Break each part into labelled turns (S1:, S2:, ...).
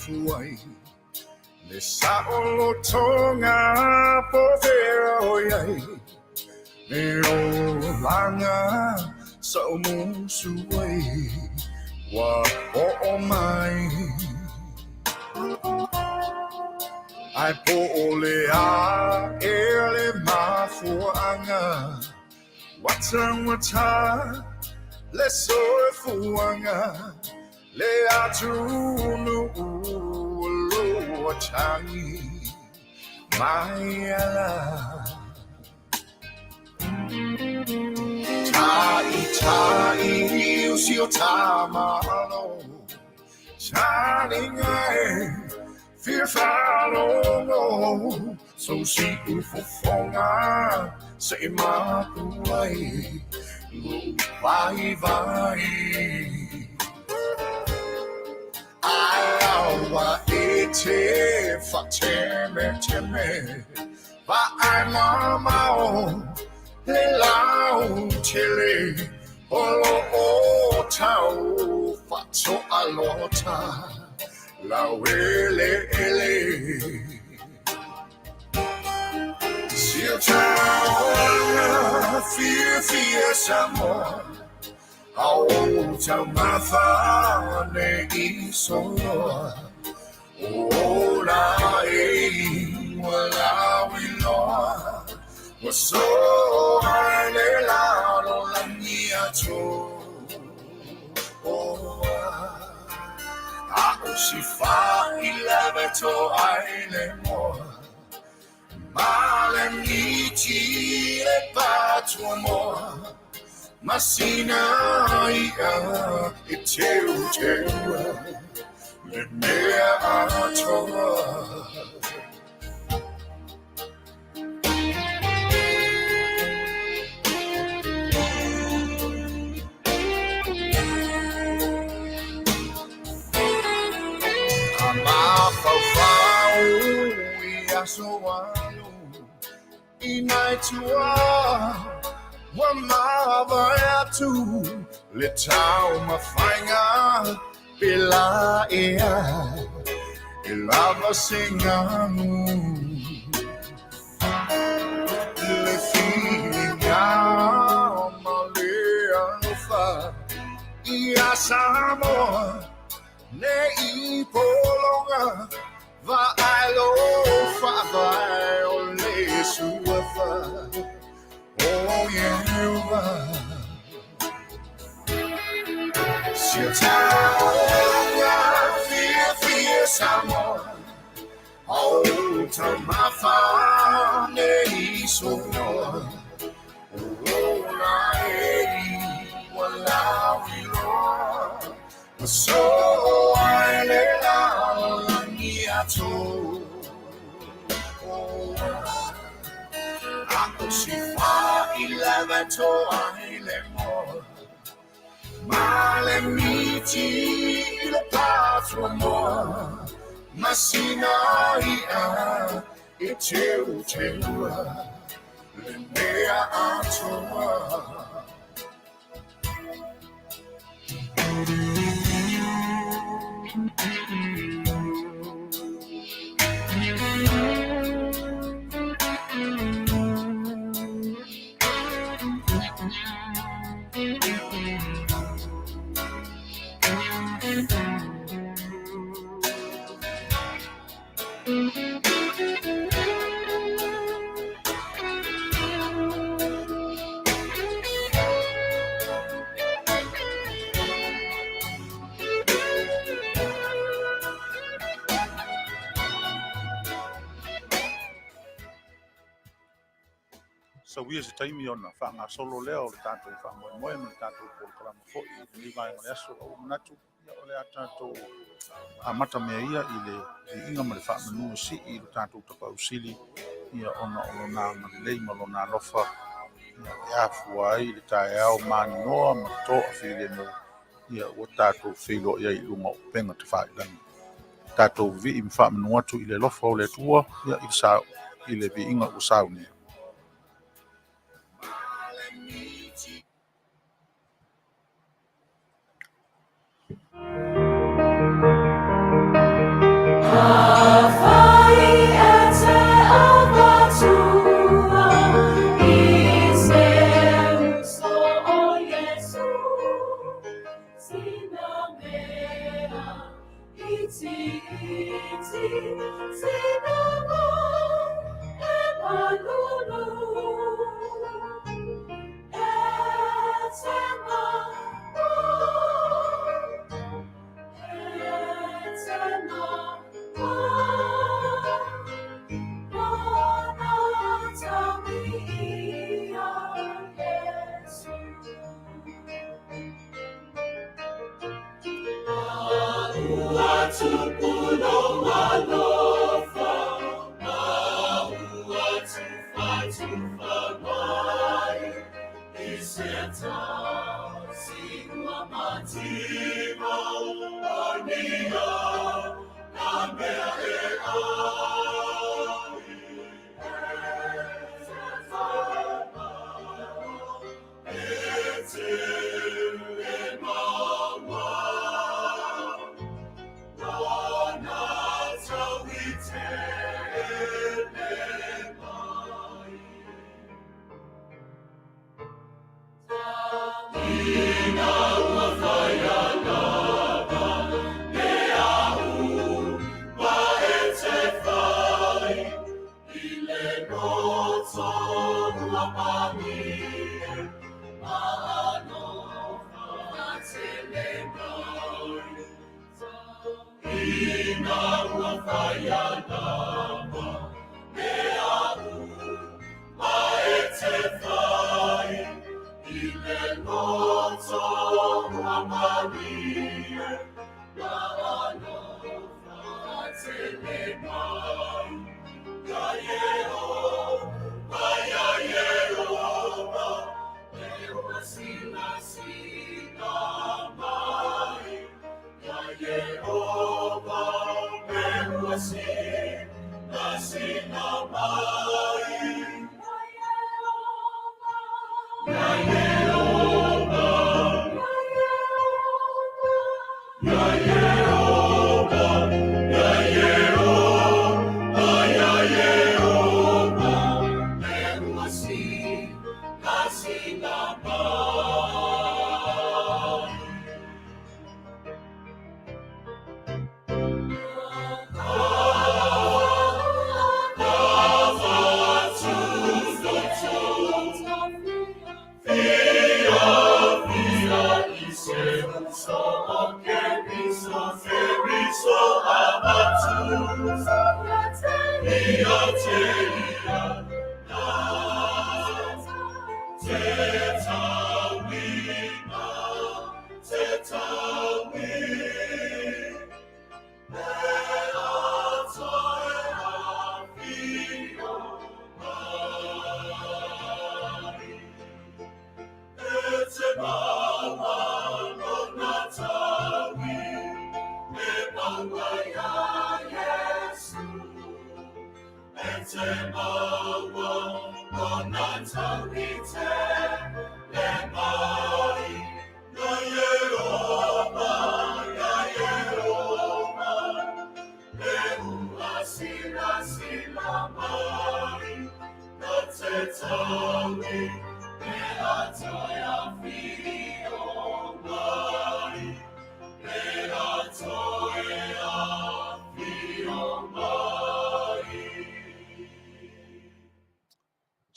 S1: mafuai Le saʻolotoga po fea o i ai Le olaga sa o musu ai Ua oo mai Ae po o le a ea le mafuaaga Ua taugata le soifuaga Le atunuu o lo o tagi mai ala Taʻitaʻi o si o ta Malo Taliga e fia faalogo Sou siufofoga se i mapu ai Lou vaivai Ae aua e te faatemeteme Vaai mamao le lautele O lo o tau faatoalota laueleele Si o ta olaga fiafia Samoa A o taumafa nei soloa O ola e ua lauiloa Ua soa i le lalolagi atoa A o si faailavetoa i le moa Ma le miti le patuamoa Ma sina iʻa e teuteua Le mea atoa. A mafaufau i aso alu i nai tua ua mavae atu le taumafaiga pēlā ea e lava se galu Le filiga ma le alofa iā Samoa nei pologa Vaai lou faavae o le suafa o Ieova. Si o ta olaga fiafia Samoa, A o taumafa nei soloa, O ola e ua lauiloa, Ua soa i le lalolagi atoa. A o si faailavetoa i le moa, Ma le miti i le patuamoa, Ma sina iʻa e teuteua le mea atoa.
S2: Sauia se taimi ona faagasolo lea o le tatou faamoemoe ma le tatou polokalama foi i lenei vaega o le aso. Ua ou manatu o le a tatou amata mea ia i le viiga ma le faamanu e sii i lo tatou Tapaau Sili ia ona o lona agalelei ma lona alofa ia e afua ai le taeao maninoa ma le toafilemu ia ua tatou feiloai ai i luga o upega tafailagi. Tatou vivii ma faamanu atu i le alofa o le Atua ia i le sa i le viiga ua saunia.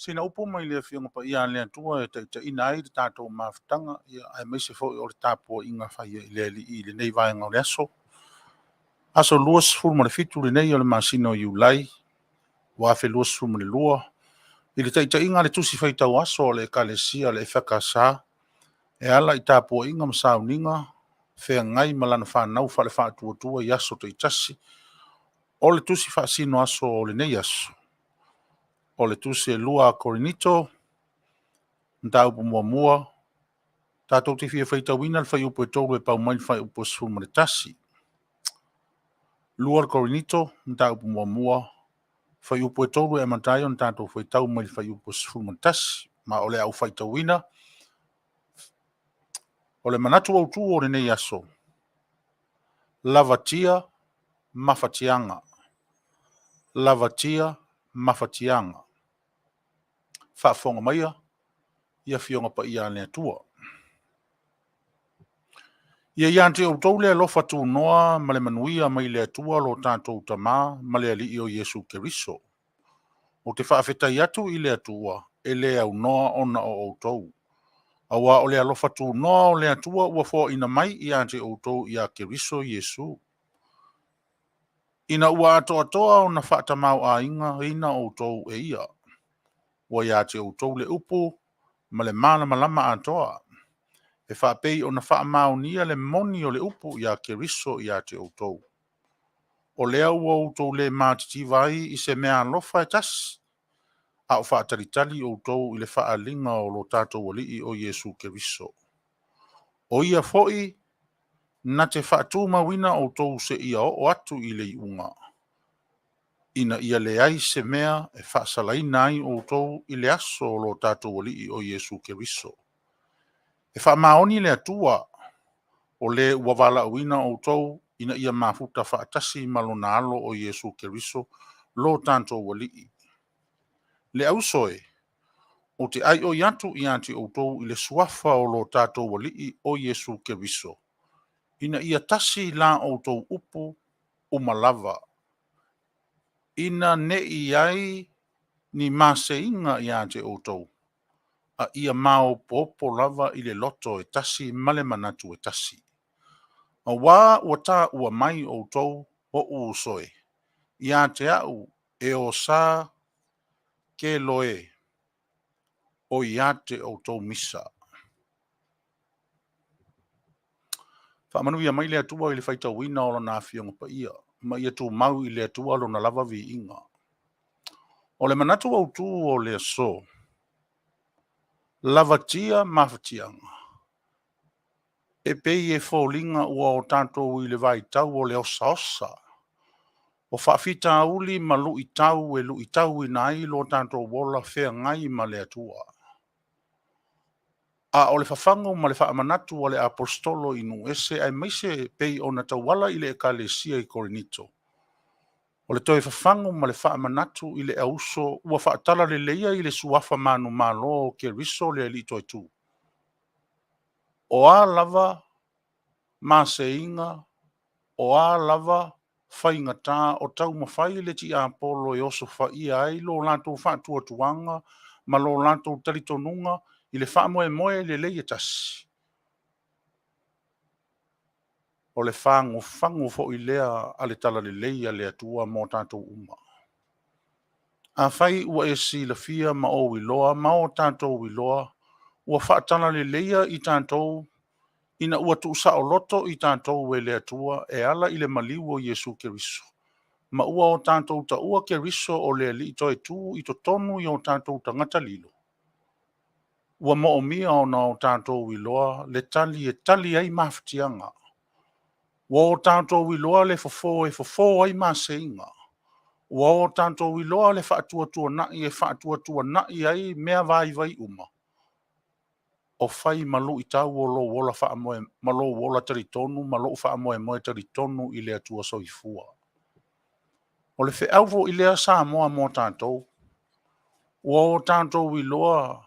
S2: Sina upu mai le Afioga Paia a le Atua e taitaiina ai le tatou mafutaga, aemaise foi o le tapuaiga faia i le Alii i lenei vaega o le aso. Aso 27 lenei o le masina o Iulai 2022, i le taitaiga a le Tusi Faitau Aso a le Ekalesia a le EFKS, e ala i tapuaiga ma sauniga feagai ma lana fanau faale-faatuatua i aso taitasi. O le tusi faasino aso o lenei aso, o le tusi e 2 a Korinito, mataupu 1, tatou te fia faitauina le fuaiupu e 3 e pau mai le fuaiupu e 11. 2 Korinito, mataupu 1, fuaiupu e 3 e amata ai ona tatou faitau mai le fuaiupu e 11. Ma o le a ou faitauina. O le manatu autu o lenei aso, lavatia mafatiaga. Lavatia mafatiaga. Faafofoga maia i Afioga Paia a le Atua. Ia ia te outou le alofa tunoa ma le manuia mai le Atua lo tatou Tama ma le Alii o Iesu Keriso. Ou te faafetai atu i le Atua e le aunoa ona o outou, aua o le alofa tunoa o le Atua ua foaina mai ia te outou ia Keriso Iesu, ina ua atoatoa ona faatamaoaigaina outou e Ia. Ua ia te outou le upu ma le malamalama atoa, e faapei ona faamaonia le moni o le upu ia Keriso ia te outou. O lea ua outou le matitiva ai i se meaalofa e tasi, a o faatalitali outou i le faaaliga o lo tatou Alii o Iesu Keriso. O Ia foi na te faatumauina outou seia oo atu i le iuga, ina ia leai se mea e faasalaina ai outou i le aso o lo tatou Alii o Iesu Keriso. E faamaoni le Atua, o le ua valaauina outou ina ia mafuta faatasi ma lona Alo o Iesu Keriso lo tatou Alii. Le auso e, ou te aioi atu ia te outou i le suafa o lo tatou Alii o Iesu Keriso, ina ia tasi la outou upu uma lava, ina ne i i ai ni maseiga ia te outou, a ia maopoopo lava i le loto e tasi ma le manatu e tasi. Auā ua taua mai outou, oʻu uso e, ia te au e osā Keloe o ia te outou misa. Faamanuia mai le Atua i le faitauina o Lana Afioga Paia, ma ia tumau i le Atua Lona lava viiga. O le manatu autu o le aso, lavatia mafatiaga, e pei e foliga ua o tatou i le vaitau o le osaosa o faafitauli ma luitau e luitauina ai lo tatou ola feagai ma le Atua. A o le fafagu ma le faamanatu a le Aposetolo i nuu ese aemaise e pei ona tauala i le Ekalesia i Korinito, o le toe fafagu ma le faamanatu i le auso ua faatalaleia i le suafa manumalo o Keriso le Alii Toetū. O a lava maseiga, o a lava faigata o taumafai le tiapolo e osofaia ai lo latou faatuatuaga ma lo latou talitonuga i le faamoemoe lelei e tasi, o le fagufagu foi lea a le talalelei a le Atua mo tatou uma. Afai ua e silafia ma ou iloa ma o tatou iloa ua faatalaleia i tatou ina ua tuusaoloto i tatou e le Atua e ala i le maliu o Iesu Keriso, ma ua o tatou taua Keriso o le Alii toetū i totonu i o tatou tagata lilo, ua moomia ona o tatou iloa le tali e tali ai mafatiaga. Ua o tatou iloa le fofo e fofo ai maseiga. Ua o tatou iloa le faatuatuanai e faatuatuanai ai mea vaivai uma, o fai ma luitau o lou ola ma lou ola talitonu ma lou faamoemoe talitonu i le Atua Soifua. O le feau foi lea Samoa mo tatou, ua o tatou iloa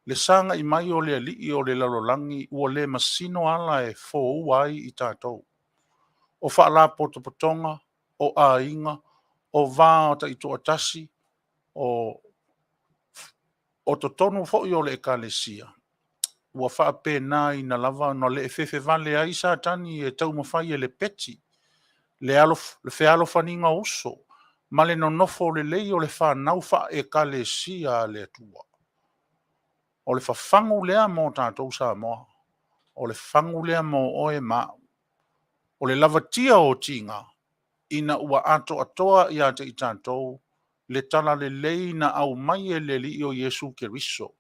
S2: le sagai mai o le alii o le lalolagi ua le masino ala e foua ai i tatou. O faalapotopotoga, o aiga, o va taitoatasi, o totonu foi o le Ekalesia, ua faapenaina lava ona le'e fefe vale ai Satani e taumafai e lepeti le fealofaniga o uso ma le nonofo lelei o le fanau faale-Ekalesia a le Atua. O le fafagu lea mo tatou Samoa. O le fagu lea mo oe ma au. O le lavatia o tiga ina ua atoatoa ia te i tatou le talalelei na aumai e le Alii o Iesu Keriso,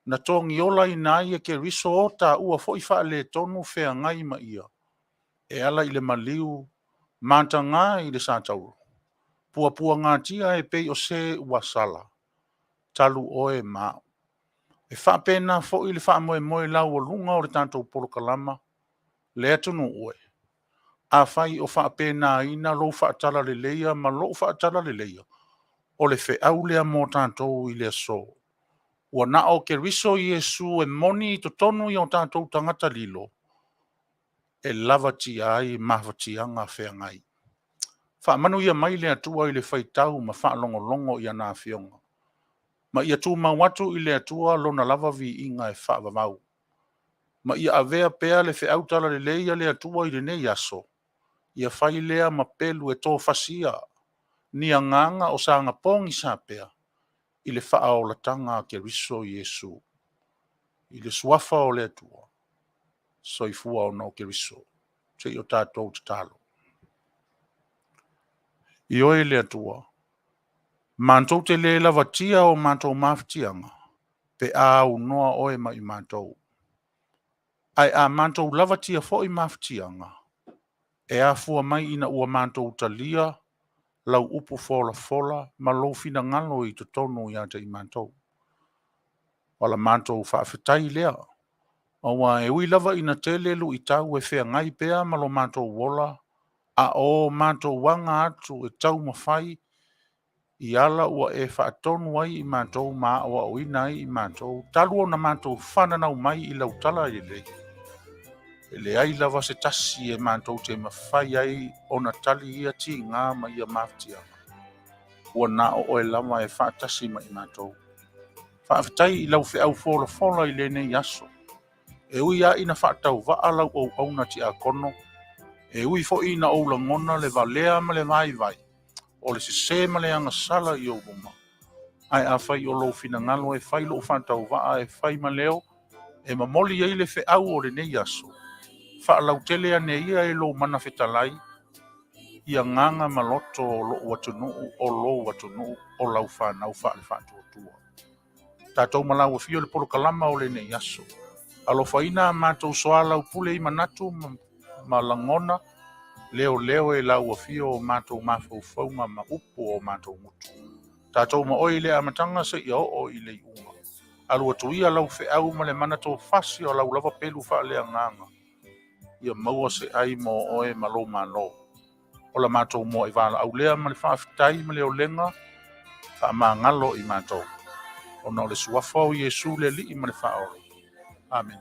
S2: na togiolaina ai e Keriso o taua foi faaletonu feagai ma ia, e ala i le maliu mataga i le satauro, puapuagatia e pei o se ua sala, talu oe ma au. E faapena foi le faamoemoe laualuga o le tatou polokalama, le atunuu e. Afai o faapenaina lou faatalaleia ma lou faatalaleia, o le feau lea mo tatou i le aso. Ua na o Keriso Iesu e moni i totonu i o tatou tagata lilo, e lavatia ai mafatiaga feagai. Faamanuia mai le Atua i le faitau ma faalogologo i ana Afioga, ma ia tumau atu i le Atua Lona lava viiga e faavavau, ma ia avea pea le feau talalelei a le Atua i lenei aso, ia fai lea ma pelu e tofasia ni agaga o saga pogisa pea i le faaolataga a Keriso Iesu. I le suafa o le Atua, soifua ona o Keriso. Se i o tatou tatalo. Ioe le Atua, matou te le lavatia o matou mafatiaga pe a aunoa oe ma i matou. Ae a matou lavatia foi mafatiaga, e afua mai ina ua matou talia lau upu folafola ma lou finagalo i totonu ia te i matou. O la matou faafetai lea, aua e ui lava ina tele luitau e feagai pea ma lo matou ola, a o matou aga atu e taumafai i ala ua e faatonu ai i matou ma aoaoina ai i matou, talu ona matou fananau mai i lau tala lelei, e leai lava se tasi e matou te mafai ai ona tali ia tiga ma ia mafatiaga, ua na o oe lava e faatasi ma i matou. Faafetai i lau feau folafola i lenei aso. E ui lava ina faatauvaa lau auauna tiakono, e ui foi ina ou lagona le valea ma le vaivai, o le sese ma le agasala i ou luma, ae afai o lou finagalo e fai lou faatauvaa e fai ma leo, e momoli ai le feau o lenei aso, faalautele ane ia e lou mana fetalai, ia gaga ma loto o lou atunuu, o lou atunuu, o lau fanau faale-faatuatua. Tatou ma lau afio le polokalama o lenei aso. Alofaina a matou soalaupule i manatu ma lagona, leoleo e lau afio o matou mafaufauga ma upu o matou gutu. Tatou ma oe i le amataga seia oo i le iuga. Alu atu ia lau feau ma le mana tofasi o lau lava pelu faaleagaga, ia maua se ai mo oe ma lou malo. O la matou mua i valaau lea ma le faafetai ma le olega, faamagalo i matou. Ona o le suafa o Iesu le Alii ma le Faaola. Amen.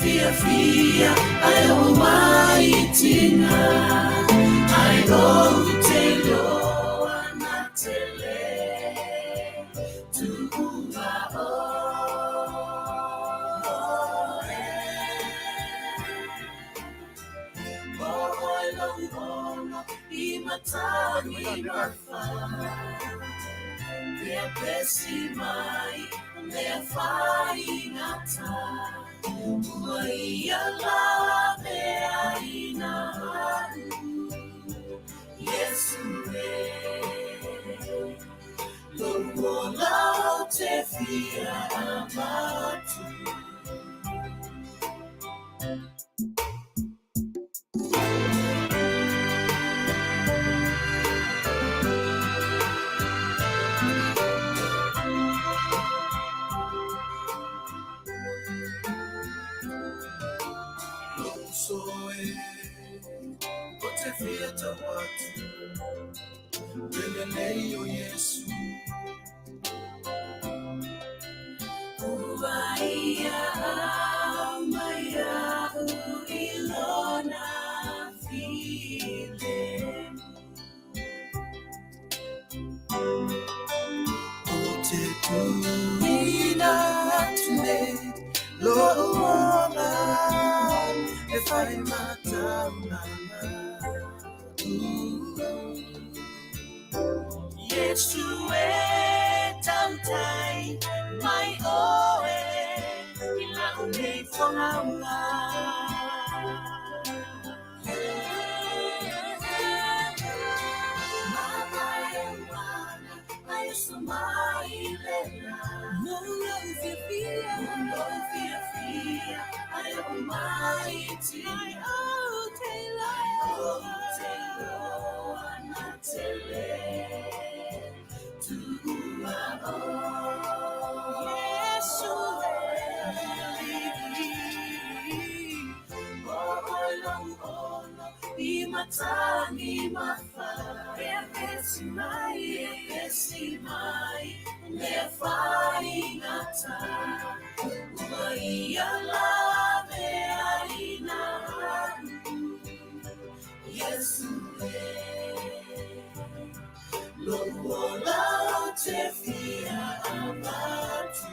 S1: Fia ai o mai tina ai o te loa na tele tuua o mo oi lo ono i matani mafa Pea pesi mai mea whai ngata Ua ia la mea ina Yesu e Lo ola o te fia amatu. Soe o te fia tau atu Lele nei o Yesu Ua ia au mai au i lona filemu. O te tuina atu nei lo ola e whai mataunanga. Yesu e tautai mai oe i lau nei whangaunga. Mamae wana ai so mai lela. Mo lau fia fia, mo fia fia, ai o mai tina. Ai o te loa, o te loa na tele. Tuua o Yesu e. Mo oi lau ono i matani mafa. Pea pesi mai, pea pesi mai, mea whai ngata. Ua ia la mea ina Yesu e. Lo ola o te fia amatu.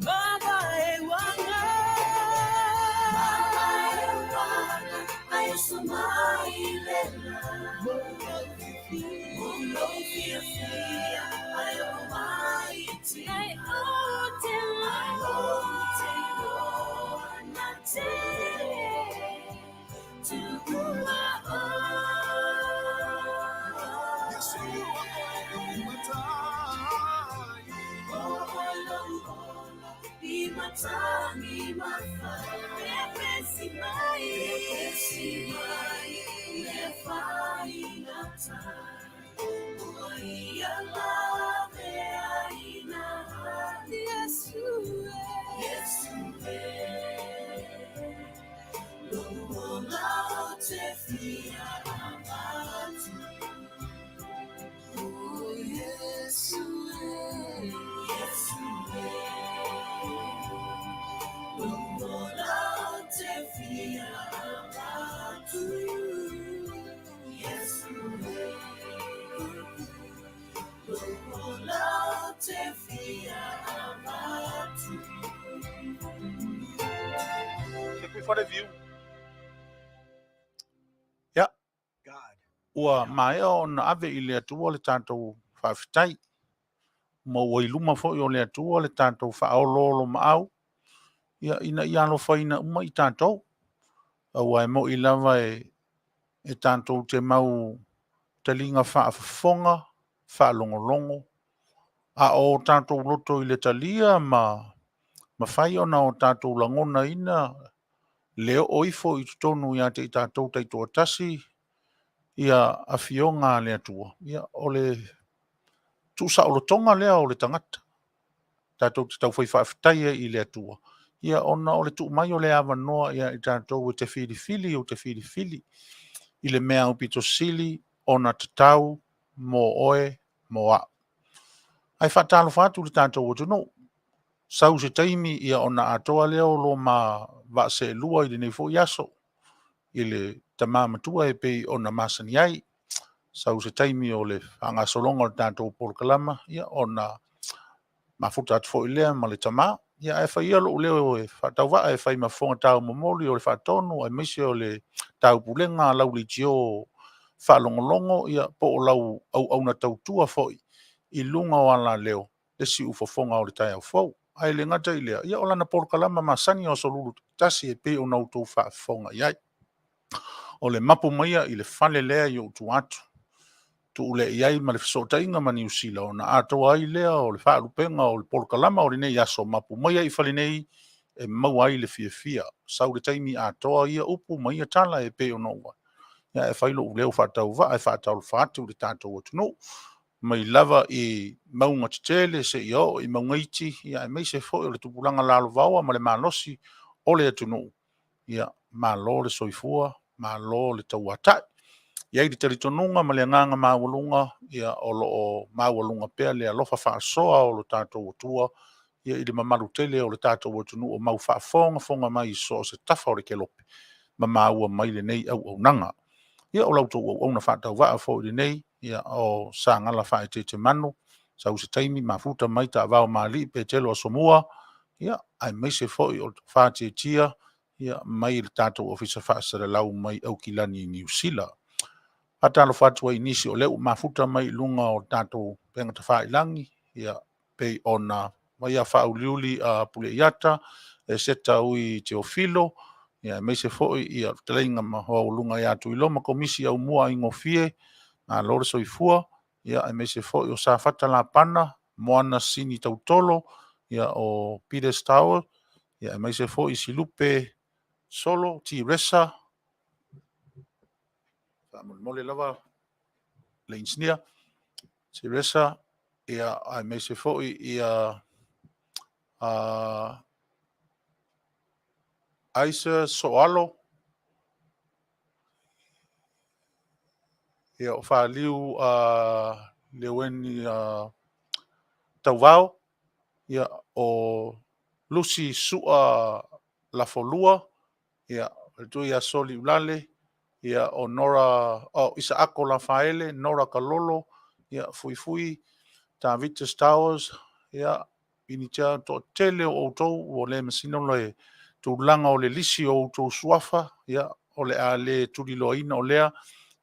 S1: Mamae wanga. Mamae wana ai so mai lela. Mo lau fia fia ai o mai
S2: Ia, ua maea ona ave i le Atua le tatou faafetai, ma ua i luma foi o le Atua le tatou faaoloolomaau ina ia alofaina uma i tatou. Aua e moni lava e tatou te mau taliga faafofoga, faalogologo, a o tatou loto i le talia ma mafai ona o tatou lagonaina le oo ifo i totonu ia te i tatou taitoatasi Afioga a le Atua, ia o le tuusaolotoga lea o le tagata. Tatou te taufai faafetai ai i le Atua, ia ona o le tuu mai o le avanoa ia i tatou e te filifili ou te filifili i le mea aupito sili ona tatau mo oe, mo au. Ae faatalofa atu i le tatou atunuu, sau se taimi ona atoa lea o lo ma vaa seelua i lenei foi aso i le tama matua e pei ona masani ai. Sau se taimi o le faagasologa o le tatou polokalama, ia ona mafuta atu foi lea ma le tama. Ia ae fai ia lou leo e faatauvaa e fai ma fofoga taumomoli o le faatonu aemaise o le taupulega a lau leitio faalogologo po o lau auauna tautua foi i luga o alaleo, le siufofoga o le taeao fou. Ae le gata i lea, o lana polokalama masani o Aso Lulu taitasi e pei ona outou faafofoga i ai. O le mapu maiga i le fale lea i ou tua atu, tuu lea i ai ma le fesootaiga ma Niu Sila, ona atoa ai lea o le faalupega o le polokalama o lenei aso, Mapu maia i fale nei e maua ai le fiafia. Sau le taimi atoa ia upu ma ia tala e pei ona ou... ae fai lou leo faatauvaa e faatalofa atu i le tatou atunuu, mai lava i mauga tetele seia oo i mauga iti, aemaise foi o le tupulaga lalovaoa ma le malosi o le atunuu. Malo le soifua malo le tauatai. E i ai le talitonuga ma le agaga maualuga, o lo o maualuga pea le alofa faasoa o lo tatou Atua i le mamalu tele o le tatou atunuu o mau faafogafoga mai i so o se tafa o le kelope ma maua mai lenei auaunaga. Ia o la outou auauna faatauvaa foi lenei, o Sagala Faaeteete Manu. Sau se taimi mafuta mai taavao ma alii Petelo Asomua, aemaise foi o le Tofa Tiatia mai le tatou Ofisa Faasalalau mai Aukilani Niu Sila. E faatalofa atu ai i nisi o lea ua mafuta mai i luga o tatou upega tafailagi, e pei ona aumaia Faauluulu Pule Iata Eseta Ui Teofilo, aemaise foi le fetalaiga maualuga ia Tuiloma Komisi Aumua Aigofie, malo le soifua, aemaise foi o Safata Lapana, Moana Sini Tautolo, o Peters Tower, aemaise foi Silupe Solo Tiresa, faamolemole lava le inisinia, Tiresa, aemaise foi Isa Sooalo, o Faliu Leueni Tauvao, o Lucy Sua Lafolua, faletua ia Soli Uelale, o Isaako Lafaele, Nora Kalolo, Fuifui Tavita Stowers, Pinitia. E toatele o outou ua le masino le tulaga o le lisi o outou suafa, o le a le tuliloaina o lea,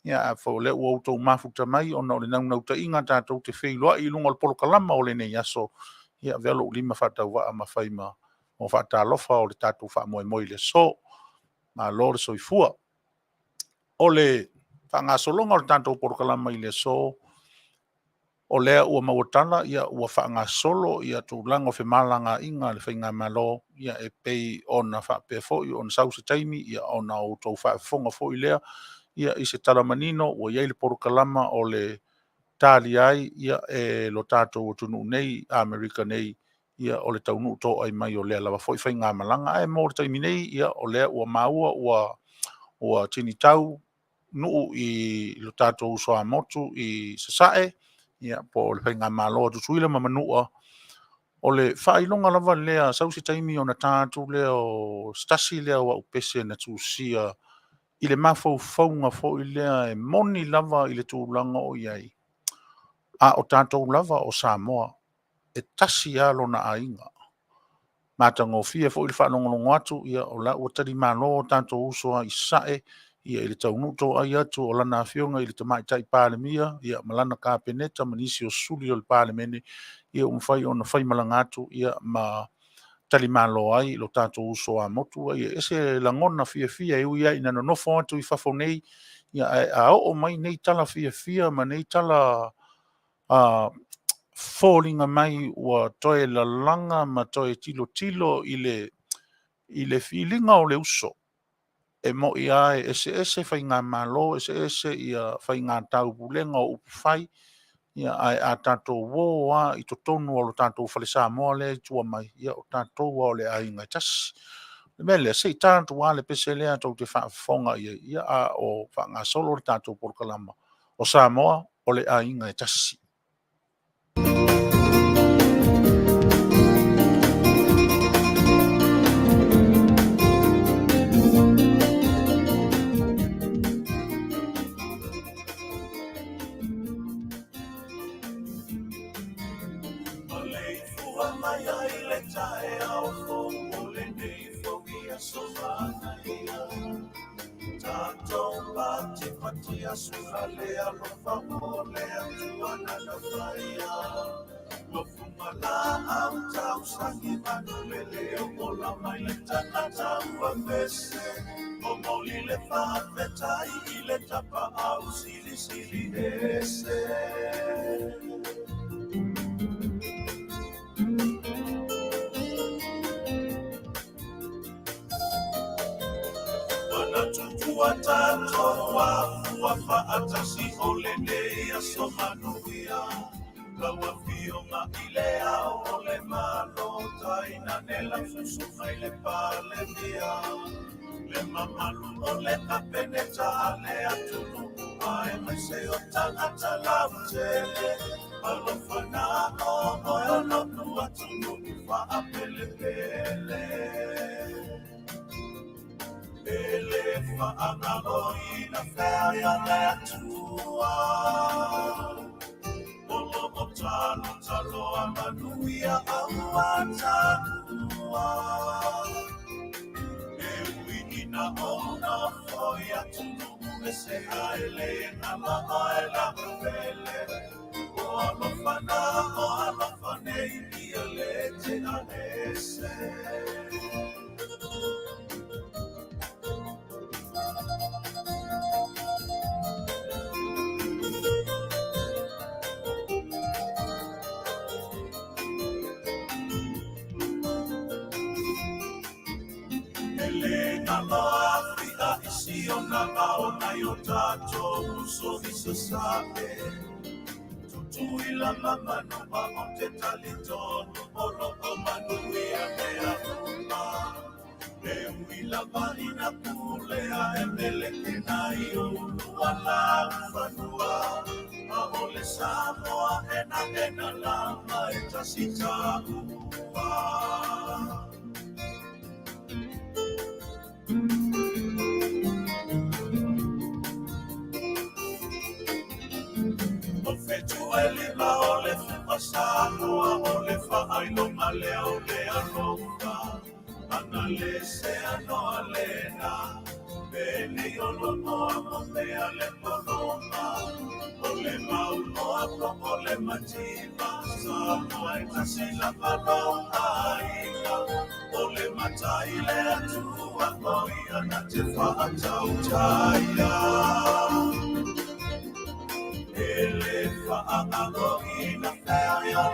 S2: afai o lea ua outou mafuta mai ona o le naunautaiga tatou te feiloai i luga o le polokalama o lenei aso, ia avea lou lima faatauvaa ma fai ma faatalofa o le tatou faamoemoe i le aso. Malo le soifua. O le faagasologa o le tatou polokalama i le aso, O lea ua maua tala ua faagasolo tulaga o femalagaaiga a le faigamalo, e pei ona faapea foi ona sau se taimi ona outou faafofoga foi lea i se tala manino ua i ai le polokalama o le talia ai e lo tatou atunuu nei, Amerika nei, o le taunuu toai mai o lea lava foi faigamalaga. Ae mo le taimi nei, o lea ua maua ua tinitau nuu i lo tatou uso a motu i Sasae, po o le faigamalo a Tutuila ma Manua. O le faailoga lava lea, sau se taimi ona ta atu lea o se tasi lea o au pese na tusia i le mafaufauga foi lea e moni lava i le tulaga o i ai, a o tatou lava o Samoa, e tasi lava lona aiga. Matagofie foi le faalogologo atu o la ua talimalo o tatou uso lava i Sasae i le taunuu toai atu o lana Afioga i le Tamaitai Palemia ma lana Kapeneta ma nisi o suli o le Palemene, ua mafai ona faimalaga atu ma talimalo ai lo tatou uso a motu. E ese lagona fiafia, e ui lava ina nonofo atu i fafo nei, ae a oo mai nei tala fiafia ma nei tala foliga mai ua toe lalaga ma toe tilotilo i le filiga o le uso. E moni lava e eseese faigamalo, eseese faiga taupulega o upufai, ae a tatou o lava i totonu o le tatou fale Samoa lea i tua mai, o tatou lava o le aiga e tasi. O le mea lea, se i ta atu lava le pese lea tou te faafofoga i ai a o faagasolo le tatou polokalama. O Samoa, o le aiga e tasi.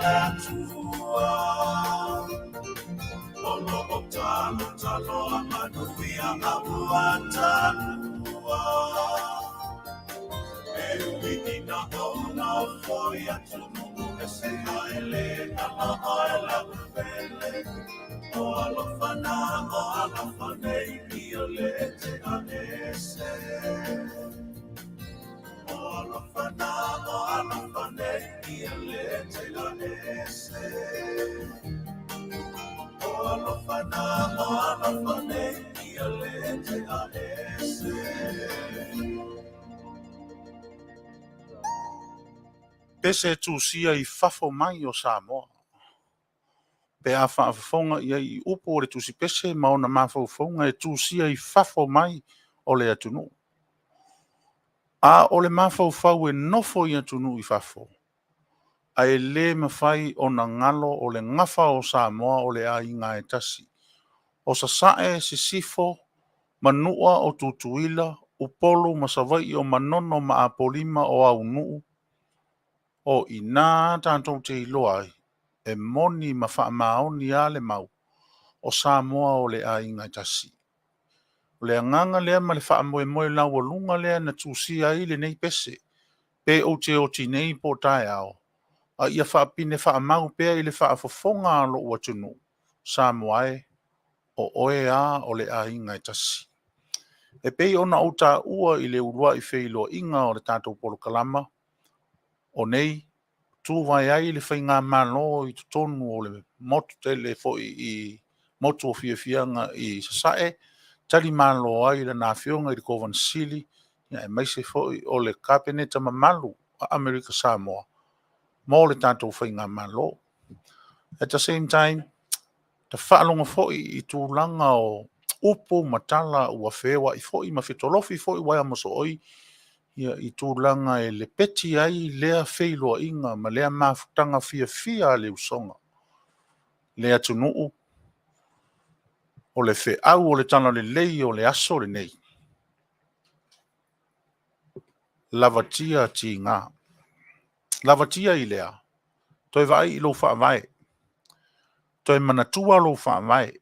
S1: le Atua. O loo talo talo a manuia a ua talua. E ui ina ou nofo i atunuu ese ae le ala oe lau pele. O alofa na o alofa nei ia le te a ese. O alofa na o alofa nei ia le te a ese. O alofa na o alofa nei ia le te a ese.
S2: Pese e tusia i fafo mai o Samoa. Pe a faafofoga i ai i upu o le tusi pese ma ona mafaufauga e tusia i fafo mai o le atunuu. A o le mafaufau e nofo i atunuu i fafo, ae le mafai ona galo o le gafa o Samoa o le aiga e tasi. O Sasae, Sisifo, Manua o Tutuila, Upolu ma Savaii o Manono ma Apolima o Aunuu, o i ina tatou te iloa ai, e moni ma faamaoni lava le mau, o Samoa o le aiga e tasi. O le agaga lea ma le faamoemoe laualuga lea na tusia ai lenei pese, pe ou te oti nei po o taeao, a ia faapine faamau pea i le faafofoga a lou atunuu, Samoa e, o oe lava o le aiga e tasi. E pei ona ou taua i le uluai feiloaiga o le tatou polokalama, o nei tuvae ai le faigamalo i totonu o le motu tele foi i motu o fiafiaga i Sasae, talimalo ai lana Afioga i le Kovana Sili, aemaise foi o le Kapeneta mamalu a Amerika Samoa mo le tatou faigamalo. At the same time, ta faalogo foi i tulaga o upu ma tala ua feoai foi ma fetolofi foi uaea mosooi ia i tulaga e lepeti ai lea feiloaiga ma lea mafutaga fiafia a le usoga. Le atunuu, o le feau o le talalelei o le aso lenei, lavatia tiga. Lavatia i le a? Toe vaai i lou faavae. Toe manatua lou faavae.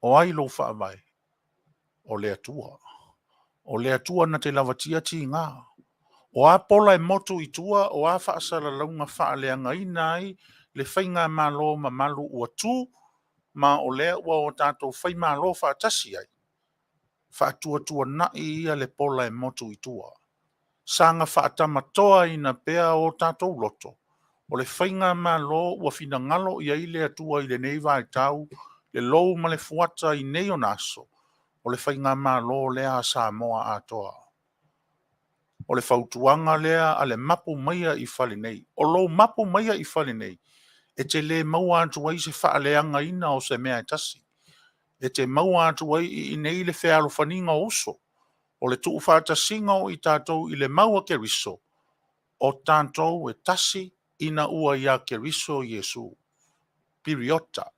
S2: O ai lou faavae? O le Atua. O le Atua na te lavatia tiga. O a pola e motu i tua, o a faasalalauga faaleagaina ai le faigamalo mamalu ua tu, ma o lea ua o tatou faimalo faatasi ai, faatuatuanai ia le pola e motu i tua. Saga faatamatoaina pea o tatou loto, o le faigamalo ua finagalo i ai le Atua i lenei vaitau, le lou ma le fuata i nei ona aso, o le faigamalo lea a Samoa atoa. O le fautuaga lea a le mapu maia i fale nei. O lou mapu maia i fale nei, e te le maua atu ai se faaleagaina o se mea e tasi. E te maua atu ai i inei le fealofaniga o uso, o le tuufaatasiga o i tatou i le mau a Keriso, o tatou e tasi ina ua ia Keriso Iesu. Piriota.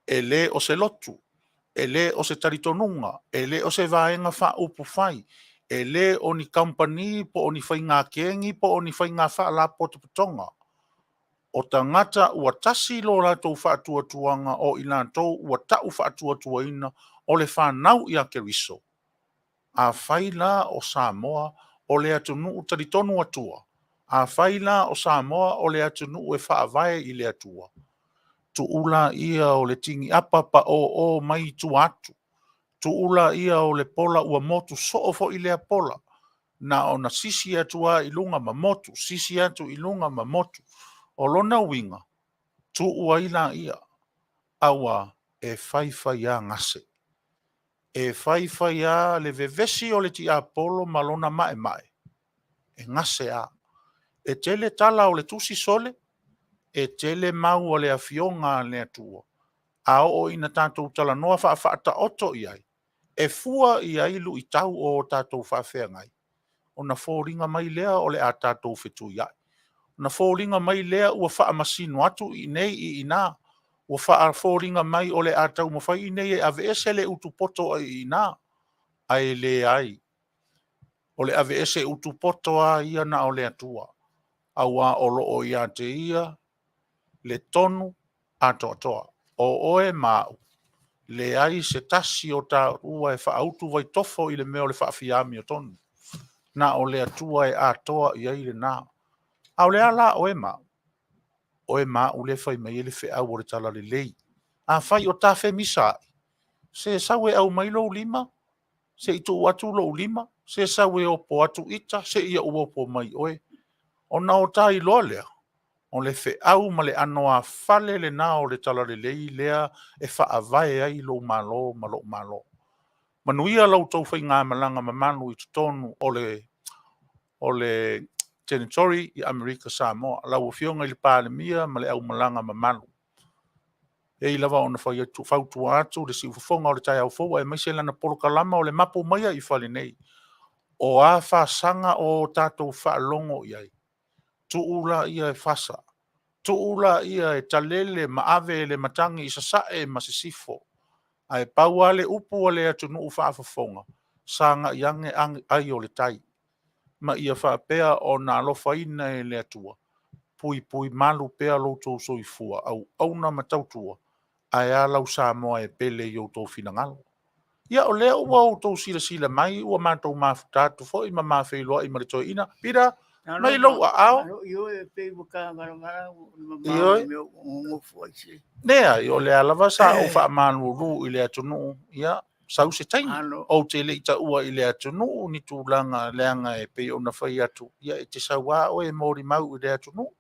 S2: E le o se lotu, e le o se talitonuga, e le o se vaega faaupufai, e le o ni kamupani po o ni faiga kegi po o ni faiga faalapotopotoga. O tagata ua tasi lo latou faatuatuaga o i latou ua tau faatuatuaina o le fanau ia Keriso. Afai la o Samoa o le atunuu talitonu Atua, afai la o Samoa o le atunuu e faavae i le Atua, tuu laia o le tini'apa pao'o mai tua atu, tuu laia o le pola ua motu soo foi lea pola, na ona sisi atu lava i luga ma motu, sisi atu i luga ma motu. O lona uiga, tuu ai laia, auā e faifai lava gase. E faifai lava le vevesi o le tiapolo ma lona maemae, e gase lava. E tele tala o le tusi sole, e tele mau a le Afioga a le Atua, a oo ina tatou talanoa faafaataoto i ai, e fua i ai luitau o o tatou faafeagai, ona foliga mai lea o le a tatou fetuiai, ona foliga mai lea ua faamasino atu i inei i ina, ua faafoliga mai o le a taumafai i inei e aveese le utupoto ai i ina, ae leai. O le aveese utupoto lava ia na o le Atua, auā o lo o ia te Ia le tonu atoatoa. O oe ma a'u, leai se tasi o taua e faautu vaitofo i le mea o le faafia amiotonu. Na o le Atua e atoa i ai lena. A o le a la oe ma a'u? Oe ma a'u lea e fai mai ai le feau o le talalelei. Afai o ta femisaai, se sau e aumai lou lima, se i tuu atu lou lima, se sau e opo atu ita, se i ou opo mai i oe. Ona o ta iloa lea, o le feau ma le anoāfale lena o le talalelei lea e faavae ai lou Malo ma lou Malo. Manuia la outou faigamalaga mamalu i totonu o le Territory i Amerika Samoa. Lau Afioga i le Palemia ma le aumalaga mamalu. E pei lava ona fai atu, fautua atu le siufofoga o le taeao fou aemaise lana polokalama o le mapu maia i fale nei, o a fasaga o tatou faalogo i ai, tuu laia e fasa, tuu laia e talele ma ave e le matagi i sasae ma sisifo. Ae pau lava le upu a le atunuu faafofoga, sagai ane ai o le tai, ma ia faapea ona alofaina e le Atua, puipui malu pea lo outou soifua auauna ma tautua, ae a lau Samoa e pele i outou finagalo. Ia, o lea ua outou silasila mai ua matou mafuta atu foi ma ma feiloai ma le toeaina. Peter, mai lou aao. Ioe. Leai, o lea lava sa ou faamalulu i le atunuu, ia, sau se taimi. Ou te le i taua i le atunuu ni tulaga leaga e pei ona fai atu, ia e te sau lava oe e molimau i le atunuu.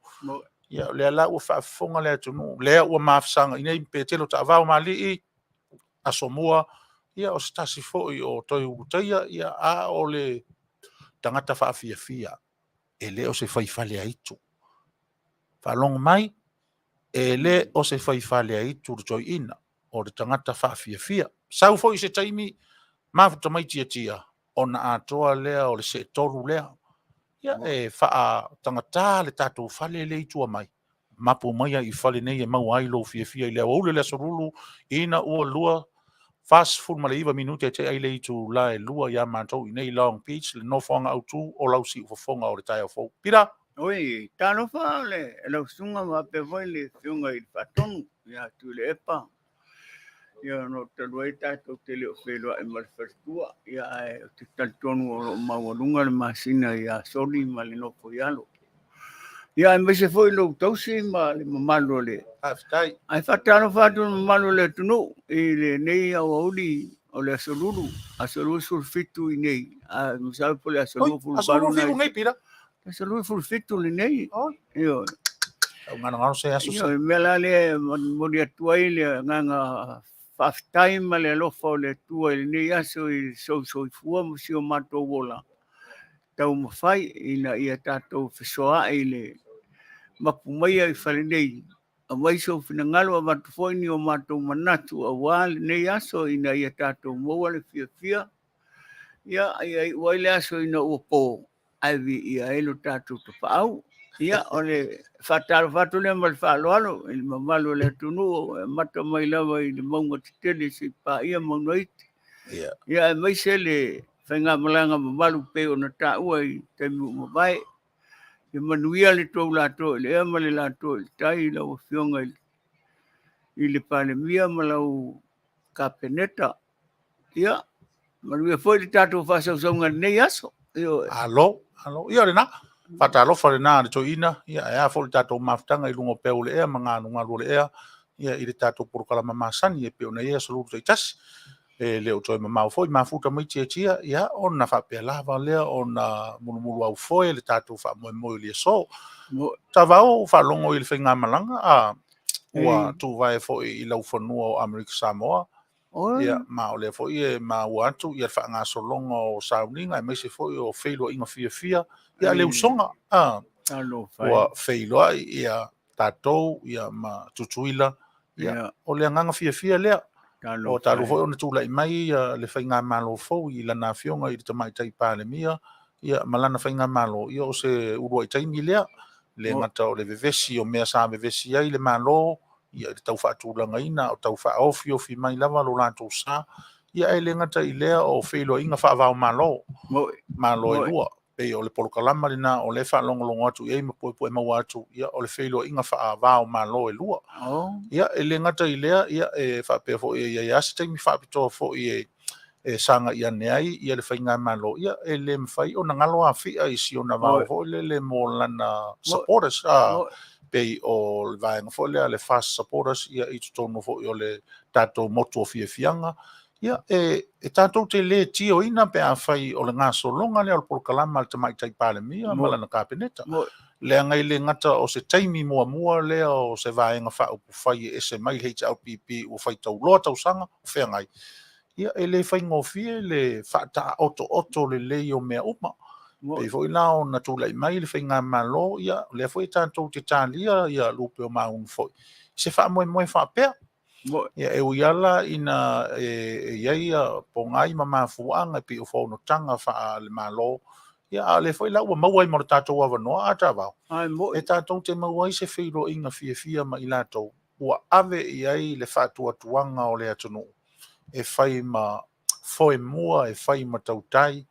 S2: Ia o lea la ua faafofoga le atunuu, lea ua ma fesagai nei ma Petelo Taavao ma Alii, Asomua, ia o se tasi foi o Toe Ulutaia, a o le tagata faafiafia, e le o se fai faleaitu. Faalogo mai, e le o se fai faleaitu le toeaina, o le tagata faafiafia. Sau foi se taimi mafuta mai Tiatia, ona atoa lea o le seetolu lea. Ia, e faatagata le tatou fale lea i tua mai, mapu maia i fale nei e maua ai lou fiafia i le aoauli o le Aso Lulu ina ua 49 minute tea i le itula e 2 ia matou i nei Long Beach, le nofoaga autu o lau siufofoga o le taeao fou. Pita!
S3: Oi, talofa le lau susuga faapea foi le afioga i le Faatonu ia Tuilaepa. Ia ona o talu ai tatou te le o feiloai ma le faletua, ia ae ou te talitonu o lo o maualuga le masina ia Soli ma le nofo i alo. Ia aemaise foi lou tausi ma le mamalu o le...
S2: Faafetai.
S3: Ae faatalofa atu i le mamalu o le atunuu i lenei aoauli o le Aso Lulu, aso 27 i nei, a masalo po o le aso
S2: Oi, aso
S3: 28
S2: 27 nei, Pita.
S3: Aso 27 lenei.
S2: Oi.
S3: Ioe.
S2: Au ngalongalo se aso
S3: se. Ioe, mea la lea e momoli atu ai le agaga faafetai ma le alofa o le Atua i lenei aso i le soisoifua ma si o matou ola taumafai ina ia tatou fesoaai i le mapu maia i fale nei. Aumai sou finagalo, avatu foi ni o matou manatu aua lenei aso ina ia tatou maua le fiafia. Ia, ia iu ai le aso ina ua po, ae viia ai lo tatou tapaau. Ia, o le faatalofa atu lea ma le faaaloalo i le mamalu o le atunuu, e amata mai lava i le mauga tetele seia paia mauga iti.
S2: Ia.
S3: Ia, aemaise le faigamalaga mamalu pei ona taua i taimi ua mavae. Ia manuia le tou lato i le ea ma le lato i le tai, lau Afioga i le Palemia ma lau Kapeneta. Ia, manuia foi le tatou faasausauga i lenei aso. Ioe.
S2: Malo, malo. Ia o lena, faatalofa lena a le toeaina, ia ae a foi le tatou mafutaga i luga o peu o le ea ma galugalu o le ea, ia i le tatou polokalama masani e pei ona i ai Aso Lulu taitasi. E le o toe mamao foi mafuta mai Tiatia, ia ona faapea lava lea ona mulumuluaufoe le tatou faamoemoe i le aso. Tavao faalogo i le faigamalaga a ua tuvae foi i laufanua o Amerika Samoa. Ia, ma o lea foi e maua atu ia le faagasologa o sauniga aemaise foi o feiloaiga fiafia. Ia, le usoga, a, ua feiloai ia tatou ia ma Tutuila. Ia, o le agaga fiafia lea. O talu foi ona tulai mai ia le faigamalo fou i lana afioga i le Tamaitai Palemia ia ma lana faigamalo, ia o se uluai taimi lea, le gata o le vevesi o mea sa vevesi ai le Malo ia i le tau faatulagaina o tau faaofiofi mai lava lo latou sa, ia ae le gata i lea o feiloaiga faava o Malo, Malo e lua. pei o le polokalama lena o lea e faalogologo atu i ai ma puepue maua atu, ia, o le feiloaiga faava o Malo e lua. Ia, e le gata i lea, ia, e faapea foi e i ai lava se taimi faapitoa foi e e sagai ane ai ia le faigamalo, ia e le mafai ona galo afia i si ona vao foi lele mo lana supporters, a pei o le vaega foi lea le FAST supporters, ia i totonu foi o le tatou motu o fiafiaga. Ia e tatou te le tioina pe afai o le gasologa lea o le polokalama a le Tamaitai Palemia ma lana Kapeneta, leaga e le gata o se taimi muamua lea o se Vaega Faaupufai e ese mai le HRPP ua faitauloa tausaga o feagai. Ia e le faigofie le faataotooto lelei o mea uma. Pei foi la ona tulai mai le faigamalo, ia o lea foi tatou te talia ia lupe o maunu foi i se faamoemoe faapea. Ia e ui lava la ina e i ai pogai ma mafuaaga e pei o fonotaga faale-Malo, ia a o lea foi la ua maua ai ma lo tatou avanoa a taavao, e tatou te maua ai se feiloaiga fiafia ma i latou ua ave i ai le faatuatuaga o le atunuu e fai ma foemua, e fai ma tautai,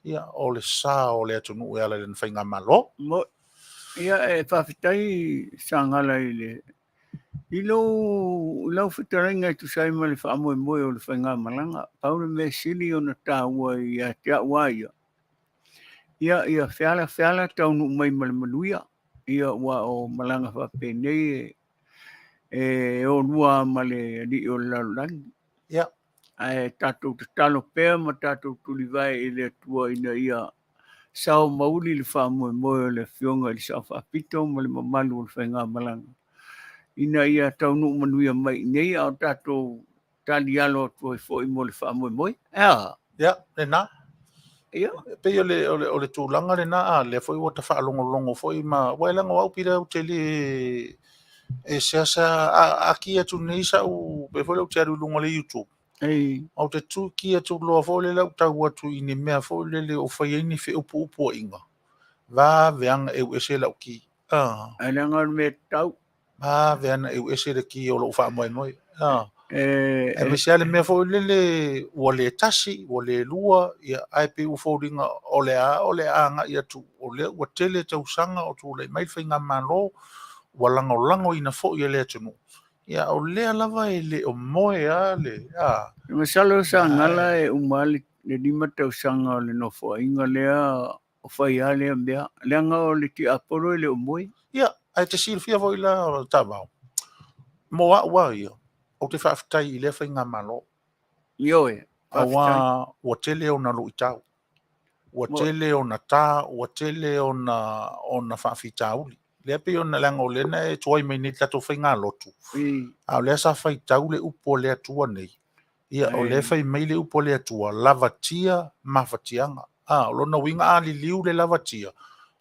S2: ia, o le sa o le atunuu e ala i lana faigamalo.
S3: Ia, e faafetai Sagala i le i lou lau fetalaiga e tusa ai ma le faamoemoe o le faigamalaga. Pau le mea sili ona taua ia te au lava ia, ia, ia feala feala taunuu mai ma le manuia. Ia, aua o malaga faapenei e o lua ma le alii o le lalolagi.
S2: Ia.
S3: Ae tatou tatalo pea ma tatou tulivae i le Atua ina ia sao mauli le faamoemoe o le Afioga i le Sao Faapito ma le mamalu o le faigamalaga ina ia taunuu manuia mai i inei, a o tatou talialo atu ai foi mo le faamoemoe. E a?
S2: Ia, lena.
S3: Ia.
S2: E pei o le, o le, o le tulaga lena, a lea foi ua ta faalogologo foi ma, ua e lago au pila ou te le, e seasea a ki atu nei sa'u pei foi lea ou te alu i luga o le YouTube.
S3: Ei.
S2: Ou te tu ki atu loa foi lele ou tau atu i ni mea foi lele o fai ai ni feupuupuaiga, vave ana eu ese lau ki. Ah.
S3: Ai leaga o le mea tatau.
S2: Vave ana eu ese le ki o lou faamoemoe. Ah.
S3: E,
S2: Aemaise lava le mea foi lele ua le tasi, ua le lua, ia, ae pei ua foliga o le a o le a agai atu, o lea ua tele tausaga o tulai mai le faigamalo, ua lagolagoina foi e le atunuu. Ia, o lea lava e le o moe lava le, a.
S3: Masalo sa gala e uma le 5 tausaga o le nofoaiga lea o fai lava lea mea, leaga o le tiapolo e le o moe.
S2: Ia, ae te silafia foi la Tavao, mo au lava ia, ou te faafetai i lea faigamalo.
S3: Ioe,
S2: faafetai. Aua ua tele ona luitau, ua tele ona ta, ua tele ona faafitauli. Lea pei ona leaga o lea na e tuai mai nei i le tatou faigalotu, a o lea sa faitau le upu a le Atua nei. Ia, o lea e fai mai le upu a le Atua, lavatia mafatiaga. A, o lona uiga a liliu le lavatia,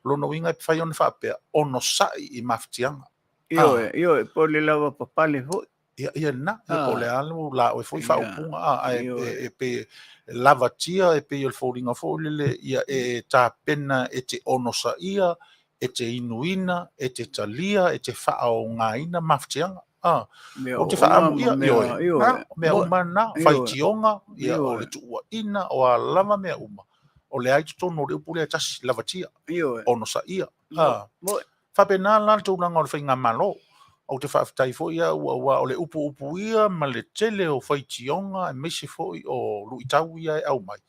S2: o lona uiga e mafai ona faapea, onosai i mafatiaga.
S3: Ioe, ioe, po o le lava papale foi.
S2: Ia, ia lena, ia po o le a la oe foi faaupuga, a, ae e pei e lavatia, e pei o le foliga foi lele, ia e tapena e te onosaia, e te inuina, e te talia, e te faaaogaina mafatiaga. A,
S3: Mea
S2: ou te
S3: ooga
S2: faaamu,
S3: ma
S2: ia,
S3: mea,
S2: ioe,
S3: ioe,
S2: a, mea uma na,
S3: ioe,
S2: faitioga, ia, o
S3: ioe.
S2: le tuuaina, o a lava mea uma, o lea i totonu o le upu lea e tasi, lavatia,
S3: Ioe.
S2: onosaia. A,
S3: Mo,
S2: faapena la le tulaga o le faigamalo. Ou te faafetai foi au, aua o le upuupuia ma le tele o faitioga, aemaise foi o luitau ia e aumai,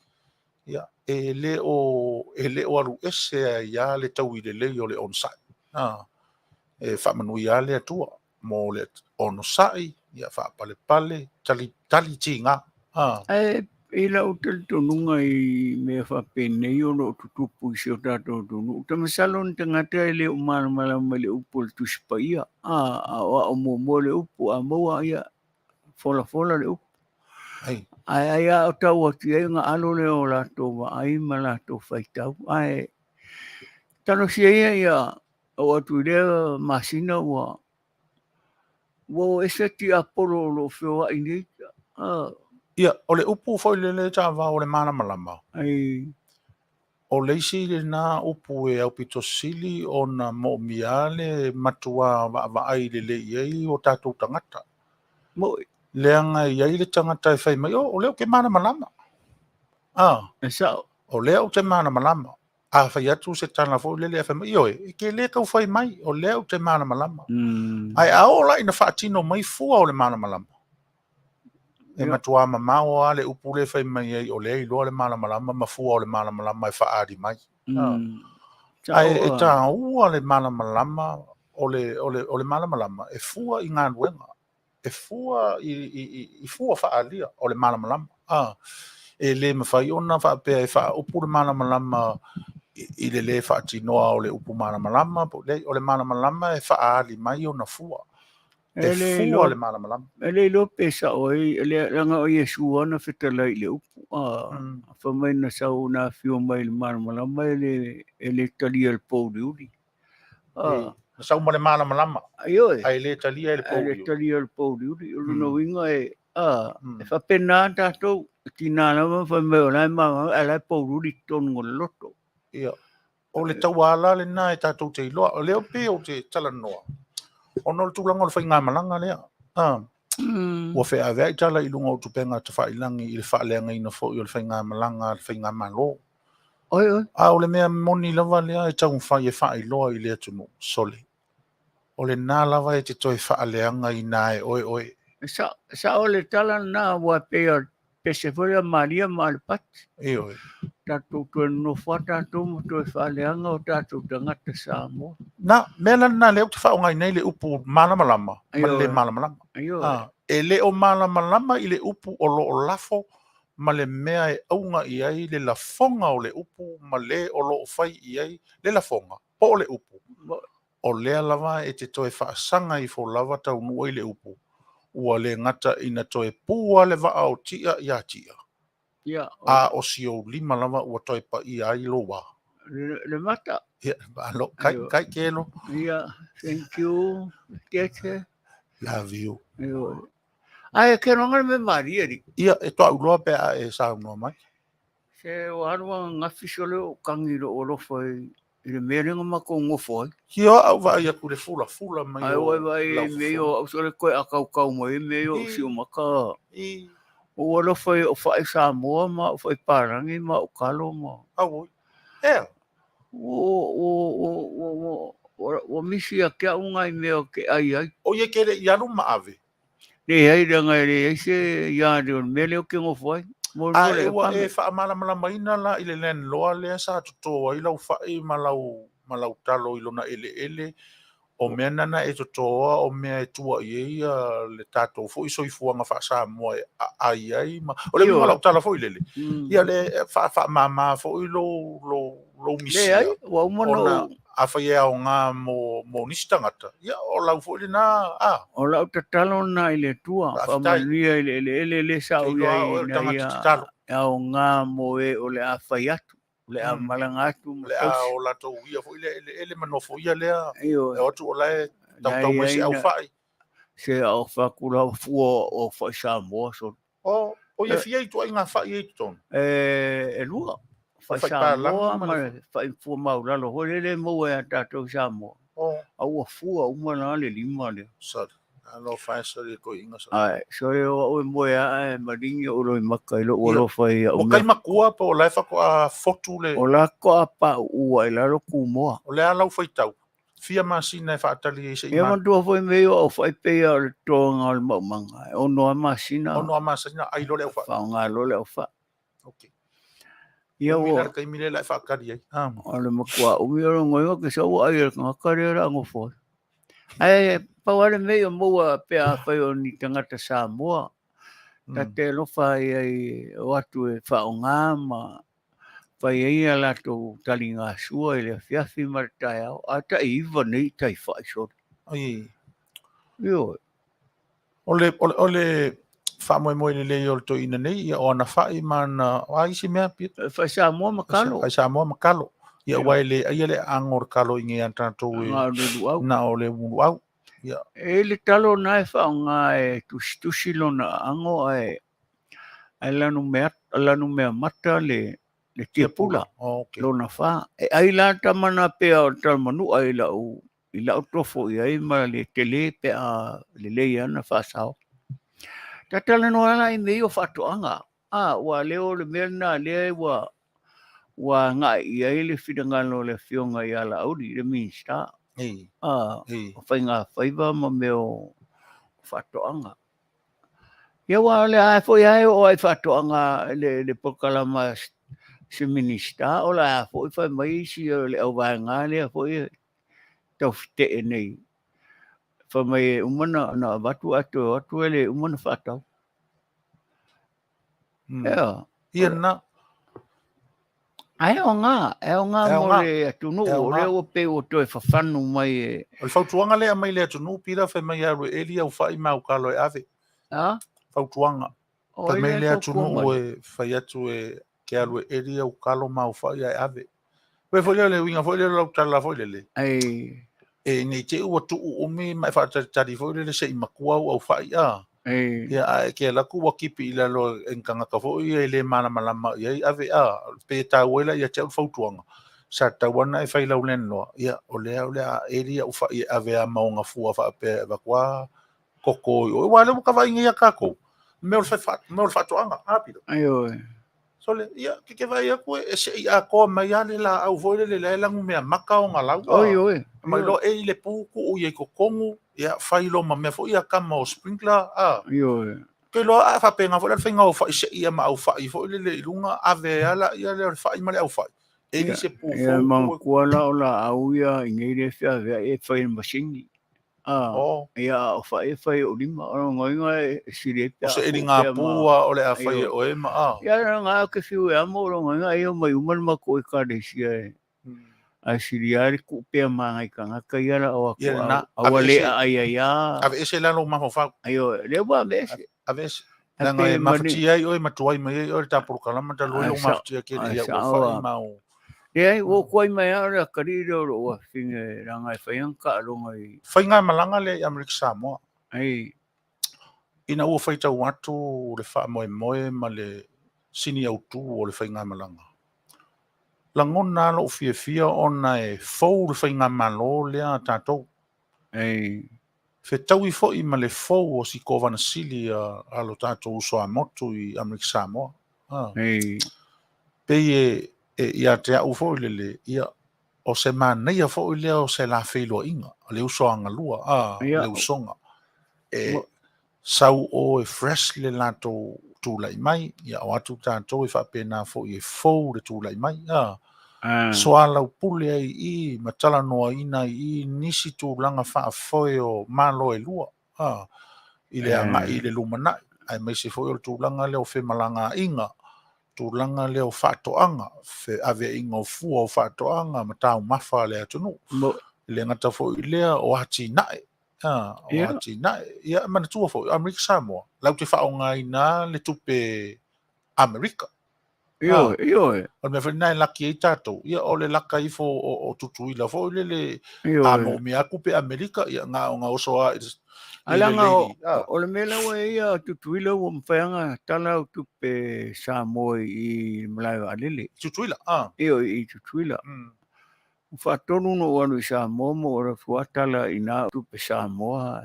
S2: ia, e le o, e le o alu ese ai lava le taui lelei o le onosai. A, e faamanuia lava le Atua mo le onosai, ia faapalepale, tali, tali tiga. A.
S3: Ae i lau talitonuga i mea faapenei o lo o tutupu i si o tatou atunuu, ta masalo ni tagata e le o malamalama i le upu o le Tusi Paia. A, a o ao muamua le upu, a maua ia folafola le upu.
S2: Ai.
S3: Ae ai a o tau atu i ai ona alo lea o latou vaai ma latou faitau. Ae talosia ia ia oo atu i lea masina ua ua o ese tiapolo o lo o feoai nei. Ah.
S2: Ia, o le upu foi lele Tavao o le malamalama.
S3: Ai.
S2: O le isi lena upu e aupito sili ona moomia le matua vaavaai lelei i ai o tatou tagata.
S3: Moi.
S2: Leaga e i ai le tagata e fai mai, oh, o lea ou te malamalama. Ah,
S3: E sao.
S2: o lea ou te malamalama. A fai atu se tala foi lele ae fai mai, ioe, e te le tau fai mai, o lea ou te malamalama. Ae a oo la ina faatino mai fua o le malamalama, e matuā mamao lava le upu lea e fai mai ai, o lea e iloa le malamalama ma fua o le malamalama e faaali mai. Ae e taua le malamalama o le malamalama e fua i galuega. E fua i fua faaalia o le malamalama. E le mafai ona faapea e faaupu le malamalama i le le faatinoa o le upu malamalama. O le malamalama e faaali mai ona fua. E fua le malamalama.
S3: E le iloa pe sao ai, leaga o Iesu lava na fetalai i le upu. Fai mai na sau na afio mai i le malamalama e le talia e le pouliuli.
S2: Na sau ma le malamalama,
S3: Ioe.
S2: Ae le talia e le
S3: Ae le
S2: pouliuli.
S3: Talia e le pouliuli. O lona uiga e, e faapena tatou, e tiga lava fai mai o la e malamalama, ae o la e pouliuli i totonu o le loto.
S2: Ia, o le tauala lena e tatou te iloa. O lea pei ou te talanoa, ona o le tulaga o le faigamalaga lea. Ua feaveai tala i luga o upega tafailagi i le faaleagaina foi o le faigamalaga a le faigamalo.
S3: Oi, oi.
S2: A o le mea moni lava lea e taumafai e faailoa i le atunuu, sole, o lena lava e te toe faaleagaina ai e oe oe.
S3: Sao le tala lena, aua pei o le pese foi lea a Maria ma Alepati.
S2: Ioe.
S3: Tatou toe nonofo lava tatou ma toe faaleaga o tatou tagata Samoa.
S2: Na, mea la lena lea ou te faaaogaina ai le upu malamalama ma le le malamalama.
S3: Ioe.
S2: E le o malamalama i le upu o lo o lafo ma le mea e auga i ai le lafoga o le upu ma le o lo o fai i ai le lafoga po o le upu, o lea lava e te toe faasaga ifo lava taunuu ai le upu, ua le gata ina toe pua le vaa o Tia ia Tia, a o si ou lima lava ua toe paia ai lou ā.
S3: Le mata.
S2: Ia, malo, kai, kai kelo.
S3: Ia, thank you. Kete.
S2: Love you.
S3: Ae ke ronga le me maria ri.
S2: Ia, e toa uloa pe a e saunoa mai.
S3: Se o alu a ngafi sole o kangi lo alofa i le mea lea na matou nofo ai.
S2: Ia au vaai atu le fulafula mai
S3: Ai
S2: o
S3: ua vaai
S2: lau
S3: i mea
S2: fofoga.
S3: o au sole koe a kaukau mai i mea o
S2: I,
S3: si o maka.
S2: i,
S3: Ua alofa i o fai Samoa ma o fai Palangi ma o kalo ma.
S2: Au, ea.
S3: Ua misi ia ke au ngai mea o ke ai ai.
S2: O ia ke le i alu ma ave.
S3: Leai, leaga e leai se ia o le mea lea ou te nofo ai. Mo
S2: A
S3: le
S2: e ua
S3: pame.
S2: e faamalamalamaina la i le landlord lea sa toto ai lau fai ma lau talo i lona eleele, o mea nana e totoa, o mea e tua i ai ia le tatou foi soifuaga faa-Samoa e aai ai ma o le uiga o lau tala foi lele, ia le faamama foi lou misia.
S3: Leai, ua uma
S2: ona
S3: ona
S2: afai e aoga mo nisi tagata, ia o lau foi lena a.
S3: O lau tatalo lena i le Atua,
S2: Faafetai.
S3: faamanuia i le eleele lea sa
S2: Te
S3: ou
S2: iloa
S3: i ai
S2: oe o le
S3: ina
S2: tagata
S3: ia
S2: tatalo.
S3: aoga mo e o le a fai atu, o le a malaga atu ma
S2: Le a
S3: tausi.
S2: o latou ia foi le eleele ma nofoia lea
S3: Ioe.
S2: e o atu o la e tautau mai se
S3: Leai
S2: au
S3: na
S2: fai.
S3: Se au fakula fua o fai Samoa so.
S2: O ia fia i tuaiga fai ai i totonu.
S3: E lua. Fai
S2: Fai
S3: Samoa
S2: palagi ma
S3: ma
S2: le
S3: le fai fua maulalo foi lele e maua ia tatou i Samoa. A ua fua uma la le lima lea.
S2: Sorry. Alofa e sori e toeaiina sori.
S3: Ae, sore o au e moe aa e malingi o loi maka i lou
S2: Ia.
S3: alofa i au
S2: Ua kai
S3: mea.
S2: makua po o la e faatoa fotu le
S3: O la koa pa uua i lalo kumoa.
S2: O le a lau faitau. Fia masina e faatali ai se i
S3: Ia
S2: ma.
S3: matua foi mea o au fai pei o le toga o le maumaga. E ono a masina.
S2: Ono a masina ai lo le au fai.
S3: Whaonga lo le au fai.
S2: Okay.
S3: Ia
S2: Umi
S3: ua
S2: la le taimi le la e faatali ai. Ah.
S3: O le matua umi o le ngoiga ke sa ua ai e ngaka le ra ngofo. Ai pau ale mea o maua pe a whai o ni tangata Samoa. Ta te alofa ai ai o atu e whaonga ma whai ai a latou talinga sua i le afiafi ma le taeao. A ta iwa nei tai whai sore.
S2: Ai.
S3: Ioe.
S2: O le faamoemoe lelei o le toeaina nei, ia o ana fai ma ana, o a isi mea pia?
S3: Whai Samoa ma kalo.
S2: Fai Samoa ma kalo. Ia
S3: Ioe.
S2: ua e le aia le ago o le kalo i ngei a tatou e
S3: Ngā o le luau.
S2: na o le uluau. Ia.
S3: E le talo na e whaonga e tusitusi lona ango ai ai lanu mea mata le tiapula.
S2: Oh, okay.
S3: Lona wha. E ai la tamana pea o talmanu ai lau i lau tofo i ai ma le tele pe a le lei ana whasao. Tatala no ala i mei o whatoanga. A, ua leo le mea na lea ua ua agai i ai le finagalo o le Afioga ia Laauli, le Minisita o Faigafaiva ma mea o Faatoaga. Ia aua o lea foi lava e oo lava i faatoaga le polokalama a se Minisita, o la foi fai mai isi o le auvaega lea foi e tau fetee nei, fai mai e uma ona avatu ae toe o atu e le uma ona faatau. Ea.
S2: Ia na.
S3: Ae aoga, e aoga mo le atunuu, o lea ua pei ua toe fafanu mai e.
S2: O le fautuaga lea mai le atunuu, pila fai mai alu e eli au fai ma au kalo e ave.
S3: A?
S2: Fautuaga. Fai mai le atunuu e fai atu e ke alu e eli au kalo ma au fai ae ave. Pei foi lea o le uiga foi lea o lau tala foi lele.
S3: Ei.
S2: E nei te ua tuu umi ma e faatalitali foi lele se i matua au au fai a.
S3: Ei.
S2: Ia ae ke alu atu ua kipi i lalo e ni tagata foi ia e le malamalama i ai ave a. Pe taua ai la ia te au le fautuaga. Sa tatau lava ona e fai lau landlord. Ia o lea o le a eli au fai e ave a ma ona fua faapea e avatu a koko i o. Aua o lea ua ta vaai nei ia tatou. Mea o le faatoaga. A pila.
S3: Ioe.
S2: Sole, ia, ke ke vaai atu e se'i atoa mai lava le laau foi lele la e lanu mea maka ona lau.
S3: Oi, oi.
S2: Mai loa eli le pu tuu i ai totonu, ia, fai loa ma mea foi ia kama o sprinkler, a.
S3: Ioe.
S2: Ke loa a faapena foi la le faiga o fai se'i ia ma au fai foi lele i luga, ave ala ia lea o le fai ma le au fai. Eli se pu
S3: Ia,
S2: fou.
S3: manatua la o laau ia i nei le feaveai e fai e le masini. A,
S2: Oh.
S3: ia a o fai e fai o lima, o longa e sili ai pe
S2: O
S3: a
S2: se
S3: ku
S2: eli ngā
S3: pea ma.
S2: pua o le a fai e
S3: Ioe.
S2: oe ma a.
S3: Ia na ngā ke fiu e amo o longa e o mai uma le mako i kalesia e. Ae sili ai le ku pea ma ngai kangaka ia la o aku
S2: Ia lena,
S3: au
S2: ave
S3: le
S2: ese,
S3: a ai ai a.
S2: ave ese lalo mafaufau.
S3: Aio, le ua ave ese.
S2: Ave ese.
S3: Ae
S2: Leaga
S3: pe
S2: e
S3: mani.
S2: mafatia ai oe ma tuai mai ai oe le tapolokalama talu ai
S3: Ae
S2: lou
S3: sa,
S2: mafatia tele
S3: ae
S2: i au
S3: sa
S2: au fai
S3: oa.
S2: ma o.
S3: Leai, ua ou kuai mai lava o le akalii lea o lou afafine leaga e fai ana taaloga i.
S2: Faigamalaga lea i Amerika Samoa.
S3: Ai.
S2: Ina ua faitau atu le faamoemoe ma le sini autu o le faigamalaga. Lagona lava lou fiafia ona e fou le faigamalo lea a tatou.
S3: Ai.
S2: Fetaui foi ma le fou o si Kovana Sili a lo tatou uso a motu i Amerika Samoa.
S3: Ai.
S2: Pei e ia te au foi lele, ia, o se manaia foi lea o se la feiloaiga, o le uso agalua, a,
S3: Ia.
S2: le usoga. E sau o e fresh le latou tulai mai, ia o atu tatou e faapena foi e fou le tulai mai, a. Soalaupule ai i ma talanoaina ai i nisi tulaga faafoe o malo e lua, a, i le agai i le lumanai, aemaise foi o le tulaga lea o femalagaaiga, tulaga lea o faatoaga, feaveaiga o fua o faatoaga ma taumafa a le atunuu. E le gata foi i lea o atinae, a, o atinae. Ia, manatua foi, Amerika Samoa, latou te faaaogaina le tupe Amerika.
S3: Ioe, ioe.
S2: O le mea foi lena e laki ai tatou, ia o le laka ifo o Tutuila foi lele,
S3: Ioe.
S2: a moomia atu pe Amerika, ia na o na oso a i le
S3: Alaga
S2: lady. A.
S3: o le mea la ua i ai ia Tutuila ua mafai ona tala au tupe Samoa i malae vaalele.
S2: Tutuila, a.
S3: Ioe, i Tutuila. Ua faatolu ona ou alu i Samoa ma ou alu atu lava tala i ina tupe Samoa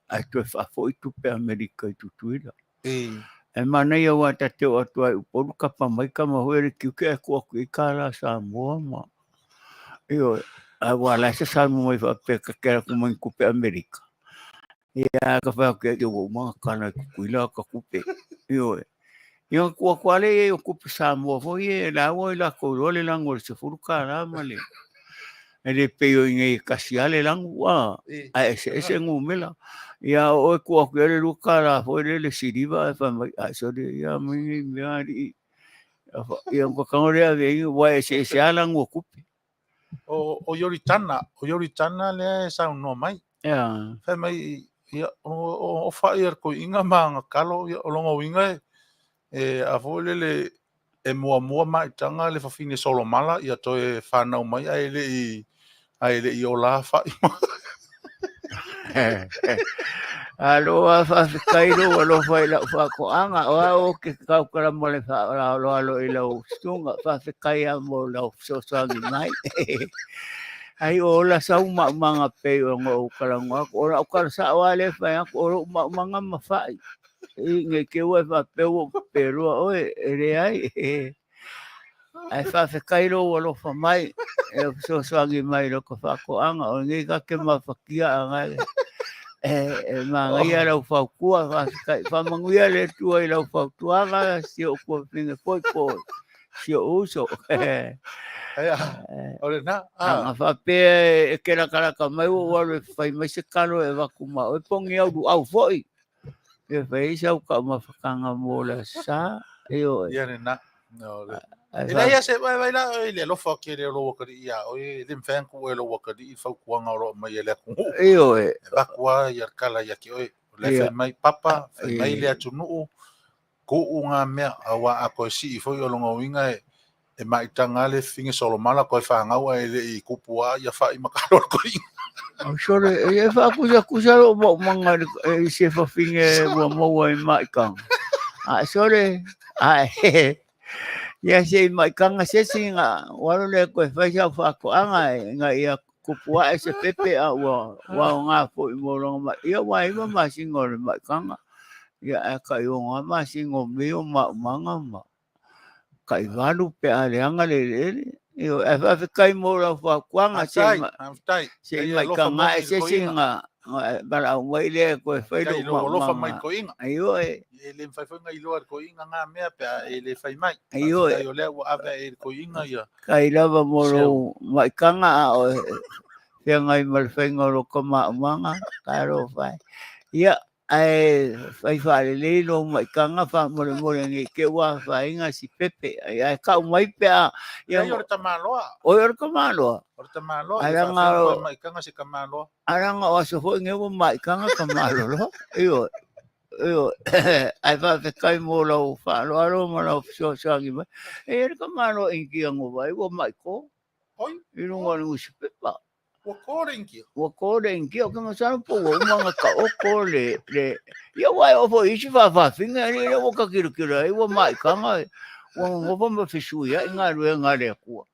S3: ae toe faafoi tupe Amerika i Tutuila.
S2: E.
S3: E manaia aua ta te oo atu ai i Upolu kapa mai tama foi le tiute ae tuu atu i ai tala Samoa ma. Ioe, ae ua la e sasalu mai faapea ta te alu atu ma ni tupe Amerika. Ia ka fai atu ia ua uma ona tala i Tutuila ta tupe. Ioe. Ia ona tuu atu lava lea i ai o tupe Samoa foi ia la ua i latou iloa le lanu o le $10 ma le e le pei o i inei e tasi lava le lanu a, ae eseese numera. Ia o oe tuu atu i ai le $2 foi lele le siliva ae fai mai, ai sole ia mai nei mea alii. Ia ona tago lea ave i ai, ua eseese lava lanu o tupe.
S2: O Ioritana, o Ioritana lea e saunoa mai.
S3: Ia.
S2: Fai mai, ia, o fai a le toeaina ma ana talo, ia, o lona uiga e a foi lele e muamua maitaga le fafine solomala, ia toe whanau mai ae le i ola fai.
S3: Aloha faafetai lou alofa i lau faatoaga, o au ou te tautala ma le faaaloalo i lau susuga, faafetai lava mo lau fesoasoani mai. Ai o ola sau maumaga pei ona ou talanoa atu, o lau tala sao lava lea e fai atu, o lou maumaga ma fai. I nei te ua e faapea ua ou pepelua oe, e leai. Ae faafetai lou alofa mai e lou fesoasoani mai i lota faatoaga, o lenei ta te mafatia agai e manaia lau fautua. Faafetai, faamanuia le Atua i lau fautuaga, si ou tuafafine foi po o si ou uso.
S2: O lena.
S3: Ana faapea e te latalata mai ua ou alu e fai mai se talo e avatu ma oe, po o ni au luau foi e fai ai sau taumafataga mo le Aso Sa. Ioe.
S2: Ia lena. E leai lava se vaivai la i le alofa o tele o lou atalii iā oe, e le mafai ona tuu e lou atalii le fautuaga o lo o aumai e le atunuu.
S3: Ioe.
S2: E avatu lava ia le tala ia te oe. O la e fai mai papa, fai mai le atunuu, tuu ngā mea, aua a toe sii foi o lona uiga e maitaga lava le fafine solomala toe fanau ae le i tupu lava ia fai ma talo a le toeaina.
S3: O sole, e faakusakusa lou maumaga i se fafine ua maua i maitaga. A sole, a ia se i maitaga se isi na ua alu lea toe fai sau faatoaga ina ia tupu ae se pepe a ua aoga foi mo lona mai. Ia ua 9 masina o le maitaga. Ia ae tai 6 lava masina o mio maumaga ma tai 8 pe a leaga le eleele. Ioe, ae faafetai mo lau fautuaga se
S2: Faafetai.
S3: se i maitaga ae se isi na valaau mai lea e toe fai lou
S2: alofa mai i le toeaina.
S3: Ioe.
S2: E le mafai foi ona iloa e le toeaina ngā mea pe a e le fai mai.
S3: Ioe.
S2: Faafetai o lea ua ave e le toeaina ia.
S3: Faafetai lava mo lou maitaga a o feagai ma le faiga o lota maumaga. Talofa e. Ia, ae fai faalelei lou maitaga faamolemole ne i te i ua afaina si pepe. Ae tau mai pe a...
S2: Leai, o le tamaloa.
S3: Oi, o le tamaloa.
S2: O le tamaloa, ia faafetai koe maitaga se tamaloa.
S3: Ae leaga o aso foi nei ua maitaga tamaloloa. Ioe, ioe. Ae faafetai mo lau faaaloalo ma lau fesoasoani mai. E i ai le tamaloa Initia na vaai ua maito
S2: Oi.
S3: i luga o le nusipepa.
S2: Ua to le Initia.
S3: Ua to le Initia, ou te masalo po ua uma ona taoto le... Ia ua e oo foi i isi faafafine, alii lea ua ta tilotilo ai ua maitaga, ua nonofo ma fesuiai galuega a le Atua.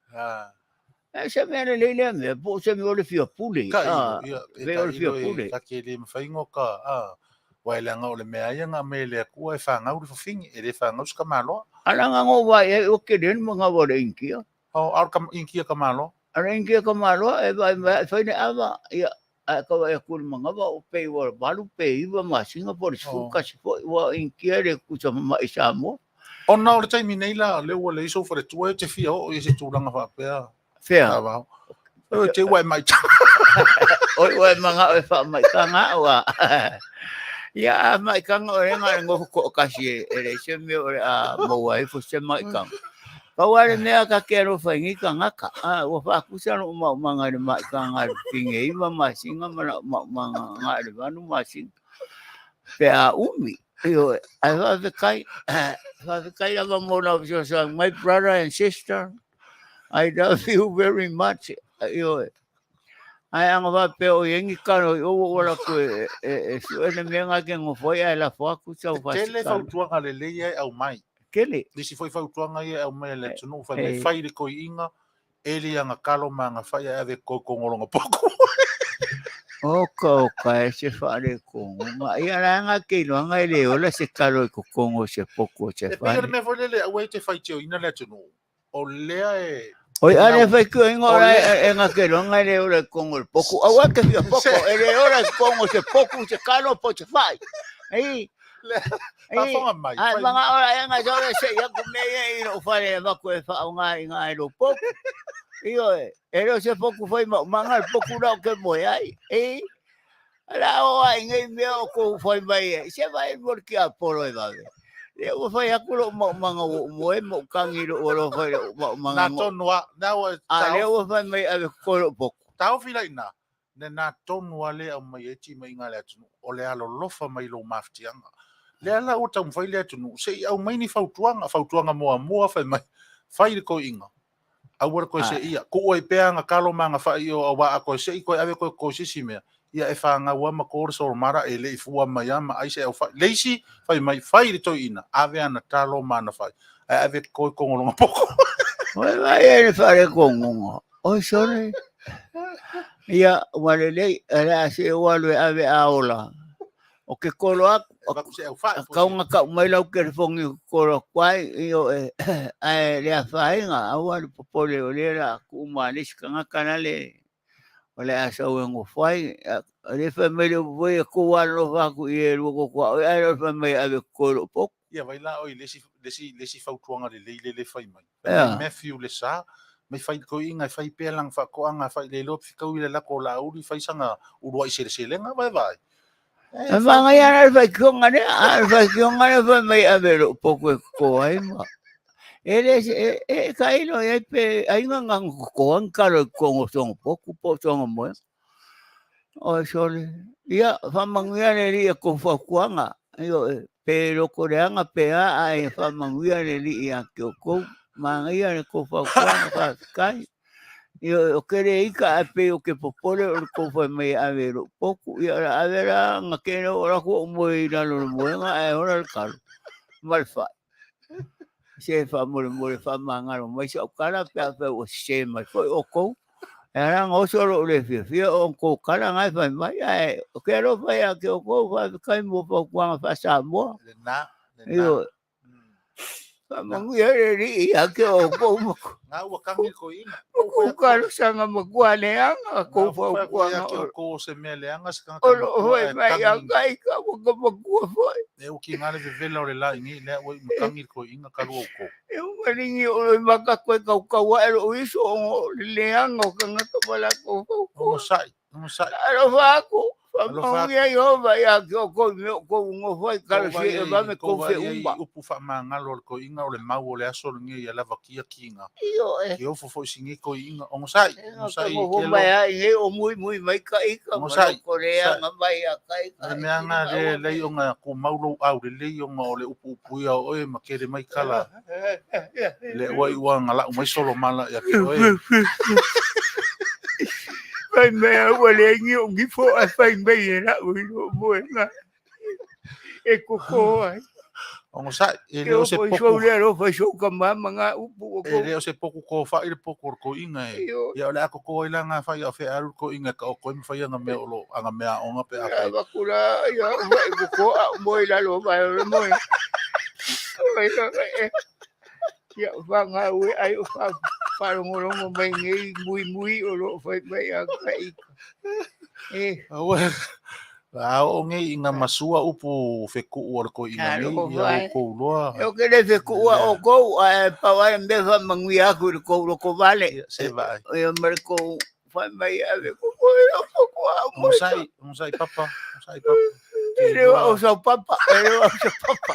S3: E se mea lelei lea mea, po o se mea o le fia pule.
S2: Ka ilo, ia, e
S3: Mea
S2: ka
S3: o le fia
S2: ilo e
S3: pule.
S2: ta te le mafai ona ka, a, aua e leaga o le mea ia na aumai e le Atua e fanau le fafine, e le fanau se tamaloa.
S3: A leaga na ou vaai ai ua tele le manava o le Initia.
S2: O, a o le Initia tamaloa.
S3: A o le Initia tamaloa e vaai mai e fai le ava, ia, ae tau vaai atu i le manava o pei ua 8 pe 9 masina po o le 11 foi, ua o Initia e le tutusa ma mai Samoa.
S2: Ona o le taimi nei la, o lea ua leai sou faletua, e te fia oo i se tulaga faapea.
S3: Fea?
S2: Tavao. Oi, te ua e maitaga.
S3: Oi, ua e manao e faamaitaga au a. Ia, a maitaga o le na o le nofo toatasi e leai se mea o le a maua ai fo se maitaga. Pau lava le mea ta te alofa i nei tagata, a, ua faatusa lou maumaga i le maitaga a le fafine e 9 masina ma lau maumaga na o le 8 masina. Pe a umi. Ioe, ae faafetai, faafetai lava mo lau fesoasoani mai brother and sister. I love you very much. Ioe. Ae ana faapea o i ai ni talo i o ua ou alu atu e sue le mea na e te nofo ai ae lafo atu sau
S2: E tele
S3: fasikalo.
S2: fautuaga lelei ia e aumai.
S3: Tele.
S2: Nisi foi fautuaga ia e aumai e le atunuu, fai mai fai le toeaina, eli ana talo ma ana fai ae ave e totogo lona poku.
S3: Oka oka e se faaletonu. Ia la nga ke iloaga e le ola se talo i totonu o se poku o se
S2: E pei o le
S3: fale.
S2: mea foi lele, aua e te faitioina le atunuu. O lea e...
S3: Oi, a le faitioina
S2: O
S3: o la
S2: lea-
S3: e nga ke iloaga e le ola i totonu o le poku. Aua te fia poko, e le ola i totonu o se poku, se talo po o se fai. Ei, ei,
S2: Faafofoga mai.
S3: Ai,
S2: fai-
S3: mga ora e nga sore se ia ku me ia i lou fale e vaku e whaonga i ngā e lou poku. Io e, e leo se poku whai mau manga le poku rau ke moe ai. E, la o ai ngei mea o kou whai mai e. Se vai mo ki a polo e vave. Le ua whai aku lou mau manga o moe mo kangi lou alo whai lou mau manga
S2: Nā tonu a, nā ua
S3: A le ua whai mai ave ko lou poku.
S2: taofi lai nā, le nā tonu a le au mai e ti mai ngā le atunuu, o le alolofa mai lou mafatiaga. Lea la ua taumafai le atunuu, se i aumai ni fautuaga, fautuaga muamua fai mai, fai le toeaina, aua le toe seia, tuu ai pea aga talo ma aga fai i o auā a toe sei toe ave toe toto i se isi mea, ia e fanau lava ma to le solomara e le i fua mai lava ma ai se aufai. Le isi, fai mai, fai le toeaina, ave ana talo ma ana fai, ae ave toto i totonu o lona poto.
S3: Oi vai e le faalekogoga. Oi sole. Ia, ua lelei, o le a se ua alu e ave a ola. O ke kolo aku,
S2: E avatu se aufa'i
S3: po o se. Kau mai lau telefoni o kolo aku ai, ioe, ae le afaina, aua le popole o lea la ku ma le isi tagata lale o le a sau e gofo ai. O lea fai mai le upu foi e kou alolofa atu i e lua koko a oe, ae le fai mai e ave koko i lou potu.
S2: Ia vai la oi le isi le isi le isi fautuaga lelei lea le fai mai. Fai mai Matthew le sa, mai fai toeaiina e fai pea lana faatoaga fai le iloa pe fetaui le lako o Laauli fai sana uluai seleselega vae vaai.
S3: E manaia la le faitioga lea, a o le faitioga lea fai mai ave i lou potu e toto ai ma e le e tailo i ai pe ai na na toto ai ni talo i totonu o sona potu po o sona moega. Oi sole, ia faamanuia le Alii i a outou fautuaga, ioe, pe loto leaga pe a, ae faamanuia le Alii ia te outou. Manaia le tou fautuaga, faafetai. Ioe, o ke le ika ae pei o ke popole o le tou fai mai e ave i lou potu, ia o le a ave la na kena o alu atu ou moe i lalo o le moega ae ola le talo ma le fai. Se faamolemole faamagalo mai sau tala pe afai ua sese mai foi outou. E ala ona oso lou le fiafia o outou tala na e fai mai, ae o ke alofa ia te outou, faafetai mo fautuaga faa-Samoa.
S2: Lena, lena.
S3: Ioe. Faamanuia le Alii ia te outou ma
S2: Nga ua kagi le toeaina.
S3: ma kou talosaga matua leaga, kou fautuaga
S2: Ia te outou o se mea leaga se tagata
S3: o loo
S2: matua
S3: fai
S2: ae
S3: mai ia
S2: kagi.
S3: kai ka ua ka matua foi.
S2: E uki nga le vevela o le la i nei lea ua iu ma kagi le toeaina talu outou.
S3: E umaligi o loi maka koe kaukau ae lou iso ona o le leaga o tagata ma latou fautua.
S2: Onosai, onosai.
S3: Alofa aku,
S2: Alofa aku.
S3: faamanuia Ieova ia te outou i mea o outou nofo ai, talosia e vave
S2: Kou
S3: tou
S2: vaai ai
S3: feuma.
S2: upu faamagalo a le toeaina o le mau o le aso lenei ia lavakia kiga.
S3: Ioe.
S2: Ke ofo foi si nei toeaina. Onosai,
S3: E
S2: onosai
S3: nofo
S2: kelo.
S3: mai ai nei o muimui mai ka ika ma
S2: Onosai,
S3: loko leaga mai ia ka ika.
S2: Le mea nga le lei ona kumau lou au lelei ona o le upuupuia o oe ma kele mai kala. Le ua i ua ngalau mai solo mala ia te oe.
S3: Fai mai au ua leai ni ou gifo ae fai mai e lau i lou moega e koko ai.
S2: Onosai, e
S3: Ke
S2: le o
S3: o
S2: se
S3: foi
S2: poku.
S3: sou le alofa i sou tama ma ngā upu o
S2: E
S3: kou.
S2: le o se poku ko whai le poku o le koinga e.
S3: Io.
S2: Ia o le a koko ai la ngā whai au whea aru le koinga ka o koe mwhai anga mea o lo anga mea onga pe a
S3: Ia
S2: whai.
S3: vakula, ia whai koko a moe lalo mai o le moe. Oi, e. Ia whanga ue ai o wha wharongolongo mai ngei mui mui o lo whai mai a ka ika. E.
S2: Aue. A o ngei i ngā masua upu whekuu o le koinga nei,
S3: Alo,
S2: ia
S3: vai.
S2: o kou loa.
S3: E o ke le whekua o kou, a e pau ai me wha manguia aku i le kou loko vale.
S2: Ia, se vaai.
S3: E o mare kou whai mai a ve koko e o koko a moe.
S2: Onosai, onosai papa, onosai papa.
S3: E le o sau papa, e le o sau papa,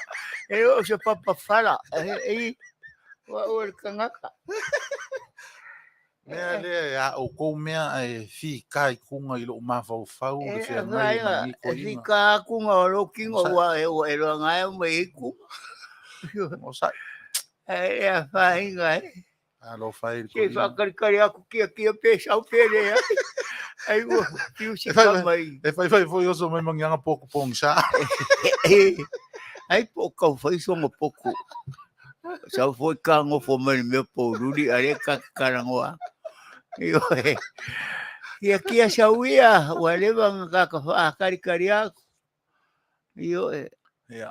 S3: e le o sau papa whala. E, e, wa o le kangaka.
S2: Mea lea e a o kou mea e whika i kunga i lou mafaufau le
S3: E
S2: whea ngai ma
S3: whainga,
S2: ni
S3: e
S2: koinga.
S3: whika akunga o lo kingo
S2: Onosai.
S3: ua e ua e loa ngai o mai iku.
S2: Onosai.
S3: E a whainga e.
S2: Alofa e le
S3: Se
S2: koinga.
S3: whakarikari aku kia kia pe sau pe le ai. Ai ua piu si
S2: E whai
S3: ka mai.
S2: E whai whai foi oso mai mangianga poku pongi sa.
S3: Ai po kau whai songa poku. Sau foi ka ngofo mai le mea pōruri a le ka karangoa. Io e. Kia kia sau ia, ua lewa nga kaka whaakarikari aku. Io e.
S2: Ia.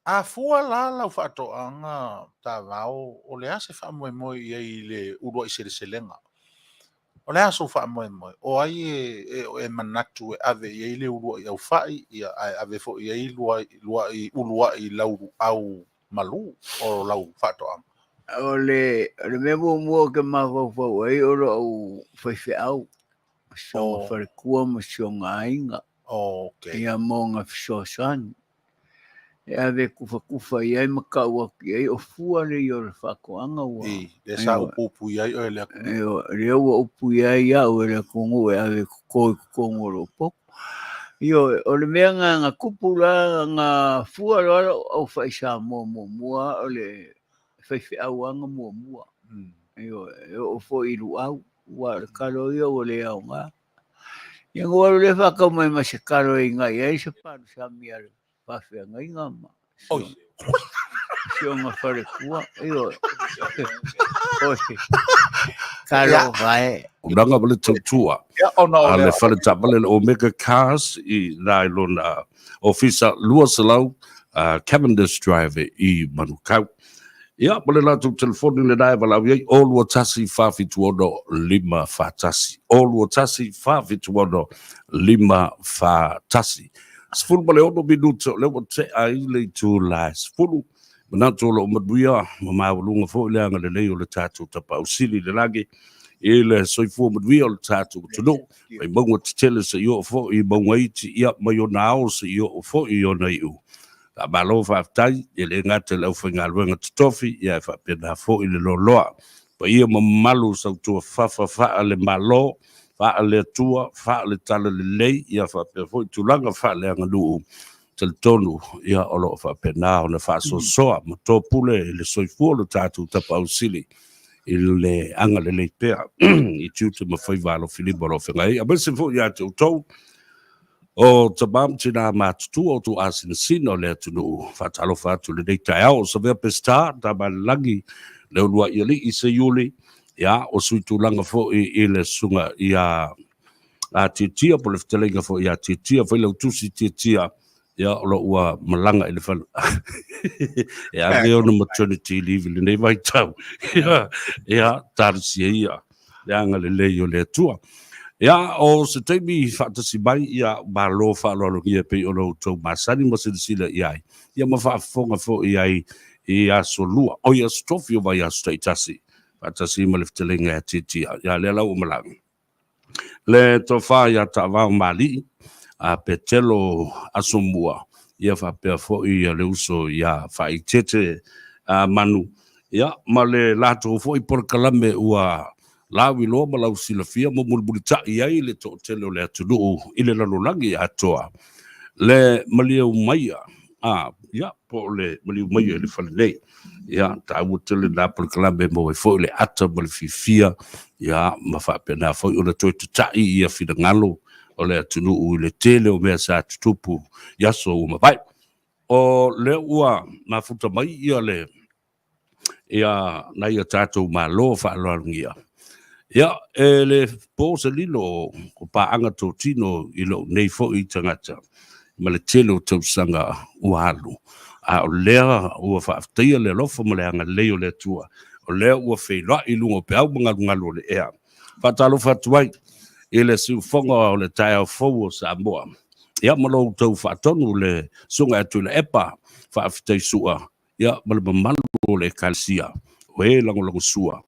S2: A fua la lau faatoaga tavao o le a se faamoemoe i ai i le uluai seleselega. O le a sou faamoemoe, o ai e, e, e manatu e ave i ai le uluai aufa'i, ia ae ave foi i ai luai, luai, uluai lauluau malu o lau faatoaga.
S3: O le, o le mea muamua ou te mafaufau ai o lou faifeau, soga
S2: O.
S3: falekua ma soga aiga.
S2: Okay.
S3: Ia mo ngā fesoasoani. E ave kufakufa i ai ma kau atu i ai o fua le i o le faatoaga ua.
S2: I, le sa
S3: Ioe.
S2: upu upu i ai oe le atunuu.
S3: Ioe, lea ua upu i ai au e le atunuu e ave koko i totonu o lou potu. Ioe, o le mea nga nga kupu la nga fua loa lou au fai Samoa muamua o le faifeauaga muamua. Ioe, e oo foi i luau, ua o le kalo ia ua le aoga. Ia na ua alu lea faatau mai ma se kalo e igai ai se palusami a le faafeagaiga ma
S2: Oi.
S3: sioga falekua. Ioe. Oi. Talofa e.
S4: Tulaga ma le tautua
S2: Ona o
S4: a
S2: le
S4: le fale taavale le Omega Cars i na i lona ofisa 200 Cavendish Drive i Manukau. Ia, ma le latou telefoni lena e valaau i ai, 021 476 541. 021 476 541. 16 minuta o lea ua tea ai le itula e 10. Manatu o lo o manuia ma maualuga foi le agalelei o le tatou Tapaau Sili i le lagi i le soifua manuia o le tatou atunuu, mai mauga tetele seia oo foi i mauga iti, ia mai ona ao seia oo foi i ona iu. Faamalo faafetai, e le gata i le aufaigaluega totofi, ia ae faapena foi le loaloa. Paia ma mamalu sautua fafa faale-Malo, faale-Atua, faale-Talalelei, ia faapea foi tulaga faaleaganuu. Talitonu, ia, o lo o faapena ona faasoasoa ma topule i le soifua o lo tatou Tapaau Sili i le agalelei pea i tiute ma faiva alofilima o lo o feagai ai, aemaise foi ia te outou o tama ma tina matutua o tuuasinasina o le atunuu. Faatalofa atu i lenei taeao o Savea Peseta, Tamalelagi, le uluai alii Seiuli, ia, o sui tulaga foi i le susuga ia a Tiatia, po o le fetalaiga foi ia Tiatia, Failautusi Tiatia, ia, o lo o ua malaga i le fale e ave ona maternity leave i lenei vaitau. Ia, ia, talosia ia le agalelei o le Atua. Ia, o se taimi faatasi mai, ia, malo faaaloalogia e pei ona outou masani ma silasila i ai, ia ma faafofoga foi i ai i aso lua, oi aso tofi o vaiaso taitasi, faatasi ma le fetalaiga ia Tiatia. Ia, lea la ua malaga le tofa ia Taavao Malii, a Petelo Asomua, ia faapea foi le uso ia Faaitete Manu, ia ma le latou foi polokalame ua lauiloa ma lausilafia ma mulimulitai ai le toatele o le atunuu i le lalolagi atoa, le maliu maia, a, ia, po o le maliu maia i le fale nei. Ia, taua tele lena polokalame e maua ai foi le ata ma le fiafia, ia, ma faapena foi ona toe tata'i ia finagalo o le atunuu i le tele o mea sa tutupu i aso ua mavae. O lea ua mafuta mai ia le ia nai a tatou Malo faaaloalogia. Ia, e le po se lilo o paaga totino i lou nei foi tagata ma le tele o tausaga ua alu, a o lea ua faafetaia le alofa ma le agalelei o le Atua, o lea ua feiloai i luga o peau ma galugalu o le ea. Faatalofa atu ai i le siufofoga o le taeao fou o Samoa, ia ma lo outou faatonu le Susuga ia Tuilaepa Faafetaisua, ia ma le mamalu o le Ekalesia o e lagolagosua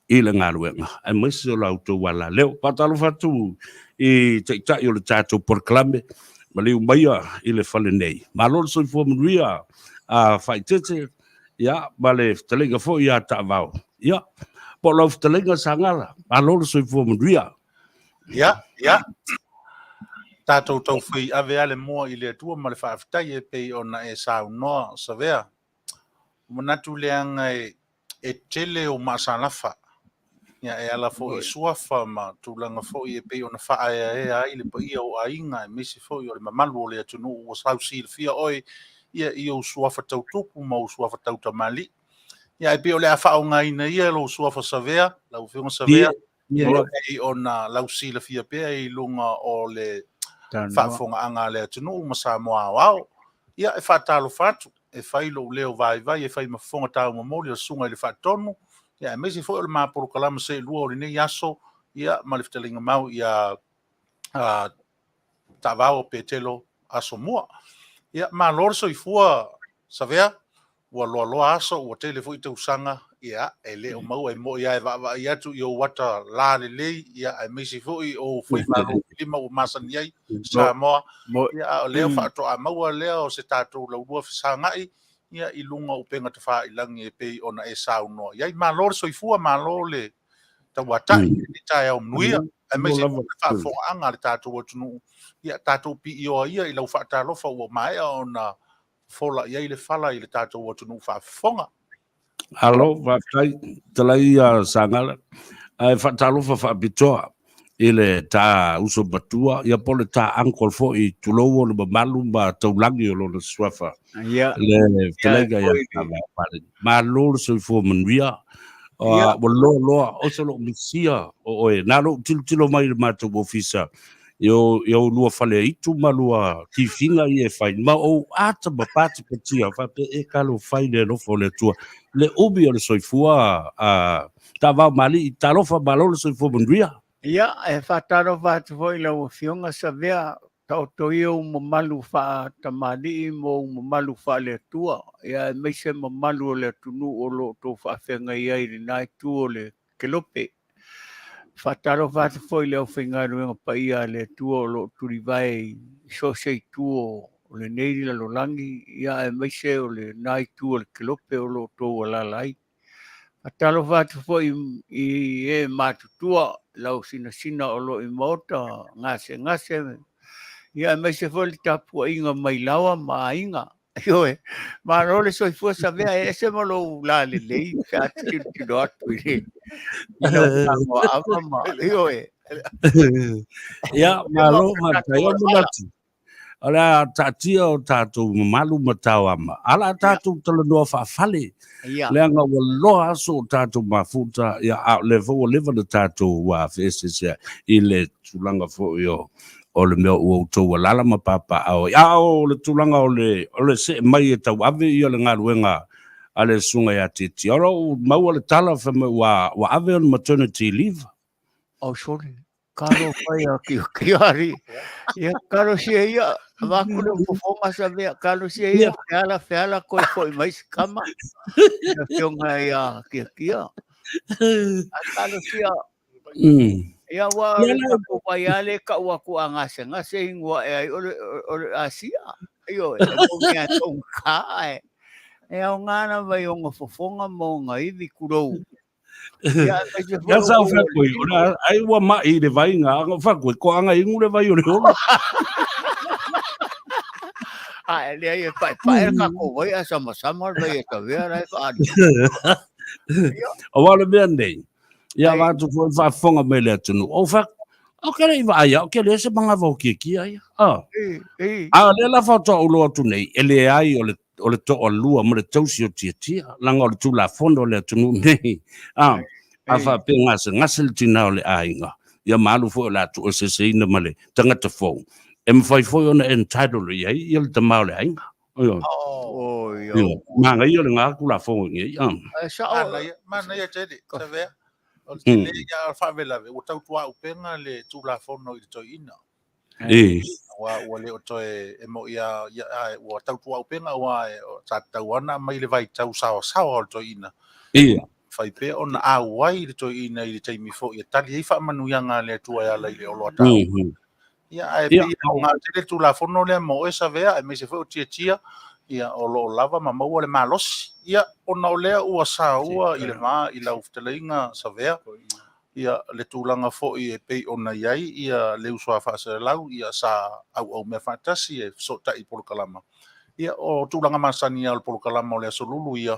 S4: i le galuega, aemaise o la outou alaleo. Faatalofa atu i taitai o le tatou polokalame, maliu maia i le fale nei. Malo le soifua manuia a Faaitete, ia, ma le fetalaiga foi ia Taavao. Ia, po o lau fetalaiga Sagala, malo le soifua manuia.
S2: Ia, ia. Tatou taufai ave a le mua i le Atua ma le faafetai e pei ona e saunoa Savea. Ua manatu leaga e tele o maasalafa ia e ala foi i suafa ma tulaga foi e pei ona faaeaea ai le paia o aiga aemaise foi o le mamalu o le atunuu ua sausilafia oe ia i ou suafa tau tupu ma ou suafa tau tamalii. Ia ae pei o le a faaaogaina ia lou suafa Savea, lau Afioga Savea, pei ona lausilafia pea i luga o le faafofogaaga a le atunuu ma Samoa aoao. Ia, e faatalofa atu, e fai lou leo vaivai e fai ma fofoga taumomoli o le Susuga i le Faatonu, ia, aemaise foi o le ma polokalama seelua o lenei aso, ia, ma le fetalaiga mau ia Taavao Petelo Asomua. Ia, malo le soifua Savea, ua loaloa aso, ua tele foi tausaga, ia, e le o maua, e moni lava e vaavaai atu i ou ata lalelei, ia, aemaise foi o ou faiva alofilima ua masani ai Samoa, ia, a o lea faatoa maua lea o se tatou laulua fesagai, ia, i luga o upega tafailagi e pei ona e saunoa i ai. Malo le soifua, malo le tauatai i lenei taeao manuia, aemaise foi le faafofogaaga a le tatou atunuu, ia, tatou piioa ia i lau faatalofa ua maea ona fola i ai le fala i le tatou atunuu faafofoga.
S4: Alo, faafetai, talai ia Sagala. Ae faatalofa faapitoa i le ta uso matua, ia po o le ta uncle foi, tulou ona mamalu ma taulagi o lona suafa.
S3: Ia.
S4: Le fetalaiga ia Paleni. Malo le soifua manuia. Ua loa loa, oso lou misia o oe. Na lou tilotilo mai i le matou ofisa i ou lua faleaitu ma lua tifiga ia e fai, ma ou ata ma patipatia faapea e kalo fai le alofa o le Atua. Le umi o le soifua a Taavao ma Alii, talofa malo le soifua manuia.
S3: Ia, e faatalofa atu foi i lau Afioga Savea, taoto ia ou mamalu faa-tamalii ma ou mamalu faale-Atua, ia aemaise mamalu o le atunuu o lo o outou faafeagai ai i lena itu o le kelope. Faatalofa atu foi i le aufaigaluega paia a le Atua o lo o tulivae i so o se itu o lenei lalolagi, ia aemaise o lena itu o le kelope o lo o outou alaala ai. Faatalofa atu foi i e matutua, lau sinasina o lo o i maota gasegase, ia aemaise foi le tapuaiga mai laoa ma aiga. Ioe, malo le soifua Savea, e ese ma lou lalelei pe a tilotilo atu i le i lau tagoaava ma ioe.
S4: Ia, malo, faafetai. O manatu, o le a taatia o tatou mamalu ma taoama, a la tatou talanoa faafale, leaga ua loa aso o tatou mafuta, ia, a o lea foi ua leva na tatou feeseeseai i le tulaga foi o o le mea ua outou alaala ma papaaao ai. A o le tulaga o le o le see mai e tauave ia le galuega a le susuga ia Tiatia, o lou maua le tala fai mai ua ua ave ona maternity leave.
S3: Oh sorry, kalo fai a ki ki ari. Ia kalo sia ia, vaku le fofoga sa mea, kalo sia ia, feala feala koe foi mai se kama. Ia fionga ia Tiatia. A kalo sia Ia ua
S4: Ia la
S3: ko vai ale ka ua ku a gasegase ingoa e ai o le o le Asia. Ioe, e moni a tou ka ae. E aoga lava i ona fofoga ma ona ivi kulou. Ia aemaise foi
S4: Ia
S3: o
S4: sa
S3: ou
S4: fai koe, o le ai ua mai i le vaiga, anga fai koe, ko anga ingu le vai o le olo.
S3: A e leai e paepae le tatou vai ae samasama le vai e tavea la e faali.
S4: Aua o le mea nei, Ia avatu foi faafofoga mai le atunuu. O fa o ke le i vaai au ke le se manga o kiekia ia. Ah. A o lea la faatoa ou iloa atu nei, e leai o le o le toalua ma le tausi o Tiatia, leaga o le Tulafono a le atunuu nei. Ah. A faapea gasegase le tina o le aiga, ia ma alu foi o le a tuueseeseina ma le tagata fou, e mafai foi ona entitle i ai ia le tama o le aiga. Ioe.
S3: Oi,
S4: Ioe. Manaia lena Tulafono i inei.
S3: E sao.
S2: Manaia, manaia tele, Savea. O le tele ia o le faalavelave, ua tautuaupega le Tulafono i le toeaina.
S4: E.
S2: Aua ua le o toe e moi lava, ia, ae ua tautuaupega aua sa tatau lava ona aumai le vaitau saoasaoa o le toeaina.
S4: Ia.
S2: Fai pea ona auai le toeaina i le taimi foi e tali ai faamanuiaga a le Atua e ala i le oloa taua. Ia, ae pei e aoga tele le Tulafono lea mo oe Savea, aemaise foi o Tiatia, ia, o lo o lava ma maua le malosi. Ia, ona o lea ua saua i le va i lau fetalaiga Savea, ia, le tulaga foi e pei ona i ai ia le uso a faaselelau, ia, sa auaumea faatasi e fesootai i polokalama. Ia, o tulaga masani lava o le polokalama o le Aso Lulu ia,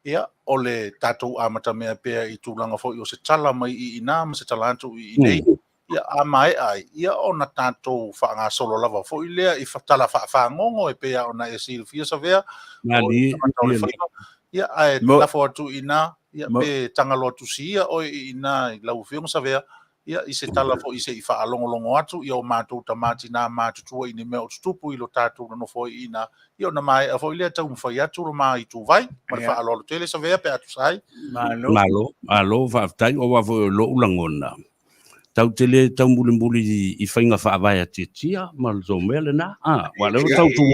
S2: ia, o le tatou amatamea pea i tulaga foi o se tala mai i ina ma se tala atu i inei, ia, a maea ai, ia ona tatou faagasolo lava foi lea i tala faafagogo e pei lava ona e silafia Savea, o le tagata o le faiva, ia, ae lafo atu i ina, ia, pe tagaloa tusi ia oe i ina i lau Afioga Savea, ia, i se tala foi se i faalogologo atu, ia o matou tama tina matutua i ni mea o tutupu i lo tatou nonofo ai i ina, ia ona maea foi lea taumafai atu lo ma ituvai, ma le faaaloalo tele Savea pe a tusa ai.
S3: Malo.
S4: Malo, malo, faafetai, aua foi o lou lagona, Tau te le taumulimuli i faiga faavae a Tiatia ma le tou mea lena. Ah, aua o lea ua tau tu.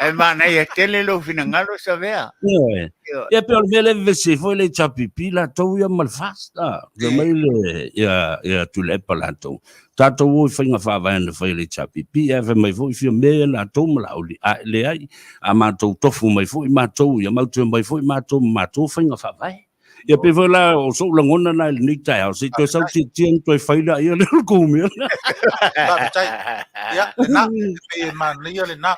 S3: E manaia tele lou finagalo Savea.
S4: Ioe. Ia pei o le mea lea e vevesi ai foi le HRPP latou ia ma le FAST. Ah, fai mai le ia ia Tuilaepa latou. Tatou o i faiga faavae na fai e le HRPP, ae fai mai foi Fiame ia latou ma Laauli. A leai, a matou tofu mai foi matou, ia matou mai foi matou ma matou faiga faavae. Ia pei foi la o sou lagona na i lenei taeao, se i toe sau Tiatia ona toe fai laia lea o le kou mea.
S2: Faafetai. Ia, lena, e pei e manaia lena.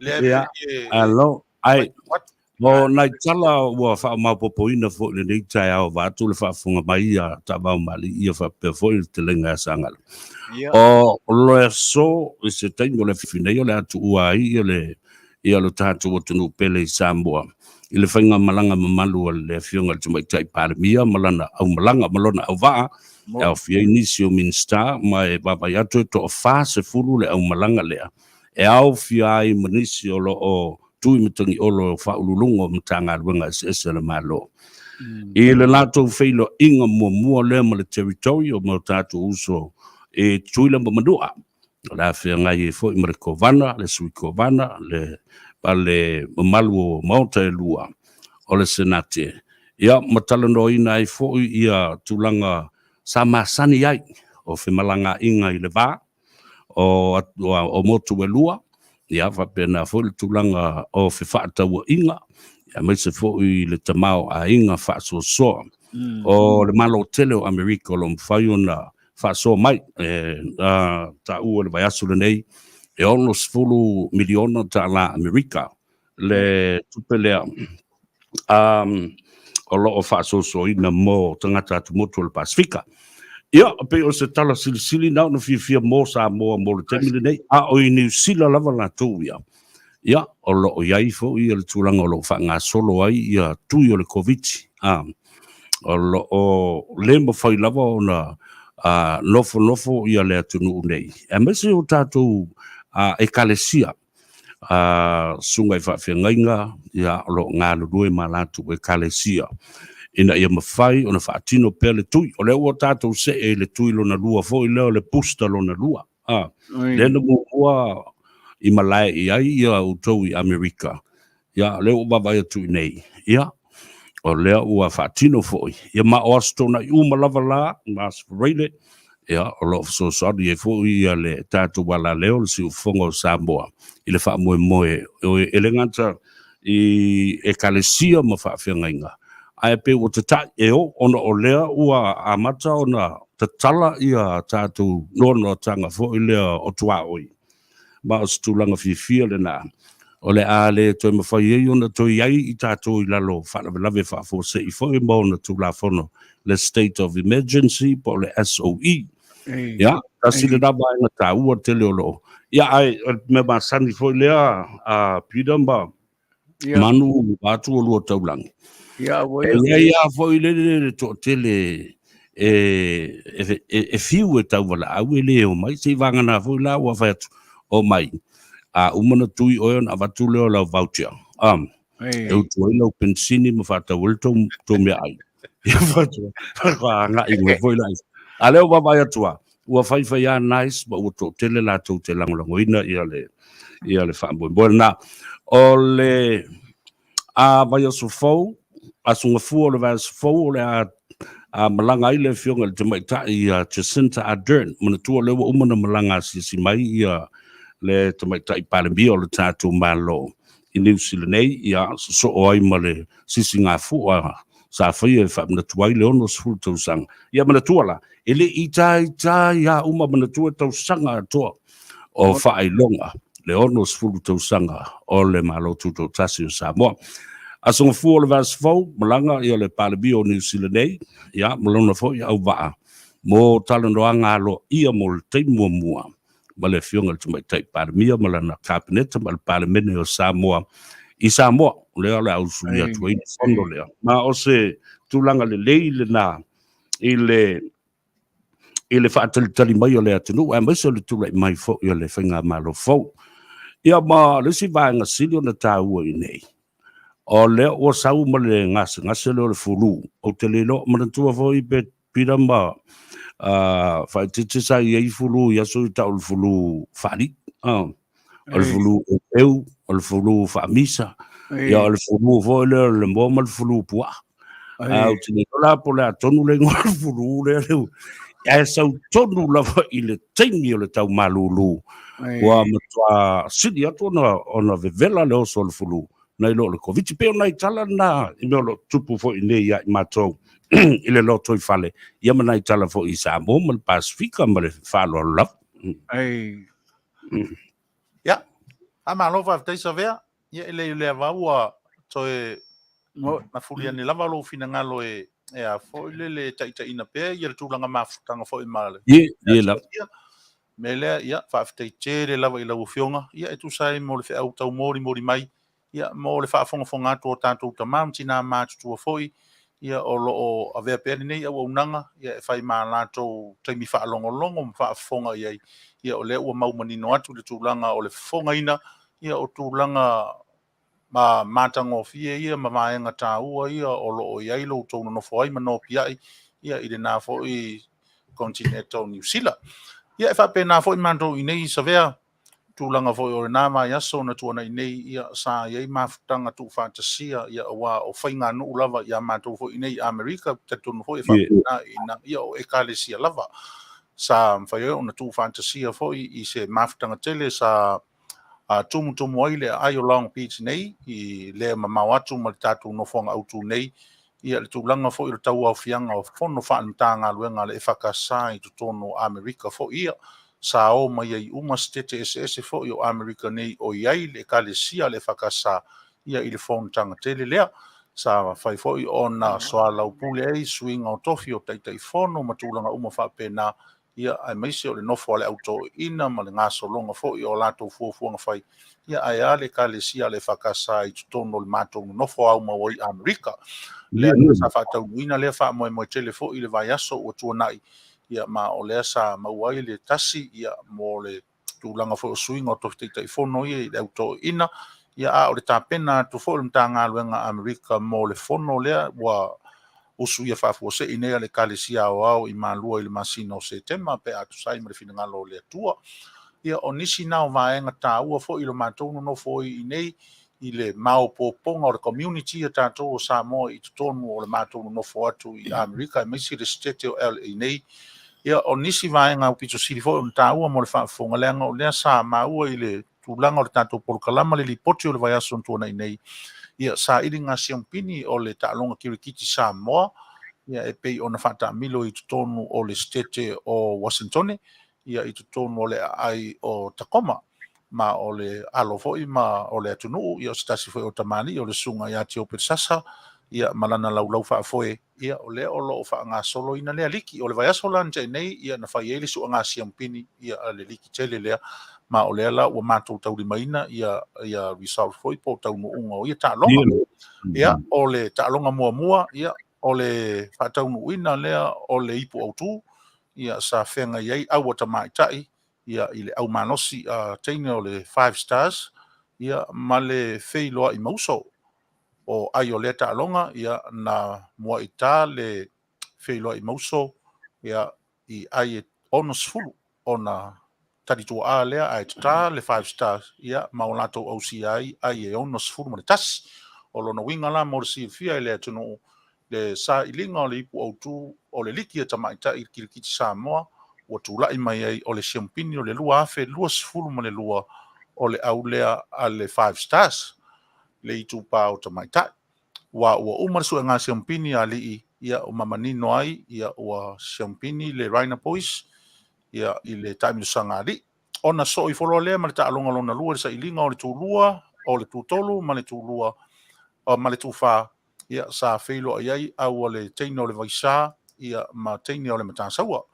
S2: Lea e
S4: Ia,
S2: pei e
S4: alo, ai,
S2: faitau atu.
S4: o nai tala ua faamaopoopoina foi i lenei taeao vaeatu le faafofoga mai a Taavao ma Alii ia faapea foi le fetalaiga ia Sagalo.
S3: Ia.
S4: O le aso i se taimi o le afiafi nei o le a tuua ai ia le ia lo tatou atunuu pele i Samoa. i le faigamalaga mamalu a le Afioga i le Tamaitai Palemia ma lana aumalaga ma lona auvaa, e aofia ai nisi o Minisita, ma e vaavaai atu e toa-40 le aumalaga lea, e aofia ai ma nisi o lo o tui matagiolo o faauluuluga o Matagaluega eseese a le Malo. I le latou feiloaiga muamua lea ma le Territory o ma o tatou uso i Tutuila ma Manua, o le a feagai ai foi ma le Kovana, le Sui Kovana, le, ma le mamalu o Maota e lua o le Senate, ia ma talanoaina ai foi ia tulaga sa masani ai o femalagaaiga i le va o, o motu e lua, ia faapena foi le tulaga o fefaatauaiga, aemaise foi le tamaoaiga faasoasoa o le Malo tele o Amerika o lo o mafai ona faasoa mai. E taua i le vaiaso lenei, e $60 miliona tala Amerika le tupe lea o lo o faasoasoaina mo tagata atumotu o le Pasefika. Ia, pei o se tala silisili na ona fiafia mo Samoa mo le taimi lenei, a o i Niu Sila lava latou ia. Ia, o lo o i ai foi le tulaga o lo o faagasolo ai ia tui o le Koviti. O lo o le mafai lava ona nofonofo ia le atunuu nei, aemaise o tatou ekalesia, susuga i faafeagaiga, ia, o lo o galulue ma latou ekalesia ina ia mafai ona faatino pea le tui. O lea ua tatou see i le tui lona lua foi lea o le booster lona lua. Lea na muamua i malae i ai ia outou i Amerika, ia, lea ua vaavaai atu i nei, ia, o lea ua faatino foi, ia, ma o Aso Toonai uma lava la, ma Aso Faraile, ia, o lo o fesoasoani ai foi ia le tatou alaleo, le siufofoga o Samoa, i le faamoemoe, e le gata i ekalesia ma faafeagaiga, ae pei ua tata'i e o, ona o lea ua amata ona tatala ia tatou noanoataga foi lea o tuaoi. Ma o se tulaga fiafia lena, o le a le toe mafai ai ona toe i ai i tatou i lalo o faalavelave faafuasei foi ma ona Tulafono, le State of Emergency po o le SOE. Ia, tasi lena vaega taua tele o lo o. Ia, ae o le mea masani foi lea a Peter ma Manu atu o lua taulagi.
S3: Ia, ua
S4: ia. E i ai lava foi le le toatele e fiu e tauvalaau e le omai. Se i vagana foi la ua fai atu, omai, a uma ona tui oe ona avatu lea o lau voucher. E utu ai lau penisini ma faatau ai le tou meaai. Ia faatoa agai mai foi la. A lea ua vaavaai atu lava, ua faifai lava nice ma ua toatele latou te lagolagoina ia le ia le faamoemoe lena. O le a vaiaso fou, aso gafua o le vaiaso fou o le a a malaga ai le afioga i le tamaitai ia Jacinta Ardern. Manatua o lea ua uma ona malaga asiasi mai ia le tamaitai Palemia o le tatou Malo i Niu Sila nei, ia sosoo ai ma le sisigafua sa faia e faamanatu ai le 60 tausaga. Ia manatua la, e le i taitai lava uma manatua tausaga atoa o faailoga le 60 tausaga o le Malo Tutoatasi o Samoa. Aso Gafua o le vaiaso fou, malaga ia le Palemia o Niu Sila nei, ia ma lona foi auvaa mo talanoaga aloaia mo le taimi muamua ma le Afioga i le Tamaitai Palemia ma lana Kapeneta ma le Palemene o Samoa i Samoa. O lea o le a usuia atu ai le fono lea. Ma o se tulaga lelei lena i le i le faatalitali mai o le atunuu, aemaise o le tulai mai foi o le faigamalo fou. Ia ma le isi vaega sili ona taua i nei, o lea ua sau ma le gasegase lea o le fulu. Ou te le iloa, manatua foi pe Pita ma Faaeteete sa i ai fulu i aso i tau o le fulu faalii, o le fulu eueu, o le fulu faamisa, ia o le fulu foi lea o le moa ma le fulu puaa. Ae ou te le iloa la po o le a tonu le igoa o le fulu lea, ae sau tonu lava i le taimi o le tau malulu, ua matua sili atu ona vevela le oso o le fulu nai lo le Koviti. Pei o nai tala na i mea o lo o tupu foi nei ia i matou i le lotoifale, ia ma nai tala foi i Samoa ma le Pasefika ma le faaaloalo lava.
S2: Ia, faamalo faafetai Savea. Ia e lei lea vau ua toe mafuli ane lava lou finagalo e e a foi le le taitaiina pea ia le tulaga mafutaga foi ma le
S4: Ie, ie lava.
S2: Mea lea, ia, faafetai tele lava i lau Afioga, ia, e tusa ai mo le feau taumolimoli mai. Ia, mo le faafogafoga atu o tatou tama ma tina matutua foi, ia, o lo o avea pea lenei auaunaga, ia, e fai ma latou taimi faalogologo ma faafofoga i ai, ia, o lea ua mau manino atu le tulaga o le fofogaina, ia, o tulaga ma matagofie ia ma vaega taua ia o lo o i ai lo outou nonofo ai ma nopiai, ia, i lena foi konetinete o Niu Sila. Ia, e faapena foi matou i inei i Savea, tulaga foi o lena vaiaso na tuanai nei, ia, sa i ai mafutaga tuufaatasia, ia, aua o faiganuu lava ia matou foi i inei i Amerika, talitonu foi e faapena i ina, ia, o ekalesia lava. Sa mafai ai ona tuufaatasia foi i se mafutaga tele sa tumutumu ai le aai o Long Beach nei, i le mamao atu ma le tatou nofoaga autu nei, ia, le tulaga foi o le tauaofiaga o fono faale-Matagaluega a le EFKS i totonu o Amerika foi ia. Sa o mai ai uma setete eseese foi o Amerika nei o i ai le ekalesia a le EFKS, ia, i le fonotaga tele lea. Sa fai foi ona soalaupule ai suiga o tofi o Taitaifono ma tulaga uma faapena, ia, aemaise o le nofo a le au toeaina ma le gasologa foi o latou fuafuaga fai, ia, ae a le ekalesia a le EFKS i totonu o le matou nonofo aumau ai i Amerika. Lea sa faataunuuina lea faamoemoe tele foi i le vaiaso ua tuanai, ia, ma o lea sa maua ai le tasi, ia, mo le tulaga foi o suiga o tofi Taitaifono ia i le au toeaina, ia, a o le tapena atu foi o le Matagaluega a Amerika mo le fono lea ua usuia faafuasei nei a le Ekalesia Aoao i Malua i le masina o Setema pe a tusa ai ma le finagalo o le Atua. Ia, o nisi na o vaega taua foi i lo matou nonofo ai i inei i le maopoopoga o le community a tatou o Samoa i totonu o le matou nonofo atu i Amerika, aemaise le setete o LA nei. Ia, o nisi vaega aupito sili foi ona taua mo le faafofoga, leaga o lea sa maua i le tulaga o le tatou polokalama le lipoti o le vaiaso na tuanai nei, ia, sailiga siamupini o le taaloga kirikiti Samoa, ia, e pei ona faataamilo i totonu o le setete o Uasinitone, ia, i totonu o le aai o Takoma. Ma o le alo foi ma o le atunuu, ia, o se tasi foi o tamalii o le susuga ia Tio Pelesasa, ia, ma lana laulau faafoe, ia, o lea o lo o faagasoloina lea liki. O le vaiaso la na tea nei, ia, na fai ai le suaga siamupini, ia, a le liki tele lea, ma o lea la ua matou taulimaina, ia result foi po o taunuuga o ia taaloga. Ia, o le taaloga muamua, ia, o le faataunuuina lea o le ipu autu, ia, sa feagai ai au a tamaitai, ia, i le au malosi a teine o le Five Stars, ia, ma le feiloai mauso. O ai o lea taaloga, ia, na muaita le feiloai mauso, ia, i ai e 60 ona talituaa lea ae tata le Five Stars, ia, ma o latou ausia ai ai e 61. O lona uiga la mo le silafia e le atunuu, le sailiga o le ipu autu o le liki a tamaitai i le kirikiti Samoa ua tulai mai ai o le siamupini o le 2022 o le au lea a le Five Stars, le itupa o tamaitai. Ua uma le suega siamupini a alii, ia, ua manino ai, ia, ua siamupini le Rhino Boys, ia, i le taamilosaga alii. Ona soo ifo loa lea ma le taaloga lona lua i le sailiga o le tulua, o le tutolu ma le tulua, ma le tufa, ia, sa feiloai ai au a le teine o le Vaisā, ia, ma teine o le Matasaua.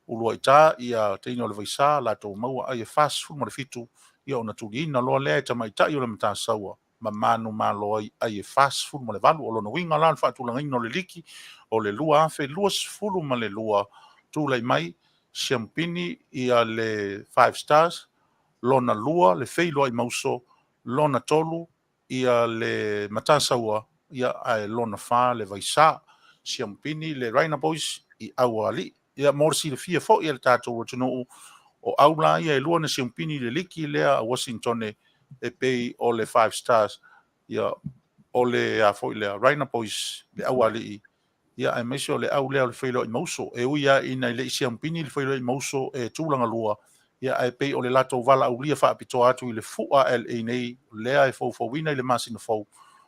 S2: Uluai ta, ia, teine o le Vaisā latou maua ai e 47, ia, ona tuliina loa lea e tamaitai o le Matasaua ma manu malo ai ai e 48. O lona uiga la o le faatulagaina o le liki o le 2022, tulai mai siamupini, ia, le Five Stars, lona lua le feiloai mauso, lona tolu, ia, le Matasaua, ia, ae lona fa le Vaisā. Siamupini le Rhino Boys i au a alii. Ia, mo le silafia foi e le tatou atunuu, o au la ia e lua na siamupini i le liki lea a Washington e pei o le Five Stars, ia, o le a foi lea Rhino Boys le au alii, ia, aemaise o le au lea o le feiloai mauso. E ui lava ina le i siamupini le feiloai mauso e tulaga lua, ia, ae pei o le latou valaaulia faapitoa atu i le fua LA nei lea e foufouina i le masina fou,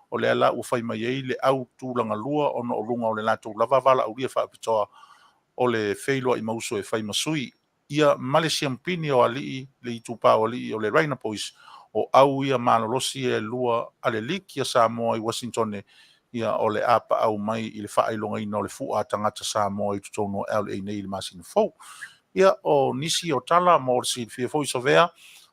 S2: o lea la ua fai mai ai le au tulaga lua ona o luga o le latou lava valaaulia faapitoa o le feiloai mauso e fai ma sui, ia, ma le siamupini o alii le itupa o alii o le Rhino Boys. O au ia malolosi e lua a le liki a Samoa i Washington, ia, o le a paau mai i le faailogaina o le fua a tagata Samoa i totonu o LA nei i le masina fou. Ia, o nisi o tala mo le silafia foi Savea,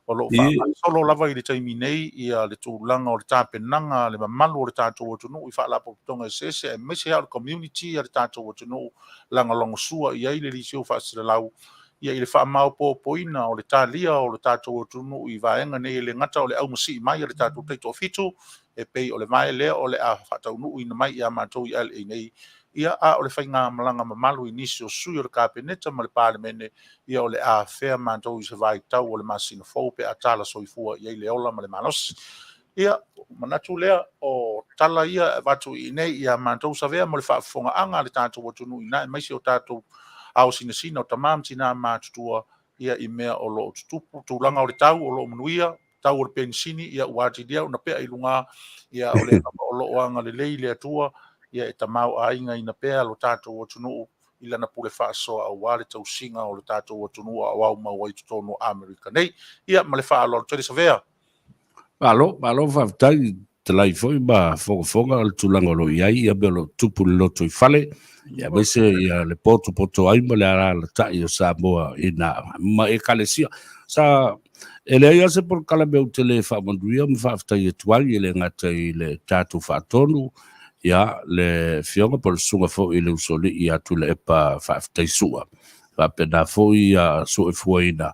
S2: O lo o faagasolo lava i le taimi nei ia le tulaga o le tapenaga a le mamalu o le tatou atunuu i faalapotopotoga eseese aemaise lava o le community a le tatou atunuu lagolagosua i ai le Liseu Faasalalau ia i le faamaopoopoina o le talia o le tatou atunuu i vaega nei e le gata o le aumasii mai a le tatou taitoafitu e pei o le vae lea o le a faataunuuina mai ia matou i LA nei, ia a o le faigamalaga mamalu i nisi o sui o le Kapeneta ma le Palemene, ia o le a afea matou i se vaitau o le masina fou pe a tala soifua i ai le ola ma le malosi. Ia, manatu lea o tala ia e avatu i inei ia matou Savea mo le faafofogaaga a le tatou atunuu i ina aemaise o tatou ao sinasina o tama ma tina matutua ia i mea o lo o tutupu, tulaga o le tau o lo o manuia, tau o le penisini, ia ua atili ai ona pea i luga, ia o lea lava o lo o agalelei le Atua, ia e tamaoaigaina pea lo tatou atunuu i lana pule faasoa aua le tausiga o le tatou atunuu a o aumau ai i totonu o Amerika nei. Ia ma le faaaloalo tele Savea.
S4: Malo, malo faafetai talai foi ma fogafoga o le tulaga o lo o i ai ia mea o lo o tupu i le lotoifale, ia aemaise ia le potopoto ai ma le alaalatai o Samoa i na ma ekalesia. Sa e leai lava se polokalame ou te le faamanuia ma faafetai atu ai, e le gata i le tatou faatonu, ia le Afioga po o le Susuga foi i le Usoalii ia Tuilaepa Faafetai Sua, faapena foi ia soifuaina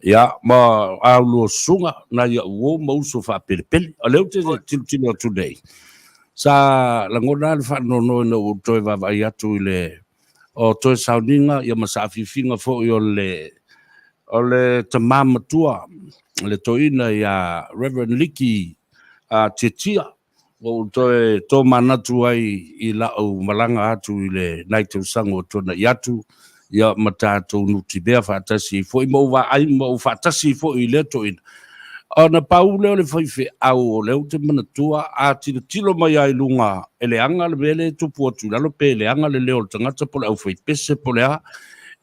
S4: ia ma a ulua susuga nai au uo ma uso faapelepele. O lea ou te tilotilo atu nei, sa lagona lava le faanoanoa ina ua ou toe vaavaai atu i le o toe sauniga ia ma saafiafiga foi o le o le tama matua le toeaina ia Reverend Liki Tiatia. Ua ou toe tomanatu ai i la'u malaga atu i le nai tausaga ua tuana'i atu, ia ma tatou nutimea faatasi ai foi, ma ou vaai ma ou faatasi ai foi i lea toeaina. Ona pau lea o le faifeau o lea ou te manatua, a tilotilo mai lava i luga e leaga le mea lea e tupu atu i lalo, pe leaga le leo o le tagata po o le aufaipese po o le a,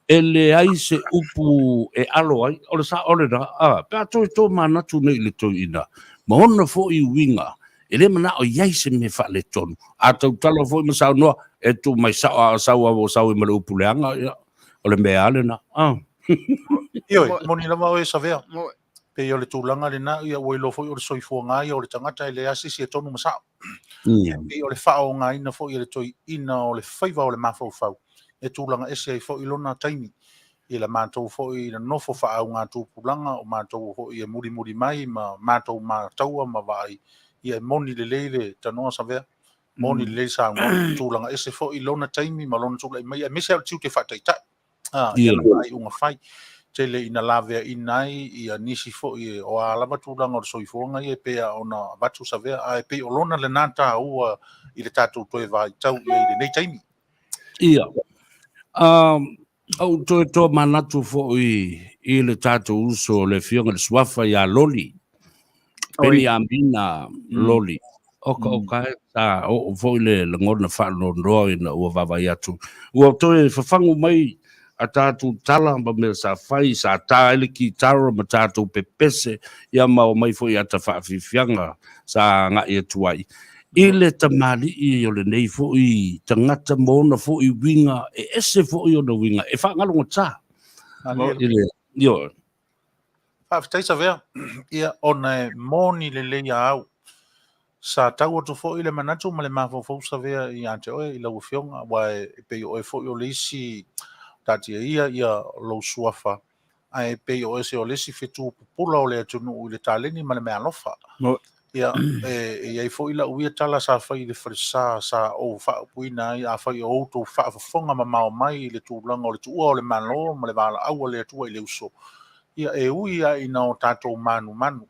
S4: e leai se upu e alo ai, o le sao lena, a, pe a toe tomanatu nei i le toeaina, ma ona foi uiga, e le manao i ai se mea faaletonu. A tautala foi ma saunoa, e tuu mai sao a o sau lava ua sau ai ma le upu leaga, ia, o le mea lava lena. A.
S2: Ioe, moni lava oe Savea. Pei o le tulaga lena, ia ua iloa foi o le soifuaga ia o le tagata e leai se isi e tonu ma sao. Pei o le faaaogaina foi e le toeaina o le faiva o le mafaufau e tulaga ese ai foi lona taimi i la matou foi nonofo faaaugatupulaga, o matou foi e mulimuli mai ma matou mataua ma vaai, ia e moni lelei le tanoa Savea, moni lelei saunoaga, tulaga ese foi lona taimi ma lona tulai mai, aemaise lava o le tiute faataitai. Ia na faaiuga fai. Tele ina laveaina ai ia nisi foi o a lava tulaga o le soifuaga ia e pei ona avatu Savea, ae pei o lona lena taua i le tatou toe vaitau i ai i lenei taimi.
S4: Ia. Ou toe tomanatu foi i le tatou uso le Afioga i le Suafa ia Loli, Peniamina Loli. Oka oka e, sa oo foi le lagona faanoanoa ina ua vaavaai atu. Ua toe fafagu mai a tatou tala ma mea sa fai, sa ta ai le kitara ma tatou pepese, ia ma omai foi ata faafiafiaga sa agai atu ai. I le tamalii o lenei foi tagata ma ona foi uiga, e ese foi ona uiga, e faagalogata. I le, ioe.
S2: Faafetai Savea. Ia, ona e moni lelei a au. Sa tau atu foi le manatu ma le mafaufau Savea ia te oe i lau Afioga, aua e pei o oe foi o le isi taatia ia ia lou suafa, ae pei o oe se o le isi fetu pupula o le atunuu i le taleni ma le meaalofa. Ia, e i ai foi lau ia tala sa fai i le falesa sa ou faaupuina ai, afai o outou faafofoga mamao mai i le tulaga o le tuua o le Malo ma le valaau a le Atua i le uso, ia e ui lava ina o tatou manumanu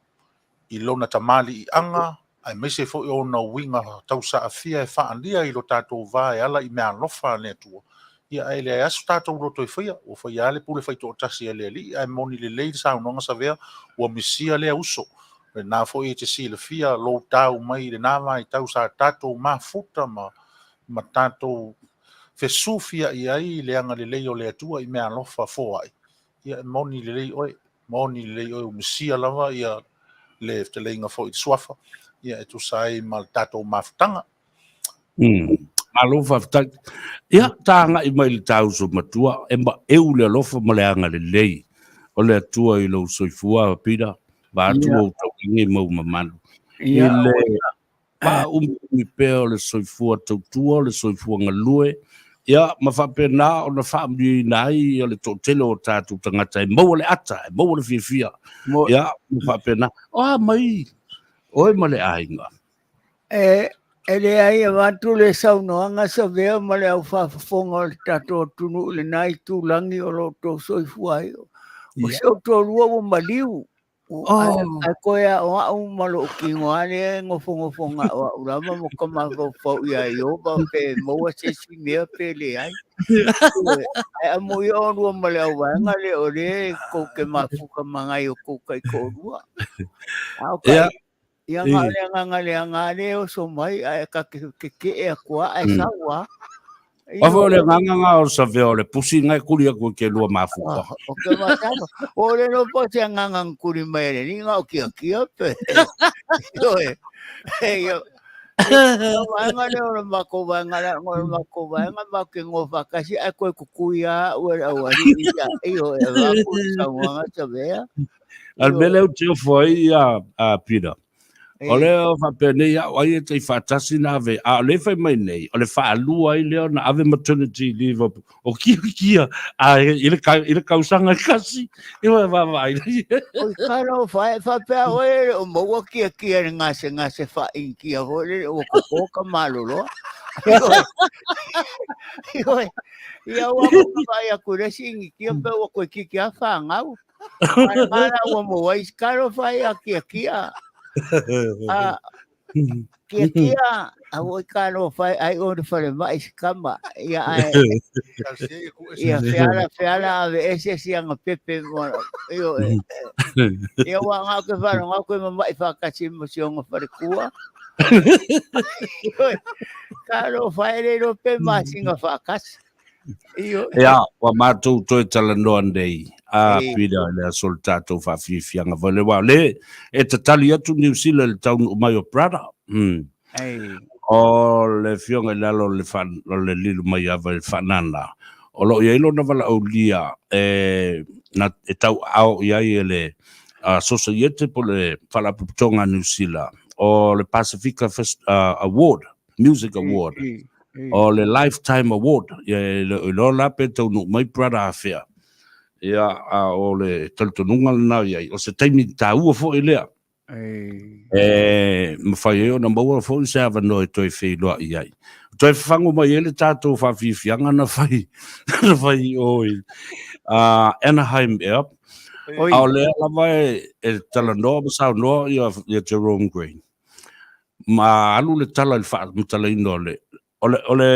S2: i lona tamaliiaga aemaise foi o ona uiga tausaafia e faaalia i lo tatou va e ala i meaalofa a le Atua, ia ae leai lava so tatou loto e faia, ua faia lava le pule faitoatasi a le Alii, ae moni lelei le saunoaga Savea, ua misia lea uso. O lena foi e te silafia lou tau mai i lena vaitau sa tatou mafuta ma tatou fesufiai ai i le agalelei o le Atua i meaalofa foai, ia e moni lelei oe, moni lelei oe, ua misia lava ia le fetalaiga foi i le suafa, ia e tusa ai ma le tatou mafutaga.
S4: Malo faafetai. Ia, ta agai mai i le ta uso matua, e maeu le alofa ma le agalelei o le Atua i lou soifua, Peter. Vaeatu
S3: Ia.
S4: ou taulagi ma ou mamalu. I
S3: Ia,
S4: le faaumiumi pea o le soifua tautua, o le soifua galue, ia, ma faapena ona faamanuiaina ai le toatele o tatou tagata e maua le ata, e maua le fiafia,
S3: Mo,
S4: ia, ma faapena. O a mai oe ma le aiga?
S3: E, e leai avatu le saunoaga Savea ma le au faafofoga o le tatou atunuu i lena itulagi o lo o outou soifua ai. O si ou toalua ua maliu, ae toe aoao ma lou tino lava lea e nofonofo na o au lava ma ka mafaufau ia Ioba pe maua se isi mea pe leai. Ae amuia oulua ma le auvaega lea o lea tou te mafuta ma nai o tou taitoalua. A o ka ia na o le agaga leaga lava lea e oso mai ae ta te tetee atu lava ae sau lava.
S4: Aua foi o le agaga na o Savea o le pusi na e kuli atu i ke lua mafuta.
S3: O ke masalo. O le no po se agaga na kuli mai e le alii na o kiakia pe. Ioe. Ia o vaega lea o le matou vaega la o le matou vaega matou te noho faatasi ae toe tutui lava au e le aualii ia ioe avatu le saunoaga Savea.
S4: A le mea lea ou te ofo ai a Peter, o lea o faapea nei au ai e tai faatasi na ave, a o lea e fai mai nei, o le faalua ai lea ona ave maternity leave o kiakia a i le tausaga e tasi, i oe vaavaai nei.
S3: Oi talofa e, faapea oe e le o maua kiakia i le gasegase faa-Initia foi lele ua koko ka maloloa. Ioe, ia ua vaai atu i le isi Initia pe ua toeitiiti lava fanau. Ae la ua maua ai, talofa e ia kiakia. A, kiakia, a ua talofa e ai o le falemai si tama. Ia ae, ia feala feala ave ese si anga pepe mo ioe. Ia ua ngā ke wharo ngā koe mama'i whakasi mo si onga wharekua. Ioe, talofa e le rope masinga whakasi.
S4: Ia, ua matou toe talanoa nei a Peter i le aso o le tatou faafiafiaga foi lea, aua o lea e tatali atu Niu Sila i le taunuu mai o Brother. O le afioga i lalo o le o le lilu mai ava i le faanana, o lo o i ai lona valaaulia e na e tauaao i ai e le Sosaiete po o le Faalapotopotoga a Niu Sila o le Pasifika Award, Music Award, o le Lifetime Award, ia e le o iloa la pe taunuu mai brother afea. Ia, a o le talitonuga lena i ai, o se taimi taua foi lea. E mafai ai ona maua foi se avanoa e toe feiloai ai. Toe fafago mai ai le tatou faafiafiaga na fai, na fai i o i Anaheim ea. A o lea lava e talanoa ma saunoa ia Jerome Green. Ma alu le tala i le faamatalaina o le o le o le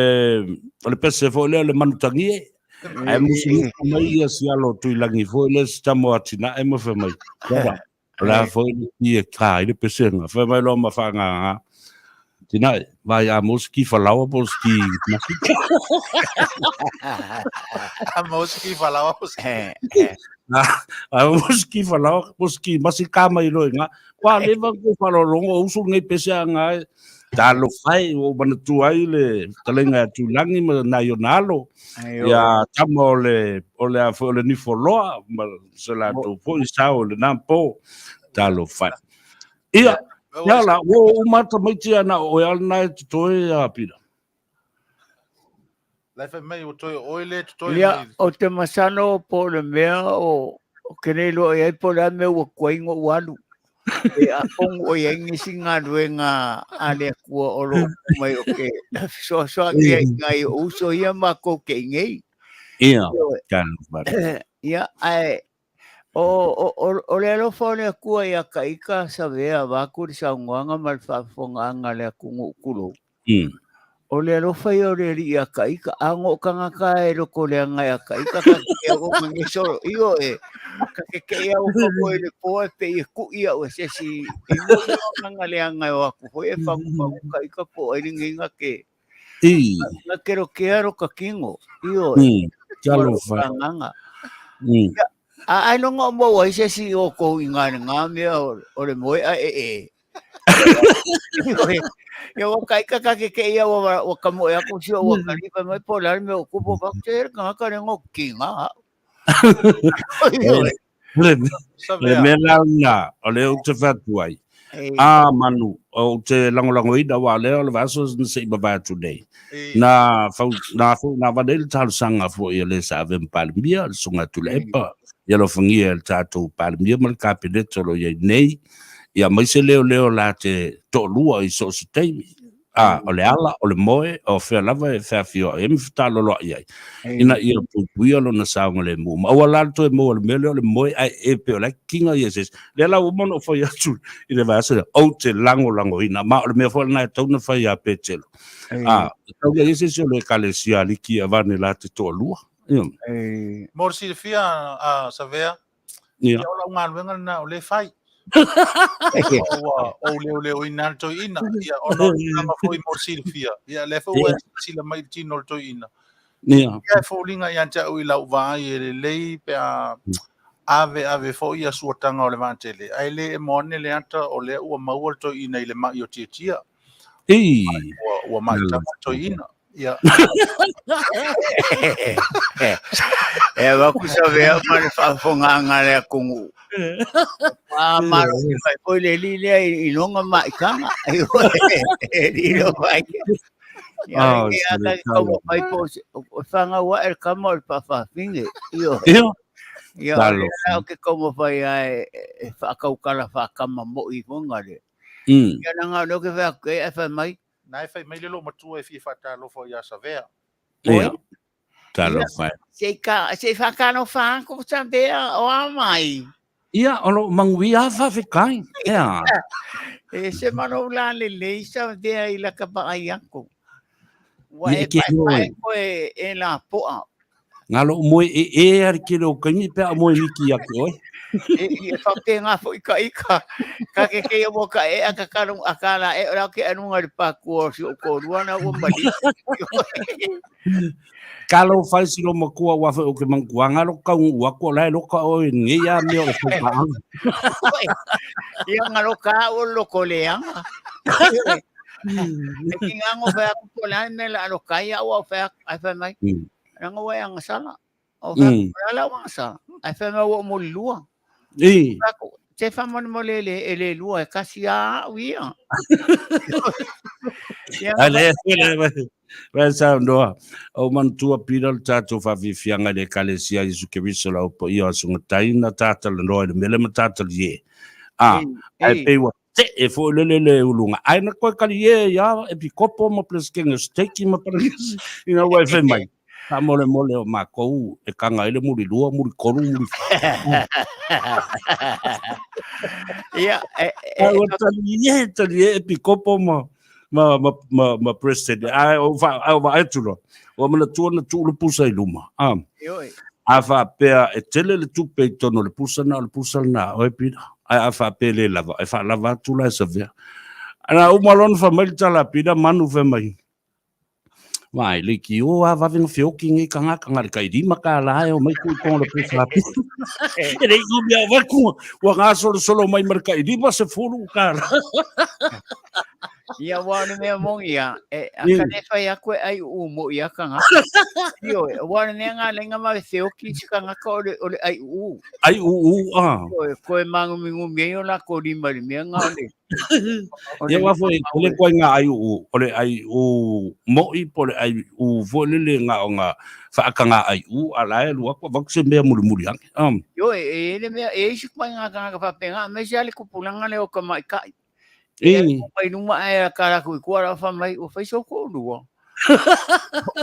S4: o le pese foi lea o le manutagie. Ae musumusu mai ia si alo o Tuilagi foi lea si tama o Atinae ma fai mai, Brother, o le a foi le ki e kā ai le pesega. Fai mai loa ma faagaga, Atinae, vai a mo se ki falaoa po o se ki masika.
S2: A mo se ki falaoa po se ki.
S4: A mo se ki falaoa po se ki masika mai loa i ngā. Kua leva kou faalologo o usu lenei pese a nga e. Talofa e, ua ou manatua ai le fetalaiga ia Tuilagi ma nai ona alo, ia tama o le, o le a foi o le Nifoloa ma se latou foi sao i lena po. Talofa e. Ia, ia la, ua oo uma tamaiti a na o oe lava lena e totoe a Pita.
S2: Lai fai mai ua toe o oe le totoe
S3: Ia,
S2: mai.
S3: o te masalo po o le mea o o ke nei loa i ai po o le a mea ua tuai ona ou alu. E atonu o i ai nisi galuega a le Atua o lo o tu mai o ke fesoasoani ai i nai o'u uso ia matou te i nei.
S4: Ia,
S3: Ioe.
S4: talofa.
S3: Ia, ae o, o, o, o le alofa o le Atua ia ka ika Savea vaeatu le saunoaga ma le faafofogaaga a le atunuu tulou. O le alofa ia o le Alii ia ka ika, a no o tagata e lotoleaga ia ka ika, ka ke au o mange solo, ioe, ka ke ke au ka moe le poa e pei e kuʻi au e se isi, i mo i o nganga leaga e o aku foi e whangu whangu ka ika po ai lenei nga ke, nga ke ro ke aro ka kingo, ioe,
S4: Kia
S3: ma lo
S4: alofa.
S3: ka nganga. Ia, a ai longa o mau ai se isi o kou i ngā ngā mea o le moe a e e. Ia ua ka ika ka ke ke ia ua ua ka moe aku si ua ka lipa mai po le ale mea o kupu ka te here kangaka le ngo ki ngā.
S4: Le le mea la lena o lea ou te fai atu ai, a Manu, ou te lagolagoina aua o lea o le vaiaso na se i mavae atu nei, na fau, na foi na avane ai le talosaga foi a le sa ave ma Palemia, le Susuga ia Tuilaepa, ia alofagia e le tatou Palemia ma le Kapeneta o lo o i ai nei, ia aemaise leoleo la te toalua i so o se taimi. A, o le ala, o le moe, o fea lava e feafioai ai ma fetaloloai ai, ina ia puipuia lona saogalemu. Ma aua la le toe maua i le mea lea o le moe ae e pei o la e kiga ia i se isi. Lea la ua uma ona ou fai atu i le vaiaso lea, ou te lagolagoina, ma o le mea foi lena e tatau ona fai ia Petelo. A, e tau leai se isi o le Ekalesia aliki e avane la te toalua. Ia.
S2: Mo le silafia a Savea, Ia o lau galuega lena o lea e fai. Ua ou leoleoina le toeaina. Ia ona o le tulaga foi mo le silafia. Ia lea foi ua e silasila mai i le tino o le toeaina. Ia e foliga ia te au i lau vaai e lelei pe a ave ave foi ia suataga o le vaatele, ae le emo ane le ata o lea ua maua le toeaina i le mai o Tiatia. Ua maitaga le toeaina. Ia.
S3: E avaku savea ma le faafofogaaga a le atunuu. Ua malosi mai foi le alii lea i lona maitaga. E lilo mai. Ia, e ata i taumafai po o fanau ae le tama o le faafafine. Ioe. Ia, o lea la ou te taumafai lava e faatautala faatama moi ifoga lea. Ia, leaga o lea ou te fai atu ai, ae fai mai.
S2: Na e fai mai le loomatua e fia faatalofa ia Savea.
S4: Ia, talofa e.
S3: Se i se i faatalofa atu Savea o a mai.
S4: Ia, o loo manuia a faafetai. Ea.
S3: E se malo la lelei Savea i laka vaai atu. Ua e paepae koe e lapoa.
S4: Nga loo moe e e a le tele o taimi pe a moe miki ia te oe.
S3: E e faapena foi ka ika. Ka ke ke mo ka e a ka ka a ka la e ora ke anunga le pa ku o si o ko rua na ua mali.
S4: Ka lo fai si lo makua ua fe o ke mangua nga lo kau ua ko la lo ka o ni ya me o fai pa.
S3: Ia nga lo ka o lo ko le anga. E ki nga ngo fai aku po la me la lo kai au fai ai fai mai. Ranga wai anga sala. O fai la la anga sala. Ai fai mai o mo lua. Ako te fa mo mo le le e le lua e kasi a au ia.
S4: Ale le Vai sa noa. O manatua pira le tātou whawhiwhianga i le Ekalesia Iesu Keriso la upo ia o sunga taina tātala noa i le mele ma tātala ie. A, ai pei ua Te e foi lele le ulunga. Ai na koe kali e ia e pikopo ma plesikenge steiki ma paragisi i ngā wai whai mai. Ka mole mole o mākou e kanga i le muri lua, muri koru, muri wha.
S3: Ia, e, e,
S4: Ai, ua tali e, tali e, e pikopo ma, ma, ma, ma, ma president. Ai, o wha, ai, o wha atu loa. Ua manatua na tuu le pusa i luma. Ah. A faapea e tele le tupe i totonu o le pusa na o le pusa lena, oe Pita. Ae a faapea e le lava, e faalava atu la e Savea. Na uma loa ona fai mai le tala a Pita, Manu fai mai, Vaai, le ki o a vave na feoki nei kangaka nga le kai lima ka la e o mai ku i konga le pusa a Pita. E le i mea o ku, ua ngā solo solo mai ma le kai lima se fulu ka la.
S3: Ia wa le mea mongi ia, e a ka le whai aku e ai u mo ia ka ngaka. Io, wa le mea ngā lenga ma feoki si ka ngaka o le, o le ai u.
S4: Ai u u, a.
S3: Io, koe mangumi ngumi ai o la ko lima le mea ngā le.
S4: Ia wa foi, le koe ngā ai u, o le ai u moi po le ai u foi le le ngā o ngā whaaka ngā ai u, a la e lua kua vaku se mea muri muri ange.
S3: Io, e le mea, e isi koe ngā kangaka whapenga, me se ale kupulanga le o ka mai kai. E mai numa e ka raku i kua ra fa mai o fai so ko lua.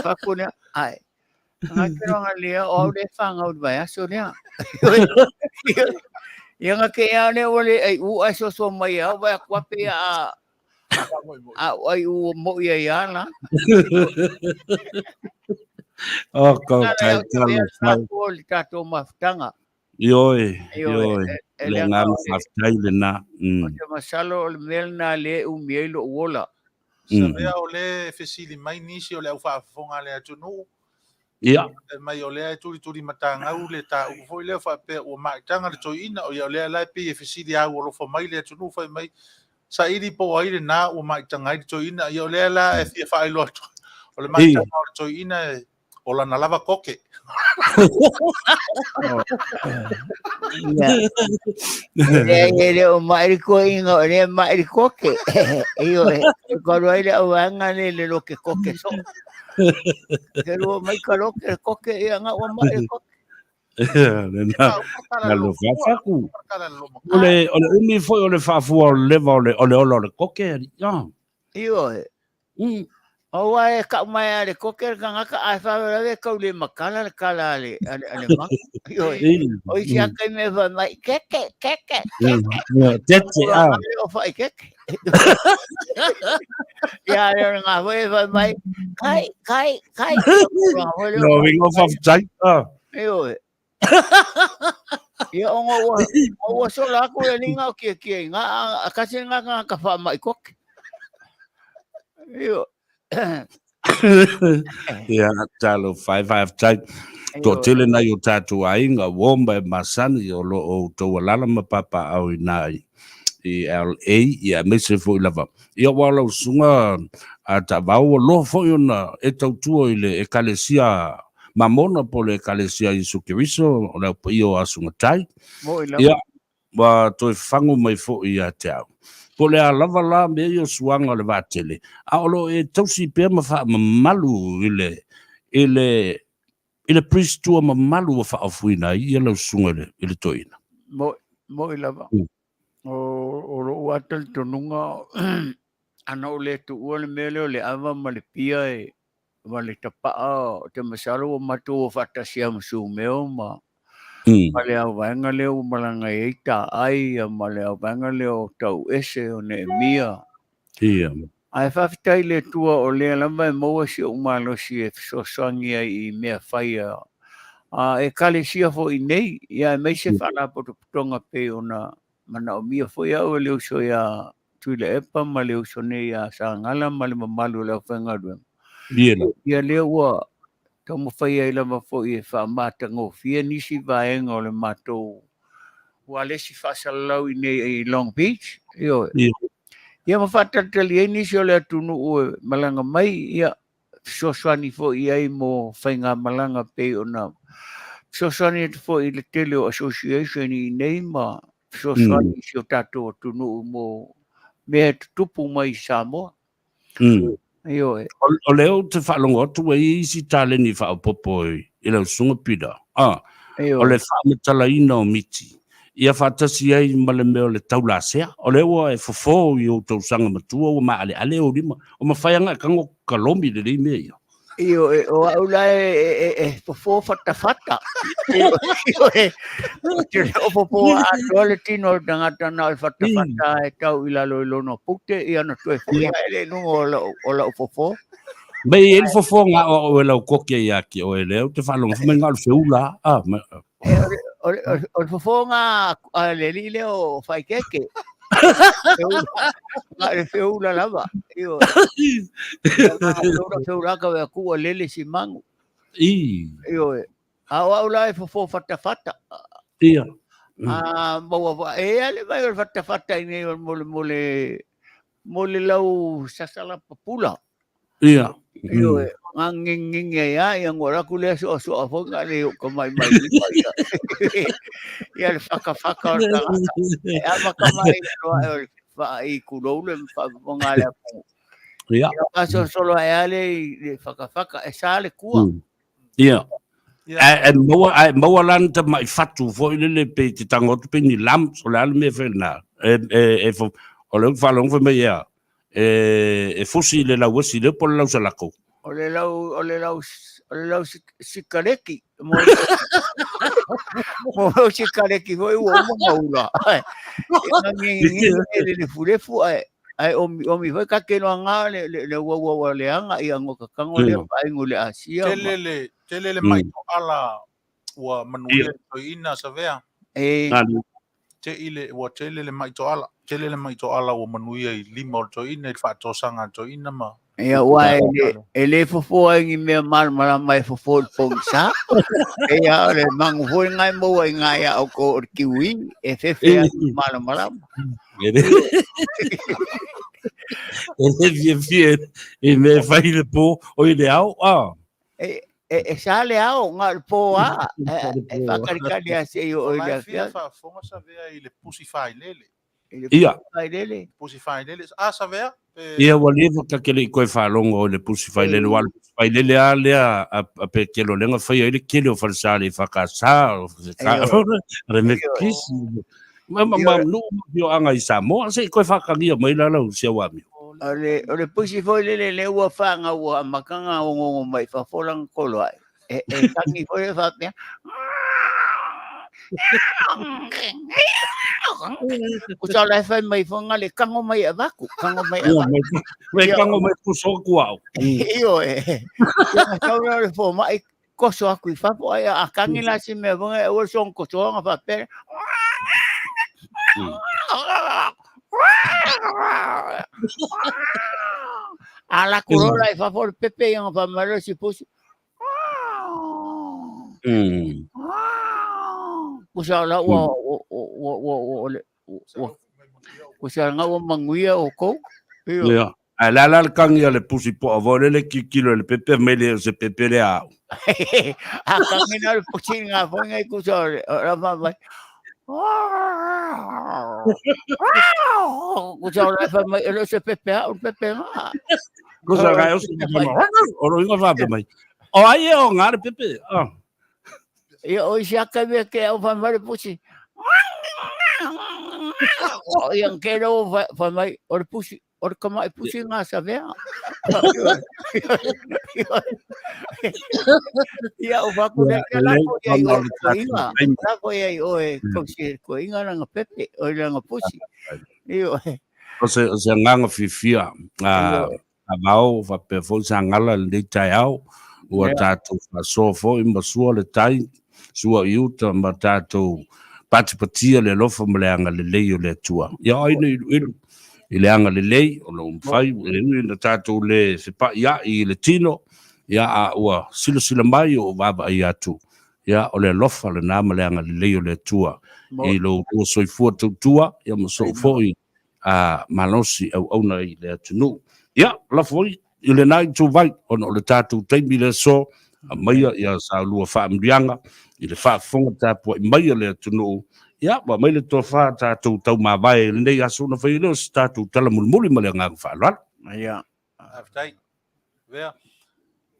S3: Fa ko ne ai. Nga ke ronga lea o le whanga o vai aso lea. Ia nga ke ia le o le ai u ai so so mai au vai kua pe a a ai u mo ia ia la.
S4: Oh, ko kai
S3: tala. Ko le tatou mafutanga.
S4: Ioe, ioe, le agaga faafetai lena.
S3: Ou te masalo o le mea lena lea e umi ai lou ola.
S2: Savea o lea e fesili mai nisi o le au faafofoga a le atunuu.
S4: Ia.
S2: Fai mai o lea e tulituli matagau le tāupu foi lea faapea ua maitaga le toeaina, o ia o lea la e pei e fesili aualofa mai le atunuu fai mai saili po o ai lena ua maitaga ai le toeaina. Ia o lea la e fia faailoa atu o le maitaga o le toeaina e O lana lava koke.
S5: Ia. E leai e le o ma'i le toeaina o lea e ma'i le koke. Ioe, e ka alu ai le auvaega lea i le loke koke soo. Ke lua mai ka loke le koke, ia nga ua ma'i le koke.
S4: Lena, na lo fafaku. O le, o le umi foi o le faafua o le leva o le, o le ola o le koke, ali. Ah.
S5: Ioe. Aua e kau mai a le koke le tagata ae faalavelave e tau le matala le tala a le a le a le manu. Ioe. O isi a taimi e fai mai, keke, keke, keke.
S4: Tete, a.
S5: O whai keke. Ia, le o ngā foi e fai mai, kai, kai, kai.
S4: No, wingo whawhtai. Ah.
S5: Ioe. Ia, o ngā ua, ua sola aku e ninga o kia kia i ngā, a kasi ngā ngā ka wha mai koke. Io.
S4: Ia, talo, whai, whai, whai. To tele nei o tātou aiga, womba e masani o lo o tou alala ma papa au i nā i LA, ia aemaise foi lava. Ia ua lau susuga a Taavao ua loa foi ona e tautua i le Ekalesia Mamona po o le Ekalesia Iesu Keriso o le Au Paia o Asugatai.
S3: Moe lava.
S4: Ia, ua toe fagu mai foi ia te au. Po o le a lava la mea ia o suaga o le vaatele, a o lo o e tausi pea ma faamamalu i le, i le, i le priest tua mamalu ua faaofuina ai ia lau susuga i le, i le toeaina.
S3: Moe, moe lava. O, o lou lava talitonuga, ana ou le tuua le mea lea o le ava ma le pia e, ma le tapaa, ou te masalo ua matou o faatasi lava ma Sumeo ma, ma le auvaega lea ua malaga i ai Taai ia ma le auvaega lea o Tauese o Neemia.
S4: Ia.
S3: Ae faafetai i le Atua o lea lava e maua si ou malosi e fesoasoani ai i mea fai a Ekalesia foi nei, ia aemaise faalapotopotoga pei ona manaomia foi au e le uso ia Tuilaepa ma le uso nei ia Sagala ma le mamalu o le aufaigaluega. Ia lea ua taumafai ai lava foi e faamatagofie nisi vaega o le matou ua le isi faasalalau i nei i Long Beach. Ioe. Ia ma faatalitali ai nisi o le atunuu e malaga mai, ia fesoasoani foi i ai mo faigamalaga pei ona fesoasoani atu foi i le tele o association i nei ma fesoasoani i si o tatou atunuu mo mea e tutupu mai i Samoa. Ioe.
S4: O lea ou te faalogo atu ua i ai isi taleni faaopoopo i lau susuga Peter. Ah, o le faamatalaina o miti, ia faatasi ai ma le mea o le taulasea. O lea ua e fofo i ou tausaga matua ua maaleale ou lima, o mafai lava ona e tago ka lomi lelei mea ia.
S5: Ioe, o au la e fofo fatafata. Ioe, ou te le o fofo atoa le tino o le tagata na o le fatafata e tau i lalo i lona pute, ia ona toe foi ae lea i luga o lau fofo.
S4: Mai e i ai le fofo ga'oa'o e lau koke ia te oe lea ou te faalogo fai mai na o le feula a.
S5: O le fofo gā a le alii lea o Faikeke. Na o le feula lava. Ioe. Feula, feula ka wea kua lele si mangu. Ioe. A o au la e fofo fatafata.
S4: Ia.
S5: A maua e ale mai o le fatafata i nei o le mole mo le lau sasala papula.
S4: Ia.
S5: Ioe, ngangengenge ai a ia ngua raku lea soa soa foi nga le o ka mai mai lima ia. Ia le whaka whaka o le tangata. E ama ka mai roa e o le wha i kulou le wha nga le apu.
S4: Ia.
S5: Ia ka so solo e ale i le whaka whaka e sa le kua.
S4: Ia. Ae maua, ae maua la ni tamai fatu foi lele pe te tango atu pe ni lamps, o le a le mea foi lena. E, e, e, o le faalogo fai mai ea, e, e fusi le lauesi lea po o le lausalako.
S5: O le lau, o le lau, o le lau sikareki. Mo mo sikareki foi ua uma ona ula. E ngangenge le lefulefu ae ae omi omi foi ka ke noa ngā le le le ua ua ua leaga ia ngo kakango le paingu le Asia.
S2: Tele le tele le mai ala ua manuia toeaina Savea.
S5: E
S2: Te i le ua tele le mai toala, tele le mai toala ua manuia i lima o le toeaina i le faatosaga a le toeaina ma
S5: Ia, ua e le, e le fofo ai ni mea malamalama e fofo i le pogisa. Ia, o le magu foi lena e maua i ina ia outou o le kiwi, e fefe ai le malamalama.
S4: E le e le fiafia i mea e fai i le po, o i le ao, a.
S5: E, E sa le ao, na o le po lava, e faakalikali lava se i oo
S2: O
S5: i le
S2: la e fia
S5: afiafi.
S2: faafofoga Savea i le pusi failele.
S5: I le
S4: Ia.
S5: pusi failele.
S2: Pusi failele. A Savea, pe
S4: Ia ua leva ta te le i toe faalogo i le pusi failele, aua o le pusi failele lava lea a Petelo lea na faia ai le tele o falesa le EFKS, o le Metotisi, ma nuu ma afioaga i Samoa. Se i toe faatagia mai la lau si au amio.
S5: O le pusi foi lele lea ua fanau ua amata ona onoono mai fafo lana toloai. E tagi foi lea faapea. Kusa o la e fai mai foi na le tago mai e avatu, tago mai e avatu.
S4: Mai tago mai puso atu au.
S5: Ioe. Ia na sau lea o le fomai koso atu i fafo, ai a tagi la si mea foi e aua le soona kosoa ona faapea. A alu atu loa la i fafo o le pepe ia ona fai mai lea o si pusi. Kusa o la ua ua ua ua ua kusa nga ua manuia outou.
S4: Ia. Ae le a la le tagi a le pusi poa foi lele tilotilo i le pepe mai le o se pepe lea au.
S5: A tagi na le pusi nga foi ngai kusa o le o la fai mai. Kusa o la fai mai e le o se pepe au le pepe nga.
S4: Kusa ngai o se o lo inga faapea mai. O ai e o ngā le pepe. Ah.
S5: Ia o isi aka mea ke au fai mai le pusi. Ia ke lo fai mai o le pusi o le kamaʻi pusi ngā savea. Ia o faku le ke lako ia i o koinga. Lako ia i o e kausi koinga langa pepe o langa pusi. Ioe.
S4: O se o se agaga fiafia a vao faapea foi sa gala i lenei taeao ua tatou faasoa foi ma sua le tai, sua i uta ma tatou patipatia le alofa ma le agalelei o le Atua. Ia o ai nei iluilu i le agalelei o lo o mafai e ui ina tatou le fepa'ia'i i le tino, ia a ua silasila mai o vaavaai atu, ia o le alofa lena ma le agalelei o le Atua i lo outou soifua tautua, ia ma sou foi a malosi auauna i le atunuu. Ia, lafo foi i lena ituvai, ona o le tatou taimi le aso, aumaia ia sa lua faamanuiaga i le faafofoga tapuai mai a le atunuu, ia, ua aumai le tofa tatou taumavae i lenei aso ona fai ai lea o se tatou tala mulimuli ma le agaga faaaloalo.
S5: Ia.
S2: Faafetai. Vea.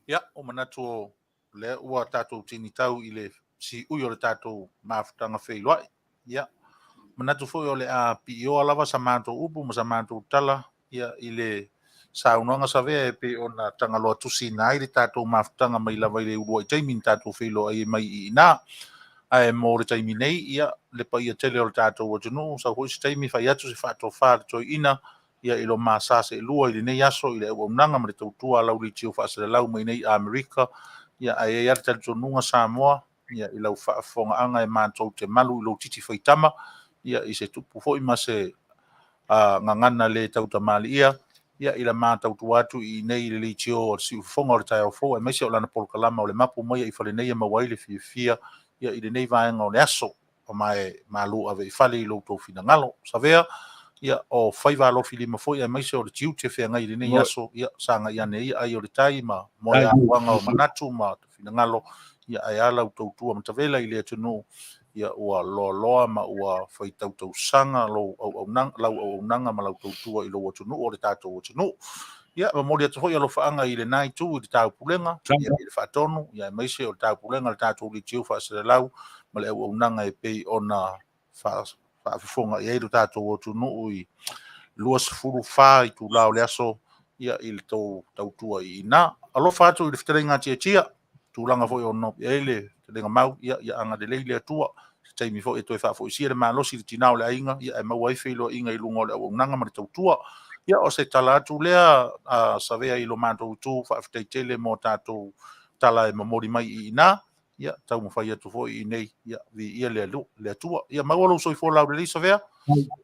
S2: Ia, ua manatu o lea ua tatou tinitau i le siui o le tatou mafutaga feiloai. Ia, manatu foi o le a piioa lava sa matou upu ma sa matou tala ia, i le saunoaga savea e pei ona tagaloa tusiina ai le tatou mafutaga mai lava i le uluai taimi na tatou feiloai ai mai i ina. Ae mo le taimi nei, ia, le paia tele o le tatou atunuu, sau foi se taimi fai atu se faatofa a le toeaina ia i lo ma sa seelua i lenei aso i le auaunaga ma le tautua a lau leitio faaselelau mai nei Amerika, ia ae i ai lava le talitonuga Samoa, ia i lau faafofogaaga e matou te malu i lou titi faitama, ia i se tupu foi ma se gagana le tautamaliia, ia i la ma tautua atu i inei i le leitio o le siufofoga o le taeao fou aemaise o lana polokalama o le mapu mai i fale nei e maua ai le fiafia ia i lenei vaega o le aso. Ma e malu ave i fale i lo outou finagalo. Savea, ia, o faiva alofi lima foi aemaise o le tiute feagai i lenei aso, ia, sagai ane ia ai o le tai ma moe atoaga o manatu ma finagalo, ia, ae a la outou tua matavela i le atunuu, ia, ua loaloa ma ua faitau tausaga lou auaunaga, lau auaunaga ma lau tautua i lou atunuu o le tatou atunuu. Ia, momoli atu foi alofaaga i lena itu i le taupulega, ia, i le faatonu, ia, aemaise o le taupulega le tatou leitio faaselelau ma le auaunaga e pei ona faafofoga i ai lo tatou atunuu i 24 itula o le aso, ia, i le tou tautua i ina. Alofa atu i le fetalaiga tiatia, tulaga foi o no i ai le fetalaiga mau, ia, ia agalelei le Atua. Se taimi foi e toe faafoisia le malosi i le tinā o le aiga, ia, e maua ai feiloaiga i luga o le auaunaga ma le tautua. Ia, o se tala atu lea, a savea i lo matou itu, faafetai tele mo tatou tala e momoli mai i ina. Ia, taumafai atu foi i inei, ia, viia le le Atua. Ia, maua lou soifua laulelei Savea,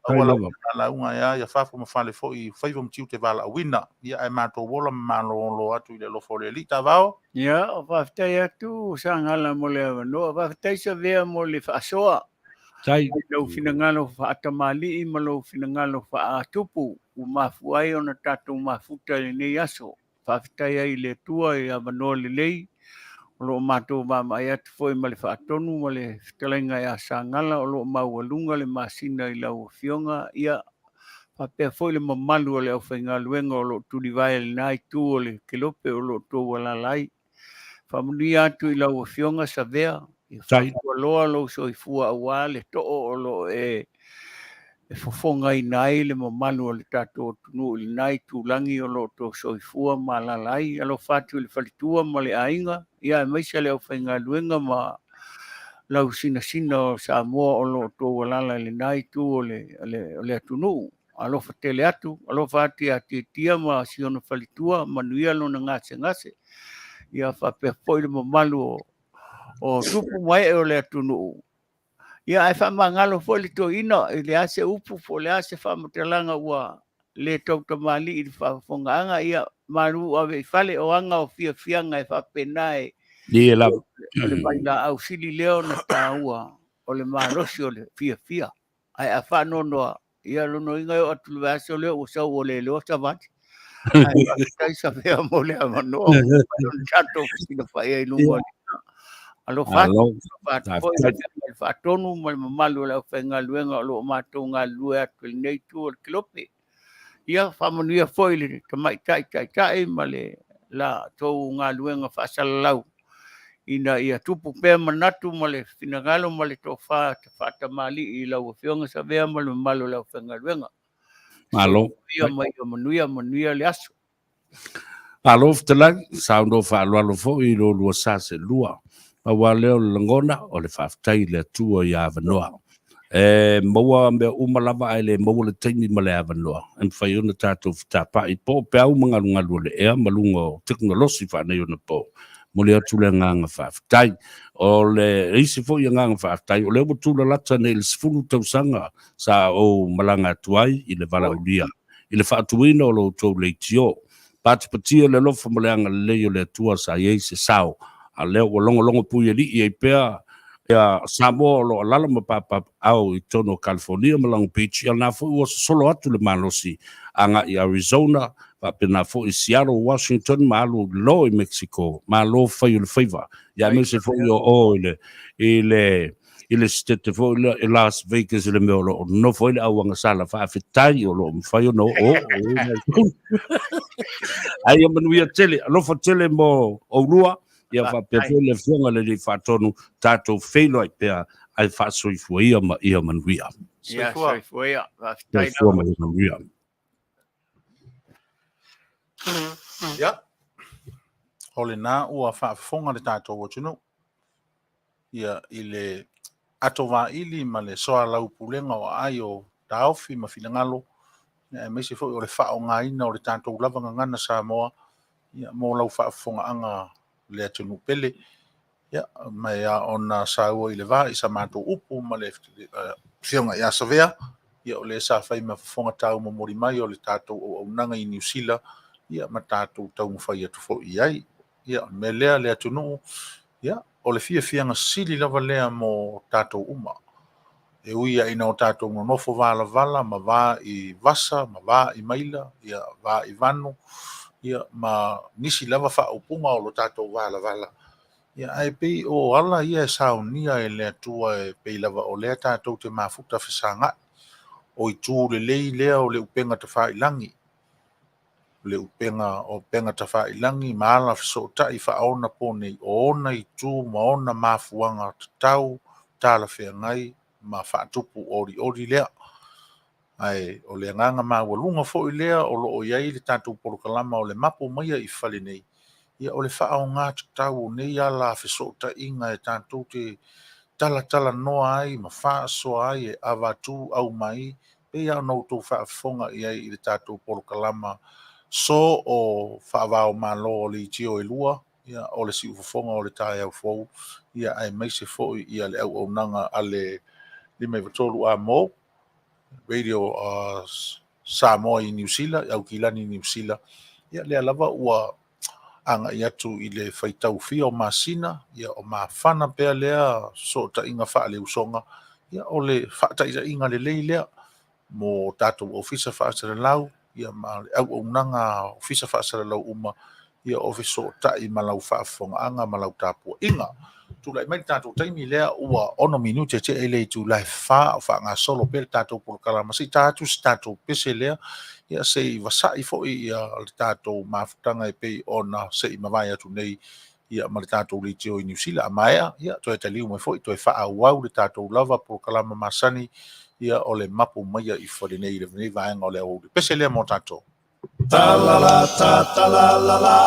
S2: maua lau lauga e a ia fafo ma fale foi i faiva ma tiute valaauina. Ia, ae matou ola ma malolo atu i le alofa o le Alii. Tavao.
S3: Ia, o faafetai atu Sagala mo le avanoa. Faafetai Savea mo le faasoa.
S4: Tai.
S3: I lou finagalo faatamalii ma lou finagalo faatupu ua mafua ai ona tatou mafuta i lenei aso. Faafetai ai i le Atua i avanoa lelei O lo o matou vaavaai atu foi ma le faatonu ma le fetalaiga ia Sagala o lo o maualuga le masina i lau Afioga, ia faapea foi le mamalu o le aufaigaluega o lo o tulivae i lena itu o le kelope o lo o outou alaala ai. Faamanuia atu i lau Afioga Savea, ia faafualoa lou soifua aua le too o lo o e e fofogaina ai le mamalu o le tatou atunuu i lena itulagi o lo o outou soifua ma alaala ai. Alofa atu i le faletua ma le aiga, ia aemaise le aufaigaluega ma lau sinasina o Samoa o lo o outou alaala i lena itu o le, o le, o le atunuu. Alofa tele atu, alofa atu ia Tiatia ma si ona faletua, manuia lona gasegase. Ia faapea foi le mamalu o, o tupu ma ee o le atunuu. Ia ae faamagalo foi le toeaina i le a se upu po o le a se faamatalaga ua le tautamalii i le faafofogaaga, ia malu ave i fale o aga o fiafiaga e faapena e
S4: Ie lava.
S3: O le vailaau sili lea ona taua o le malosi o le fiafia. Ae a faanoanoa, ia lona uiga e oo atu i le vaiaso lea ua sau ua le iloa savali. Ae faafetai Savea mo le avanoa ua mafai ona tatou fesilafai ai i luga o le Alofa atu, alofa atu foi i le faatonu ma le mamalu o le aufaigaluega o lo o matou galulue atu i lenei itu o le kelope. Ia faamanuia foi i le tamaitai taitai ma le latou galuega faasalalau ina ia tupu pea manatu ma le finagalo ma le tofa faatamalii i lau Afioga Savea ma le mamalu o le aufaigaluega.
S4: Malo.
S3: Ia ma ia manuia, manuia le aso.
S4: Malo fetalai, saunoa faaaloalo foi i lo lua sa seelua. Pau lava lea o le lagona, o le faafetai i le Atua i avanoa. E maua mea uma lava ae le maua le taimi ma le avanoa e mafai ona tatou fetapa'i po o peau ma galugalu o le ea ma luga o tekonolosi faaneionapo. Momoli atu le agaga faafetai. O le isi foi agaga faafetai, o lea ua tulalata nei i le 10 tausaga sa ou malaga atu ai i le valaaulia i le faatuina o lo outou leitio. Patipatia le alofa ma le agalelei o le Atua sa i ai se sao, a lea ua logologo puialii ai pea ia Samoa o lo o alaala ma papaaao i totonu o California ma Long Beach, ia lena foi ua sosolo atu le malosi agai i Arizona, faapena foi i Seattle, Washington ma alu loa i Mexico. Malo fai o le faiva, ia aemaise foi o o i le, i le i le sitete foi lea i Las Vegas i le mea o lo o nofo ai le auagasala, faafetai o lo o mafai ona oo oo. Ai ia manuia tele, alofa tele mo oulua, ia faapea foi le Afioga i le Alii Faatonu, tatou feiloai pea ae faasoifua ia ma ia manuia.
S3: Ia soifua ia, faafetai
S4: Soifua ma ia manuia.
S2: Ia, o lena ua faafofoga le tatou atunuu ia i le ato vaili ma le soalaupulega o aai o taofi ma finagalo, aemaise foi o le faaaogaina o le tatou lava gagana Samoa ia, mo lau faafofogaaga le atunuu pele. Ia, ma e a ona saua i le va i sa matou upu ma le Afioga ia Savea, ia o le sa fai ma fofoga taumomoli mai o le tatou auaunaga i Niu Sila, ia ma tatou taumafai atu foi i ai. Ia, o le mea lea le atunuu, ia, o le fiafiaga sili lava lea mo tatou uma. E ui lava ina o tatou nonofo valavala ma va i vasa, ma va i maila, ia, va i vanu, ia, ma nisi lava faaupuga o lo tatou valavala, ia, ae pei o ala ia e saunia e le Atua e pei lava o lea tatou te mafuta fesagai. O itu lelei lea o le upega tafailagi, le upega o upega tafailagi ma ala fesootai faaonaponei o ona itu ma ona mafuaaga tatau, talafeagai ma faatupu olioli lea. Ae o le agaga maualuga foi lea o lo o i ai le tatou polokalama o le mapu maia i fale nei, ia o le faaaoga tatau o nei ala fesootaiga e tatou te talatalanoa ai ma faasoa ai e avatu aumai pei lava ona outou faafofoga i ai i le tatou polokalama so o faava-o-Malo o leitio e lua, ia, o le siufofoga o le taeao fou, ia, aemaise foi ia le auaunaga a le 593 Amo Radio Samoa i Niu Sila, i Aukilani i Niu Sila, ia, lea lava ua agai atu i le faitau fia o masina, ia, o mafana pea lea fesootaiga faale-usoga, ia, o le faataitaiga lelei lea mo tatou ofisa faasalalau, ia, ma le auaunaga ofisa faasalalau uma, ia o fesootai ma lau faafofogaaga ma lau tapuaiga. Tulai mai le tatou taimi lea ua 6 minute tea i le itula e 4 o faagasolo pea le tatou polokalama. Se i ta atu se tatou pese lea, ia se i vasa'i foi ia le tatou mafutaga e pei ona se i mavae atu nei ia ma le tatou leitio i Niu Sila. A maea, ia toe taliu mai foi, toe faaauau le tatou lava polokalama masani ia o le mapu maia i fale nei i lenei vaega o le aoauli. Pese lea mo tatou.
S1: Ta la la ta ta la la la,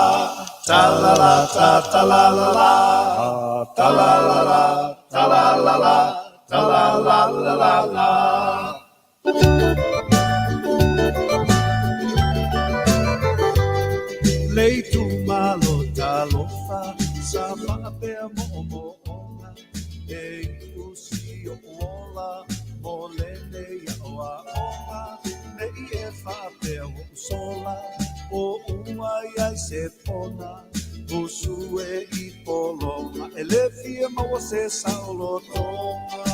S1: ta la la ta ta la la la, ta la la la, ta la la la, ta la la la la la. Le itumalo talofa sa faapea moomooga e iu si o'u ola mo lenei aʻoaʻoga nei e faapea ua ou sola o ua i ai se pona usu e i pologa e le fia maua se saolotoga.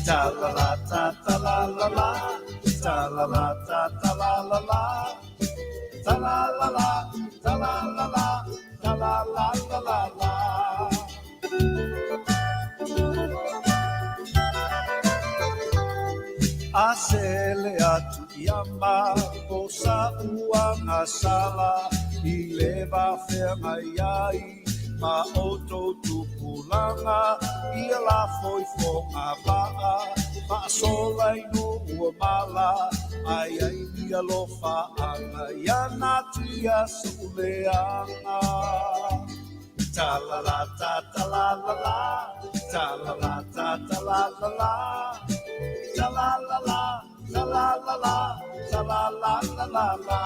S1: Ta la la ta ta la la la, ta la la ta ta la la la, ta la la la, ta la la la, ta la la la la la. A sele atu ia ma o sa uagasala i le vafeagai ai ma outou tupulaga ia lafo i fogavaa faasola i nuu o mala ai ai ni alofaaga ia natia so'uleaga. Ta la la ta ta la la la, ta la la ta ta la la la, ta la la la, ta la la la, ta la la la la la.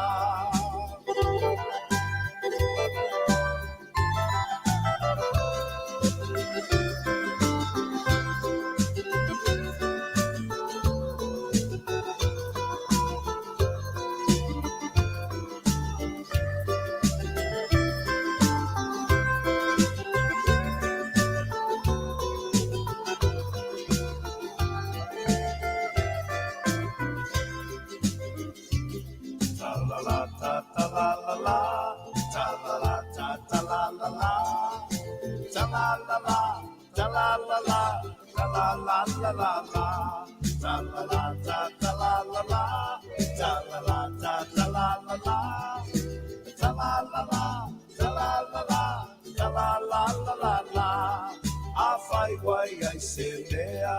S1: Ta la la ta ta la la la, ta la la ta ta la la la, ta la la la, ta la la la, ta la la la la la, ta la la ta ta la la la, ta la la ta ta la la la, ta la la la, ta la la la, ta la la la la la. Afai wai ai se mea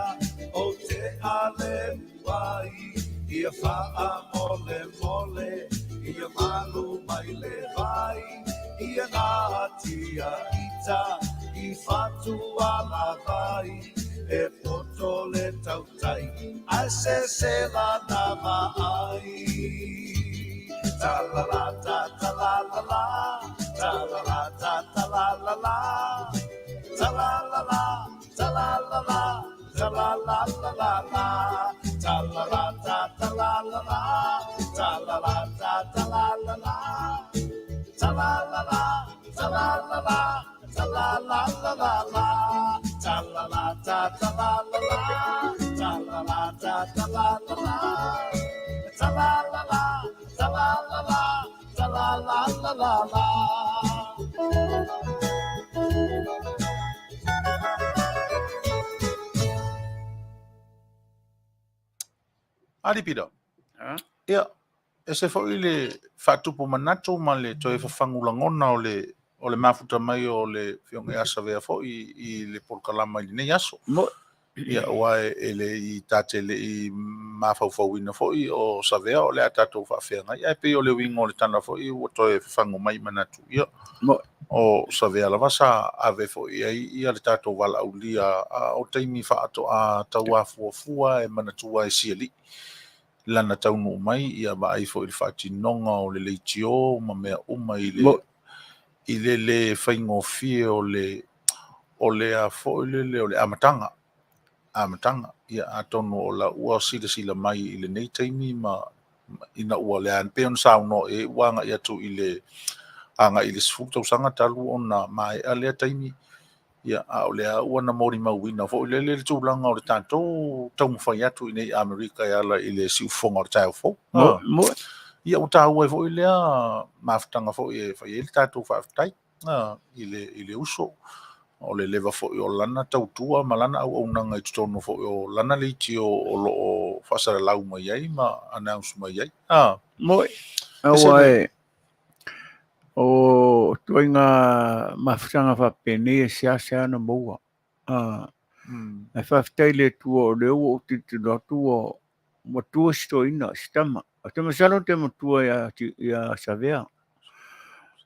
S1: o te ale uai ia faa mole mole ia malu mai le vai ia ngā tia ita i whatu ala vai e poto le tautai ai se se la na ai. Ta la la ta ta la la la, ta la la ta ta la la la, ta la la la, ta la la la, ta la la la la la, ta la la ta ta la la la, ta la la ta ta la la la, ta la la la, ta la la la, ta la la la la la, ta la la ta ta la la la, ta la la ta ta la la la, ta la la la, ta la la la, ta la la la la la.
S2: Ali Peter.
S3: Ha?
S2: Ia, e se foi le faatupu manatu ma le toe fafagu lagona o le mafuta mai o le Afioga ia Savea foi i le polokalama i lenei aso.
S3: Mo
S2: Ia, ua e le i tate le i mafaufauina foi o Savea o le a tatou faafeagai. Ae pei o le uiga o le tala foi ua toe fafagu mai manatu. Ia,
S3: Mo
S2: o Savea lava sa ave foi ai ia le tatou valaaulia a o taimi faatoa tauafuafua e manatua e siali'i lana taunuu mai ia vaai foi i le faatinoga o le leitio ma mea uma i le
S3: Mo
S2: i le le faigofie o le o le a foi lele o le amataga amataga ia atonu o la ua silasila mai i lenei taimi ma ina ua le a pei ona saunoa i ai ua agai atu i le agai i le 10 tausaga talu ona maea lea taimi ia a o lea ua na molimauina foi lele le tulaga o le tatou taumafai atu i nei Amerika e ala i le siufofoga o le taeao fou.
S3: Mo mo.
S2: Ia ua taua ai foi lea mafutaga foi e fai ai le tatou faafetai i le uso, o le leva foi o lana tautua ma lana auaunaga i totonu foi o lana leitio o lo o faasalalau mai ai ma announce mai ai.
S3: Moe, aua e o ituaiga mafutaga faapenei e seasea ona maua. Ae faafetai i le Atua o lea ua ou tilotilo atu ua matua si toeaina, si tama. Ou te masalo ou te matua ia Savea.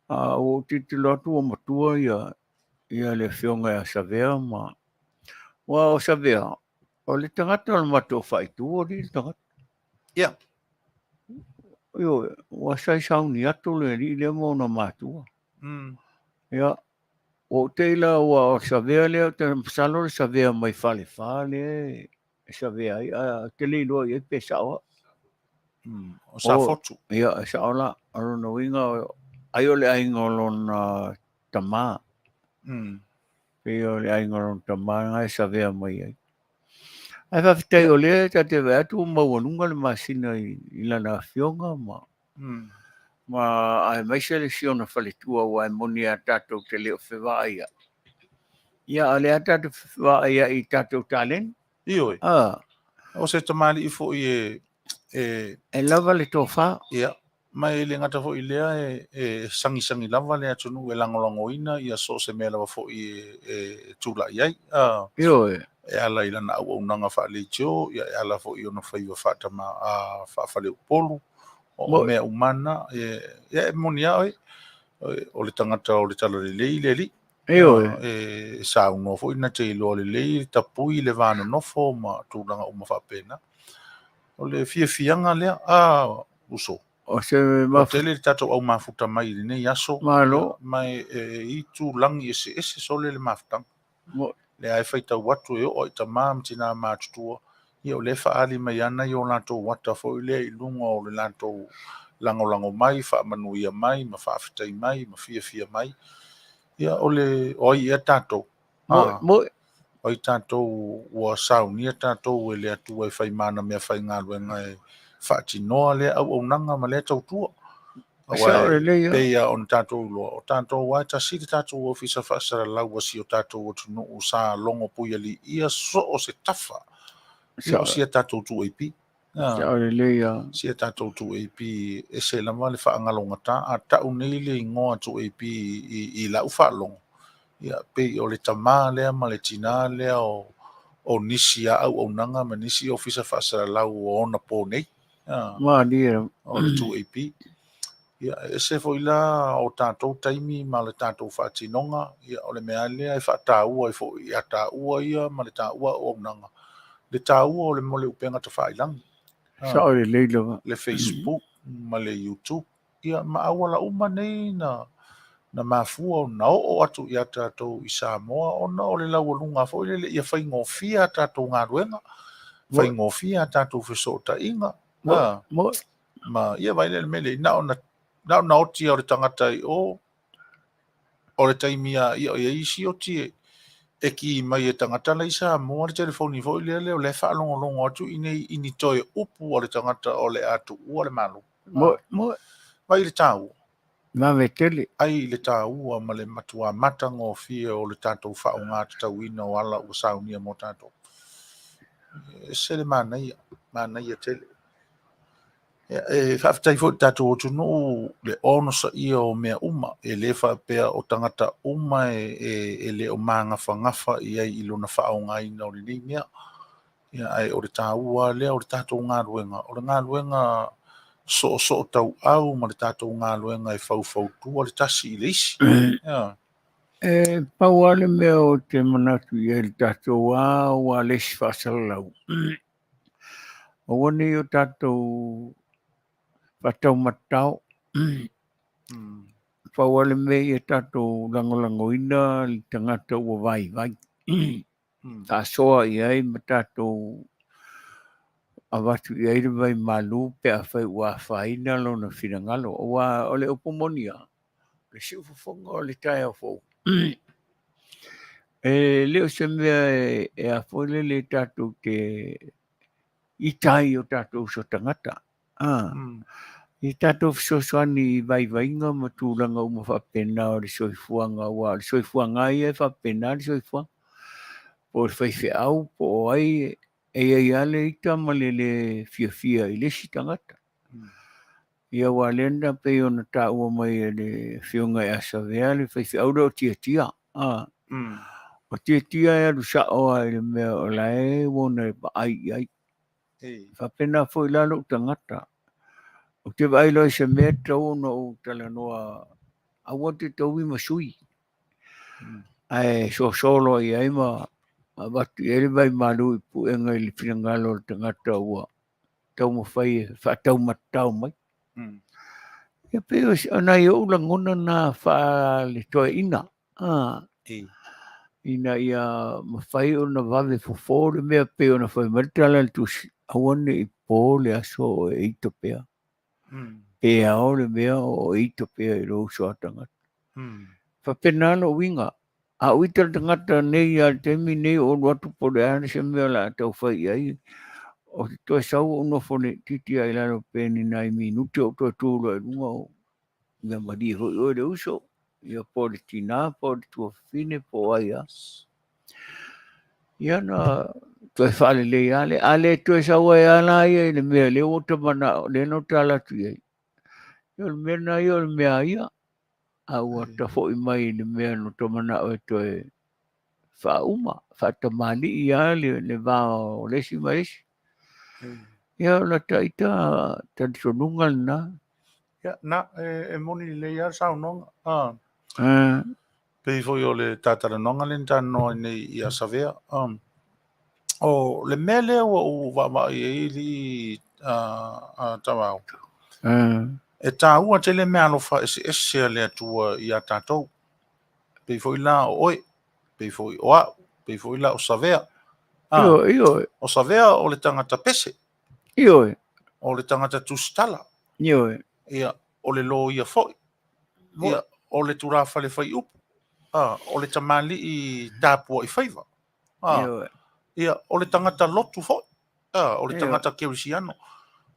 S3: Ua ou tilotilo atu ua matua ia le afioga ia Savea ma... Aua o Savea, o le tagata o le matou faaitu, o alii le tagata.
S2: Ia.
S3: Ioe, ua sa i sauni atu le alii lea ma ona matua. Ia, ua ou te i la ua o Savea lea, ou te masalo le Savea mai Falefa lea e Savea ai, ae ou te le iloa i ai pe sao au.
S2: O Safotu.
S3: Ia, e sao la. O lona uiga, ai o le aiga o lona tama. Pei o le aiga o lona tama lena e Savea mai ai. Ae faafetai o lea ta te vaai atu ua maualuga le masina i lana afioga ma ma aemaise le si ona faletua aua e moni lava tatou te le o fevaai ai. Ia a o lea tatou te fevaai ai i tatou taleni.
S2: Ioe. O se tamalii foi e
S3: E lava le tofa.
S2: Ia, ma e le gata foi i lea e sagisagi lava le atunuu e lagolagoina ia so o se mea lava foi e tulai ai.
S3: Ioe.
S2: E ala i lana auaunaga faaleitio, ia e ala foi i ona faiva faatama faafaleupolu, o mea uma na. Ia e moni lava oe, o le tagata o le talalelei le alii.
S3: Ioe.
S2: E saunoa foi na te iloa lelei le tapui le va nonofo ma tulaga uma faapena. O le fiafiaga lea, uso.
S3: O se
S2: Ua tele le tatou au mafuta mai i lenei aso.
S3: Malo.
S2: Ma e i tulaga eseese sole le mafutaga. Lea e faitau atu e oo i tama ma tina matutua, ia o lea e faaali mai ana i o latou ata foi lea i luga o le latou lagolago mai, faamanuia mai, ma faafetai mai, ma fiafia mai. Ia o le o ai ea tatou?
S3: Moe.
S2: O ai tatou ua saunia tatou e le Atua e fai mana meafaigaluega e faatinoa lea auaunaga ma lea tautua.
S3: Sao lelei lava.
S2: Pei lava ona tatou iloa, o tatou lava e tasi le tatou ofisa faasalalau a si o tatou atunuu sa logo puialiia so o se tafa. Ia o sia tatou 2AP.
S3: Sao lelei lava.
S2: Sia tatou 2AP ese lava le faagalogata. A tau nei le igoa 2AP i lau faalogo, ia pei o le tama lea ma le tina lea o nisi a auaunaga ma nisi ofisa faasalalau o ona po nei.
S3: Malie.
S2: O le 2AP. Ia, e ese foi la o tatou taimi ma le tatou faatinoga, ia o le mea lea e faataua ai foi ia taua ia ma le taua auaunaga, le taua o le mo le upega tafailagi.
S3: Sao lelei lava.
S2: Le Facebook ma le YouTube, ia ma auala uma nei na mafua na oo atu ia tatou i Samoa ona o le laualuga foi lele ia faigofie a tatou galuega, faigofie a tatou fesootaiga. Ma ia vai le mele na ona na ona oti o le tagata i o o le taimi a ia o ia isi oti e ki mai e tagata la i Samoa le telefoni foi lea le o le faalogologo atu i nei i ni toe upu o le tagata o le a tuua le Malo.
S3: Mo
S2: Vai le taua.
S3: Vave tele.
S2: Ai le taua ma le matua matagofie o le tatou faaaoga tatauina o ala ua saunia mo tatou. Ese le manaia, manaia tele. E faafetai foi i le tatou atunuu le onosaia o mea uma, e le faapea o tagata uma e le o magafagafa i ai i lona faaaogaina o lenei mea. Ia, ae o le taua lea o le tatou galuega, o le galuega soosoo tauau ma le tatou galuega e faufautua le tasi i le isi. Ia.
S3: E pau lava le mea o te manatu i ai le tatou lava ua le isi faasalalau. Aua nei o tatou faataumatatao. Pau lava le mea ia tatou lagolagoina le tagata ua vaivai. Faasoa i ai ma tatou avatu i ai le vaimalu pe afai ua afaina lona finagalo. Aua o le upu moni lava, le siufofoga o le taeao fou. E le o se mea e a foi lele tatou te ita ai i o tatou uso tagata. I tatou fesoasoani i vaivaiga ma tulaga uma faapena o le soifuaga, aua o le soifuaga lava ia e faapena le soifuaga. Po o le faifeau po o ai, e i ai lava le ita ma le le fiafia i le isi tagata. Ia aua o lea na pei ona taua mai e le Afioga ia Savea le faifeau lea o Tiatia. O Tiatia e alu sao lava i le mea o la e ua ona vaai i ai. Faapena foi la lou tagata. Ou te vaai loa i se mea e tatau ona ou talanoa, aua te taui ma sui. Ae soso loa i ai ma avatu i ai le vaimalu i puega i le finagalo o le tagata ua taumafai e faataumatatao mai. Ia pei o nai ou lagona na faale-toeaina. Ina ia mafai ona vave fofo le mea pei ona fai mai le tala a le tusi, aua ne i po le aso o e ita pea. Pe ao le mea o e ita pea i lou uso a tagata. Faapena lou uiga. A ou ita le tagata nei lava i le taimi nei o alu atu po o le a se mea o le a tau fai i ai, ou te toe sau ou nofo laitiiti lava i lalo pe ni nai minute ou toe tu loa i luga o Ia malie foi oe le uso, ia po o le tinā, po o le tuafafine, po o ai lava. Ia na toe faalelei lava lea. A le toe sau ai lava la ia i le mea lea ua ta manao, lea na ou tala atu i ai. Ia o le mea lena ia o le mea a ia, a ua ta foi mai i le mea na ta manao e toe faauma, faatamalii lava le va o le isi ma le isi. Ia o lata ita talitonuga lena.
S2: Ia, na, e moni lelei lava le saunoaga. Pei foi o le talatalanoaga lea na talanoa ai nei ia Savea. O le mea lea ua ou vaavaai i ai alii Taavao, e taua tele meaalofa eseese a le Atua ia tatou. Pei foi la o oe, pei foi o au, pei foi la o Savea.
S3: Ioe, ioe.
S2: O Savea o le tagata pese.
S3: Ioe.
S2: O le tagata tusitala.
S3: Ioe.
S2: Ia, o le loia foi. Ia, o le tulafale faiupu. O le tamalii tapuai faiva.
S3: Ioe.
S2: Ia, o le tagata lotu foi. O le tagata kerisiano.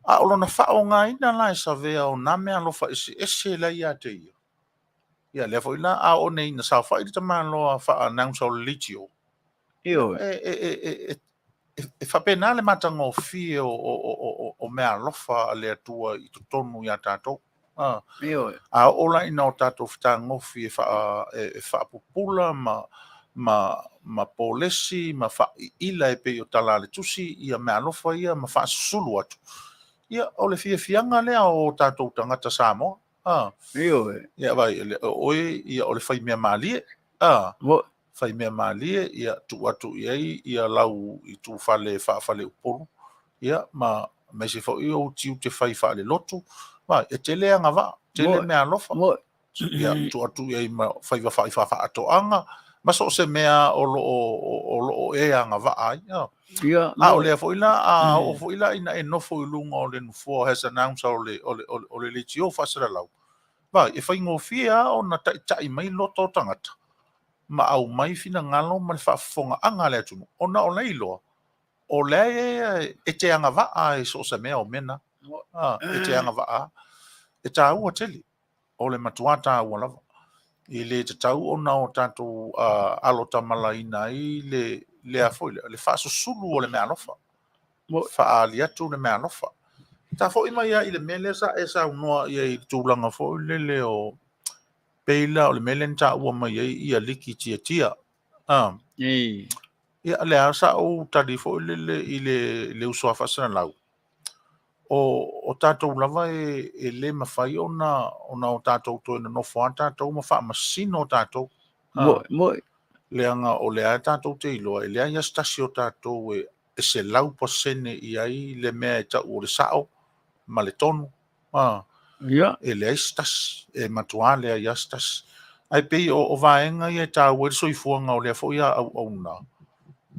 S2: A o lona faaaogaina la e Savea o na meaalofa eseese la ia te ia. Ia, lea foi la, a oo nei ina saofai le tamaloa faa-announcer o le leitio,
S3: Ioe.
S2: e faapena le matagofie o meaalofa a le Atua i totonu ia tatou.
S3: Ioe.
S2: A oo la ina o tatou fetagofi e faapupula ma polesi ma faaiila e pei o tala a le tusi ia meaalofa ia ma faasusulu atu, ia, o le fiafiaga lea o tatou tagata Samoa.
S3: Ioe.
S2: Ia vai, o oe ia o le faimea malie. Faimea malie, ia tuu atu i ai ia lau itufale faafaleupolu, ia ma aemaise foi ou tiute fai faalelotu. Vai, e tele agavaa, tele meaalofa. Ia tuu atu i ai ma faiva faatoaga, ma so o se mea o lo o e agavaa ai.
S3: Ia,
S2: A o lea foi la, a oo foi la ina e nofo i luga o le nofoa as announcer o le leitio faasalalau, vai, e faigofie lava ona taitai mai loto o tagata ma aumai finagalo ma le faafofogaaga a le atunuu, ona o la e iloa, o lea e te agavaa i so o se mea o mea na. E te agavaa. E taua tele. O le matua taua lava. E le tatau ona o tatou alo tamalaina ai lea foi lea, le faasusulu o le meaalofa. Faaali atu le meaalofa. Ta foi mai lava i le mea lea sa e saunoa i ai i le tulaga foi lele o pei la o le mea lea na taua mai ai ia Liki Tiatia. Ia, lea sa ou tali foi lele i le uso a faasalalau. O tatou lava e le mafai ona o tatou toe nonofo lava tatou ma faamasino tatou. Leaga o lea tatou te iloa, e leai lava se tasi o tatou e 100% i ai le mea e tau o le sao ma le tonu. E leai se tasi, e matua leai lava se tasi. Ae pei o vaega ia e taua ai le soifuaga o lea foi a auauna,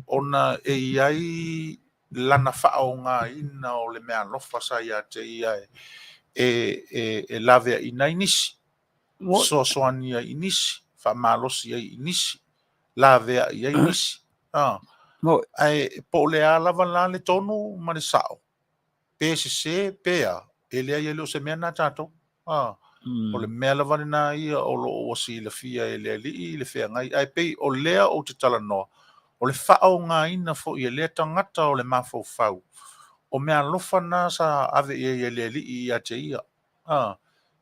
S2: ona e i ai lana faaaogaina o le meaalofa sa ia te ia e laveaiina ai nisi, fesoasoani ai i nisi, faamalosi ai i nisi, laveai ai nisi. Ae po o le a lava la le tonu ma le sao, pe sese pe a, E leai e le o se mea lena tatou. A, o le mea lava lena ia o lo o ua silafia e le Alii le feagai, ae pei o lea ou te talanoa, o le faaaogaina foi e lea tagata o le mafaufau, o meaalofa na sa ave i ai e le Alii ia te ia, a,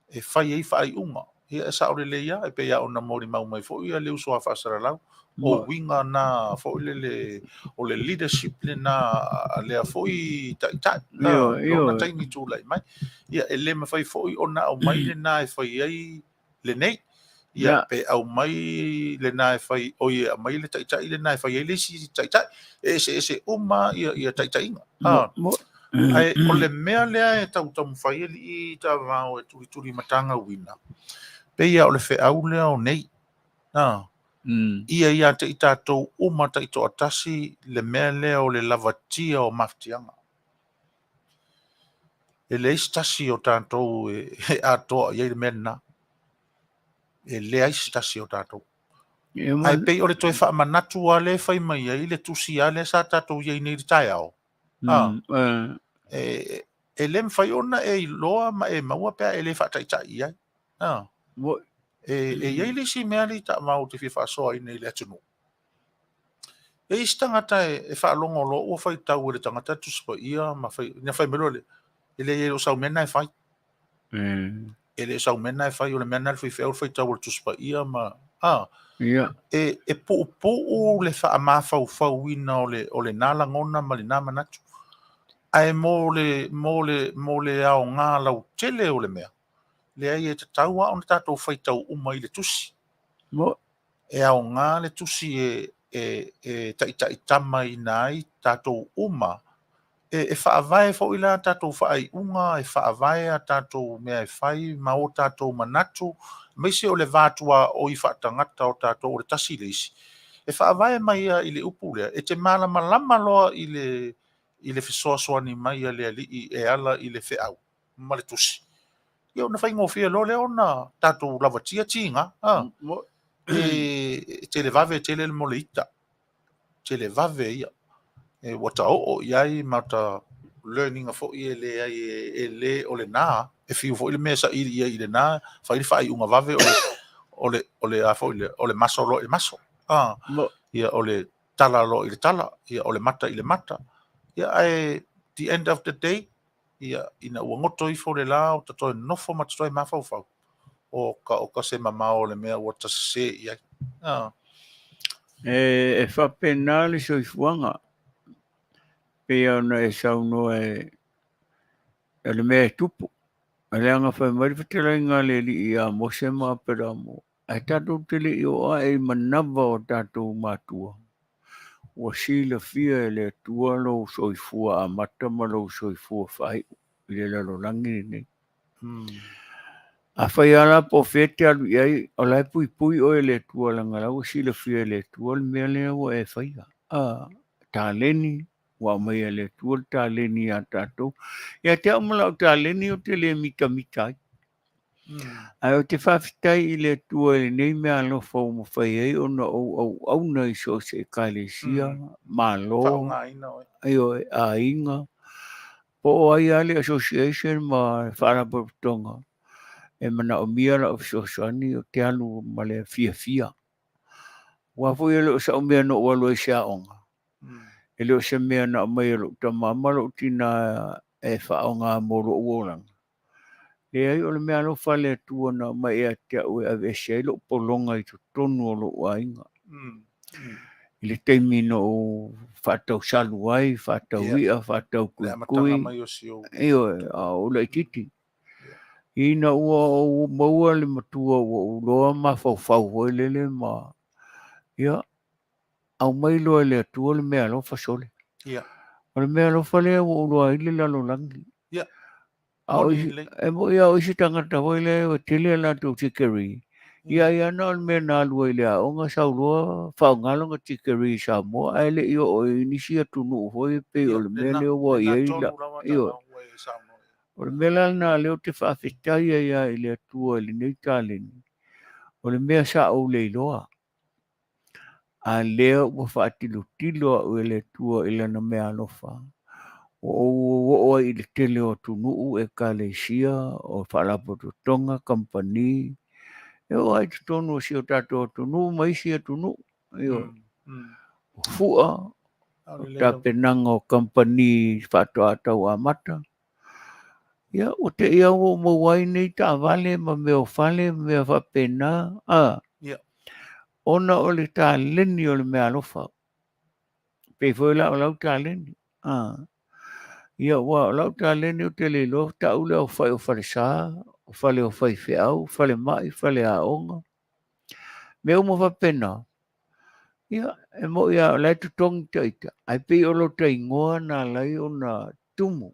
S2: e fai ai faaiuga. Ia e sao lelei lava, e pei lava ona molimau mai foi le uso a faasalalau, o uiga na foi lele, o le leadership lena a lea foi taitai, lona taimi tulai mai. Ia, e le mafai foi ona aumai lena e fai ai lenei. Ia, pe aumai lena e fai, oi, e aumai le taitai lena e fai ai le isi taitai. E eseese uma ia taitaiga. Ae o le mea lea e tau taumafai alii taavao e tulituli matagauina, pei lava o le feau lea o nei. Ia ia te i tatou uma taitoatasi le mea lea o le lavatia o mafatiaga. E leai se tasi o tatou e atoa i ai le mea lena. E leai se tasi o tatou. Ae pei o le toe faamanatu lava lea e fai mai ai le tusi lava lea sa tatou i ai nei i le taeao. E le mafai ona e iloa ma e maua pe a e le faataitai i ai. E i ai le isi mea alii taavao ou te fia faasoaina i le atunuu. E i ai isi tagata e faalogo loa ua faitau e le tagata le Tusi Paia ma fai, ona fai mai loa lea, e leai e le o sau mea lena e fai. E le o sau mea lena e fai, o le mea lena a le faifeau le faitau o le Tusi Paia ma... E puupuu le faamafaufauina o lena lagona ma lena manatu. Ae mo le aoga lautele o le mea, leai e tatau lava ona tatou faitau uma i le tusi. E aoga le tusi e taitaitamaina ai tatou uma, e faavae foi la tatou faaiuga, e faavae a tatou mea e fai ma o tatou manatu, aemaise o le va tuaoi faatagata o tatou o le tasi i le isi. E faavae mai lava i le upu lea, e te malamalama loa i le fesoasoani mai a le Alii e ala i le feau ma le tusi. Ia ona faigofie loa lea ona tatou lavatia tiga. E televave tele le mea o le ita. Televave ia. E ua ta oo i ai ma ta learning foi e leai e le o lena. E fiu foi le mea e saili i ai i lena, fai le faaiuga vave o le o le a foi lea, o le maso loa i le maso. Ia o le tala loa i le tala, ia o le mata i le mata. Ia ae the end of the day, ia, ina ua goto ifo le la o ta toe nofo ma ta toe mafaufau, o ka oka se mamao o le mea ua ta sesē i ai.
S3: E faapena le soifuaga, pei ona e saunoa o le mea e tupu. Leaga fai mai le fetalaiga a le Alii ia Mose ma Aperamo, Ae tatou te le i oo ae i manava o tatou matua, ua silafia e le Atua lou soifua amata ma lou soifua faaiu i le lalolagi lenei. Afai lava la po o fea e te alu i ai, o la e puipui oe e le Atua leaga la ua silafia e le Atua le mea lea ua e faia. Taleni, ua aumaia e le Atua le taleni ia tatou. Ia te au ma lau taleni ou te le mitamita ai. Ae ou te faafetai i le Atua i lenei meaalofa ua mafai ai ona ou auauna i so o se Ekalesia, Malo, ioe, aiga, po o ai lava le association ma le faalapotopotoga e manaomia lau fesoasoani, ou te alu ma le fiafia. Aua foi e le o sau mea na ou alu ai i se aoga, E le o se mea na aumai e lou tama ma lou tina e faaaoga mo lou olaga. Leai, o le mea alofa a le Atua na aumai ia te au e aveese ai lou pologa i totonu o lou aiga. I le taimi na ou faatausalu ai, faataui'a, faataukuikui, ioe, a o ou laitiiti. Ina ua ou maua le matua ua ou iloa mafaufau foi lele ma, ia, aumai loa e le Atua le meaalofa sole.
S2: Ia.
S3: O le meaalofa lea ua ou iloa ai le lalolagi.
S2: Ia.
S3: A o isi, e moni a o isi tagata foi lea ua tele a latou tikeri. Ia ai lava na o le mea na alu ai i le aoga sau loa faaaoga lona tikeri i Samoa ae le i oo i nisi atunuu foi e pei o le mea lea ua i ai la, ioe. O le mea la lena lea ou te faafetai ai lava i le Atua i lenei taleni, o le mea sa ou le iloa. A lea ua faatilotilo au e le Atua i Lana meaalofa, Ua ou oo ai i le tele o atunuu, ekalesia, o faalapotopotoga, kamupani, e oo lava i totonu o si o tatou atunuu ma isi atunuu. Ioe. O fua, o tapenaga o kamupani faatoa tau amata. Ia, ua te i lava ua ou maua ai nei taavale ma mea o fale ma mea faapena, a, ona o le taleni o le meaalofa. Pei foi la o lau taleni. A. Ia, aua o lau taleni ou te le iloa tau le aufai o falesa, o fale o faifeau, falemai, faleaoga, mea uma faapena. Ia, e moni lava o la e totogi ita, ae pei o lota igoa na ala ai ona tumu.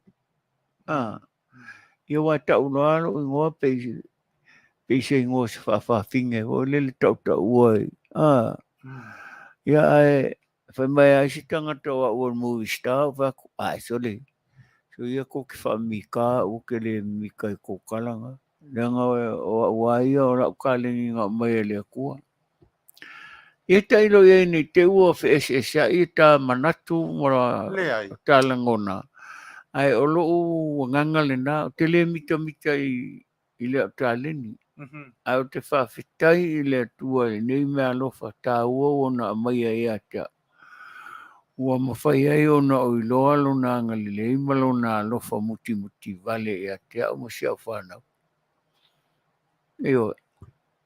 S3: A. Ia aua e tau loa lou igoa pei pei se igoa se faafafine foi lele tautaua i a. Ia ae fai mai ai se tagata o au o le movie star, ou fai atu, ai sole, so ia kou te faamika au ou te le mika i kou tala na. Leaga o au lava ia o lau kaleni na aumai e le Atua. Ia tailo i ai nei te ua feeseeseai e ta manatu ma
S2: Leai.
S3: ta lagona, ae o lou agaga lena, ou te le mitamita i i le au taleni, ae ou te faafetai i le Atua i lenei meaalofa taua ua na aumaia ia te au, ua mafai ai ona ou iloa lona agalelei ma lona alofa mutimutivale ia te au ma si au fanau. Ioe.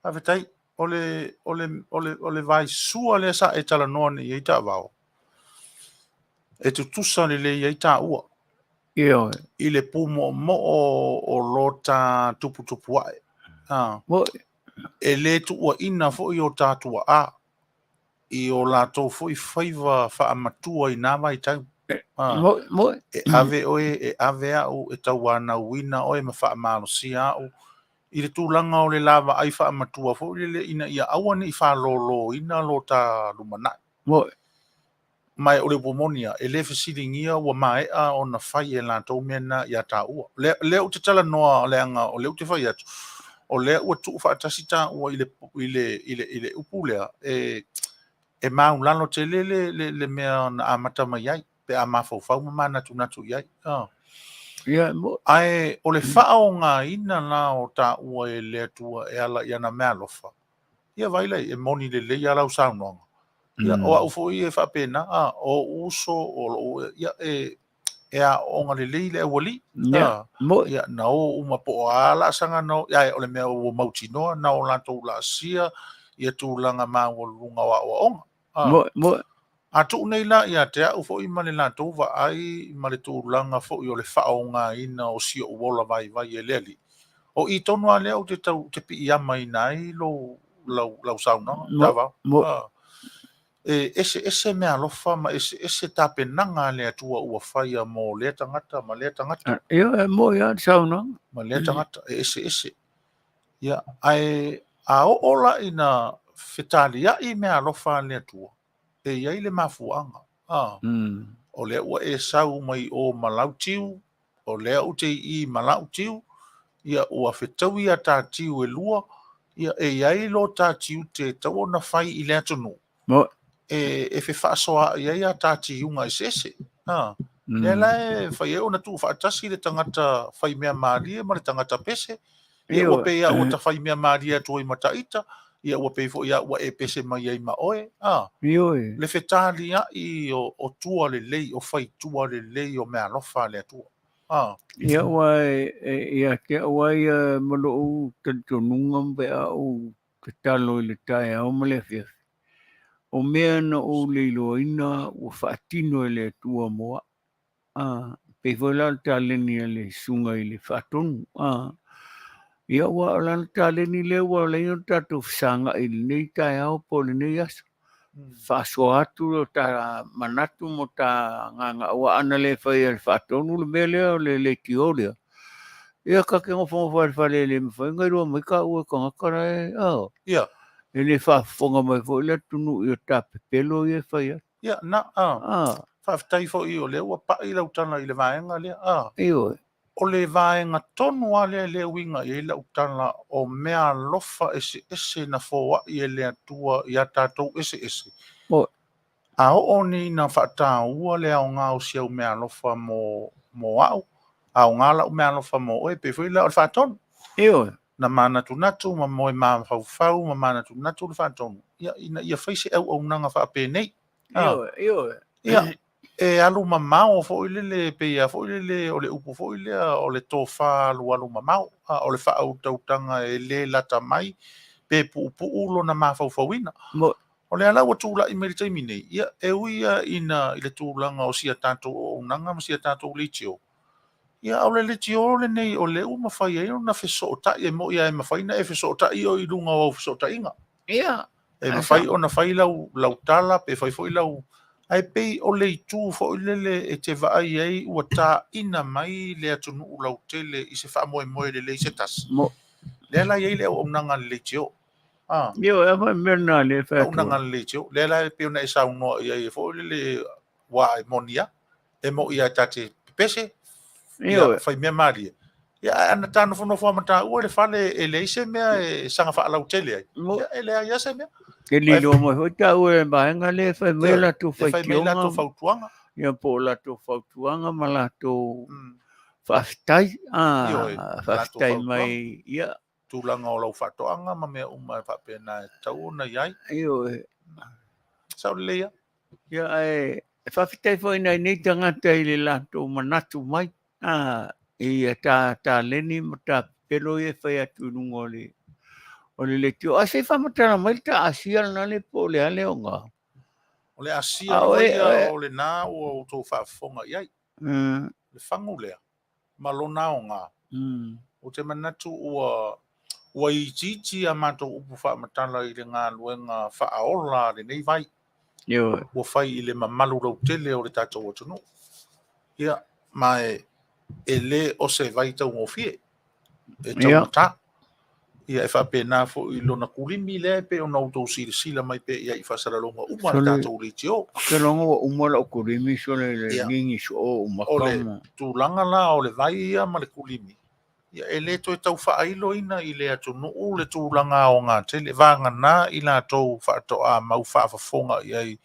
S2: Faafetai. O le, o le, o le, o le vaisua lea sa e talanoa nei i ai taavao, e tutusa lelei ai taua.
S3: Ioe.
S2: I le pumoomoo o lo ta tuputupuae. Ah.
S3: Moi.
S2: E le tuuaina foi o ta tuaa i o latou foi faiva faamatua i na vaitau. Ah.
S3: Moi, moi.
S2: E ave oe, e ave au, e tauanauina oe ma faamalosia au i le tulaga o le lavaai faamatua foi lele ina ia aua ne i faaloloina lo ta lumanai.
S3: Moi.
S2: Ma o le upu moni lava, e le fesiligia ua maea ona fai e latou mea na ia taua. Lea, lea ou te talanoa leaga o lea ou te fai atu, o lea ua tuu faatasi taua i le, i le, i le, i le upu lea, e, e maulalo tele le, le, le mea na amata mai ai, pe a mafaufau ma manatunatu i ai. Ah.
S3: Ia, mo.
S2: Ae o le faaaogaina la o taua e le Atua e ala i ana meaalofa, ia vaai lai, e moni lelei lava lau saunoaga. Ia, o au foi e faapena, a, o ou uso, o lou, ia, e, e aooga lelei le aualii.
S3: Ia,
S2: A,
S3: moi.
S2: ia, na o uma po o a laasaga na o, ae o le mea ua mautinoa na o latou laasia ia tulaga maualuluga o aoaoga. A,
S3: Moi, moi.
S2: a tuu nei la ia te au foi ma le latou vaai ma le tulaga foi o le faaaogaina o si ou ola vaivai e le alii, o i tonu lava lea ou te tau te piiamaina ai lou lau lau saunoaga
S3: Mo,
S2: taavao.
S3: mo.
S2: A, e eseese meaalofa ma eseese tapenaga a le Atua ua faia mo lea tagata ma lea tagata.
S3: Ia, e moi lava le saunoaga.
S2: Ma lea tagata e eseese. Ia, ae a oo la ina fetaliai meaalofa a le Atua, e i ai le mafuaaga. A, o lea ua e sau mai o ma lau tiu, o lea ou te i i ma lau tiu, ia ua fetaui a ta tiu e lua, ia e i ai lo ta tiute e tatau ona fai i le atunuu,
S3: Mo.
S2: e, e fefaasoaai ai a ta tiuga eseese. A, lea la e fai ai ona tuufaatasi le tagata faimea malie ma le tagata pese, ia ua
S3: Ioe.
S2: pei lava ua ta faimea malie atu ai ma taita, ia ua pei foi lava ua e pese mai ai ma oe. A,
S3: Ioe.
S2: le fetaliai o, o tua lelei, o faitua lelei o meaalofa a le Atua. A.
S3: Ia, aua e, e, ia te au lava ia ma lou talitonuga pe a ou tatalo i le taeao ma le afiafi, o mea na ou le iloaina ua faatino e le Atua mo au. A, pei foi la o le taleni a le susuga i le Faatonu. A, ia aua o lana taleni lea ua ala ai ona tatou fesagai i lenei taeao po o lenei aso. Faasoa atu lo ta manatu mo ta agaga, aua ana le faia e le Faatonu le mea lea o le leitio lea, ia ta te nofonofo lava i le fale e le mafai ona iloa mai taua e tagata la e, a,
S2: Ia.
S3: e le faafofoga mai foi le atunuu i o ta pepelo ia e fai atu.
S2: Ia, na, a.
S3: A.
S2: Faafetai foi o lea ua pai lau tala i le vaega lea, a.
S3: Ioe.
S2: O le vaega tonu lava lea lea e uiga i ai lau tala o meaalofa eseese na foai e le Atua ia tatou eseese.
S3: Oi.
S2: A oo nei ina faataua le aoga o si au meaalofa mo mo au, aoga lau meaalofa mo oe, pei foi la o le faatonu.
S3: Ioe.
S2: Na manatunatu ma moe mafaufau ma manatunatu le faatonu, ia, ina ia fai se auaunaga faapenei.
S3: Ioe, ioe.
S2: Ia, e alu mamao foi lele, pei lava foi lele o le upu foi lea o le tofa alualu mamao, a o le faautautaga e le lata mai pe puupuu lona mafaufauina. O lea la ua tulai mai i le taimi nei, ia, e ui lava ina i le tulaga o si a tatou auaunaga ma si a tatou leitio, ia, a o le leitio lenei o lea ua mafai ai ona fesootai, e moni lava e mafai ona e fesootai oe i luga o au fesootaiga.
S3: Ia,
S2: E mafai ona fai lau, lau tala pe fai foi lau, ae pei o le itu foi lele e te vaai ai ua taina mai le atunuu lautele i se faamoemoe lelei se tasi. Lea la e i ai le auaunaga a le leitio. Ah.
S3: Ioe, a fai mea lena lea e fai atu.
S2: Auaunaga a le leitio. Lea la e pei ona e saunoa i ai foi lele, aua e moni lava, e moni lava ta te pepese,
S3: Ioe.
S2: fai mea malie. Ia, ae ana ta nofonofo lava ma taua i le fale e leai se mea e saga faalautele ai. Ia, e leai lava se mea.
S3: E lilo mai foi taua i le vaega lea e fai mai
S2: Ioe,
S3: latou
S2: e fai mai
S3: faitioga.
S2: latou fautuaga.
S3: Ia, po o latou fautuaga ma latou faafetai.
S2: Ioe,
S3: Ah,
S2: latou
S3: faafetai
S2: fautuaga.
S3: mai, ia.
S2: Tulaga o lau faatoaga ma mea uma e faapena e tatau ona i ai.
S3: Ioe.
S2: Sao lelei lava.
S3: Ia, ae faafetai foi i nai nei tagata i le latou manatu mai, ah, i ta taleni ma ta pepelo ia e fai atu i luga o le o le leitio. Ae se i faamatala mai le ta Asia lena le po o le a le aoga.
S2: O le Asia lava ia o lena ua outou faafofoga i ai. Le fagu lea ma lona aoga. Ou te manatu ua ua itiiti a matou upu faamatala i le galuega faaola a lenei vai.
S3: Ioe.
S2: Ua fai i le mamalu lautele o le tatou atunuu. Ia, ma e le o se vai taugofie, e taugata. Ia, e faapena foi i lona kulimi lea e pei ona outou silasila mai pea i ai i faasalalauga uma a le tatou leitio.
S3: Ou te logo ua uma lau kulimi sole le gigi soo o maka.
S2: O le tulaga la o le vai ia ma le kulimi, ia e le toe tau faailoina i le atunuu le tulaga aoga tele, vagana i latou faatoa mau faafofoga i ai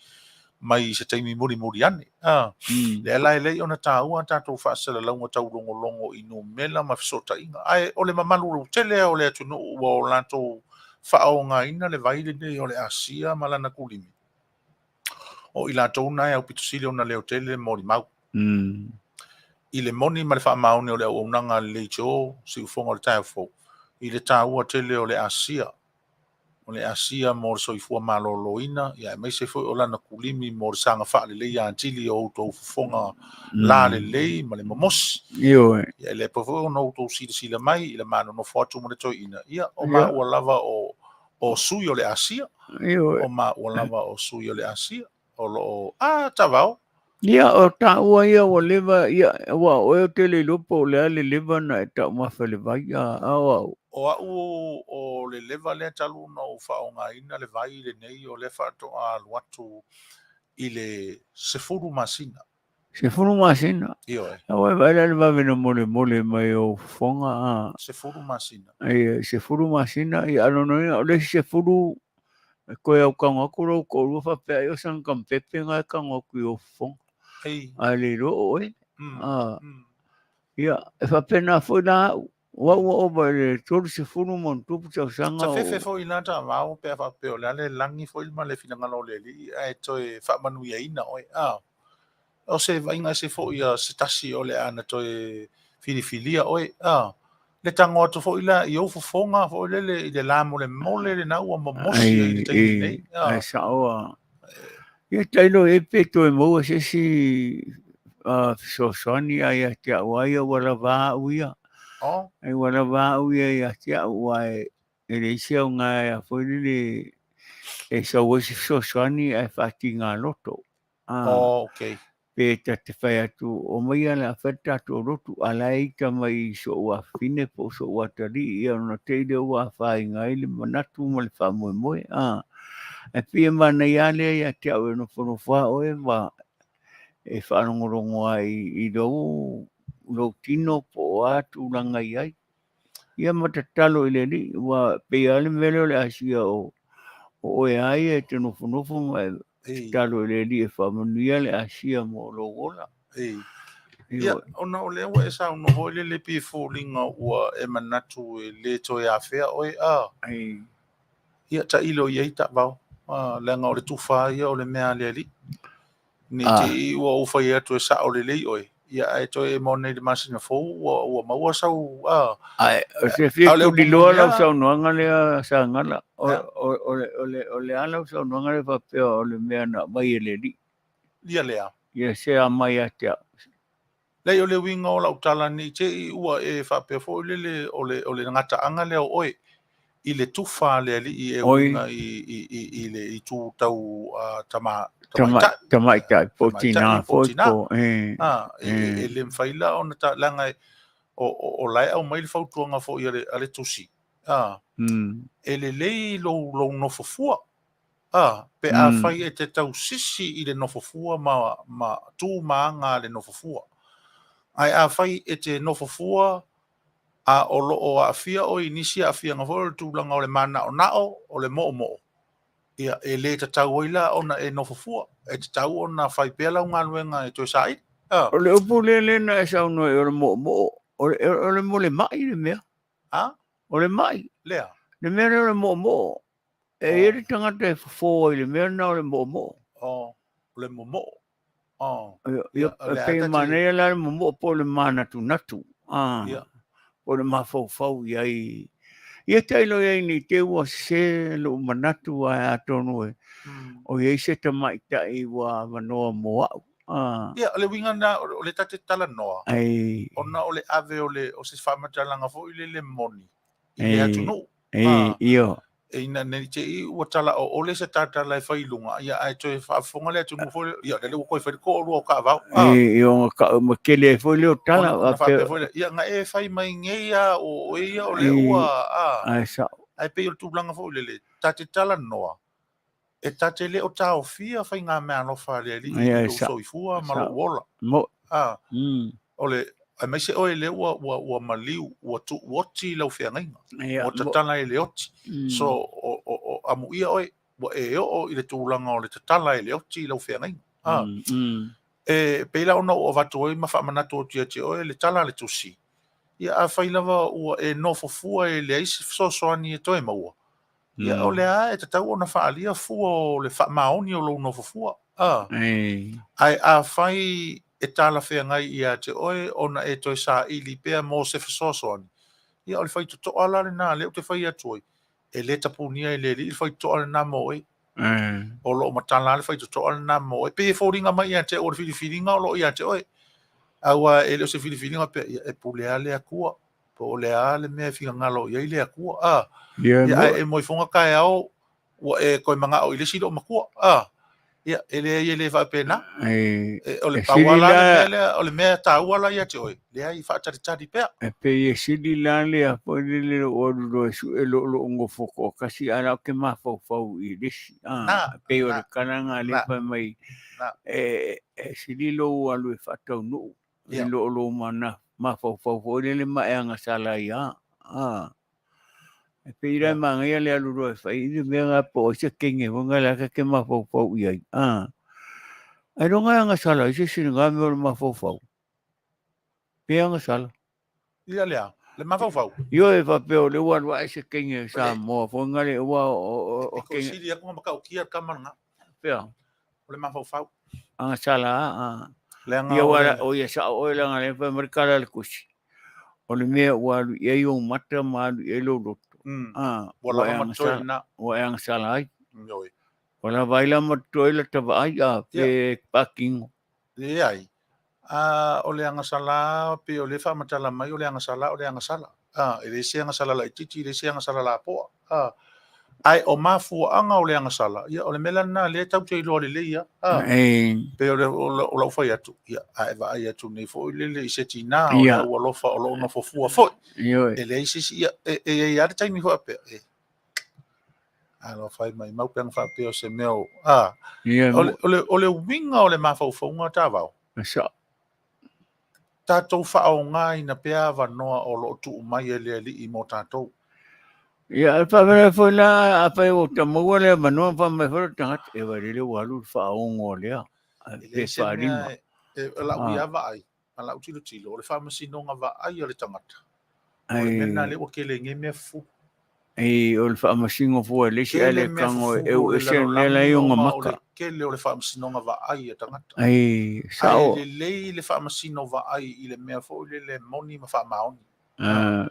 S2: mai se taimi mulimuli ane. A, lea la e lelei ona taua a tatou faasalalauga taulogologo i numera ma fesootaiga, ae o le mamalu lautele lava o le atunuu ua o latou faaaogaina le vai lenei o le Asia ma lana kulimi, o i latou na e aupito sili ona leotele le molimau. I le moni ma le faamaoni o le auaunaga a le leitio siufofoga o le taeao fou, i le taua tele o le Asia, o le Asia mo le soifua maloloina, ia aemaise foi o lana kulimi mo le saga faaleleia atili o outou fofoga lalelei ma le momosi.
S3: Ioe.
S2: Ia e le mafai foi ona outou silasila mai i le ma nonofo atu ma le toeaina, ia o maua lava o sui o le Asia.
S3: Ioe.
S2: O maua lava o sui o le Asia. O lo o, a, tavao.
S3: Ia, o taua ia ua leva, ia, aua o oe ou te le iloa po o le a le leva na e taumafa i le vai, a, a o au.
S2: O au o le leva lea talu ona ou faaaogaina le vai lenei, o lea faatoa alu atu i le 10 masina.
S3: 10 masina?
S2: Ioe.
S3: Aua e vaai la i le vave na molemole mai o ou fofoga, a.
S2: 10 masina.
S3: Ia, 10 masina, ia, a o lona uiga, o le isi 10, e toe autago atu lou toalua faapea ai o sana tamupepe na e tago atu i ou fofoga.
S2: Ei.
S3: Ae le iloa o oe.
S2: Mm.
S3: Ia, e faapena foi la au. O au ua ova i le 30 ma ona tupu tausaga
S2: Sa fefe foi la taavao pe a faapea o le a le lagi foi ma le finagalo o le Alii ae toe faamanuiaina oe. A, o se vaaiga ese foi a se tasi o le a na toe filifilia oe. A, le tago atu foi la i ou fofoga foi lele i le lamolemole lena ua momosi ai i le taimi nei.
S3: Ai, sao lava. Ia tailo i ai pe toe maua se isi fesoasoani a ia te au a ia ua lava au ia. Ai ua lava au ia ia te au aua e leai se aoga a foi lele e sau ai se fesoasoani ae faatiga loto. Pe ta te fai atu omai ia le a fai le tatou lotu a la e ita mai i so'u afafine po o so'u atalii ia ona te i lea ua afaina ai le manatu ma le faamoemoe. Ae pei e manaia lava lea ia te au e nofonofo lava oe ma e faalogologo ai i lou tino po o a tulaga i ai. Ia ma tatalo i le Alii, ua pei lava le mea lea o le Asia o oe lava ia e te nofonofo ma e Tatalo i le Alii e faamanuia le asia mo lou ola.
S2: Ia, ona o lea ua e saunoa foi lele pei e foliga ua e manatu e le toe afea oe, a. Ia, tailo i ai taavao, leaga o le tufa ia o le mea a le Alii. Ne i te i ua ou fai atu e sao lelei oe, ia ae toe e maua nei i le masina fou ua maua sau, a.
S3: Ae, o se fia tuliloa lau saunoaga lea Sagala, o le a lau saunoaga lea faapea o le mea na aumai e le Alii.
S2: Ia lea.
S3: Ia se a mai ia te au.
S2: Leai, o le uiga o lau tala ne i te i ua e faapea foi lele o le, o le gataaga lea o oe i le tufa a le alii e uiga i le itu tau tama,
S3: tamaitai. Tamaitai, po o tina foi po,
S2: e. E le mafai la ona ta, leaga o la e aumai le fautuaga foi a le tusi, e lelei lou nofo fua. A, pe afai e te tausisi i le nofo fua ma, ma tu ma aga a le nofo fua. Ae afai e te nofo fua a o lo o aafia oe i nisi aafiaga foi o le tulaga o le manaonao, o le moomoo, ia, e le tatau ai la ona e nofo fua, e tatau ona fai pea lau galuega e toe saili.
S3: A. O le upu lea lea na e saunoa ai o le moomoo, o le, o le mo le mai le mea.
S2: A?
S3: O le mai.
S2: Lea.
S3: Le mea lea o le moomoo. E i ai le tagata e fofo ai i le mea lena o le moomoo.
S2: O le momoo.
S3: Ia, e pei e manaia la le momoo po o le manatunatu. Po o le mafaufau i ai. Ia tailo i ai ne i te i ua sese lou manatu ae atonu e o i ai se tamaitai ua avanoa mo au.
S2: Ia, o le uiga lena o le ta te talanoa, ona o le ave o le o se faamatalaga foi lele moni i le atunuu.
S3: Io.
S2: E ina ne i te i ua tala o ole se tatala e fai i luga, ia ae toe faafofoga le atunuu foi lea, ia lele ua toe fai le toalua o taavao.
S3: Io, ka ma tele ai foi lea o tala.
S2: Ona faapea foi lea, ia na e fai mai nei lava o oe ia o lea ua,
S3: Ae sao.
S2: Ae pei o le tulaga foi lele, ta te talanoa, e ta te le o taofia faigameaalofa a le Alii i lou soifua ma lou ola. O le, aemaise oe lea ua, ua, ua maliu, ua tuuoti lau feagaiga, ua tatala e le oti. So, o, o, o, amuia oe, ua e oo i le tulaga o le tatala e le oti lau feagaiga. E pei la ona ou avatu ai ma faamanatu atu ia te oe le tala a le Tusi, ia afai lava ua e nofo fua e leai se fesoasoani e toe maua, Ia, o lea e tatau ona faaalia fua o le faamaoni o lou nofo fua. A. Ae afai e talafeagai ia te oe ona e toe saili pea mo se fesoasoani, ia o le faitotoa la lena lea ou te fai atu ai, e le tapunia e le Alii le faitotoa lena mo oe. O lo o matala lava le faitotoa lena mo oe. E pei e foliga mai ia te au o le filifiliga o lo o ia te oe. Aua e le o se filifiliga pea, ia e pule lava le Atua. Po o le a le mea e finagalo i ai le Atua, a. Ia, ae e moe foga taeao, ua e toe manao i le isi loomatua, a. Ia, e leai e le faapena. E, o le pau lava la le mea lea, o le mea taua la ia te oe, leai, faatalitali pea.
S3: E pei e sili la le a foi lele lou alu loa e sue lou lou nofo toatasi ae la ou te mafaufau i le isi, a. E pei o le tala lena lea fai mai, e sili lou alu e faataunuu i lo lou mafaufau foi lele ma e agasala ai lava. A. E pei la e manaia le alu loa e fai le mea lena po o ai se teine foi lena ta te mafaufau i ai. A. Ailoga e agasala ai se isi i lena mea o le mafaufau. Pe agasala.
S2: Ia lea, le mafaufau.
S3: Ioe, faapea o lea ua alu ae se teine Samoa foi lena ua
S2: o teine. E sili atu ona matautia le tama lena.
S3: Pea.
S2: O le mafaufau.
S3: Agasala a. Leaga ia ua o ia sao oe leaga lea fai mai le tala a le tusi. O le mea ua alu i ai ou mata ma alu i ai lou loto.
S2: A, ua lava ma totoe lena.
S3: Ua e agasala ai. Ioe. Ua lava ai la ma totoe la ta vaai a pe patino.
S2: Leai. A, o le agasala, pei o lea e faamatala mai, o le agasala, o le agasala. A, e le se agasala laitiiti, e le se agasala lapoa. A, ae o mafuaaga o le agasala, ia, o le mea la lena lea e tatou te iloa lelei lava. A, pei o, le, o lau fai atu, ia, a e vaai atu nei foi lele i se tinā o le au alofa o lo o nofo fua foi. E leai se isi, ia, e i ai lava le taimi foi faapea, e, Alofa e maimau pe ana faapea o se mea o... A, o le uiga o le mafaufauga Tavao, tatou faaaogaina pea avanoa o lo o tuu mai e le Alii mo tatou.
S3: Ia, e faapea foi la, afai ua ta maua le avanoa, fai mai foi le tagata, e vaai lele ua alu le faaogo a lea,
S2: E
S3: pe
S2: leai se
S3: faalima.
S2: mea e, e lau ia vaai, ma lau tilotilo, o le faamasinoga vaai a le tagata. O le mea lena
S3: Ai,
S2: lea ua tele ai nei mea fufulu.
S3: ai, o le faamasino fua e le isi ae
S2: Tele
S3: le
S2: mea
S3: tago e
S2: fufulu o
S3: eu
S2: le
S3: ese le mea la
S2: lalolagi
S3: i ona
S2: ona o le
S3: maka.
S2: tele o le faamasinoga vaai a tagata.
S3: Ai,
S2: Ae
S3: sao.
S2: lelei le faamasino vaai i le mea foi lele moni ma faamaoni.
S3: Ah,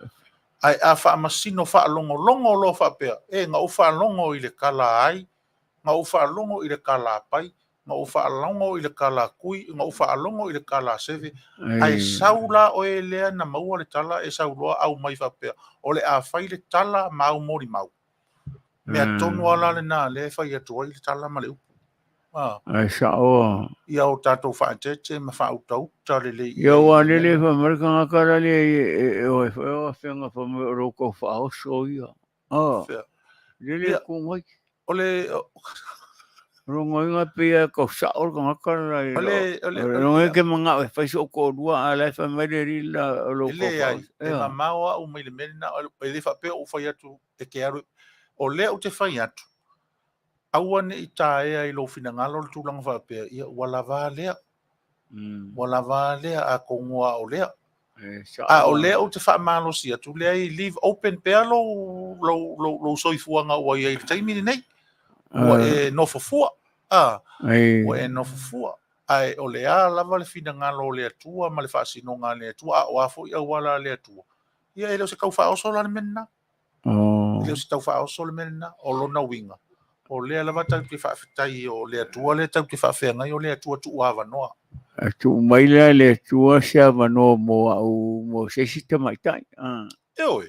S2: Ae a faamasino faalogologo loa faapea, e na ou faalogo i le tala ai, na ou faalogo i le tala pai, na ou faalogo i le tala kui, na ou faalogo i le tala seve, ae
S3: ai,
S2: sau la oe lea na maua le tala e sau loa au mai faapea, o le a fai le tala ma au molimau. Mea tonu lava la lena lea e fai atu ai le tala ma le upu. Ah,
S3: ai, sao.
S2: ia o tatou faaeteete ma faautauta lelei i
S3: Ia
S2: ai
S3: ua
S2: i le mea
S3: lele
S2: lena.
S3: fai mai le tagata la le e o e foi o afega fai mai o lou tau faaoso ia. Ah,
S2: Fea.
S3: lele
S2: Ia,
S3: ku mai.
S2: o le
S3: Logoina pei e kau sao le tagata la i
S2: o
S3: lo.
S2: le o le o le
S3: Logoina ke mangao e fai so'o to'alua a la e fai mai le alii la o lou
S2: e
S3: tau
S2: leai,
S3: faaoso.
S2: e
S3: Ea.
S2: mamao au mai le mea lena, e le faapea ou fai atu e te alu. O lea ou te fai atu, aua ne i taea i lou finagalo le tulaga faapea, ia ua lava lea, ua lava lea atonu a o lea.
S3: E
S2: A
S3: sao
S2: o
S3: a.
S2: lea ou te faamalosi atu, leai, leave open pea lou, lou, lou, lou soifuaga ua i ai i le taimi lenei. Ua e nofo fua, a,
S3: Ai,
S2: ua e nofo fua. Ae o le a lava le finagalo o le Atua ma le faasinoga a le Atua, a o a foi auala a le Atua. Ia e le o se tau faaoso la le mea lena. E le o
S3: oh,
S2: se tau faaoso le mea lena, o lona uiga. O lea lava tatou te faafetai o le Atua lea tatou te faafeagai, o le Atua tuu avanoa.
S3: a tuu mai lea e le Atua se avanoa mo au mo se isi tamaitai. Ah.
S2: E oe,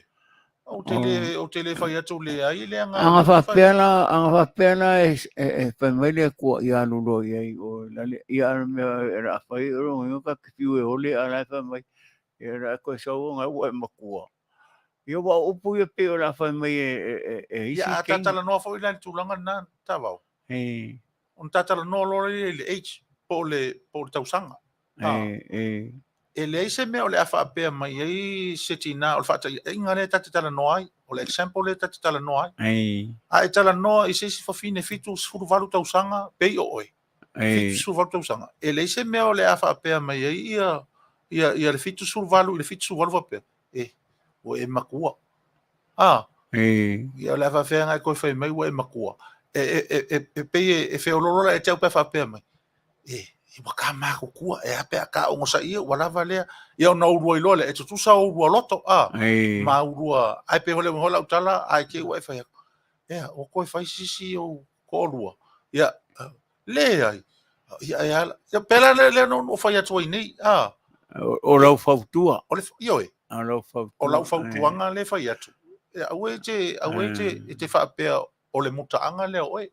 S2: ou te
S3: Oh.
S2: le, ou te le fai atu leai le aga o
S3: Aga
S2: lea ou te fai
S3: faapea
S2: atu.
S3: la, aga faapea la e, e, e fai mai le Atua ia alu loa i ai o lale, ia a mea e la fai o logoina ka te fiu e ole a la e fai mai, ia la e koe sau ona ua e matua. Ia ua o upu ia pei o la fai mai e, e, e, e
S2: Ia
S3: isi
S2: a
S3: keina.
S2: tatalanoa foi la i le tulaga lena, Tavao.
S3: E,
S2: Ona tatalanoa loa lea i le age, po o le, po o le tausaga. Ah,
S3: e, e,
S2: e leai se mea o le a faapea mai ai se tinā o le faataiaiga lea ta te talanoa ai, o le example lea ta te talanoa ai.
S3: e,
S2: A e talanoa i se isi fafine 78 tausaga, pei o oe,
S3: e,
S2: 78 tausaga, e leai se mea o le a faapea mai ai ia, ia, ia le 78 i le 78 faapea, e, ua e matua. Ah,
S3: e,
S2: ia o le a faafeaga e toe fai mai ua e matua. E, e, e, e, e pei e, e feololo la e te au pe faapea mai. E, e ua ka matutua, e a pe a ka ogosaia, ua lava lea. Ia ona oulua iloa lea, e tutusa oulua loto, a,
S3: e,
S2: ma oulua, ai pe hole hola utala, ai te ua e fai atu. Ea, ua toe fai sisi o to'alua. Ia, leai. Ia, e ala. Ia, pēlā lea, lea na ou fai atu ai nei, a,
S3: o, o lau fautua.
S2: o le, ioe,
S3: O lau
S2: o lau
S3: fautua. E,
S2: fautuaga lea e fai atu. Ia, aua e te, aua e te, e te faapea o le mutaaga lea o oe.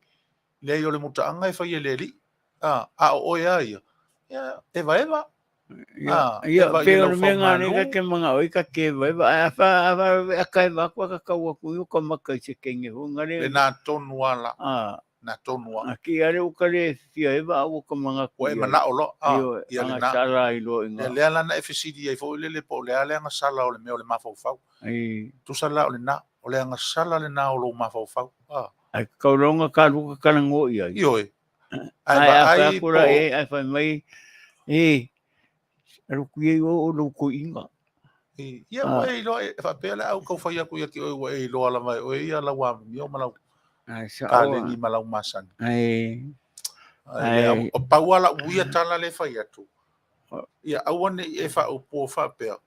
S2: Leai o le mutaaga e fai e le alii. A, a o oe a ia. Ia, evaeva.
S3: Ia,
S2: A,
S3: ia,
S2: eva i
S3: pei o
S2: lau
S3: le mea ngā nei
S2: faumālū.
S3: ka te manga oi ka te evaeva. Ai, a wha, a wha, a ka eva aku a ka kau aku i o ka maka i se kenge ho ngā
S2: Le
S3: le,
S2: nā tonu a la,
S3: a,
S2: nā tonu a.
S3: a ki are o ka le fia eva a o ka manga ku
S2: Ua e
S3: i ai.
S2: manao loa, a,
S3: Io,
S2: ia le
S3: anga
S2: nā.
S3: sala i loa i
S2: Ia
S3: ngā.
S2: lea lana e fesili ai foi lele po o le a le agasala o le mea o le mafaufau.
S3: Ai,
S2: Tusa la o le nā, o le agasala lenā o lou mafaufau. A,
S3: ai kaulonga ka luka kalango i ai.
S2: ioe. Ae
S3: Ai, a whai
S2: vaai
S3: aku
S2: po
S3: la
S2: o,
S3: e, ai whai mai, e, aruku i o o lou koinga.
S2: Ia ua
S3: A,
S2: e iloa e faapea le au kau fai atu ia te oe ua e iloa lava e oe ia lau amio ma lau
S3: ai, sao
S2: kalegi
S3: a.
S2: ma lau masani.
S3: Ai,
S2: Ai le au,
S3: ai,
S2: o pau a lau ia tala le fai atu. Ia aua nei e faaupuo faapea.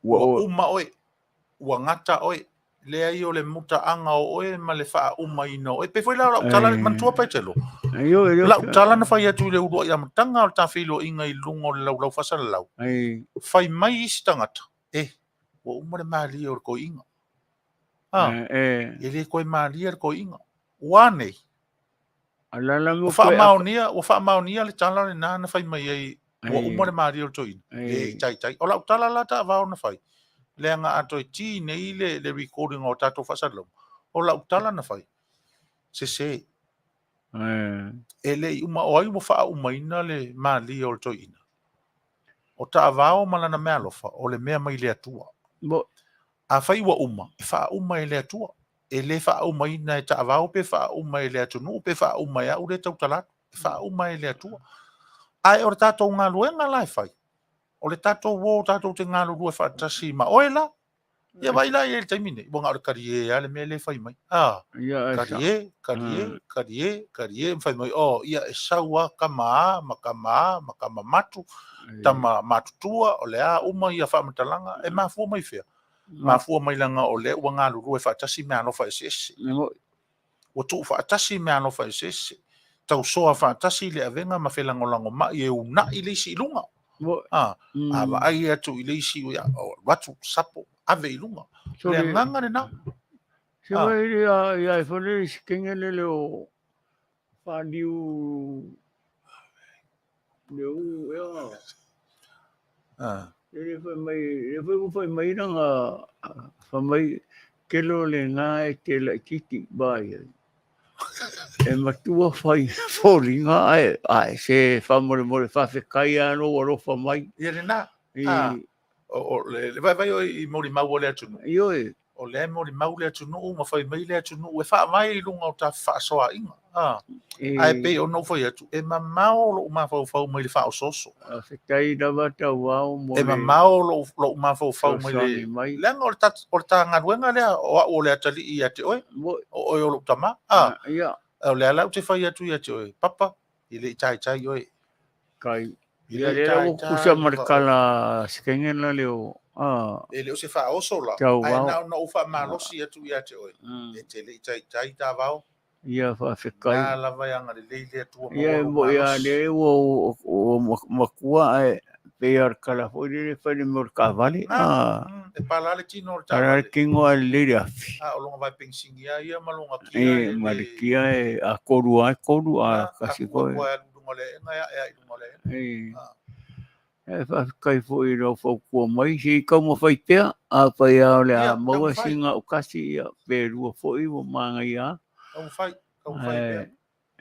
S3: ua
S2: Ua
S3: o,
S2: uma oe, ua gata oe, leai o le mutaaga o oe ma le faaumaina o oe. Pei foi la o lau tala,
S3: ai,
S2: manatua Petelo.
S3: ai, o, e
S2: Lau tala na fai atu i le uluai amataga o le tafeiloaiga i luga o le laulau faasalalau.
S3: ai,
S2: Fai mai isi tagata, e, ua uma le malie o le toeaina. Ah,
S3: e,
S2: e le toe malie le toeaina. Ua nei,
S3: alala
S2: ua
S3: mo koe aka,
S2: faamaonia, ua faamaonia le tala lenā na fai mai ai, ua uma
S3: ai,
S2: le malie o le toeaina. Le i
S3: ai,
S2: taitai. O lau tala la taavao na fai. Leaga a toe ti nei le, le recording o tatou faasalalauga. O lau tala na fai, sesē.
S3: ai,
S2: E le i uma o ai ua faaumaina le malie o le toeaina. O taavao ma lana meaalofa, o le mea mai le Atua.
S3: mo,
S2: Afai ua uma, e faauma e le Atua. E lē faaaumaina e taavao pe faauma e le atunuu pe faauma e au lea e tautala atu, e faauma e le Atua. Ae o le tatou galuega la e fai, o le tatou o tatou te galulue faatasi ma oe la. Ia vaai la i ai i le taimi nei, ua na o le talie lava le mea lea e fai mai. A, talie, talie, talie, talie, ma fai mai, oh, ia e sau lava tama a, ma tama a, ma tama matu, tama matutua, o le a uma ia faamatalaga, e mafua mai fea? Mafua mai leaga o lea ua galulue faatasi meaalofa eseese. Ua tuufaatasi meaalofa eseese, tausoa faatasi le avega ma felagolagomai e uunai le isi i luga. A, a vaai atu i le isi, ia, alu atu, sapo, ave i luga. Le agaga lena.
S3: Se vai ia ia e fale se kenge le le o whaniu le u ea. Le whai mai, le whai whai mai ranga whai mai kelo le ngā e te lai titi bai. E matua whai fōringa ai, ai se whamore more whawhekai anō alofa mai.
S2: Ia le nā. O le vaivai o i molimau o le atunuu.
S3: Ioe.
S2: O lea e molimau le atunuu ma fai mai le atunuu e faavae i luga o ta fefaasoaaiga. A. Ae pei ona ou fai atu, e mamao lou mafaufau mai le faaosooso.
S3: Faafetai lava tauao mo le.
S2: E mamao lou mafaufau mai le. Leaga o le ta galuega lea, o au o le atalii ia te oe, o oe o lou tama. A. O lea la ou te fai atu ia te oe, Papa, e le i taitai oe.
S3: Kai. Ia lea la ua kukusa ma le kala sekenge la leo.
S2: E le o se faaoso la, ae na ona ou faamalosi atu ia te oe, e te le i taitai tavao.
S3: Ia faafetai.
S2: Na lava e agalelei le Atua maua
S3: lou malosi. Ia lea ua matua ae pei lava o le kala foi lele e fai le mea o le taavale.
S2: E pala le tino o le taavale.
S3: Pala le tino ae lelei le afi.
S2: A o lona vae penisini lava ia ma lona kia.
S3: E ma le kia e a kolu lava e kolu a kasi
S2: foi. A tu atu lava e alu i luga o le aega e ae lava i luga o le aega.
S3: E faafetai foi i lau fautua mai, se i taumafai pea, afai lava o le a maua sina au kasi, ia, pe lua foi ua manaia lava.
S2: Taumafai, taumafai pea.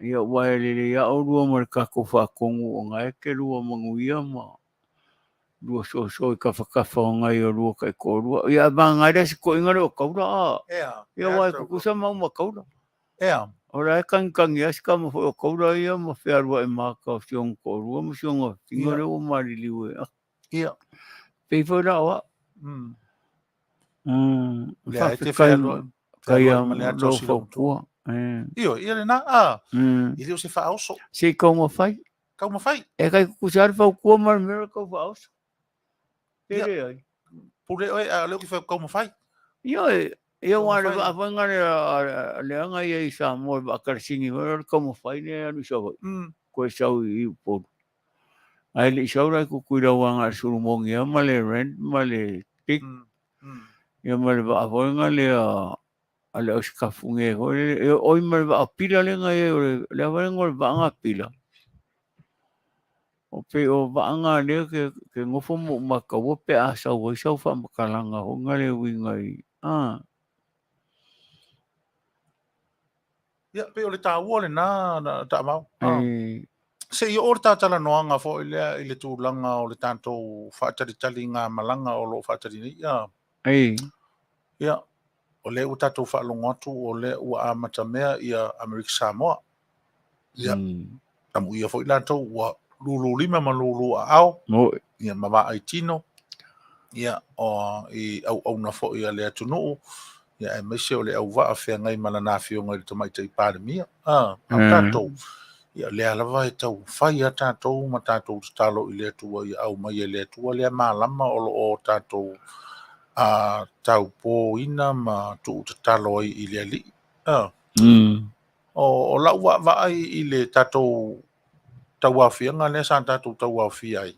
S3: Ia, aua e lelei lava oulua ma le tatou faatonu o na e te lua manuia ma lua soasoa i tafatafa o nai olua taitoalua. Ia, a vagana ai lea se toeaina lea o Taula, a? Ia, aua e tutusa maua ma Taula. O la e tagitagi lava si tama foi o Taula ia ma fealuai ma ata o si ona toalua ma si ona fafine lea ua maliliu e.
S2: Ia.
S3: Pei foi la o au.
S2: Lea e te fealuai.
S3: Kai a lou fautua.
S2: Ioe, ia lena, a, e le o se faaoso.
S3: Se i taumafai.
S2: Taumafai.
S3: E kai kukusa le fautua ma le mea o le tau faaoso. Pe le ai.
S2: Pule oe, a o lea ou te fai atu taumafai.
S3: Ioe, ia aua le vaafaiga lea leaga ia i Samoa i Vaakalesini foi o le taumafai lea e alu i Savaii. Koe sau i Upolu. Ae le i sau la i Tutuila aua na o le sulumogi lava ma le rent ma le tik. Ia ma le vaafaiga lea a le ausikafu foi lele, oi ma le vaa pila lea na i ai, o le a foi le igoa o le vaa na pila? O pei o vaa na lea ke nofo ma ou mataua pe a sau ai sau faamatalaga foi na le uiga i, a.
S2: Ia, pei o le taua lena taavao. Se i oo le ta talanoaga foi lea i le tulaga o le tatou faatalitali malaga o lo o faatali nei. Ia, o lea ua tatou faalogo atu o lea ua amatamea ia Amerika Samoa. Ia, amuia foi latou ua lululima ma lulu aao, ia ma vaai tino, ia, o, i auauna foi a le atunuu, ia aemaise o le auvaa feagai ma lana afioga i le Tamaitai Palemia. A, a tatou, ia lea lava e tau fai a tatou ma tatou tatalo i le Atua ia aumai e le Atua lea malama o lo o tatou a taupōina ma tuutatalo ai i le Alii. A. O lau vaavaai i le tatou tauaofiaga lea sa tatou tauaofia ai,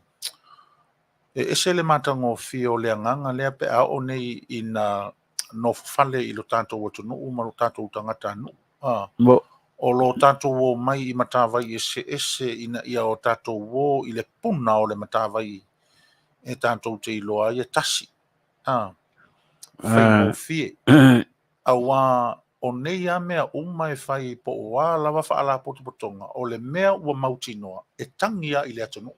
S2: e ese le matagofie o le agaga lea pe a oo nei ina nofofale i lo tatou atunuu ma lo tatou tagatanuu. A. O lo tatou omai i matavai eseese ina ia o tatou o i le puna o le matavai e tatou te iloa ai e tasi. A. Faigofie. Aua o nei lava mea uma e fai po o a lava faalapotopotoga, o le mea ua mautinoa e tagi lava i le atunuu.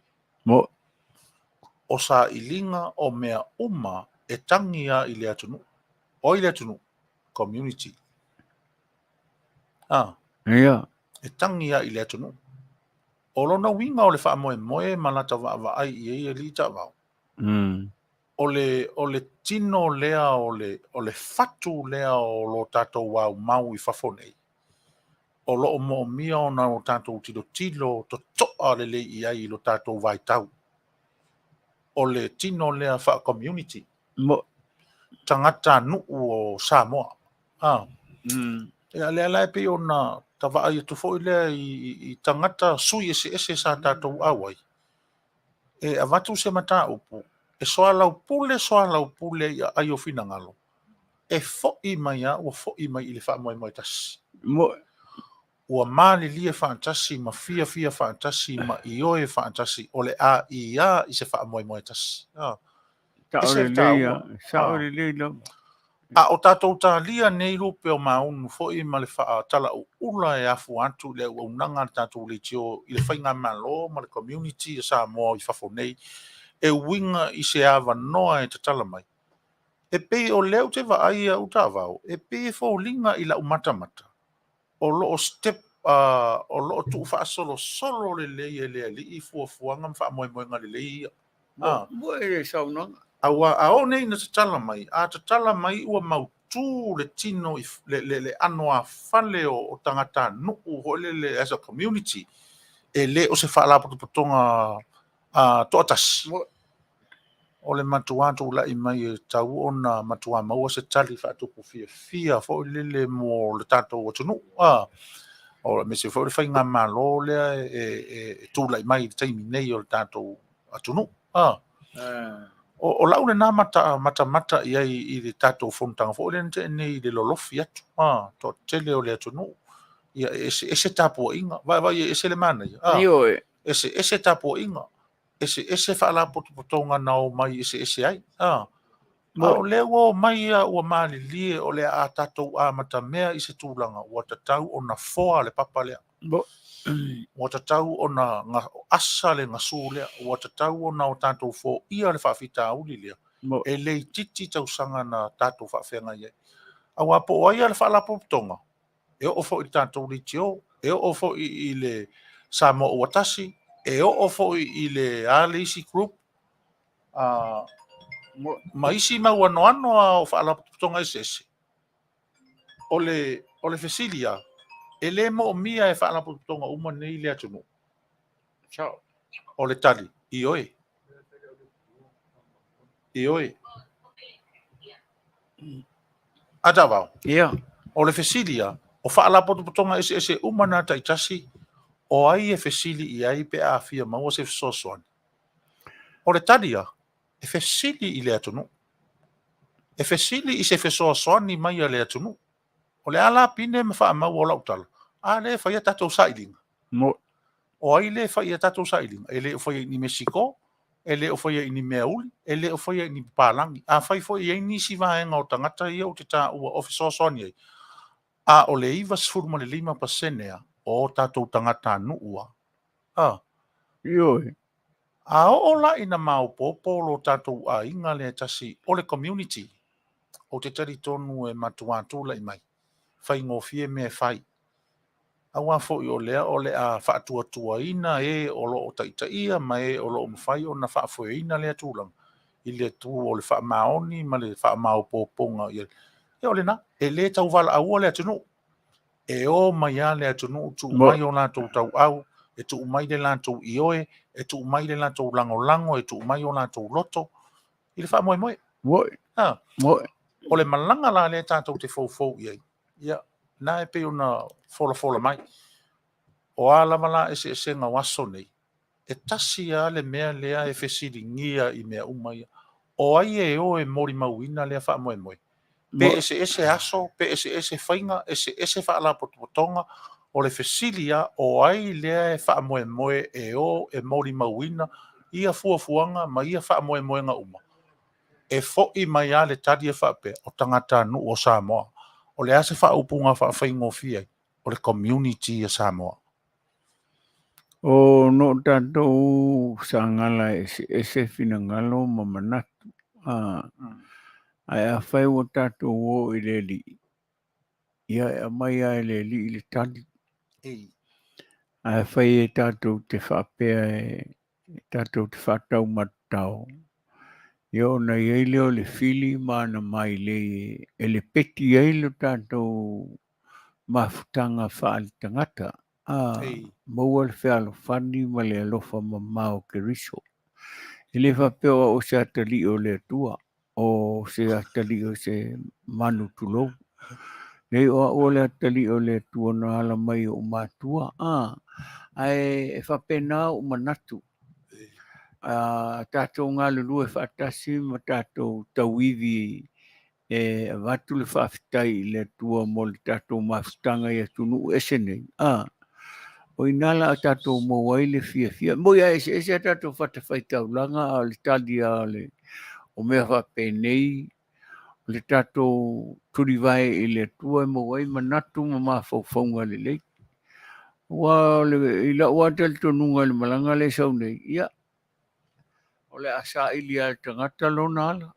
S2: O sailiga o mea uma e tagi lava i le atunuu. O ai le atunuu? Community. A.
S3: Ia.
S2: E tagi lava i le atunuu. O lona uiga o le faamoemoe ma lata vaavaai i ai alii taavao, o le, o le tino lea o le, o le fatu lea o lo tatou aumau i fafo nei, o lo o moomia ona o tatou tilotilo totoa lelei i ai i lo tatou vaitau. O le tino lea faa-community.
S3: Mo.
S2: Tagatanuu o Samoa. A. Ia, lea la e pei ona ta vaai atu foi lea i tagata sui eseese sa tatou auai, e avatu se mataupu, e soalaupule, soalaupule i aai o finagalo, e foi mai lava ua foi mai i le faamoemoe tasi.
S3: Mo.
S2: Ua malilie faatasi ma fiafia faatasi ma ioe faatasi o le a ia i se faamoemoe tasi. A.
S3: Sao lelei lava, sao lelei lava.
S2: A o tatou talia nei lupe o maunu foi ma le faatalauula e afua atu i le auaunaga a le tatou leitio i le faigamalo ma le community a Samoa i fafo nei, e uiga i se avanoa e tatala mai. E pei o lea ou te vaai au taavao, e pei e foliga i lau matamata, o lo o step, o lo o tuufaasolosolo lelei e le Alii fuafuaga ma faamoemoega lelei ia.
S3: Mo e le saunoaga.
S2: Aua a oo nei ina tatala mai, a tatala mai ua mautu le tino i le ano afale o tagatanuu foi lele as a community, e le o se faalapotopotoga toatasi. O le matuā tulai mai e tatau ona matuā maua se tali faatupu fiafia foi lele mo le tatou atunuu, aemaise foi o le faigamalo lea e tulai mai i le taimi nei o le tatou atunuu. O lau lena matamata i ai i le tatou fonotaga foi lea na tea nei i le lolofi atu, toatele o le atunuu, ia e eseese tapuaiga, vaavaai e ese le manaia, eseese tapuaiga, eseese faalapotopotoga na omai eseese ai. A o lea ua omai a ua malilie o le a tatou amatamea i se tulaga ua tatau ona foa le papa lea. Ua tatau ona asa le gasu lea. Ua tatau ona o tatou foia le faafitauli lea. E le itiiti tausaga na tatou faafeagai ai. Aua po o ai lava le faalapotopotoga, e oo foi i le tatou leitio, e oo foi i le Samoa ua tasi, e oo foi i le a le isi group, ma isi mau anoano o faalapotopotoga eseese. O le fesili lava, e le moomia e faalapotopotoga uma nei le atunuu? O le tali, ioe. Ioe. A taavao.
S3: Ia.
S2: O le fesili lava, o faalapotopotoga eseese uma na taitasi, o ai e fesili i ai pe a fia maua se fesoasoani? O le tali lava, e fesili i le atunuu. E fesili i se fesoasoani mai a le atunuu. O le a la pine ma faamau o lau tala, a lea e fai a tatou sailiga.
S3: Mo.
S2: O ai lea e fai i a tatou sailiga? E le o faia i ni Mesiko, e le o faia i ni meauli, e le o faia i ni papalagi. Afai foi e i ai nisi vaega o tagata ia ou te taua o fesoasoani ai, a o le 95% a o tatou tagatanuu a. A.
S3: Ioe.
S2: A oo la ina maopoopo lo tatou aiga lea e tasi o le community, ou te talitonu e matuā tulai mai, faigofie mea e fai. Aua foi o lea o le a faatuatuaina e o lo o taitaia ma e o lo o mafai ona faafoeina lea tulaga i le tu o le faamaoni ma le faamaopoopoga. Ia o lena, e le tau valaauina le atunuu. E o mai lava le atunuu, tuu mai o latou tauau, e tuu mai le latou ioe, e tuu mai le latou lagolago, e tuu mai o latou loto i le faamoemoe. O le malaga la lea tatou te foufou i ai, ia, na e pei ona folafola mai. O a lava la eseesega o aso nei, e tasi lava le mea lea e fesiligia i mea uma ia. O ai e o e molimauina lea faamoemoe? Pe eseese aso, pe eseese faiga, eseese faalapotopotoga, o le fesili lava, o ai lea e faamoemoe e o e molimauina ia fuafuaga ma ia faamoemoega uma? E foi mai lava le tali e faapea, o tagatanuu o Samoa. O le a se faaupuga faafaigofie ai? O le community a Samoa.
S3: O no tatou sagala eseese finagalo ma manatu. Ae afai ua tatou o i le Alii, Ia e aumai lava e le Alii le tali. Ae afai e tatou te faapea e tatou te faataumatatao, ia ona i ai lea o le fili ma ana mailei e lepeti ai lo tatou mafutaga faaletagata, a maua le fealofani ma le alofa mamao o Keriso. E le faapea o au o se atalii o le Atua, o se atalii o se manu tulou. Leai o au o le atalii o le Atua na ala mai i ou matua, a, ae e faapena ou manatu. A tatou galulue faatasi ma tatou tauivi e avatu le faafetai i le Atua mo le tatou mafutaga i atunuu ese nei, a, o i ina la a tatou maua ai le fiafia. Moi a eseese a tatou fatafaitaulaga, a o le tali lava o le o mea faapenei, o le tatou tulivae i le Atua e maua ai manatu ma mafaufauga lelei. Aua o le, i lau lava talitonuga i le malaga lea e sau nei, ia, o le a saili lava e le tagata lona ala.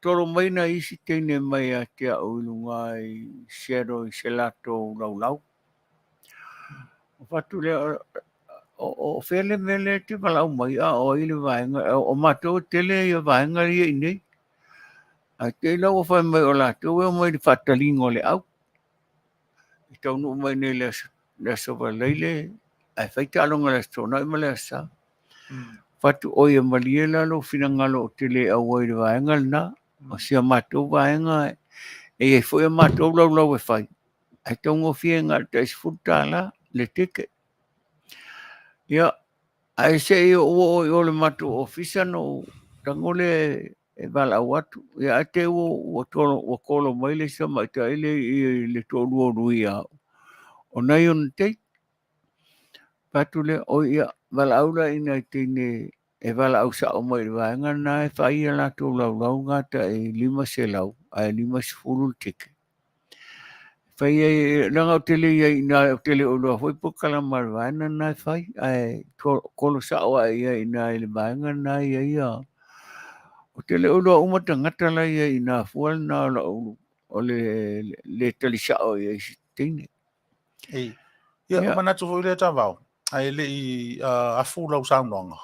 S3: Tolo mai nai isi teine mai ia te au i luga i Seattle i se latou laulau. O fatu lea, o fea le mea lea e te valaau mai, a o ai le vaega, o matou e tele ia vaega ia i inei. Ae te i la ua fai mai o latou e omai i le faataliga o le au. E taunuu mai nei le aso, le Aso Faraile, ae fai taaloga i le Aso Toonai ma le Aso Sa. Fatu oi e malie la lou finagalo ou te le auai i le vaega lena. O si a matou vaega e i ai foi a matou laulau e fai, ae taugofie na o le tai $10 le ticket. Ia, ae se i ou oo i o i le matou ofisa ona ou tago lea e valaau atu. Ia ae te i ua tolo mai le isi tamaitai lea i le toalua o Lui ia au, o nai ona teiki. Fai atu lea, oi ia, valaau la i nai teine e valaau sao mai i le vaega lena e fai a latou laulau gata i 500 ae 50 le ticket. Fai ai, leaga ou te le i ai i ina, ou te le o iloa foi polokalama a le vaega lena e fai, ae kolo sao lava i ai i ina i le vaega lena e i ai ia. Ou te le o iloa uma tagata la e i ai i ina fua lena o lau, o le le tali sao i ai i si teine.
S2: Ei. Ia, yeah. manatu foi lea Tavao, ae le i afu lau saunoaga.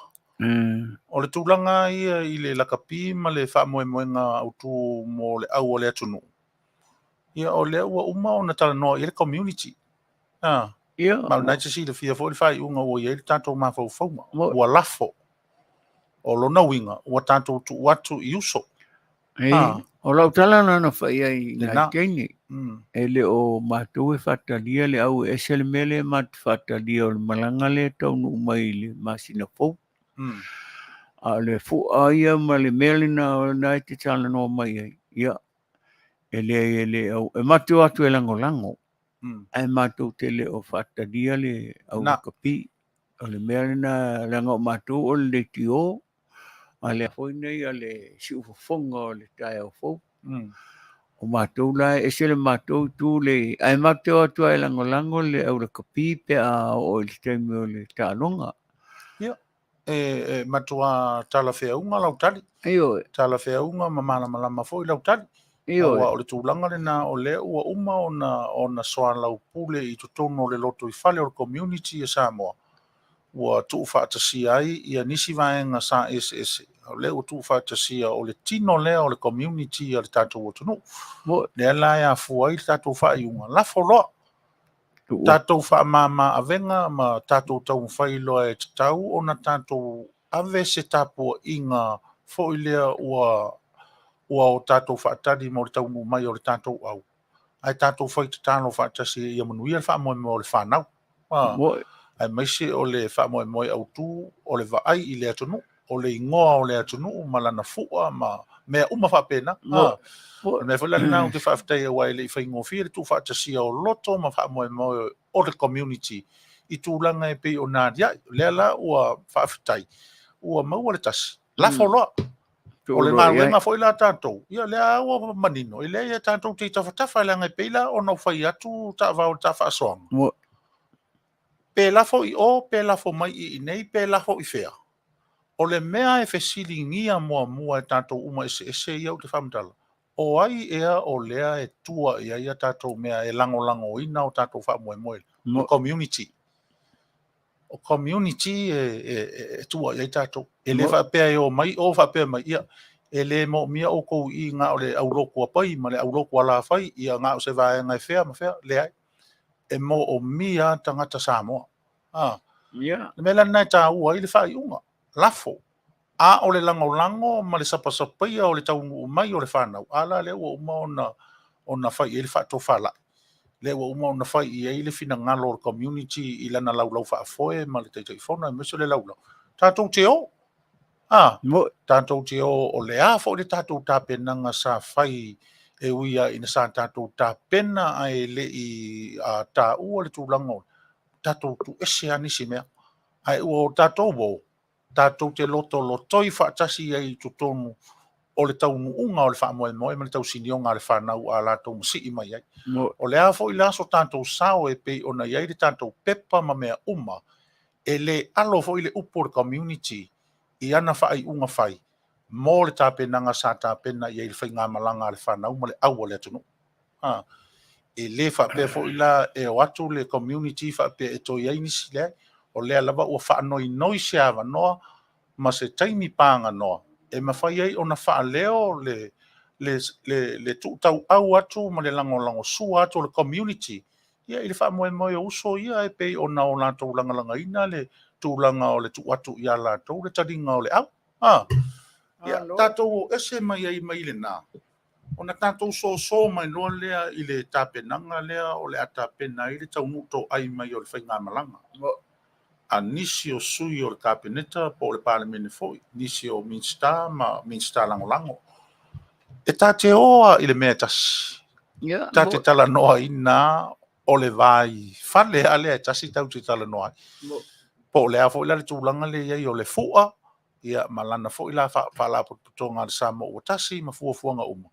S2: O le tulaga ia i le lakapi ma le faamoemoega autu mo le au o le atunuu, ia o lea ua uma ona talanoa i ai le community. Ah,
S3: Ia.
S2: Ma o lena e te silafia foi le faaiuga ua i ai le tatou mafaufauga. Ua lafo. O lona uiga, ua tatou tuu atu i uso.
S3: Ei, o lau tala lena na fai ai i nai teine, e le o matou e faatalia le au e ese le mea lea matou te faatalia o le malaga lea e taunuu mai i le masina fou. A o le fua ia ma le mea lena o lena e te talanoa mai ai, ia, e leai e le au, e matou o atu e lagolago, ae matou te le o faatalia le au lakapi. O le mea lena, leaga o matou o le leitio, a lea foi nei a le siufofoga o le taeao fou. O matou la e ese le matou itu le, ae matou te o atu lava e lagolago le au lakapi pe a oo i le taimi o le taaloga.
S2: Ia, e matua talafeauga lau tali.
S3: Ioe.
S2: Talafeauga ma malamalama foi lau tali.
S3: Ioe.
S2: Aua o le tulaga lena o lea ua uma ona soalaupule i totonu o le lotoifale o le community a Samoa, ua tuufaatasia ai ia nisi vaega sa eseese, o lea ua tuufaatasia o le tino lea o le community a le tatou atunuu. Lea la e afua ai le tatou faaiuga, lafo loa, tatou faamama avega ma tatou taumafai loa e tatau ona tatou ave se tapuaiga foi lea ua o tatou faatali mo le taunuu mai o le tatou au, ae tatou fai tatalo faatasi ia manuia le faamoemoe o le fanau. Aemaise o le faamoemoe autu o le vaai i le atunuu, o le igoa o le atunuu ma lana fua ma mea uma faapena. O le mea foi la lena ou te faafetai aua e le i faigofie le tuufaatasia o loto ma faamoemoe o le community i tulaga e pei ona aliae. O lea la ua faafetai ua maua le tasi, lafo loa. O le galuega foi la a tatou, ia lea ua manino, e leai e tatou te i tafatafa, leaga e pei la ona ou fai atu taavao i le ta faasoaga. Pe lafo i o, pe lafo mai i inei, pe lafo i fea. O le mea e fesiligia muamua e tatou uma eseese ia ou te faamatala, O ai ea o lea e tua i ai a tatou mea e lagolagoina o tatou faamoemoe? O community. O community e tua i ai tatou. E le faapea e o mai o faapea mai, ia, e le moomia outou i na o le aulotu apai ma le aulotu alafai, ia na o se vaega e fea ma fea, leai. E moomia tagata Samoa. Ah.
S3: Yeah.
S2: Le mea la lena e taua ai le faaiuga, lafo. A o le lagolago ma le sapasapaia o le taunuu mai o le fanau, a la lea ua uma ona fai i ai le faatofalai, lea ua uma ona fai i ai le finagalo o le community i lana laulau faafoe ma le Taitaifono aemaise o le laulau, tatou te o. A, tatou te o, o le a foi le tatou tapenaga sa fai e ui lava ina sa tatou tapena ae le i taua le tulaga o tatou tuuese lava nisi mea. Ae ua o tatou o, tatou te lotolotoi faatasi ai i totonu o le taunuuga o le faamoemoe ma le tausinioga a le fanau a latou masii mai ai. O le a foi la so tatou sao e pei ona i ai le tatou pepa ma mea uma, e le alo foi le upu o le community i ana faaiuga fai mo le tapenaga sa tapena i ai le faigamalaga a le fanau ma le au a le atunuu. A, e le faapea foi la e o atu le community faapea e toe i ai nisi, leai. O lea lava ua faanoinoi se avanoa ma se taimi paganoa e mafai ai ona faaleo le tuutauau atu ma le lagolagosua atu o le community ia i le faamoemoe o uso ia e pei ona o latou lagalagaina le tulaga o le tuu atu ia latou le taliga o le au. A, ia, tatou o ese mai ai mai lena, ona tatou soso mai loa lea i le tapenaga lea o le a tapena ai le taunuu toai mai o le faigamalaga a nisi o sui o le Kapeneta po o le Palemene foi, nisi o Minisita ma Minisita Lagolago. E ta te o lava i le mea e tasi. Ta te talanoaina o le vai fale lava lea e tasi tatou te talanoa ai. Po o le a foi la le tulaga lea e i ai o le fua, ia ma lana foi la faalapotopotoga a le Samoa ua tasi ma fuafuaga uma.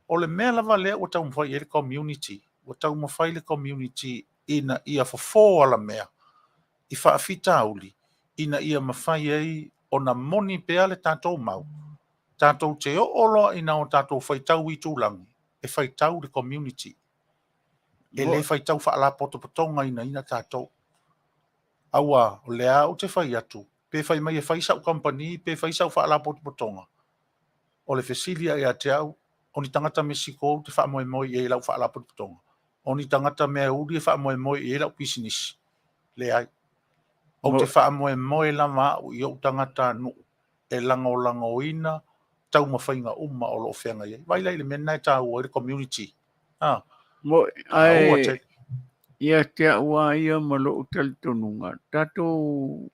S2: O le mea lava lea ua taumafai i ai le community, ua taumafai le community ina ia fofo alamea i faafitauli ina ia mafai ai ona moni pea le tatou mau. Tatou te oo loa ina o tatou faitau itulagi, e faitau le community. E le faitau faalapotopotogaina tatou. Aua, o lea ou te fai atu, pe fai mai e fai sau kamupani, pe fai sau faalapotopotoga, o le fesili lava ia te au, o ni tagata Mesiko ou te faamoemoe i ai i lau faalapotopotoga? O ni tagata meauli e faamoemoe i ai lau pisinisi? Leai. Ou te faamoemoe lava au i ou tagatanuu e lagolagoina taumafaiga uma o lo o feagai ai. Vaai la i le mea lena e taua ai le community. Ah,
S3: Mo, ae, ia te au lava ia ma lou talitonuga, tatou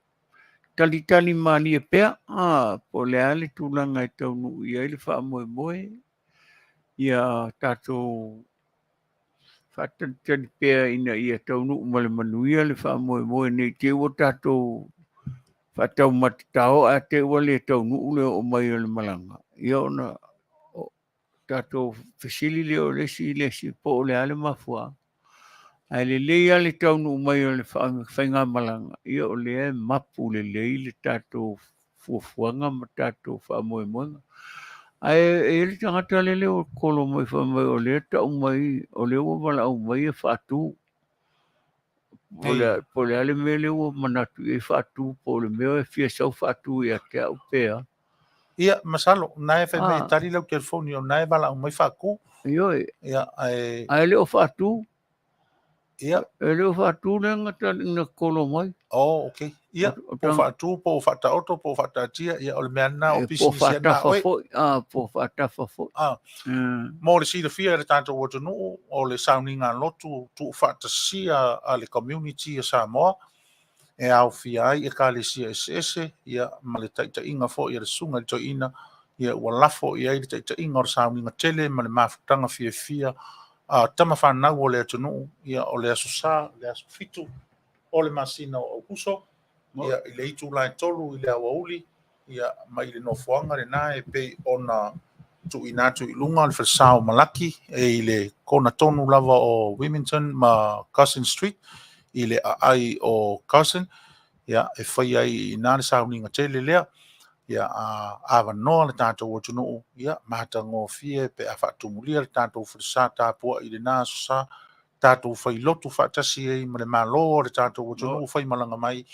S3: talitali malie pea, a, po o le a le tulaga e taunuu i ai le faamoemoe, ia tatou faatalitali pea ina ia taunuu ma le manuia le faamoemoe ne i te i ua tatou faataumatatao ae te i ua le taunuu le oo mai o le malaga, ia ona tatou fesili lea o le isi i le isi po o le a le mafuaaga. Ae lelei lava le taunuu mai o le faigamalaga, ia o lea e mapu lelei le tatou fuafuaga ma tatou faamoemoega. Ae e i ai le tagata lele ua kolo mai fai mai o lea e tau mai, o lea ua valaau mai e faatu. Po o le a le mea lea ua manatu i ai faatu, po o le mea e fia sau faatu ia te au pe a.
S2: Ia, masalo, o na e fai mai e tali lau telefoni, o na e valaau mai faatu.
S3: Ioe.
S2: Ia, ae...
S3: Ae le o faatu.
S2: Ia.
S3: E le o faatu lea na kolo mai.
S2: Oh, okay. Ia, po o faatu, po o faataoto, po o faataatia, ia, o le mea lena o pisinisi
S3: a na oe. Po o faatafa foi, a, po o faatafa foi.
S2: A, mo le silafia e le tatou atunuu, o le sauniga lotu tuufaatasia a le community a Samoa, e aofia ai Ekalesia eseese, ia, ma le taitaiga foi a le Susuga i le Toeaina, ia, ua lafo i ai le taitaiga o le sauniga tele ma le mafutaga fiafia a tama fanau o le atunuu, ia, o le Aso Sa, le aso 7 o le masina o Aokuso, ia, i le itula e 3 i le aoauli, ia, mai le nofoaga lena e pei ona tuuina atu i luga o le falesa o Malaki, e i le kona tonu lava o Wilmington ma Carson Street, i le aai o Carson, ia, e fai ai i ina le sauniga tele lea. Ia, a avanoa le tatou atunuu, ia, matagofie pe a faatumulia le tatou falesa tapuai i lena Aso Sa, tatou failotu faatasi ai ma le Malo o le tatou atunuu faimalaga mai,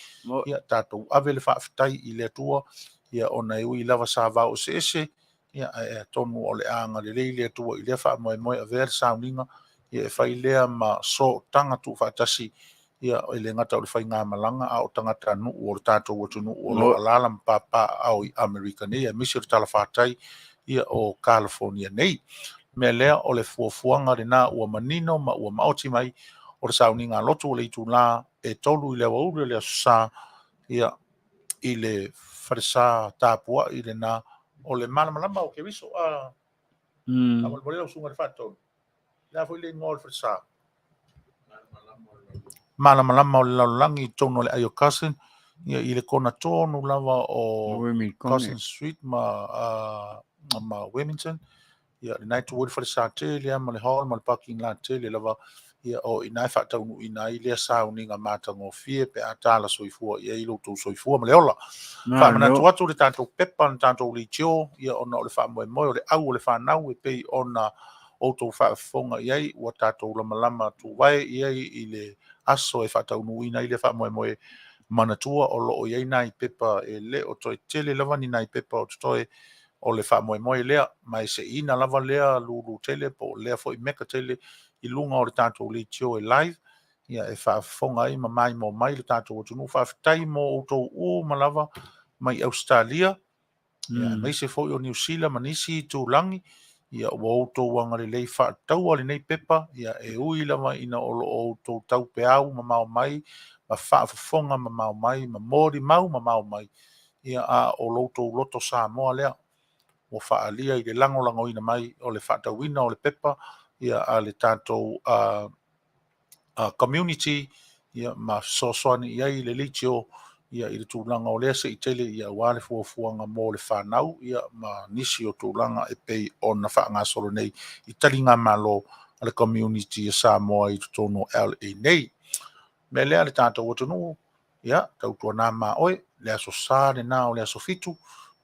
S2: ia, tatou ave le faafetai i le Atua, ia, ona e ui lava sa vao eseese, ia, ae atonu o le a agalelei le Atua i lea faamoemoe avea le sauniga, ia, e fai lea ma sootaga tuufaatasi, ia, e le gata o le faigamalaga, a o tagatanuu o le tatou atunuu o lo o alaala ma papaaao i Amerika nei, aemaise o le talafatai, ia, o Kalafonia nei. O le mea lea, o le fuafuaga lena ua manino ma ua maoti mai, o le sauniga a lotu o le itula e 3 i le aoauli o le Aso Sa, ia, i le falesa tapuai lena o le malamalama o Keriso. A faamolemole lau susuga i le Faatonu, le a foi le igoa o le falesa? Malamalama o le lalolagi i totonu o le ai o Cousin, ia, i le kona tonu lava o Cousin Street ma Wilmington. Ia, lena e tu ai le falesa tele lava ma le hall ma le parking lot tele lava, ia, o i ina e faataunuuina ai lea sauniga matagofie pe a tala soifua i ai lo outou soifua ma le ola. Faamanatu atu le tatou pepa, le tatou leitio, ia, ona o le faamoemoe o le au o le fanau e pei ona outou faafofoga i ai, ua tatou lamalama tuvae i ai i le aso e faataunuuina ai lea faamoemoe. Manatua o lo o i ai nai pepa e le o toe tele lava ni nai pepa o totoe o le faamoemoe lea, ma e seiina lava lea lulu tele po o lea foi meka tele i luga o le tatou leitio e live, ia, e faafofoga ai ma maimoa mai le tatou atunuu. Faafetai mo outou uma lava mai Ausetalia, ia, aemaise foi o Niu Sila ma nisi itulagi, ia, ua outou agalelei faataua lenei pepa, ia, e ui lava ina o lo o outou taupeau mamao mai, ma faafofoga mamao mai, ma molimau mamao mai, ia, a o lo outou loto Samoa lea ua faaalia i le lagolagoina mai o le faatauina o le pepa, ia, a le tatou community, ia, ma fesoasoani i ai le leitio, ia, i le tulaga o lea sei tele, ia, aua le fuafuaga mo le fanau, ia, ma nisi o tulaga e pei ona faagasolo nei i taligamalo a le community a Samoa i totonu o LA nei. Mea lea le tatou atunuu, ia, tautuana ma oe, le Aso Sa lena o le aso 7,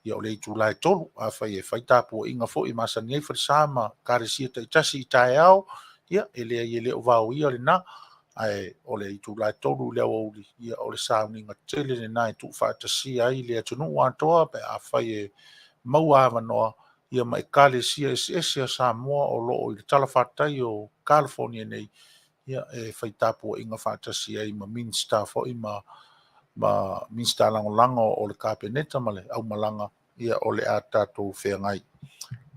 S2: ia, o le itula e 3, afai e fai tapuaiga foi e masani ai falesa ma ekalesia taitasi i taeao, ia, e leai e le o vaoia lena, ae o le itula e 3 i le aoauli, ia, o le sauniga tele lena e tuufaatasia ai le atunuu atoa pe afai e maua avanoa, ia, ma ekalesia eseese a Samoa o lo o i le talafatai o Kalifonia nei, ia, e fai tapuaiga faatasi ai ma Minisita foi ma Minisita lagolago o le Kapeneta ma le aumalaga, ia, o le a tatou feagai.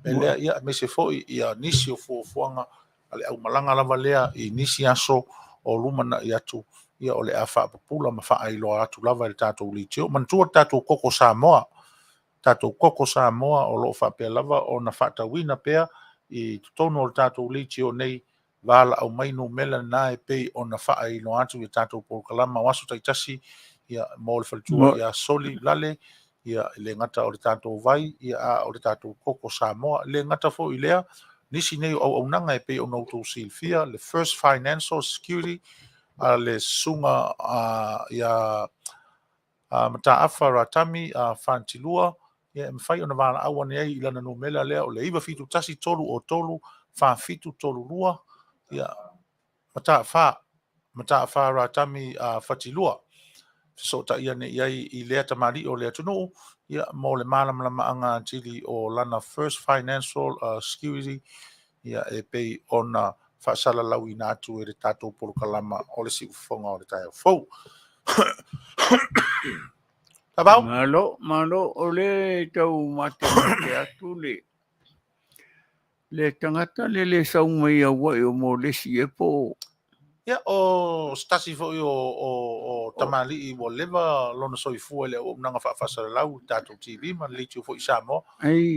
S2: Me lea, ia, aemaise foi ia nisi o fuafuaga a le aumalaga lava lea i nisi aso o lumanai atu, ia, o le a faapupula ma faailoa atu lava i le tatou leitio. Manatua le tatou koko Samoa, tatou koko Samoa o lo o faapea lava ona faatauina pea i totonu o le tatou leitio nei, valaau mai numera na e pei ona faailoa atu i tatou polokalama o aso taitasi, ia, mo le faletua ia Soli Lale, ia, le gata o le tatou vai, ia, a o le tatou koko Samoa. Le gata foi lea, nisi nei o auaunaga e pei ona outou silafia, le First Financial Security a le susuga ia Mataafa Ratami Fantilua, ia, e mafai ona valaau ane ai i lana numera lea o le 971 303 4732, ia, Mataafa Ratami Fatilua, fesootai ane i ai i lea tamalii o le atunuu, ia, mo le malamalamaaga atili o lana First Financial Security, ia, e pei ona faasalalauina atu e le tatou polokalama o le siufofoga o le taeao fou. Tavau?
S3: Malo, malo, o le tau matemate atu le tagata le le sau mai Hawaii o Molesi e po.
S2: Ia, o se tasi foi o tamalii ua leva lona soifua i le auaunaga faafasalalau i tatou TV ma le leitio foi i Samoa,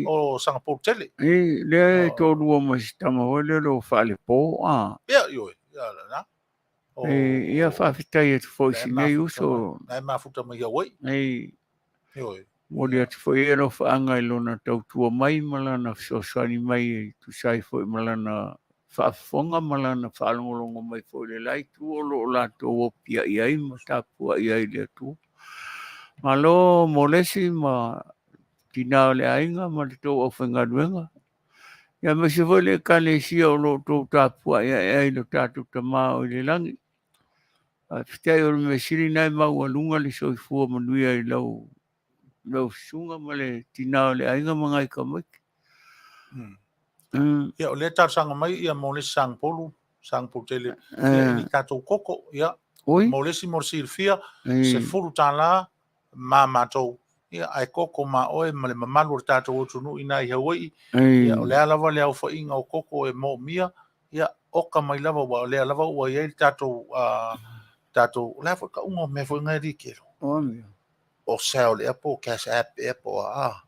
S2: o Sagapolu tele.
S3: Ei, lea e toalua ma si tama foi lea o Faalepo, a.
S2: Ia, ioe, ia, lena.
S3: Ia, faafetai atu foi i si nei uso.
S2: Na e mafuta mai Hawaii.
S3: Ei,
S2: Ioe.
S3: Momoli atu foi e alofaaga i lona tautua mai ma lana fesoasoani mai e tusa ai foi ma lana faafofoga ma lana faalogologo mai foi i le la itu o lo o latou opiai ai ma tapuai ai i le Atua. Malo Molesi ma tinā o le aiga ma le tou aufaigaluega. Ia aemaise foi le Ekalesia o lo o outou tapuai ae ai i lo tatou Tama o i le lagi. Faafetai o le mea sili lena e maualuga le soifua manuia i lau lau susuga ma le tinā o le aiga ma nai tamaiti.
S2: Ia, o lea e talosaga mai ia mo le isi sagapolu, sagapolu tele, ia, i ni tatou koko, ia,
S3: Oi?
S2: mo le isi mo le silafia, $10 ma matou, ia, ae koko ma oe ma le mamalu o le tatou atunuu i ina i Hawai'i, ia, o le a lava le aofaiga o koko e moomia, ia, oka mai lava, aua o lea lava ua i ai le tatou, tatou, o le a foi le tauga o mea foi na e likelo?
S3: O a mea?
S2: O Zelle ea po o Cash App ea po o a?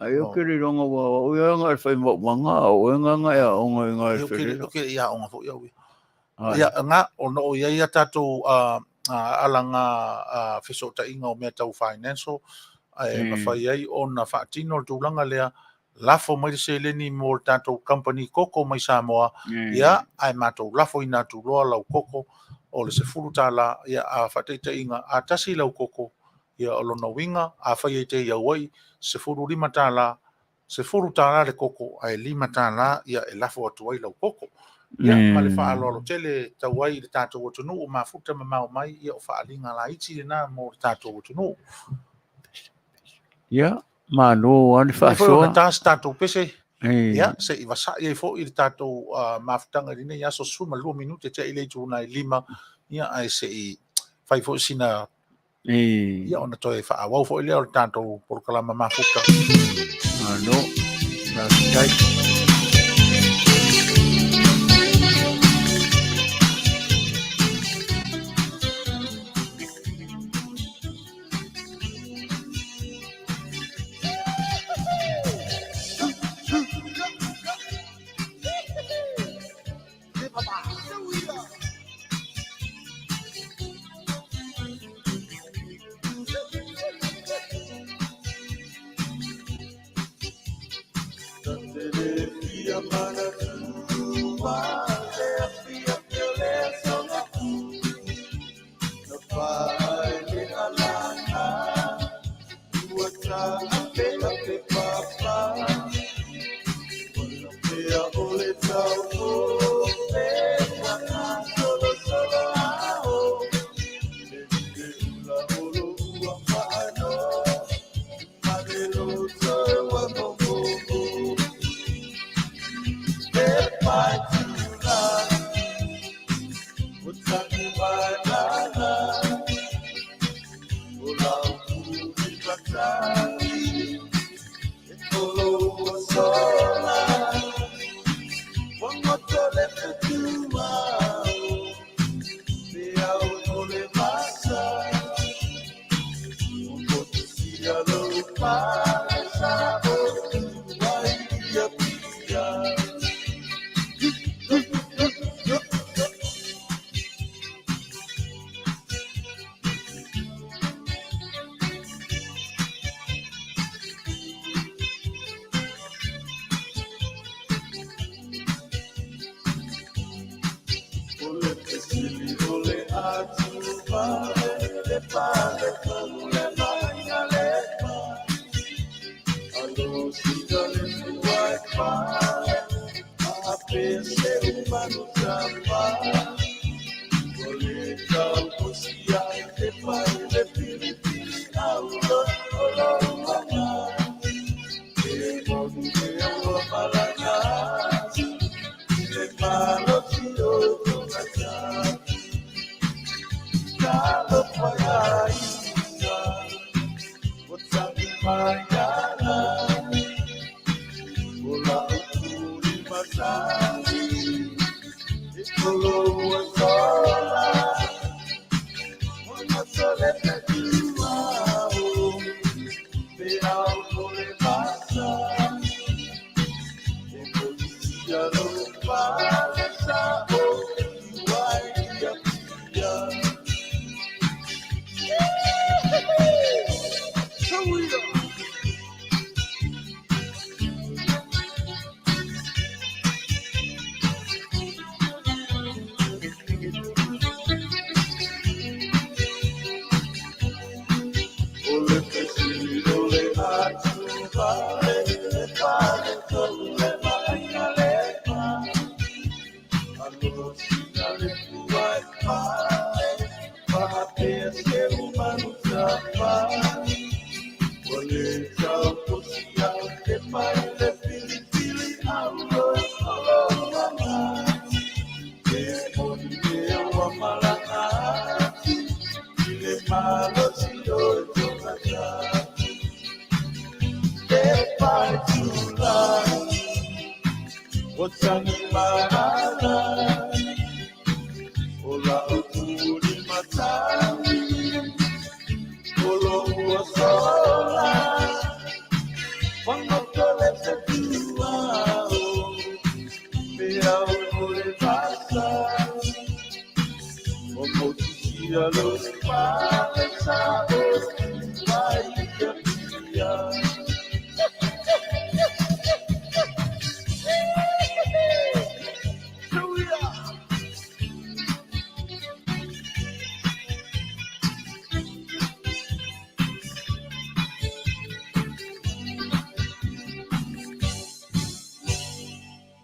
S3: Ai ou te le iloga ua au ia na e fai maumaga a o oe na e aoga i na e
S2: felelo. Ou te le i aoga foi au ia. Ia, na, o no o i ai a tatou ala na fesootaiga o mea tau financial, e mafai ai ona faatino le tulaga lea, lafo mai le seleni mo le tatou company koko mai Samoa, ia, ae matou lafoina atu loa lau koko o le $10, ia, a faataitaiga, a tasi lau koko, ia, o lona uiga, afai e te i Hawaii, $15, $10 le koko, ae $5, ia, e lafo atu ai lau koko. Ia, ma le faaaloalo tele e tau ai i le tatou atunuu, mafuta mamao mai, ia, o faaaliga laiti lena mo le tatou atunuu.
S3: Ia, malo lava le
S2: Lea foi
S3: faasoa.
S2: ona ta se tatou pese, ia, se i vasa'i ai foi le tatou mafutaga i lenei aso 12 minute tea i le itula e 5, ia, ae se i fai foi sina, ia, ona toe faaauau foi lea o le tatou polokalama mafuta.
S3: Malo, faafetai.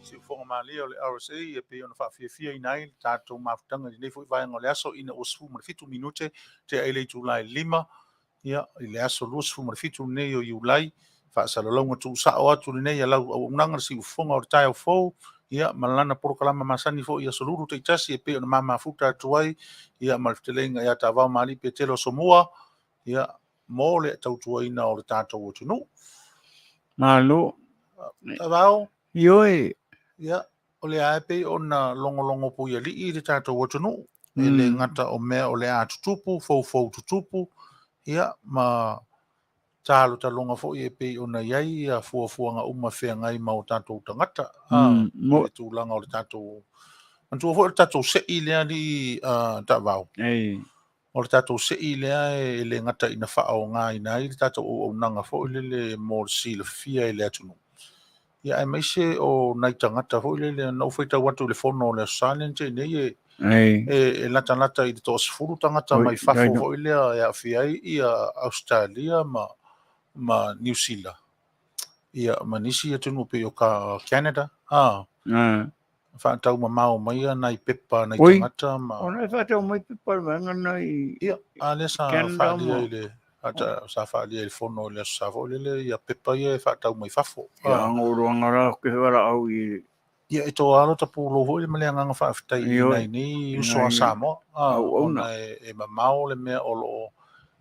S2: Siufoga malie o le RSA e pei ona faafiafiaina ai le tatou mafutaga i lenei foi vaega o le aso ina ua 17 minute tea i le itula e 5 ia, i le aso 27 lenei o Iulai. Faasalalauga tuusao atu lenei a lau auaunaga le siufofoga o le taeao fou ia, ma lana polokalama masani foi i aso lulu taitasi e pei ona mamafuta atu ai ia, ma le fetalaiga ia Tavao Mali Petelo Asomua ia, mo le tautuaina o le tatou atunuu.
S3: Malo.
S2: Tavao.
S3: Ioe.
S2: Ia, o le a e pei ona logologo puialii le tatou atunuu. E le gata o mea o le a tutupu, foufou tutupu, ia, ma talotaloga foi e pei ona i ai ia fuafuaga uma feagai ma o tatou tagata.
S3: Mo
S2: le tulaga o le tatou... Manatua foi o le tatou sei lea alii Taavao.
S3: Ei.
S2: O le tatou sei lea e le gata ina faaaogaina ai le tatou auaunaga foi lele mo le silafia e le atunuu. Ia, aemaise o nai tagata foi lele, na ou faitau atu i le fono o le Aso Sa lea na tea nei
S3: Ei.
S2: e latalata i le 60 tagata
S3: Oi,
S2: mai fafo
S3: dai no.
S2: foi lea e aafia ai ia Australia ma Niu Sila. Ia, ma nisi atunuu pei o ka Canada. Ah,
S3: Ah.
S2: faatau mamao mai ia nai pepa nai
S3: Oi.
S2: tagata ma
S3: Ona e whātau mai pepa le vaega na i
S2: ia, a lea sa
S3: Canada
S2: faalia
S3: ma
S2: i le sa faalia i le fono i le Aso Sa foi lele ia pepa ia e faatau mai fafo.
S3: Ia anga oroanga rā ke wara au i
S2: Ia e tō alo tapu foi le ma le agaga faafetai i
S3: Ioe.
S2: nai nei uso a
S3: Nai
S2: Samoa. Ah,
S3: auauna.
S2: ona e mamao le mea o loo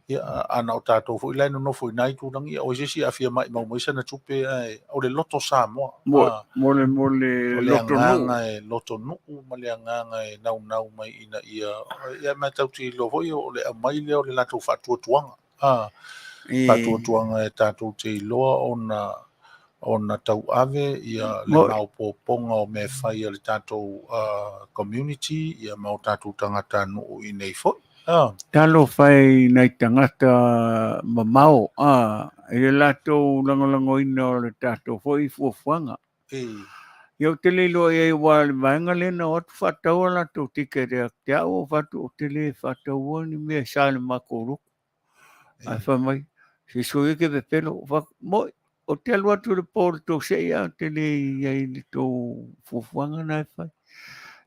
S2: ia, ana o tatou foi la e nonofo i nai tulaga ia o se isi afia mai mau mai sana tupe ae o le loto Samoa.
S3: Mo
S2: Ah,
S3: mo le mo le
S2: o le
S3: loto nuu.
S2: agaga e loto nuu ma le agaga e naunau mai ina ia ia matau te iloa foi o le aumai lea o le latou faatuatuaga. Ah,
S3: E
S2: faatuatuaga e tatou te iloa ona tauave ia le
S3: mo
S2: maopoopoga o mea e fai a le tatou community ia ma o tatou tagata nuu i nei foi. Ah,
S3: talo whai nai tangata mamao a e le latou lagolagoina o le tatou foi fuafuaga.
S2: e
S3: Ia ou te le iloa i ai ua le vaega lea na o atu faataua latou tikete ia te au o fatu o te le faataua ni mea e sa i le matou lotu. Ae fai mai, se sui e ke pepelo, o moi, o te alu atu le po le tau sei a, te le i ai le tau fuafuaga na e fai.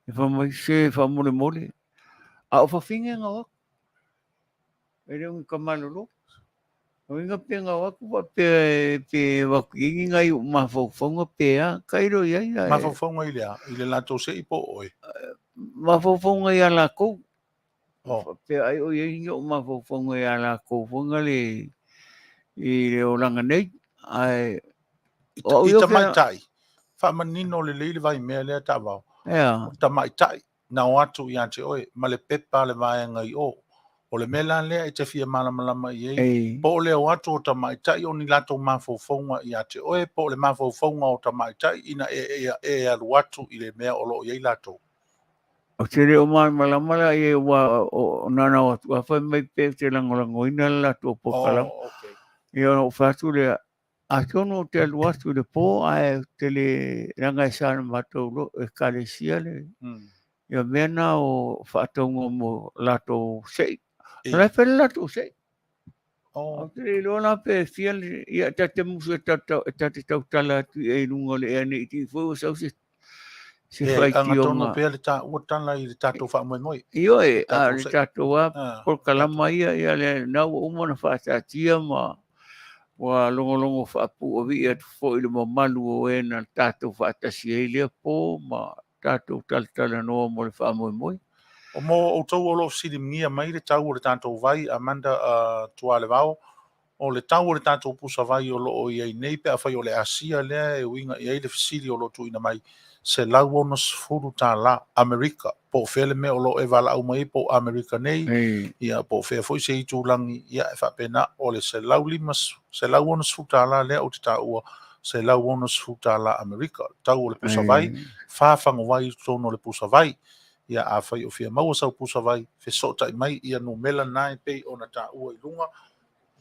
S3: E fai mai, se faamolemole. A o fawhinga ngā wako. E le unga ka malolo. O inga pe ngā wako pa pe pe waku ingi ngai o mawhauwhaunga pe a, kairo i ai a e.
S2: Mafaufauga i le a, i le latou sei po o oe.
S3: Mawhauwhaunga i a lākou.
S2: Oh.
S3: Pe ai o i ingi o mawhauwhaunga i a lākou whanga le i le olanga nei. Ai,
S2: I,
S3: o au
S2: i
S3: i o ke
S2: tamaitai, faamanino lelei le vaimea lea taavao.
S3: ea.
S2: O tamaitai, na o atu ia te oe, ma le pepa le vaega i o. O le mea la lea e te fia malamalama i ai,
S3: Ei.
S2: po o le o atu o tamaitai o ni latou mafaufauga ia te oe, po o le mafaufauga o tamaitai ina e alu atu i le mea o loo i ai latou.
S3: O te reo malamalama la i e wā o nana o atu a whai mai pe te langolangoina le latou polokalame.
S2: Oh, okay.
S3: Ia ona ou fai atu lea, atonu o te alu atu i le pō ae te le ranga e sa na matou lo e kalesia le ia mea na o faatauga mo latou sei.
S2: E.
S3: O la e fai le latou sei.
S2: Oh.
S3: O te le iloa la pe fia le ia ta te musu e ta te tautala atu i e lunga o le ea nei ti foi o sau se se
S2: E,
S3: whaitioga.
S2: agatonu pea le tā ua tala i le tatou faamoemoe.
S3: Ioe, a
S2: Tatou
S3: le
S2: sei.
S3: tatou a
S2: Ah,
S3: polokalama ia, ia le na ua uma na faataatia ma ua logologo faapuavi'i atu fo'i le mamalu o e na tatou faatasi ai lea pō ma tatou talatalanoa mo le faamoemoe.
S2: O mo outou o lo o fesiligia mai le tau o le tatou vai, Amanda Tualevao, o le tau o le tatou pusa vai o lo o i ai nei pe afai o le Asia lea e uiga i ai le fesili o lo o tuuina mai, $160 Amerika, po o fea le mea o lo o e valaau mai ai, po o Amerika nei, ia po o fea foi se itulagi, ia e faapena, o le $160 lea ou te taua, $160 Amerika, le tau o le pusa vai, fa faguvai i totonu o le pusa vai. Ia afai o fia maua sau pusa vai, fesootai mai ia numera na e pei ona taua i luga,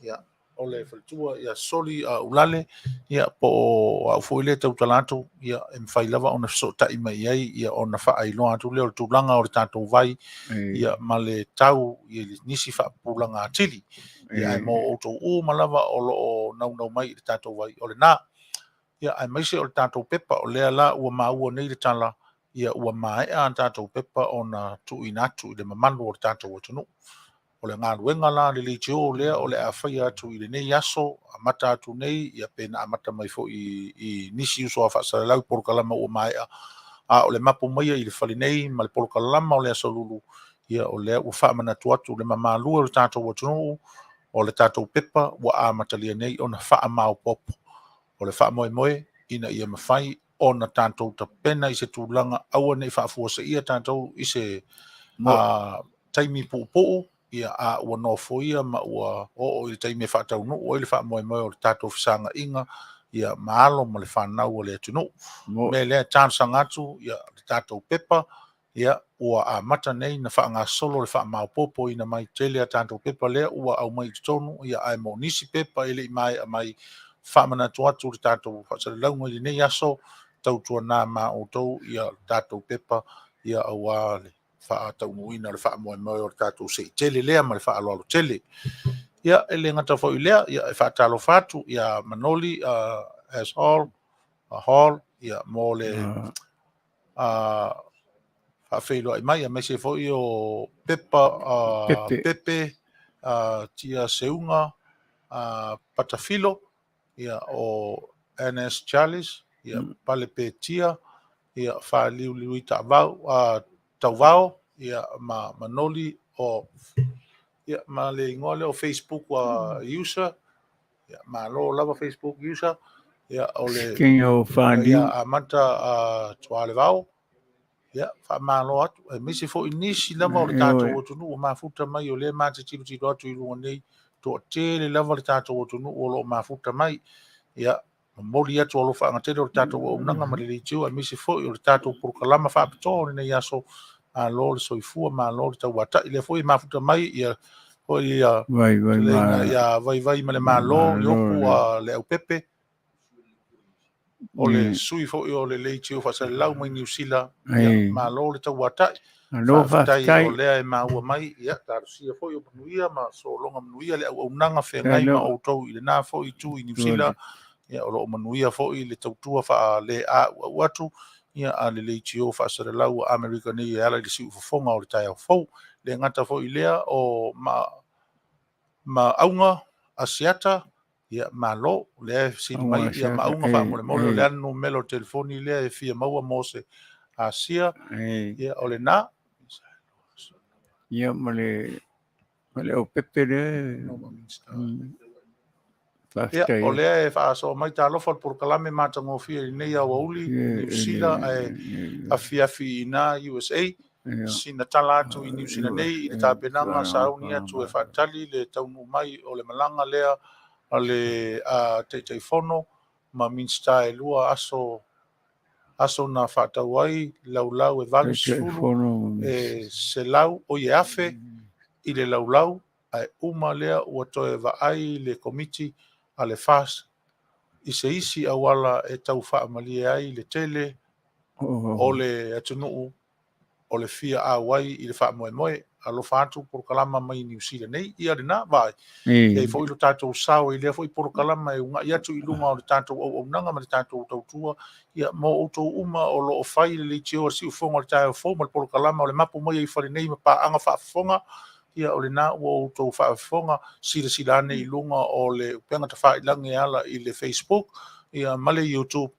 S2: ia o le faletua ia Soli Ulale, ia po o au foi lea tautala atu, ia e mafai lava ona fesootai mai i ai, ia ona faailoa atu lea o le tulaga o le tatou vai, ia ma le tau i nisi faapupulaga atili. Ia ae mo outou uma lava o lo o naunau mai i le tatou vai, o lena. Ia aemaise o le tatou pepa, o lea la ua maua nei le tala, ia ua maea a tatou pepa ona tuuina atu i le mamalu o le tatou atunuu. O le galuega la le leitio lea o le a faia atu i lenei aso, amata atu nei, ia pe na amata mai foi i nisi uso a faasalalau i polokalama ua maea, a o le mapu maia i le fale nei ma le polokalama o le Aso Lulu, ia o lea ua faamanatu atu le mamalu o le tatou atunuu, o le tatou pepa ua amatalia nei ona faamaopoopo. O le faamoemoe ina ia mafai ona tatou tapena i se tulaga aua ne i faafuaseia tatou i se taimi puupuu, ia a ua nofoia ma ua oo i le taimi e faataunuu ai le faamoemoe o le tatou fesagaiga, ia ma alo ma le fanau o le atunuu. Mea lea e talosaga atu ia le tatou pepa, ia ua amata nei na faagasolo le faamaopoopoina mai tele a tatou pepa lea ua aumai i totonu, ia ae mo nisi pepa e le i maea mai, faamanatu atu le tatou faasalalauga i lenei aso, tautuana ma outou ia tatou pepa, ia aua le faataunuuina o le faamoemoe o le tatou seitele lea ma le faaaloalo tele. Ia e le gata foi lea, ia e faatalofa atu ia Manoli as Hall, Hall, ia mo le faafeiloai mai, aemaise foi o Pepa, Pepe, Tia Seuga, Patafilo, ia o NS Charles, ia Pale Petia, ia Faliuliui Taavao, Tauvao, ia ma Manoli o, ia ma le igoa lea o Facebook user, ia malo lava Facebook user, ia o le
S3: King o Faliu.
S2: Ia amata Tualevao, ia faamalo atu, aemaise foi nisi lava o le tatou atunuu ua mafuta mai, o lea ma te tilotilo atu i luga nei, toatele lava le tatou atunuu o lo o mafuta mai. Ia momoli atu alofa tele o le tatou auaunaga ma le leitio, aemaise foi o le tatou polokalama faapitoa o lenei aso, malo le soifua, malo le tauatai, lea foi e mafuta mai ia foi ia
S3: Vai vai ma
S2: ia vai vai ma le malo, ioku le aupepe, o le sui foi o le leitio faasalalau mai Niu Sila, ia malo le tauatai. Faafetai o lea e maua mai, ia talosia foi o manuia ma sologa manuia le auaunaga feagai ma outou i lena foi itu i Niu Sila, ia o lo o manuia foi le tautua faale-auau atu, ia a le leitio faasalalau a Amerika nei e ala i le siufofoga o le taeao fou. Le gata foi lea o ma auga Asiata, ia malo, lea e fesili mai ia maauga faamolemole, o le a le numera o le telefoni lea e fia maua mo se Asia, ia o lena.
S3: Ia ma le aupepe lea.
S2: Ia, o lea e faasoa mai talofa le polokalame matagofie i lenei aoauli, Niu Sila ae afiafi i na USA, sina tala atu i Niu Sila nei i le tapenaga sauni atu e faatali le taunuu mai o le malaga lea a le Taitaifono ma Minisita e lua aso aso na faatau ai laulau e 80 e selau o i e afe i le laulau, ae uma lea ua toe vaai le komiti a le FAS i se isi auala e tau faamalie ai le tele o le atunuu o le fia auai i le faamoemoe. Alofa atu polokalama mai Niu Sila nei, ia lena vaai. E foi lo tatou sao i lea foi polokalama e ugai atu i luga o le tatou auaunaga ma le tatou tautua, ia mo outou uma o lo o fai le leitio o le siufofoga o le taeao fou ma le polokalama o le mapu mai ai fale nei ma paaga faafofoga, ia o lena ua outou faafofoga silasila ane i luga o le upega tafailagi e ala i le Facebook, ia ma le YouTube,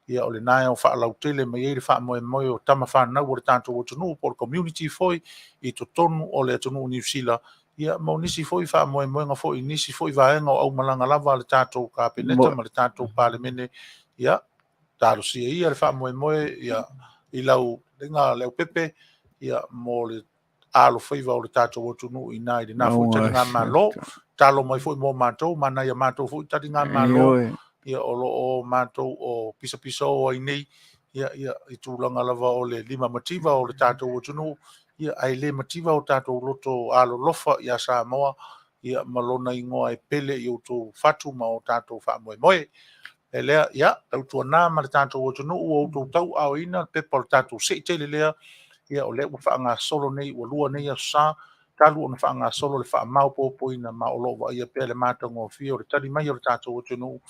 S2: Ia o lena e ao faalautele mai ai le faamoemoe o tama fanau o le tatou atunuu po o le community foi i totonu o le atunuu o Niu Sila, ia mo nisi foi faamoemoega foi i nisi foi vaega o aumalaga lava a le tatou Kapeneta ma le tatou Palemene. Ia, talosia ia le faamoemoe ia i lau lega Leaupepe, ia mo le alofaiva o le tatou atunuu i ina i lena foi taligamalo. Talo mai foi mo matou ma nai a matou foi taligamalo, ia o lo o matou o pisapisao ai nei ia ia i tulaga lava o le lima mativa o le tatou atunuu, ia ae le mativa o tatou loto alolofa ia Samoa ia ma lona igoa e pele i outou fatu ma o tatou faamoemoe. E lea, ia, tautuana ma le tatou atunuu ua outou tauaaoina le pepa o le tatou sei tele lea, ia o lea ua faagasolo nei, ua lua nei aso sa, talu ona faagasolo le faamaopoopoina ma o lo o vaaia pea le matagofie o le tali mai o le tatou atunuu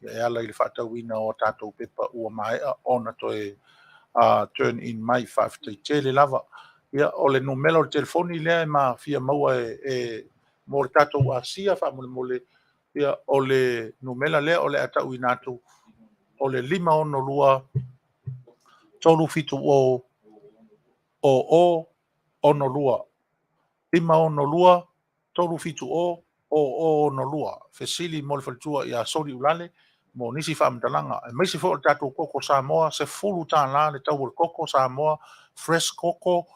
S2: ia e ala i le faatauina o a tatou pepa ua maea ona toe turn in mai. Faafetai tele lava. Ia, o le numera o le telefoni lea e ma fia maua e mo le tatou asia faamolemole, ia o le numera lea o le a tauina atu, o le 562 370 00 62, 562 370 0062. Fesili mo le faletua ia Soli Ulale mo nisi faamatalaga, aemaise foi o le tatou koko Samoa, $10 le tau o le koko Samoa, fresh koko,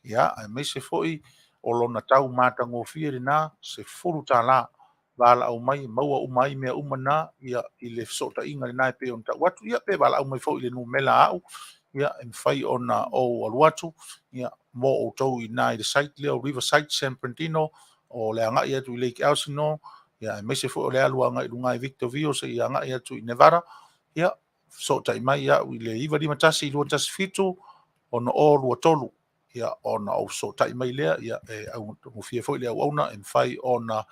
S2: ia aemaise foi o lona tau matagofie lena, $10. Valaau mai, maua uma ai mea uma na, ia i le fesootaiga lena e pei ona tau atu, ia pe valaau mai foi i le numera a'u, ia e mafai ona ou alu atu, ia mo outou i ina i le site lea o Riverside San Bernardino, o le agai atu i Lake Elsinore, ia aemaise foi o le alu agai i luga i Victorville seia agai atu i Nevada, ia fesootai mai au i le 951 217 6023, ia ona ou fesootai mai lea, ia e augofie foi le auauna e mafai ona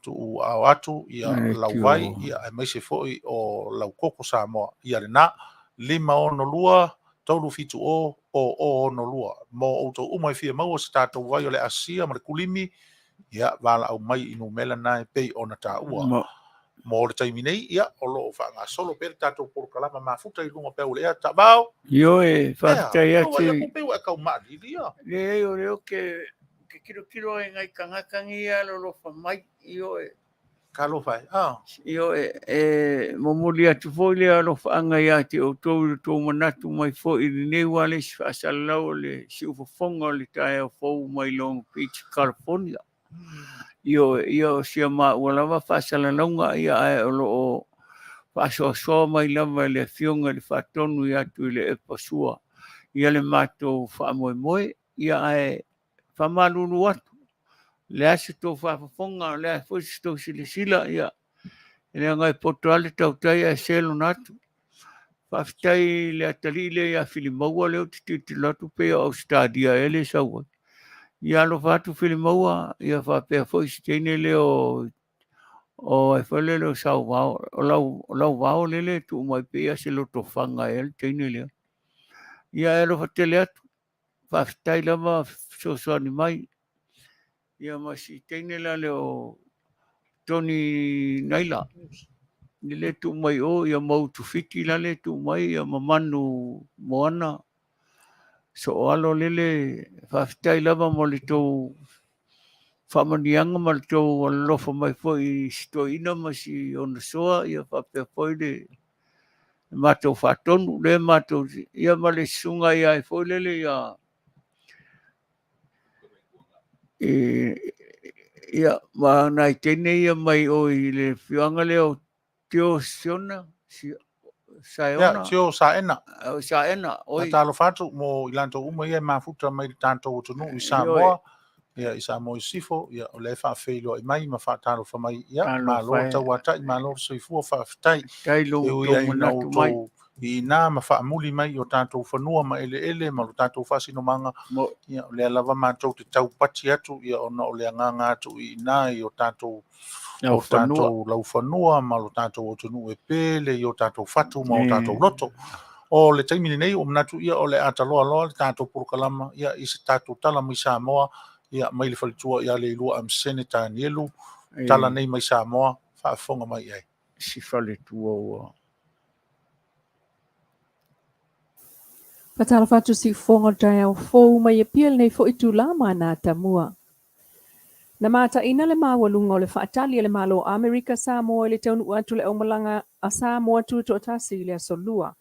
S2: tuuao atu ia lau vai, ia aemaise foi o lau koko Samoa. Ia lena, 562 370 0062. Mo outou uma e fia maua se tatou vai o le asia ma le kulimi, ia valaau mai i numera na e pei ona taua. Mo le taimi nei, ia, o lo o faagasolo pea le tatou polokalama mafuta i luga o peau o le ea. Taavao!
S3: Ioe, faafetai atu.
S2: Ea, pei ua e tau maalili ia.
S3: Leai, o lea ou te tilotilo ai i nai tagata nei e alolofa mai, ioe.
S2: Talofa e, ah.
S3: Ioe, e momoli atu foi le alofaaga ia te outou i lo outou manatu mai foi i lenei ualesi faasalalau o le siufofoga o le taeao fou mai Long Beach, California. Ioe, ia o sia maua lava faasalalauga ia ae o lo o faasoasoa mai lava e le Afioga i le Faatonu ia Tuilaepa Sua ia le matou faamoemoe. Ia ae faamalulu atu, o le a se tou faafofoga, o le a foi se tou silasila, ia leaga e poto lava le tautai ae se lona atu. Faafetai i le atalii lea ia Filimaua lea ou te tilotilo atu pei o Ausetalia ea lea e sau ai. Ia alofa atu Filimaua, ia faapea foi si teine lea o o ai foi lele o Sauvao, o lau, o Lauvao lele e tuu mai pei lava se lotofaga ea le teine lea. Ia e alofa tele atu. Faafetai lava fesoasoani mai. Ia ma si teine la lea o Tony Naila, i le tuu mai o, ia ma Utufiti la le tuu mai, ia ma Manu Moana, Sooalo lele, faafetai lava mo le tou faamanuiaga ma le tou alolofa mai foi i si toeaina ma si ona soa, ia faapea foi le matou faatonu, lea matou, ia ma le susuga ia ai foi lele ia, ia ma nai teine ia mai o i le afioaga lea o Tio Siona, Saeona.
S2: Ia, Tio Saena.
S3: Saena, oi.
S2: Talofa atu mo i latou uma ia e mafuta mai le tatou atunuu i Samoa, ia i Samoa i Sisifo, ia o lea e faafeiloai mai ma faatalofa mai, ia malo le tauatai, malo le soifua, faafetai.
S3: Tai lo
S2: E ui ai ina outou i ina ma faamuli mai i o tatou fanua ma eleele ma lo tatou faasinomaga, ia o lea lava matou te taupati atu, ia ona o le agaga atu i ina i o tatou tatou laufanua ma lo tatou atunuu e pele i o tatou fatu ma o tatou loto. O le taimi lenei, ua manatu ia o le a taloa loa le tatou polokalama ia i se tatou tala mai Samoa, ia mai le faletua ia Leilua Amesene Tanielu, tala nei mai Samoa, faafofoga mai i ai.
S3: Si faletua ua.
S6: Faatalofa atu siufofoga o le taeao fou mai Apia lenei foi itula ma ana atamua. Na mataina le maualuga o le faatali a le Malo o Amerika Samoa i le taunuu atu o le aumalaga a Samoa Tutoatasi i le Aso Lua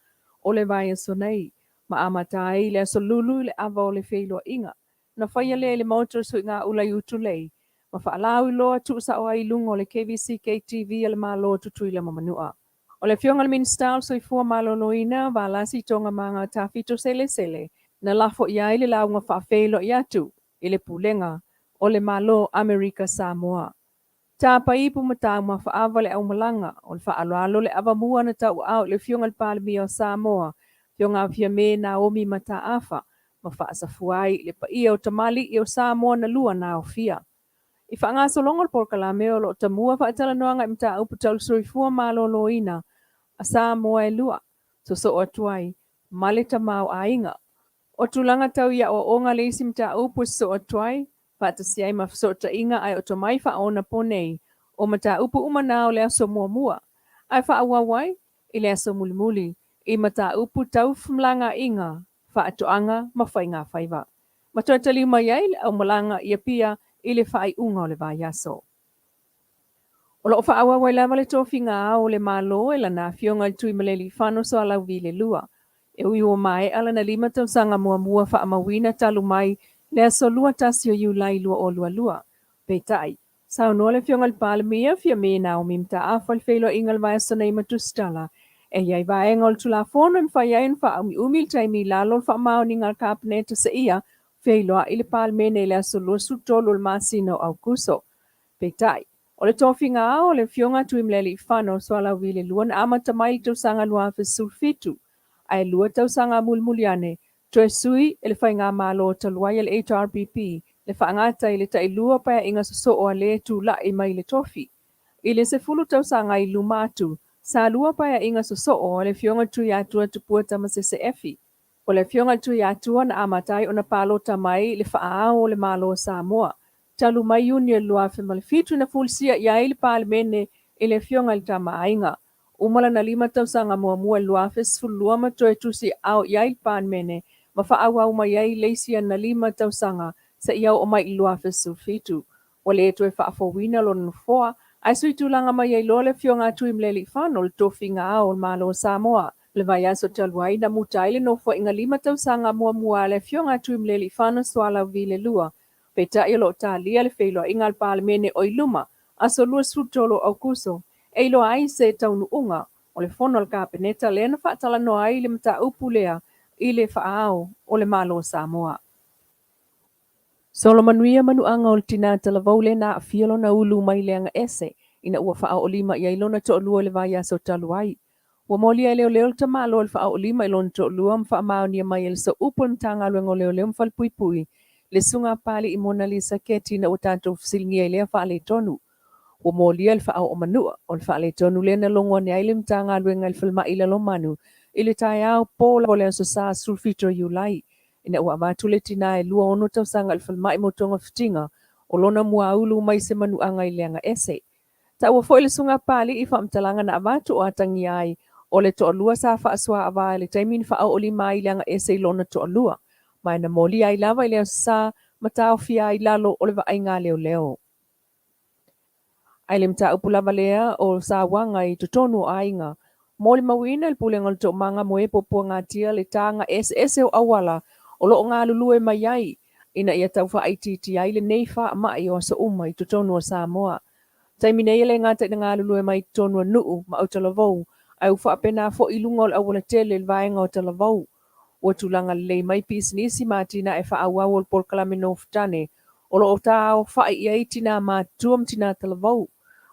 S6: o le vaiaso nei, ma amata ai i le Aso Lulu i le ava o le feiloaiga na faia lea i le Maota o le Suigaula i Utulei ma faalauiloa tuusao ai i luga o le KVCK TV a le Malo o Tutuila ma Manua. O le Afioga i le Minisita o le Soifua Maloloina, Valasi Toogamaga Tafito Selesele, na lafo i ai le lauga faafeiloai atu i le Pulega o le Malo o Amerika Samoa. Tapa ipu ma taumafa ava le aumalaga o le faaaloalo le avamua na tauaao i le Afioga i le Palemia o Samoa, Afioga Fiame Naomi Mataafa, ma faasafua ai i le paia o tamalii o Samoa na lua na aofia. I faagasologa o le polokalame o lo o tamua faatalanoaga i mataupu tau le soifua maloloina a Samoa e lua, sosoo atu ai ma le tamaoaiga. O tulaga tau i aoaoga le isi mataupu e sosoo atu ai, faatasi ai ma fesootaiga ae o tomai faaonaponei o mataupu uma na o le aso muamua, ae faaauau ai i le aso mulimuli i mataupu tau femalagaaiga, faatoaga ma faigafaiva. Ma toe taliu mai ai le aumalaga i Apia i le faaiuga o le vaiaso. O lo o faaauau ai lava le tofiga ao o le Malo e lana Afioga i le Tuimalealiifano Sualauvi le 2, e ui ua maea lana 5 tausaga muamua faamauina talu mai le aso 21 o Iulai 2022. Peitai, saunoa le Afioga i le Palemia, Fiame Naomi Mataafa i le feiloaiga i le vaiaso nei ma Tusitala, e i ai vaega o le Tulafono e mafai ai ona faaumiumi le taimi i lalo o le faamaoniga a le Kapeneta seia feiloai le Palemene i le aso 23 o le masina o Aokuso. Peitai, o le tofiga ao o le Afioga Tuimalealiifano Sualauvi le 2 na amata mai i le tausaga 2017, ae 2 tausaga mulimuli ane, toe sui e le faigamalo talu ai a le HRPP le faagata i le tailua paeaiga sosoo a le tulai mai i le tofi. I le 10 tausaga i luma atu, sa 2 paeaiga sosoo a le Afioga Tuiatua Tupua Tamasese Efi. O le Afioga i le Tuiatua na amata ai ona palota mai i le faa-ao o le Malo o Samoa, talu mai Iuni o le 2007 na fulisia i ai le Palemene i le Afioga i le Tama a Aiga. Uma lana 5 tausaga muamua i le 2012 ma toe tusi aao i ai le Palemene ma faaauau mai ai le isi ana 5 tausaga seia oo mai i le 2017. Ua le toe faafouina lona nofoa, ae suitulaga mai ai loa le Afioga a Tuimalealiifano i le tofiga ao o le Malo o Samoa. Le vaiaso talu ai na muta ai le nofoaiga 5 tausaga muamua a le Afioga a Tuimalealiifano Sualauvi le 2. Peitai o lo o talia le feiloaiga a le Palemene o i luma, aso 23 o Aokuso, e iloa ai se taunuuga o le fono a le Kapeneta lea na faatalanoa ai le mataupu lea i le faa-ao o le Malo o Samoa. Solomanuia manuaga o le tinā talavou lea na aafia lona ulu mai le agaese ina ua faaoolima i ai lona toalua i le vaiaso talu ai. Ua molia e leoleo le tamaloa i le faaoolima i lona toalua ma faamaonia mai e le Sooupu o le Matagaluega o Leoleo ma Falepuipui le Susuga a Papalii Monalisa Keti ina ua tatou fesiligia i lea faaletonu. Ua molia le faaoomanua o le faaletonu lea na logo ane ai le Matagaluega i le falemai i Lalomanu i le taeao po o le aso Sa 17 o Iulai ina ua avatu le tinā e 26 tausaga i le falemai mo togafitiga o lona muaulu mai se manuaga i le agaese. Taua foi le Susuga a Papalii i faamatalaga na avatu o atagia ai o le toalua sa faasoaava i le taimi na faaoolima ai le agaese i lona toalua, ma e na molia ai lava i le Aso Sa ma taofia ai lalo o le vaaiga a leoleo. Ae le mataupu lava lea o sauaga i totonu o aiga. Molimauina e le Pulega o le Toomaga mo e Puapuagatia le taga eseese o auala o lo o galulue mai ai ina ia tau faaitiitia ai lenei faamai o aso uma i totonu o Samoa. Taimi nei e le gata ina galulue mai i totonu o nuu ma autalavou, ae ua faapena foi i luga o le aualatele i le vaega o Talavou. Ua tulaga lelei mai pisinisi ma atinae faaauau o le polokalame Nofotane o lo o taaofai i ai tinā matutua ma tinā talavou.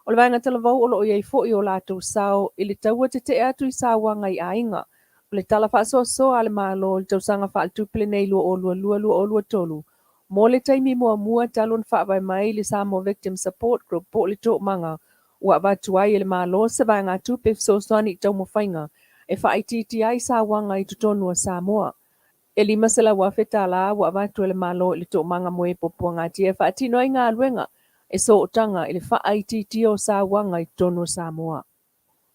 S6: O le vaega talavou o lo o i ai foi o latou sao i le taua tetee atu i sauaga i aiga. O le tala faasoasoa a le Malo i le tausaga faaletupe lenei 2022/2023 mo le taimi muamua talu ona faavae mai le Samoa Victim Support Group po o le Toomaga ua avatu ai e le Malo se vaegatupe e fesoasoani i taumafaiga e faaitiitia ai sauaga i totonu o Samoa. E $500,000 ua avatu e le Malo i le Toomaga mo e Puapuagatia e faatino ai galuega e sootaga i le faaitiitia o sauaga i totonu o Samoa.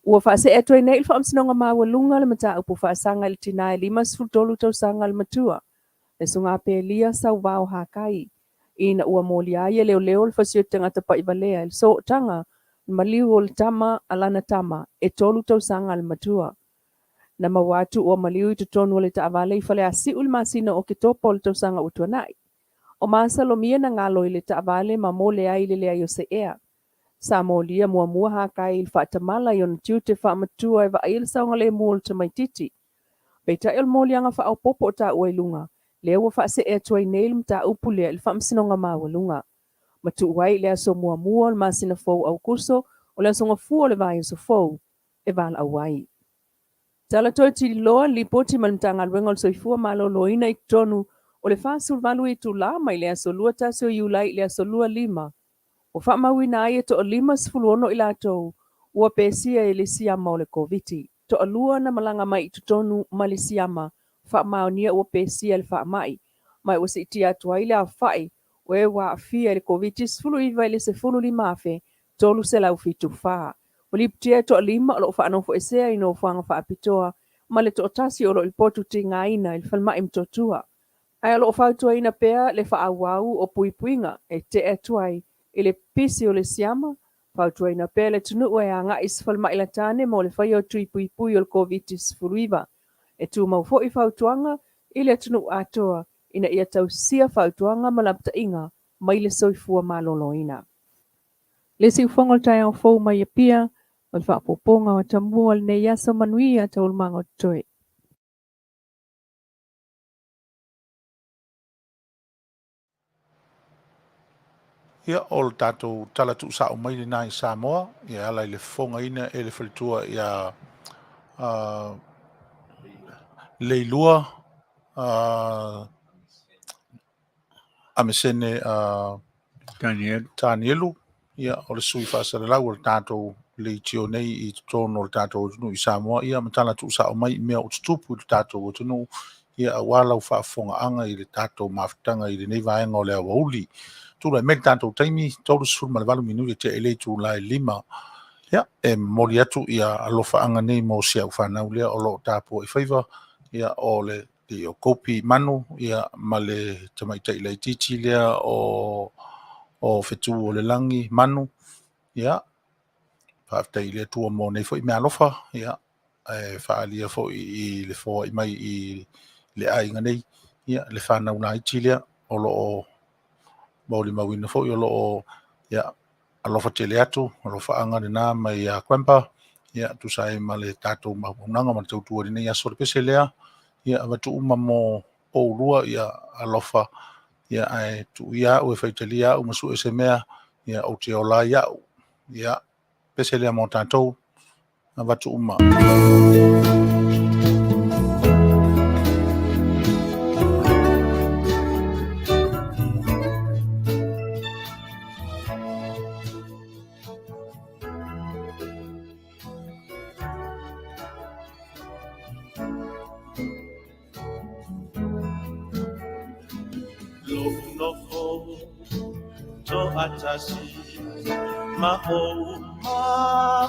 S6: Ua faasee atu ai nei i le Faamasinoga Maualuga le mataupu faasaga i le tina e 53 tausaga le matua, le Susuga Pelia Sauvao Hakai, ina ua molia ai e leoleo le fasioti tagata paivalea i le sootaga maliu o le tama a lana tama e 3 tausaga le matua. Na maua atu ua maliu i totonu o le taavale i Faleasiu i le masina o Oketopa o le tausaga ua tuanai. O masalomia na galo i le taavale ma mole ai i le leai o se ea. Sa molia muamua Hakai i le faatamala i ona tiute faamatua e vaaia le saogalemu o le tamaitiiti. Peitai o le moliaga faaopoopo o taua i luga, lea ua faasee atu ai nei le mataupu lea i le Faamasinoga Maualuga. Ma tuu ai i le aso muamua o le masina fou Aokuso, o le aso gafua o le vaiaso fou, e valaau ai. Tala toe tuliloa le lipoti mai le Matagaluega o le Soifua Maloloina i totonu o le 48 itula mai le aso 21 o Iulai i le aso 25, ua faamauina ai e toa-56 i latou ua pesia i le siama o le Koviti. Toalua na malaga mai i totonu ma le siama faamaonia ua pesia i le faamai, ma ua siitia atu ai le aofai o e ua aafia i le Koviti-19 i le 15,374. Ua lipotia e toalima o lo o faanofoesea i nofoaga faapitoa ma le toatasi o lo o i le potu tigaina i le falemai i Motootua. Ae o lo o fautuaina pea le faaauau o puipuiga e tea atu ai i le pisi o le siama, fautuaina pea le atunuu e agai i se falemai latane mo le faia o tui puipui o le Koviti-19. E tumau foi fautuaga i le atunuu atoa ina ia tausia fautuaga ma lapataiga mai le soifua maloloina. Le siufogo o le taeao fou mai Apia, o le faaopoopoga o atamua o lenei aso manuia taualumaga o totoe.
S2: Ia, o le tatou tala tuusao mai lena i Samoa, ia e ala i le fofogaina e le faletua ia Leilua Amesene Tanielu, ia, o le sui faasalalau o le tatou leitio nei i totonu o le tatou atunuu i Samoa, ia ma tala tuusao mai i mea o tutupu i le tatou atunuu, ia aua lau faafofogaaga i le tatou mafutaga i lenei vaega o le aoauli. Tulai mai le tatou taimi, 38 minute tea i le itula e 5. Ia, e momoli atu ia alofaaga nei mo si au fanau lea o lo o tapuai faiva, ia o le o Kopi Manu, ia ma le tamaitai laitiiti lea o Fetu o le Lagi Manu. Ia, faafetai i le Atua mo nei foi meaalofa, ia, e faaalia foi i le foai mai i le aiga nei, ia, le fanau laiti lea o lo o molimauina foi o lo o, ia, alofa tele atu, alofaaga lena mai ia Grandpa, ia, tusa ai ma le tatou auaunaga ma le tautua i lenei aso le pese lea, ia, avatu uma mo oulua, ia, alofa, ia, ae tuu ia au e faitalia au ma sue se mea, ia, ou te ola ai au, ia, pese lea mo tatou, avatu uma.
S1: Lou nofo toatasi ma ou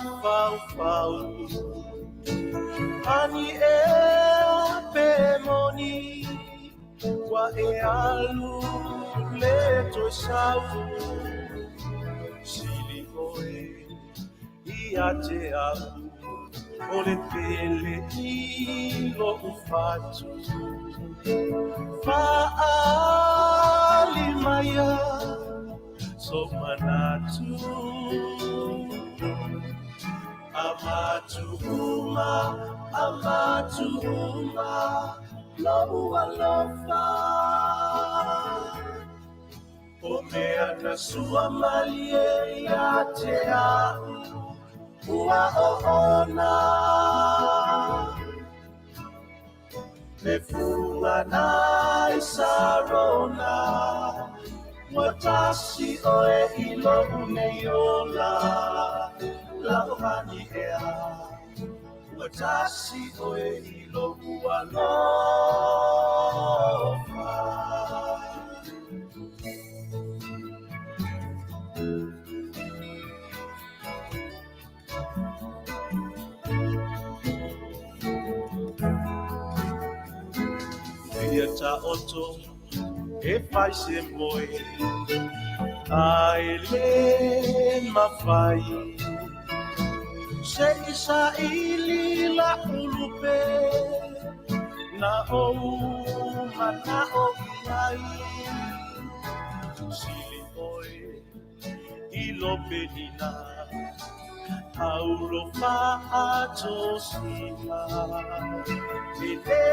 S1: mafaufau Ani ea pe moni ua e alu le toe sau Sili oe ia te au o le pele i lo'u fatu Fa'aali maia so manatu Avatu uma, avatu uma lo'u alofa O mea na sua malie ia te a'u ua oona Le fuga nai Sarona Ua tasi oe i lo'u nei ola La'ohani ea Ua tasi oe i lo'u alofa.
S7: taoto e fai se moe Ae le mafai Se i saili la'u lupe Na ou mana'o i ai Sili oe i lo Penina Paulo fa'atosina E lē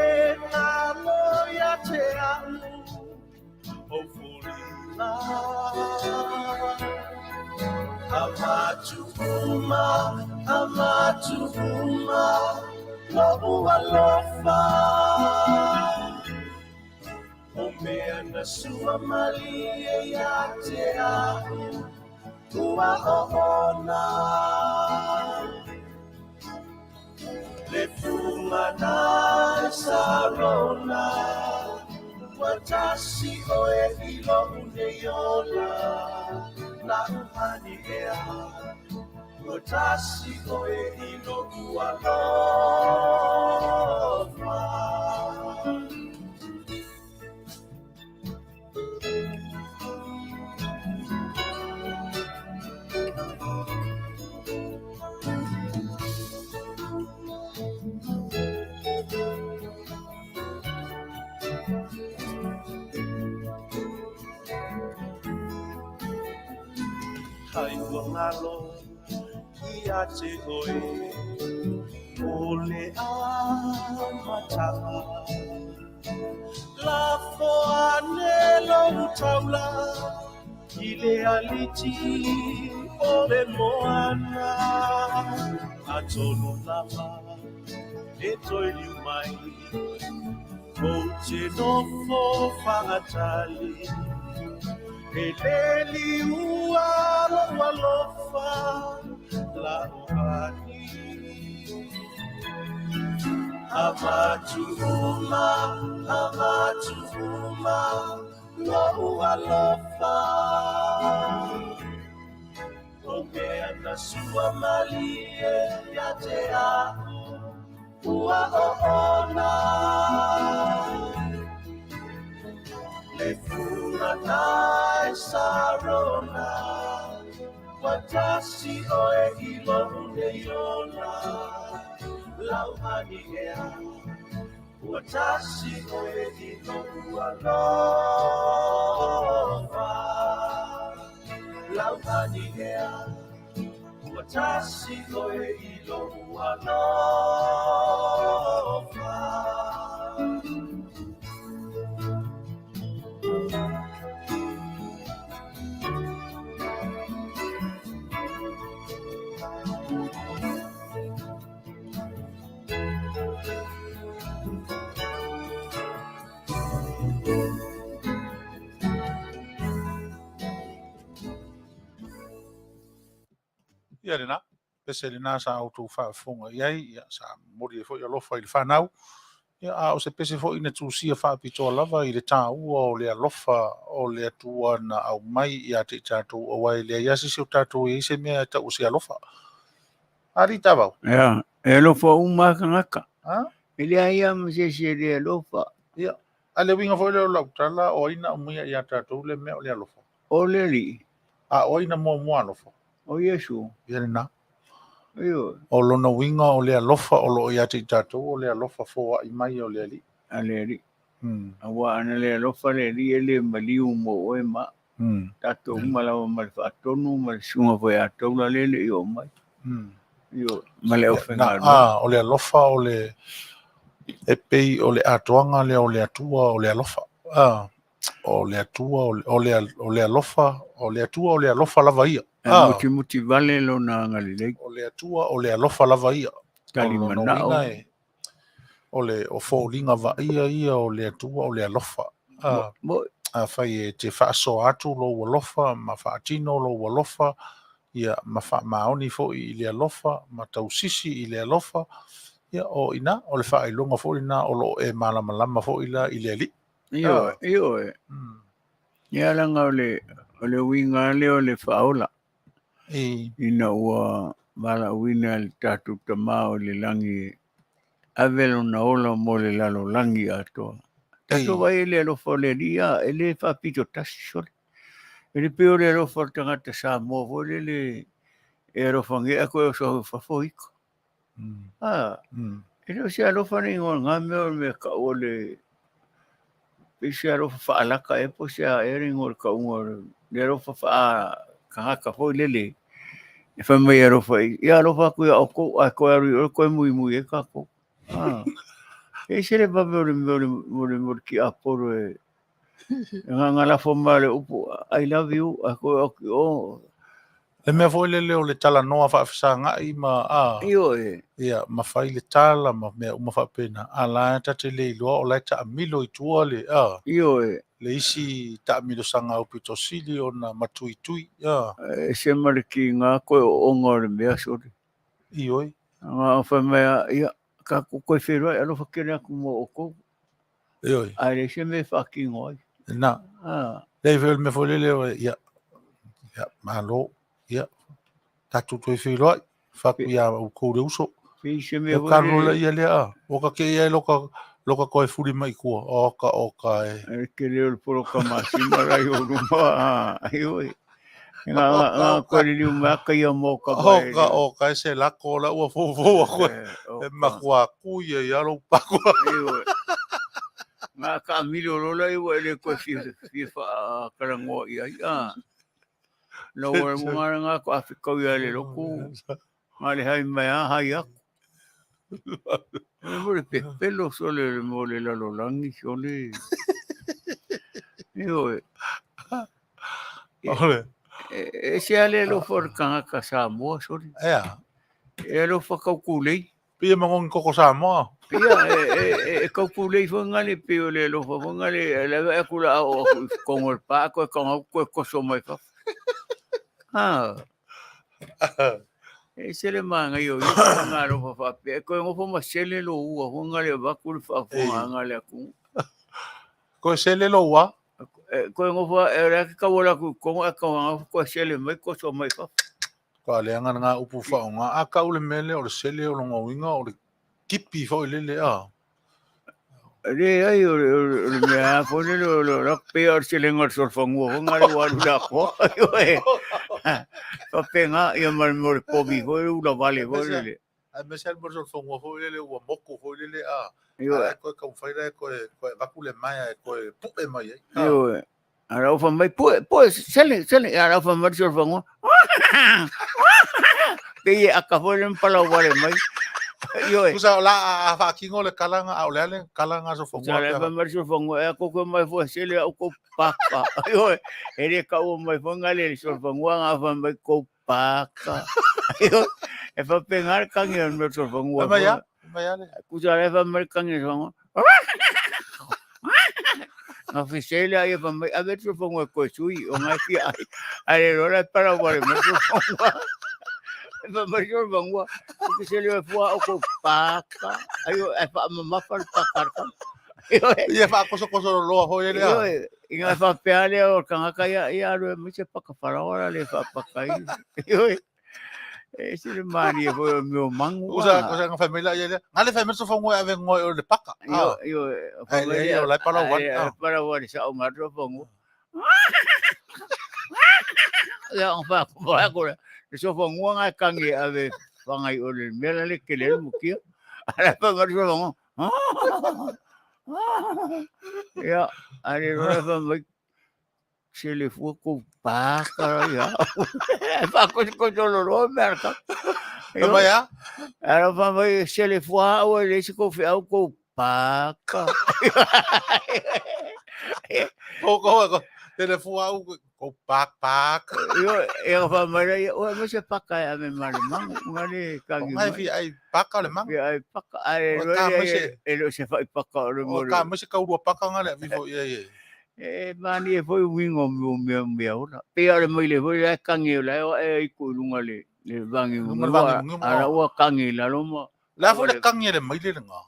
S7: galo ia te a'u Ou foliga Avatu uma, avatu uma Lo'u alofa O mea na sua malie ia te a'u Ua oona Le fuga na Sarona Ua tasi oe i lo'u nei ola La'u hani ea Ua tasi oe i lo'u alofa. Ai ua galo ia te oe O le amataga Lafo ane lou taula I le aliti o le moana Atonu lava e toe liu mai Ou te nofo faatali E le liua lou alofa La'u ani Avatu uma, avatu uma Lo'u alofa O mea na sua malie ia te a'u Ua oona Le fuga na Sarona Ua tasi oe i lo'u nei ola Lau hani ea Ua tasi oe i lo'u alofa Lau hani ea Ua tasi oe i lo'u alofa.
S2: Ia lena, pese lena sa outou faafofoga i ai, ia, sa momoli ai foi alofa i le fanau. Ia, a o se pese foi na tusia faapitoa lava i le taua o le alofa o le Atua na aumai ia te i tatou, aua e leai lava se isi o tatou e i ai se mea e tau o se alofa. Alii Tavau.
S3: Ia, e alofa uma lava tagata.
S2: Ha?
S3: E leai lava ma se isi e le alofa.
S2: Ia, a le uiga foi lea o lau tala, o ai na aumaia ia tatou le mea o le alofa?
S3: O le Alii.
S2: A o ai na muamua alofa?
S3: O Iesu.
S2: Ia lena.
S3: Ioe.
S2: O lona uiga o le alofa o lo o ia te i tatou, o le alofa foai mai o le Alii.
S3: A le Alii. Aua ana le alofa le Alii e le maliu mo oe ma au. Tatou uma lava ma le faatonu ma le susuga foi ia Taula lea e le i oo mai. Ioe. Ma le aufaigaluega.
S2: O le alofa o le, e pei o le atoaga lea o le Atua o le alofa. O le Atua o le, o le alofa, o le Atua o le alofa lava ia.
S3: E mutimuti vale lona agalelei.
S2: O le Atua o le alofa lava ia.
S3: Tali manao.
S2: O le o foliga vaaia ia o le Atua o le alofa. Afai e te faasoa atu lou alofa ma faatino lou alofa, ia, ma faamaoni foi i le alofa, ma tausisi i le alofa, ia, o i ina, o le faailoga foi lena o lo o e malamalama foi la i le Alii.
S3: Ioe, ioe. Ia leaga o le, o le uiga lava lea o le faaola. Ina ua valaauina e le tatou Tama o i le lagi e ave lona ola mo le lalolagi atoa. Tatou vaai i le alofa o le Alii, a, e le faapito tasi sole. E le pei o le alofa o le tagata Samoa foi lele e alofagia koe oso au i fafo ika. A, e le o se alofa nei o ngā mea o le mea kau o le pei se alofa faalaka ea po o se a ea le igoa o le kauga o le alofa faakagaka foi lele e fai mai e alofa i, ia alofa atu ia outou ae toe alu i o toe muimui ai tatou. A, e ese le vave o le mea o le, o le, o le tiapolo e ngā lafo mai o le upu I love you ae toe o atu i o.
S2: Le mea foi lele o le talanoa faafesagai ma a.
S3: Ioe.
S2: Ia, ma fai le tala ma mea uma faapena, a la e ta te le iloa o la e taamilo i tua le a.
S3: Ioe.
S2: Le isi taamilosaga aupito sili ona matuitui, a.
S3: E ese ma le kiga koe ooga o le mea sole.
S2: Ioe.
S3: Nga fai mai a, ia, tatou toe feiloai, alofa tele atu mo outou.
S2: Ioe.
S3: Ae leai se mea e faatino ai.
S2: Na.
S3: Ah.
S2: Leai foi o le mea foi lele, ia, ia, malo, ia, tatou toe feiloai, faaku iā outou le uso.
S3: Pei se mea
S2: foi lele. Ia lea, a, o ka ke ia loka, loka koe fuli mai kua, o ka, o ka e.
S3: E ke leo le poloka masima rai o luma, a, ioe. Nga, nga, nga, koe le liu mea ka ia mo ka
S2: O ka, o ka e se lako la ua fofo a koe. E makua ku ia ia lo pako.
S3: Ioe. Nga ka milo lola i ua ele koe fia, fia wha karangoa i ai. A. La ua nga nga ko afi kau ia le loku. Nga le hai mai a hai aku. E mo le pepelo sole le mo le lalolangi sole. Ioe.
S2: Ole.
S3: E se ale alofa o le kangaka Samoa sole.
S2: Ea.
S3: E alofa kaukulei.
S2: Pia mangongi koko Samoa.
S3: Pia e kaukulei foi ngale pe o le alofa foi ngale e le aku la o aku i kongo le pa ko e kongo ko e koso mai fafo. Ha. E se le maga i o ia ngā alofa faapea. E koe ngofo ma sele lo ua foi ngale vaku le faafofoga ngale aku.
S2: Koe sele lo ua?
S3: E koe ngofo e le ke kau la ku kongo e kau ngofo koe sele mai koso mai fafo.
S2: Ko a leanga ngā upu whaonga. A kau le mele o le sele o longa uinga o le kipi foi lele a.
S3: Le ai o le mea foi lele o le la pe o le selenga o le solofangua foi ngā le walu la koa. Faapena ia ma le mea o le povi foi le ula vale foi lele.
S2: Ae me se mo solofangua foi lele ua moko foi lele a.
S3: Ioe.
S2: A koe kaumawhai la e koe koe vaku le maea e koe pu'e mai ai.
S3: Ioe. A lau fai mai, pue, pue, sele, sele. A lau fai mai le solofangua. Pei e aka foi le palau wale mai. Ioe.
S2: Kusa o la a whakingo le kalanga, a o le ale kalanga so
S3: Sa le fai mai le solofangua, e a koko mai fua sele au kou paka. Ioe. E le kau mai fua ngale le solofangua nga fai mai kou paka. Ioe. E faapena le kangi o le mea o le solofangua.
S2: Mai a, mai a le.
S3: Kusa le fai mai le kangi o le solofangua. Nga fesele ai e fai mai, ave le solofangua e koe sui, o ngai fia ai. Ai le lola e para wale mai le solofangua. E fai mai le solofangua, o ke sele o e fua o kou paka. Ai o, e whaamamafa le paka le kama. Ioe.
S2: Ia whaakosokoso loa hoi e lea.
S3: Ioe, i ngā whapea lea o kangaka ia, ia alu e mai se paka wharaora le whapaka i. Ioe. E se le mani e foi o meo mangu.
S2: Usa, usa nga whai mai ia lea. Nga le whai mai sofa ngoi ave ngoi o le paka.
S3: Io, io,
S2: Ai le ia o lai pala wale.
S3: Ai, pala wale sa o ngā sofa ngoi. Ia, ang wha, wha ko le sofa ngoi ngā kangi ave whangai o le mea le ke le mukia. Ara pa ngā sofa ngoi. Ia, ai le roa wha mai se le fua kou paka ia. E wha ko ko tolo roa mea ka.
S2: E mai a?
S3: Ara wha mai se le fua au e le se kou whiau kou paka.
S2: Ko ko ko te le fua au kou pak pak.
S3: Io e wha mai ia o me se paka e ame mare mangu ngare kangi.
S2: Ngai fi ai paka le mangu.
S3: Fi ai paka ai
S2: O
S3: roa
S2: ka
S3: ia
S2: mai se-
S3: e lo se whai paka o le
S2: O
S3: mo.
S2: ka mai se kaurua paka ngale vi fo ia ia.
S3: E mani e foi uiga o mea mea mea ora. Pe ale mai le foi la kangi o la e e i ku lunga le le vangi
S2: Lunga le vangi mungi mo.
S3: Ara ua kangi la loma.
S2: La fo le kangi le mai le nga.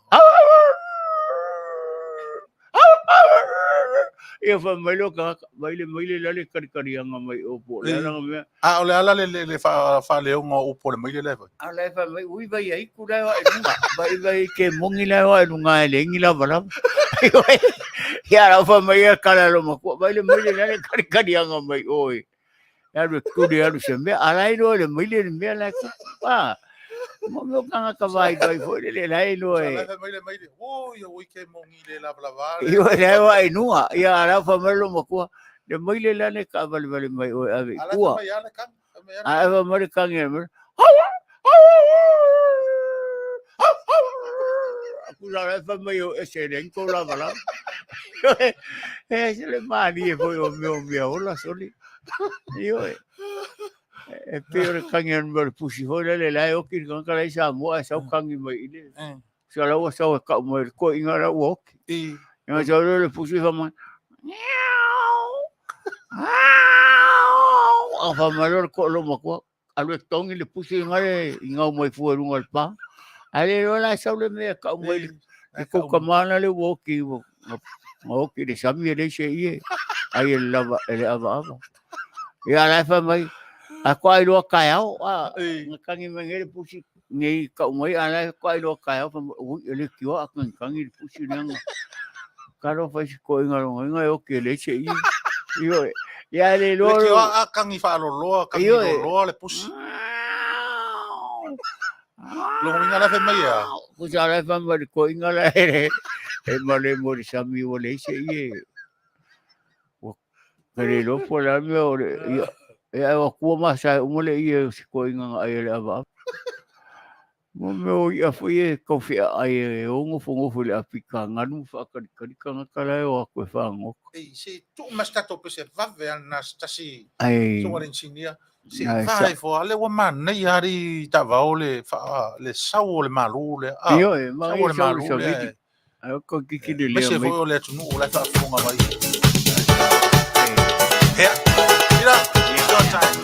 S3: Ia fai mai lea o tagata, vai le maile la le kalikaliaga mai o po o le a lana mea.
S2: A o le a la le faaleoga o upu o le maile lea foi?
S3: A o la e fai mai, ui vai aitu la e o ae luga, vai vai ke mongi la e o ae luga e leai ni lavalava. Ia la fai mai ia kala lo makua, vai le maile la le kalikaliaga mai o e. E alu e tuli alu se mea, a la e iloa e le maile le mea la e tupu. Ah, mo mea o tagata vaivai foi lele, la e iloa e.
S2: La e fai mai le maile, oi oi ke mongi le lavalava le.
S3: Ioe, la e o ae i luga. Ia, a la fai mai lo makua, le maile la le taavale mai oe ave i tua.
S2: A la fai mai a le kagi.
S3: A e fai mai le kagi a le maile, Aku la la e fai mai o ese le kou lavalava. Ioe, e ese le malie foi o mea o mea ola soli. Ioe. E pei o le kagi a le mea o le pusi foi lele la e oki le tagata la i Samoa ae sau kagi mai i le. Sa la ua sau e kau mai le koiga la ua oki. Ia sau lea le pusi fai mai. A fai mai loa le koa lou matua. Alu e togi le pusi i le i gau mai fua i luga o le pa. Ae le iloa la e sau le mea e kau mai le kou tama lena ua oti ua oti i le sami e leai se ie ai e le lava e le avaava. Ia a la e fai mai, a faatoa iloa taeao, a na tagi mai nei le pusi nei kau mai a la e faatoa iloa taeao fai mai, oi e le tioa a tagitagi le pusi lea na talofa i se toeaina lona e oti e leai se ie. Ioe. Ia e le iloa.
S2: Le tioa a kagi faaloloa, kagi loloa le pusi. Lona uiga la e fai mai e a?
S3: Pusa la e fai mai le toeaina la e male mo le sami ua leai se ie. Ua le iloa po o le a le mea o le ia. E ai ua tua ma sa e uma le ie o se toeaina na ai e le avaava. Mo mea o i'a foi e tau feaai e o nofonofo i le apita ganu ma faakalitali tagata la e o atu e fagota.
S2: Ei, se i tuu mai se tatou pese vave a na se tasi
S3: Ai,
S2: susuga i le inisinia. Se i
S3: ai, sa,
S2: vae fo, a lea ua manaia alii taavao le, faa, le sau o le Malo lea. Ah,
S3: ioe,
S2: sau o
S3: manaia
S2: le
S3: sau o le
S2: Malo lea
S3: savili.
S2: e,
S3: Ai o ko kiki le lea
S2: aemaise
S3: mai.
S2: foi o le atunuu o la e faafofoga mai. Ea, Ira, it's your time.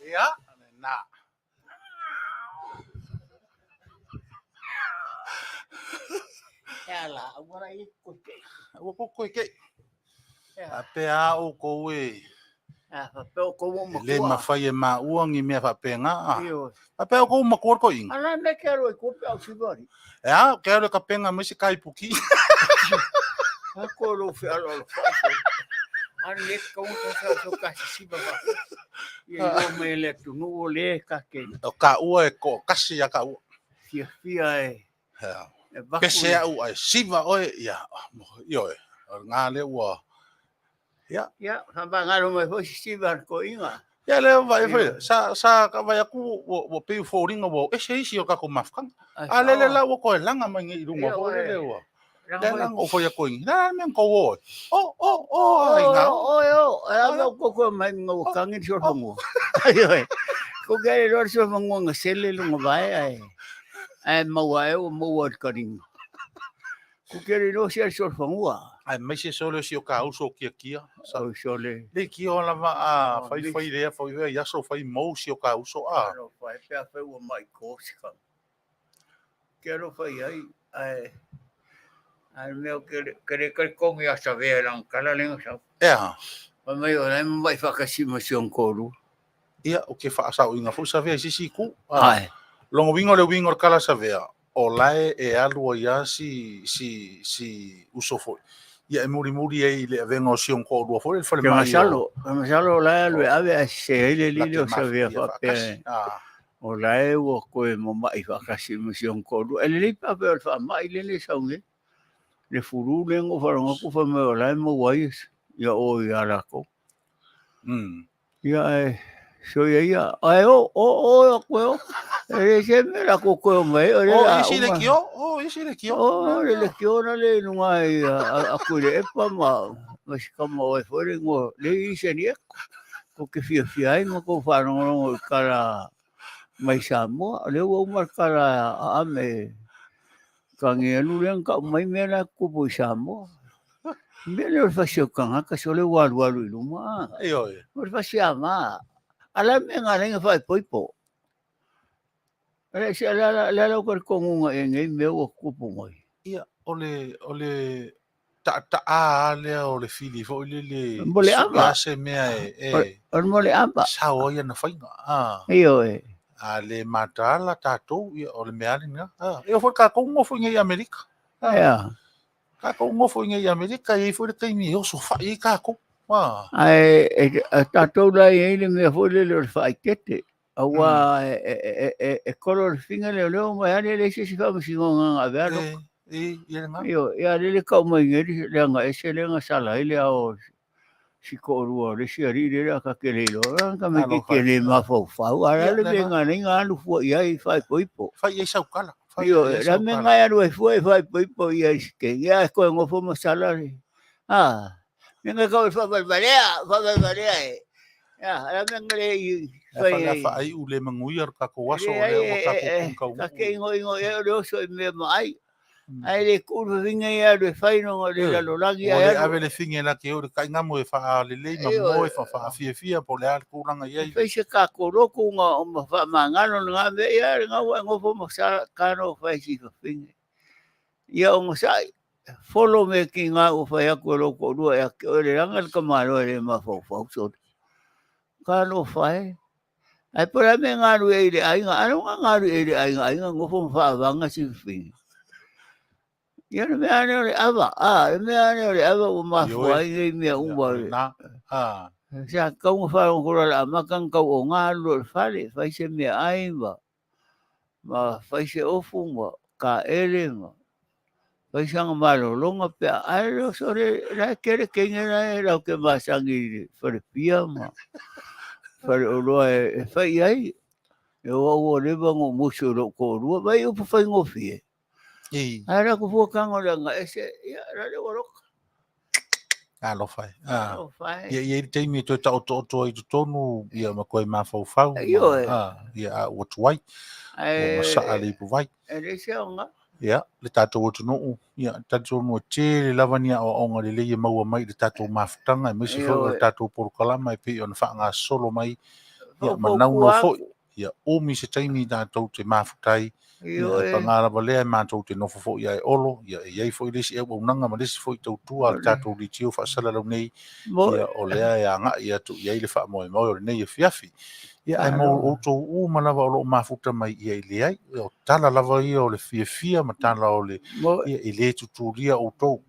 S2: Ia, lena.
S5: E ala, aua la i koe kei.
S2: Ua koko e kei.
S5: Ea.
S2: A pea a oukou e
S5: A, faapea outou ua
S2: e le
S5: matua.
S2: mafai e maua ni mea faapena. A
S5: Ioe.
S2: faapea oukou ua matua le toeaina.
S5: Ala mea ke alo i tua pe au siva ali.
S2: E a, ke alo e kapena mai se kaipuki.
S5: A ko lo fealoalo fai. A le kaunga ka sa so ka sisiva fa. Ia iloa mai e le atunuu o le ka ke
S2: O ka ua e ko kasi ia ka ua.
S5: fiafia e
S2: Ea.
S5: e vaku
S2: Pese
S5: le
S2: au ai siva oe, ia, ioe, o ngā le ua, ia.
S5: Ia, whamangalo mai foi sisiva le koiga.
S2: Ia le vai
S5: Ia.
S2: foi, sa sa ka vai aku ua ua pei foliga ua ese isi o kako mafukanga.
S5: Ai
S2: A le le
S5: saoa.
S2: la ua koe langa mai ngai i lunga
S5: Ia
S2: foi le
S5: oe.
S2: le ua.
S5: Langa
S2: Le
S5: mai.
S2: langa o foi a koe ngi. La me ko o. O o o ai ngā.
S5: O, o, o, e ave au koko mai ngā wakangi ni sore Ai oe. Ko ke le roa sore whangua ngā sele lunga vae ai. Ai maua e o maua te karinga. Ko ke le roa sia sore whangua.
S2: Ai mai se sole si o ka uso kia kia. Sa
S5: O sole.
S2: le kia o lava a
S5: O,
S2: fai
S5: le-
S2: fai lea fai fai aso fai mou si o ka uso a.
S5: Alo whai pea whai ua mai kōsika. Ke alo whai ai, ai, ai mea ke le ke le kare kongi a sawea lang kala lenga sa.
S2: Ea.
S5: Whai mai o lai mai whakasima si on kōru.
S2: Ia o ke whaasau inga fu sa vea sisi ku. A.
S5: Ai.
S2: Longo wingo le wingo le kala sa vea. O lae e alu ai a si si si uso foi. Ia e muri muri e i le avenga o si on kōrua foi le whale
S5: Ke
S2: mai o.
S5: masalo, ke masalo o lai alu e ave a se hele
S2: La
S5: lili
S2: ke
S5: o sawea
S2: mafia
S5: whapea.
S2: whaakasi. Ah.
S5: O lai ua koe mamai whakasima si on kōru. E lele pape o le whaamai lele saunge. Le furu lengo wharangaku wha mai o lai mawai ia o i a lākou. Ia e, so ia ia, ai o, o, o, o, koe o. E le se me la ko koe o mai, o le
S2: O
S5: la
S2: isi le
S5: uma.
S2: kio, o isi le kio.
S5: O, le le kio na le nunga i a, a koe le epa ma, ma si kama o e fo le ngo, le i se ni eko. Ko ke fia fia ai ma ko wharongorongo i kara mai Samoa, le ua uma le kara a ame ka nge alu le ka mai mea la kupu i Samoa. Mea le o le fasi o kangaka so le walu walu i luma.
S2: Ioe.
S5: O le fasi a mā. Ala mea ngā lenga whai poipo. Ala se ala ala ala ala ko kongunga e ngei mea ua kupu mai.
S2: Ia, o le, o le ta ta a lea o le fili foi le le
S5: Mo le ava.
S2: a se mea e e
S5: O le mo le ava.
S2: sao ai ana fainga. Ah.
S5: Ioe.
S2: A le matala tātou, ia, o le mea lena. Ah, e o foi kākou ngofo i ngei Amerika. Ah.
S5: Ia.
S2: Kākou ngofo i ngei Amerika, e i foi le taimi e oso whai i kākou. Ah.
S5: Ai, e, a tātou la i le mea foi le le o le whaitete. Aua e, e, e, e, e kolo le finga le leo mai ale le se si whamasingo ngā ngā vea
S2: E, e, i le ngā.
S5: Io, ia le le kau mai ngeri le anga ese le anga sala i le ao si ko rua le si ari le ka ke le lo ka me ke ke le ma fau fau ara
S2: Ia,
S5: le
S2: le
S5: me
S2: ngā.
S5: ngā nei ngā alu fua ia i whai poipo.
S2: Whai e saukala. Whai
S5: Io,
S2: e
S5: la me
S2: saukala.
S5: ngā alu e fua i whai poipo ia i ke ia ko ngofo masala le. Ah, me ngā kau wha wha e. Ia, la me ngā le i
S2: E
S5: whai
S2: whanga
S5: e.
S2: whaai u le manguia o kākou aso o
S5: Le
S2: le o
S5: ai,
S2: kākou
S5: e, e,
S2: kungkau.
S5: Ka ke ingo ingo e o le oso i mea maai. Ai le kuru finga ia le whainonga le
S2: Eh,
S5: lalolagi
S2: O
S5: ai
S2: le
S5: alu.
S2: ave le finge la ke o le kaingamu e wha le lei ma
S5: Ioe.
S2: mo e wha wha fia fia po le a le kūlanga i ai.
S5: Fai se ka koroko ngā o ma wha mangano ngā mea ia le ngā wa ngofo ma sa kano whai si finga. Ia o ngā sai, follow me ki ngā o whai aku e loko rua e ake o le ranga le kamaro e le ma whau whau so. Kano whai. Ai pora me ngā rue i le ainga, ano ngā ngā rue i le ainga, ainga ngofo ma wha wanga si finga. Ia le mea lea o le ava, a, le mea lea o le ava ua mafua ai nei mea uma.
S2: Ia, a.
S5: Sa tatau ona faalogo loa o le a amata ona tau oga alu loa i le fale, fai se meaai ma ma fai se ofu ma taele ma fai sana malologa pe a ae le oso le la e tele teine la e latou te masani i le falepia ma faleoloa e fai i ai. E o au ua leva ona ou musu i lou toalua, vaai i upu faigofie. Ae latou fuataga o le aga ese, ia la le ua loka.
S2: Alofa e. Ah.
S5: Alofa e.
S2: Ia, ia i le taimi e toe taotooto ai i totonu, ia ma toe mafaufau.
S5: Ioe.
S2: Ah, ia a ua tuai. Ua masaa le ipuvai.
S5: E leai se aoga.
S2: Ia, le tatou atunuu, ia, talitonu e tele lava ni aoaoga lelei e maua mai i le tatou mafutaga, aemaise foi o le tatou polokalama e pei ona faagasolo mai, ia, ma naunau foi. Ia umi se taimi tatou te mafuta ai, ia, e paga lava lea e matou te nofo foi ia e Olo, ia, e i ai foi le isi auaunaga ma le isi foi tautua a le tatou leitio faasalalau nei, ia, o lea e agai atu i ai le faamoemoe o lenei afiafi. Ia, ae mo outou uma lava o lo o mafuta mai, ia, e leai, o tala lava ia o le fiafia ma tala o le, ia, e le tutulia outou.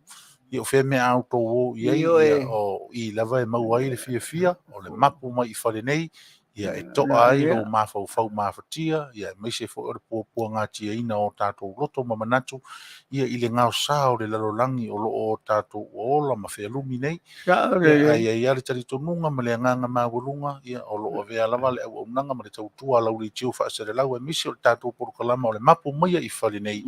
S2: Ia, o fea mea a outou o i ai, ia, o i lava e maua ai le fiafia, o le mapu mai i fale nei, ia e to'a ai lou mafaufau mafatia, ia aemaise foi o le puapuagatiaina o tatou loto ma manatu, ia i le gaosa o le lalolagi o lo o tatou ola ma fealumi nei. Ia, ae i ai lava le talitonuga ma le agaga maualuga, ia o lo o avea lava le auaunaga ma le tautua a lau leitio faaselelau aemaise o le tatou polokalama o le mapu maia i fale nei,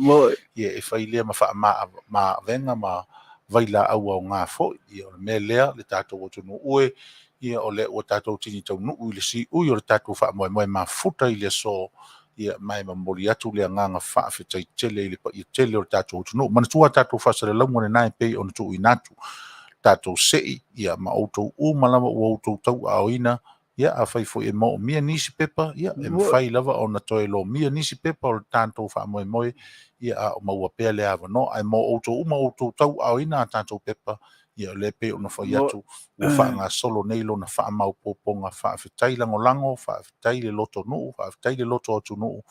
S2: ia e fai lea ma faamama-avega ma vailaau aoga foi. Ia o le mea lea le tatou atunuu e, ia o lea ua tatou tini taunuu i le siui o le tatou faamoemoe mafuta i le aso, ia ma e momoli atu le agaga faafetai tele i le paia tele o le tatou atunuu. Manatua a tatou faasalalauga lena e pei ona tuuina atu, tatou sei, ia ma outou uma lava ua outou tauaaoina, ia afai foi e moomia nisi pepa, ia e mafai lava ona toe lomia nisi pepa o le tatou faamoemoe, ia a o maua pea le avanoa. Ae mo outou uma ua outou tauaaoina a tatou pepa, ia o lea e pei ona fai atu ua faagasolo nei lona faamaopoopoga. Faafetai lagolago, faafetai le loto nuu, faafetai le loto atunuu,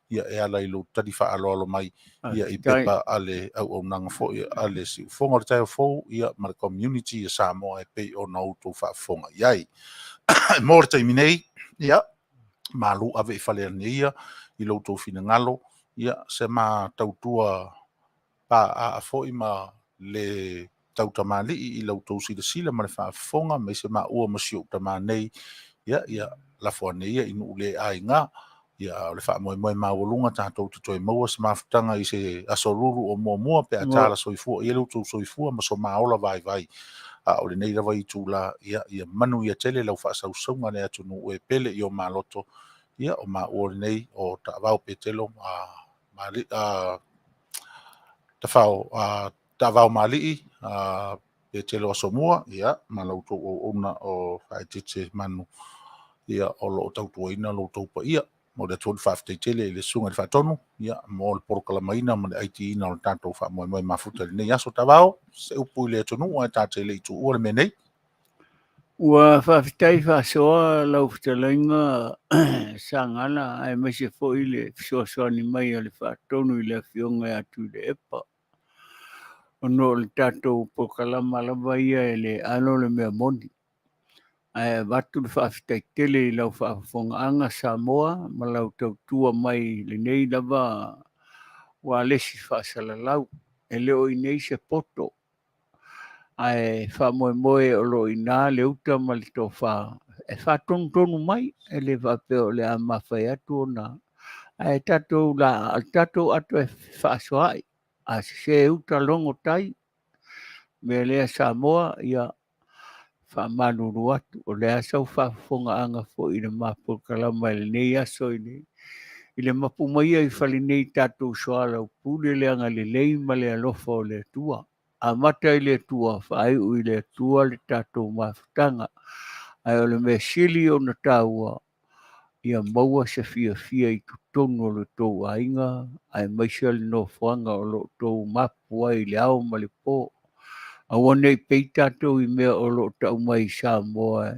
S2: ia e ala i lou tali faaaloalo mai ia i pepa a le auaunaga foi a le Siufofoga o le Taeao Fou ia ma le community a Samoa e pei ona outou faafofoga i ai. Mo le taimi nei, ia, malu ave i fale ane ia i lo outou finagalo, ia se ma tautua paaa foi ma le tautamalii i la outou silasila ma le faafofoga, aemaise maua ma si ou tama nei, ia, ia lafo ane ia i nuu le aiga. Ia, a o le faamoemoe maualuga tatou te toe maua se mafutaga i se aso lulu o muamua pe a tala soifua i ai lo outou soifua ma so ma ola vaivai. A o lenei lava itula, ia, ia manuia tele lau faasausauga le atunuu e pele i o maloto, ia, o maua lenei o Taavao Petelo, a, Mali, a, Tafao, a, Taavao Malii, a, Petelo Asomua, ia, ma la outou auauna o Faaeteete Manu, ia, o lo o tautuaina lo outou paia. Momoli atu foi le faafetai tele i le Susuga i le Faatonu, ia, mo le polokalamaina ma le aitiina o le tatou faamoemoe mafuta i lenei aso. Taavao, se upu i le atunuu ae ta te le i tuua le mea nei.
S3: Ua faafetai faasoa lau fetalaiga Sagala aemaise foi le fesoasoani mai a le Faatonu i le Afioga ia Tuilaepa, ona o le tatou polokalama lava ia e le alo le mea moni. Ae avatu le faafetai tele i lau faafofogaaga Samoa ma lau tautua mai i lenei lava ualesi faasalalau. E le o i inei se poto ae faamoemoe o lo o i ina le uta ma le tofa e faatonutonu mai, e le faapea o le a mafai atu ona, ae tatou la, o le tatou ato e fefaasoaai, a sese uta logo tai, mea lea Samoa, ia faamalulu atu, o le a sau faafofogaaga foi i le ma polokalama i lenei aso i le i le mapu maia i fale nei tatou soalaupule le agalelei ma le alofa o le Atua. Amata i le Atua, faaiu i le Atua le tatou mafutaga. Ae o le mea sili ona taua, ia maua se fiafia i totonu o lo outou aiga, aemaise le nofoaga o lo o outou mapu ai i le ao ma le po. Aua ne i pei tatou i mea o lo o tau mai i Samoa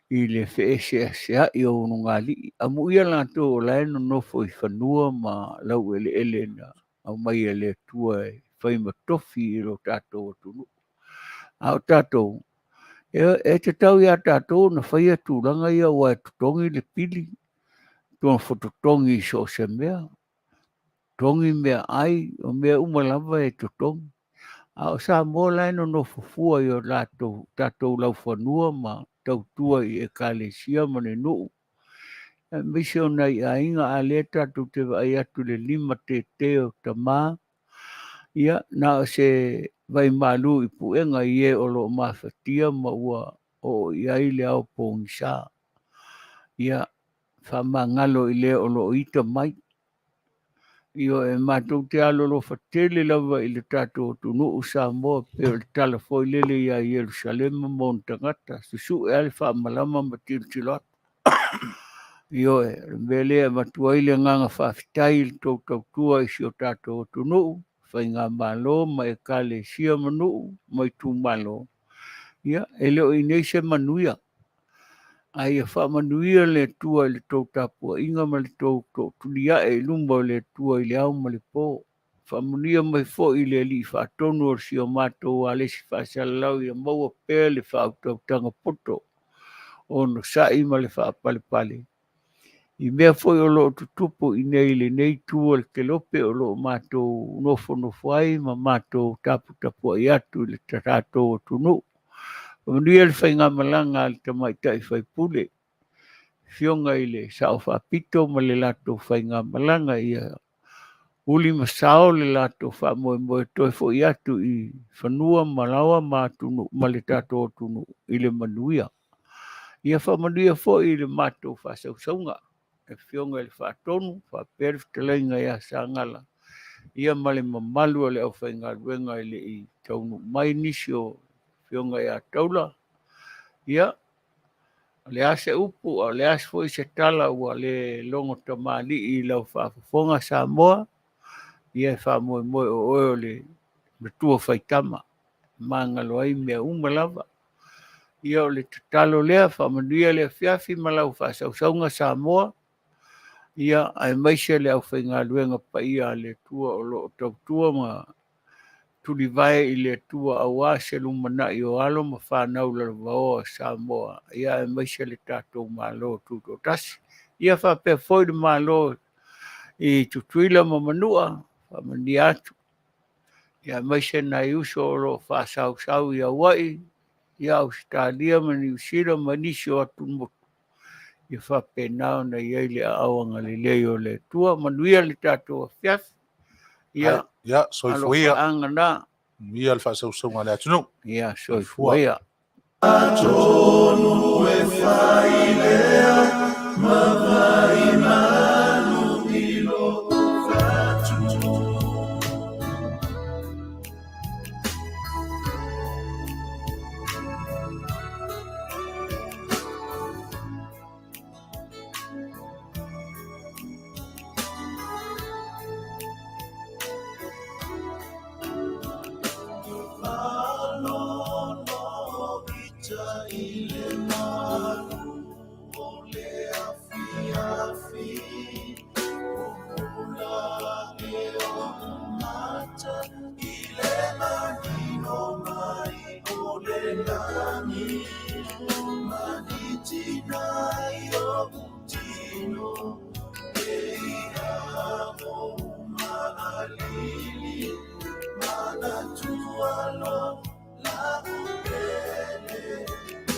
S3: i le feeseeseai o ulugalii. Amuia latou o la e nonofo i fanua ma laueleele na aumai e le Atua e fai ma tofi i lo tatou atunuu. A o tatou, e tatau iā tatou ona faia tulaga ia aua e totogi le pili, totogi i so o se mea, totogi meaai, o mea uma lava e totogi. A o Samoa la e nonofo fua i o tatou laufanua ma tautua i ekalesia ma le nuu, aemaise o nai aiga, a lea tatou te vaai atu i le limatete o tama, ia na o se vaimalu i puega i e o lo o mafatia ma ua oo i ai le ao pogisa. Ia faamagalo i le o lo o ita mai. Ioe, matou te alolofa tele lava i le tatou atunuu Samoa, pei o le tala foi lele ia Ierusalema ma ona tagata, susue lava le faamalama ma tilotilo atu. Ioe, o le mea lea e avatu ai le agaga faafetai i le tou tautua i si o tatou atunuu, faigamalo ma ekalesia ma nuu ma itumalo, ia, e le o i inei se manuia. A ia faamanuia le Atua i le tou tapuaiga ma le tou tootuli ae i luma o le Atua i le ao ma le po. Faamanuia mai foi i le Alii Faatonu o si o matou alesi faasalalau ia maua pea le faautautaga poto, onosai ma le faapalepale i mea foi o lo o tutupu i inei i lenei itu o le kelope o lo o matou nofonofo ai ma matou taputapuai atu i le tatou atunuu. Faamanuia le faigamalaga a le tamaitai faipule, afioga i le Sao Faapito ma le latou faigamalaga, ia uli ma sao le latou faamoemoe toe foi atu i fanua ma laoa ma atunuu ma le tatou atunuu i le manuia. Ia faamanuia foi i le matou faasausauga, le afioga i le Faatonu faapea le fetalaiga ia Sagala, ia ma le mamalu o le aufaigaluega e le i taunuu mai nisi o afioga ia Taula. Ia, o le a se upu, a o le a foi se tala ua le logo tamalii i lau faafofoga Samoa, ia e faamoemoe o oe o le matua faitama, magalo ai mea uma lava. Ia o le tatalo lea, faamanuia le afiafi ma lau faasausauga Samoa, ia aemaise le aufaigaluega paia a le Atua o lo o tautua ma tulivae i le Atua aua se lumanai o alo ma fanau lalovaoa o Samoa, ia aemaise le tatou Malo Tutoatasi. Ia faapea foi le Malo i Tutuila ma Manua, faamanuia atu. Ia aemaise nai uso o lo o faasausau i Hawaii, ia Ausetalia ma Niu Sila ma nisi o atumotu, ia faapena ona i ai le aao agalelei o le Atua. Manuia le tatou afiafi. Ia,
S2: Ia, soifua ia.
S3: alofaaga na.
S2: Manuia le faasausauga a le atunuu.
S3: Ia, soifua ia.
S1: Atonu e fai lea ma vai malu i lou fatu. Ita i le malu o le afiafi, pupula e oʻu mata i le manino mai o le lagi. Manitina i oʻu tino e ia ou maalili, manatua lo la'u pele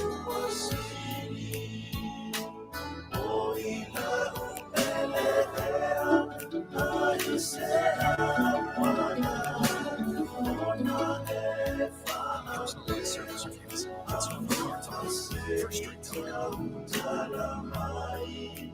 S1: ua sili. O i la'u pele ea ai se auana ona e
S8: Personalized service reviews, consumer cards on. First Street Telecom.
S1: fa'autautala mai.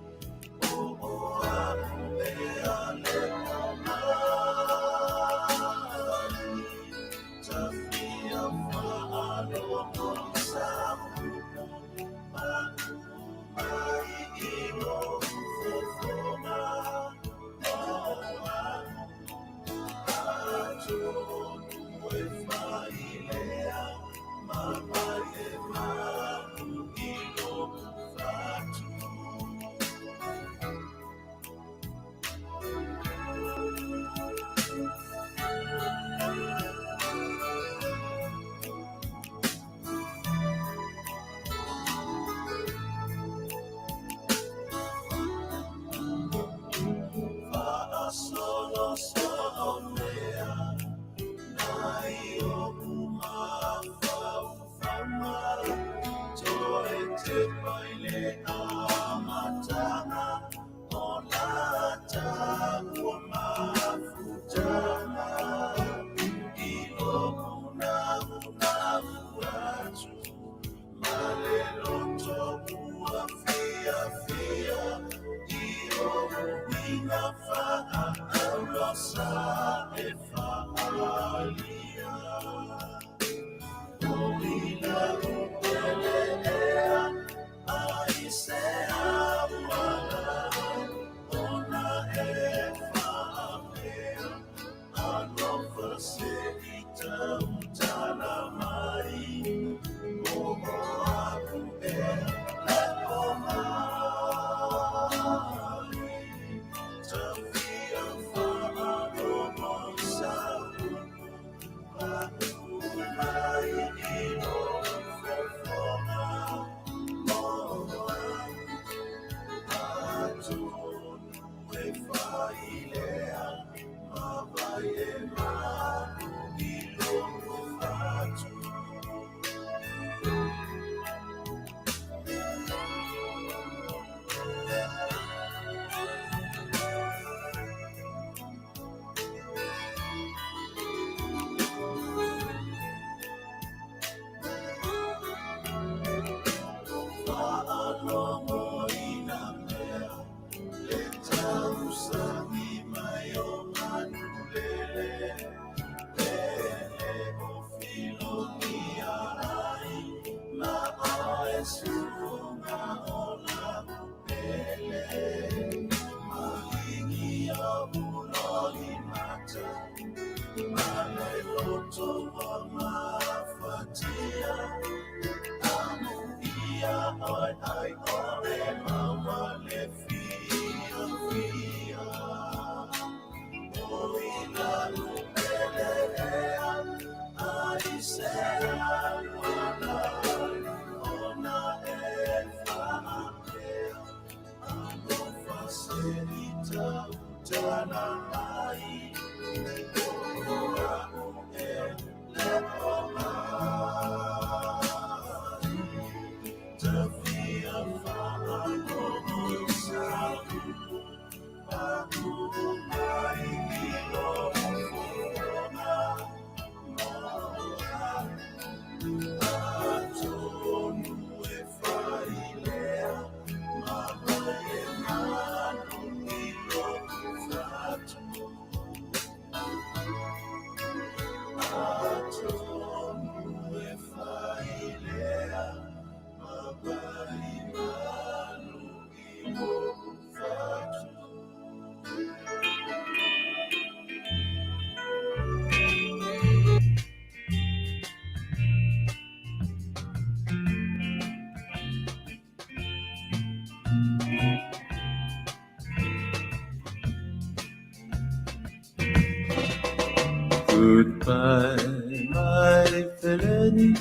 S7: Goodbye, my feleni,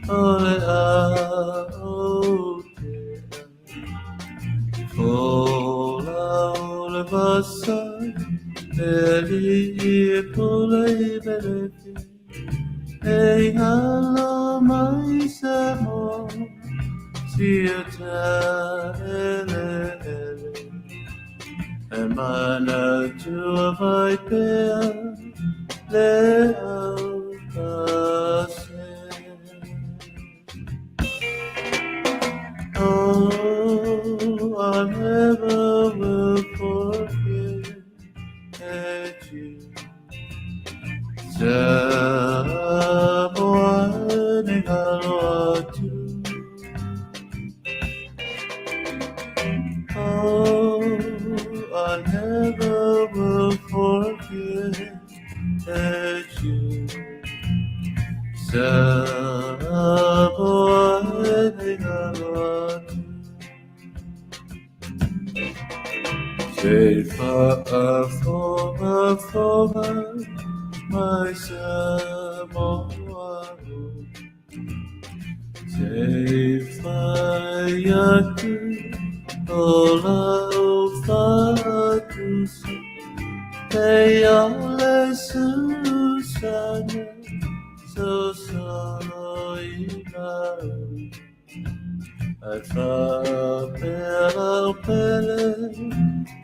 S7: o le a o te Fola o le vasa, e li i pule i belefi, e ngalo mai sa mo, sia ta ele ele. E mana tua vai pea, le au pase. Oh, I never will forget you. Samoa ni alo atu. Oh, I never will forget you. Samoa ni alo atu. Se fa'afoga foga mai Samoa o. Se fai atu o lau fa'atusi, e ale susana, so solo i lau. Ai fa'apea lau pele,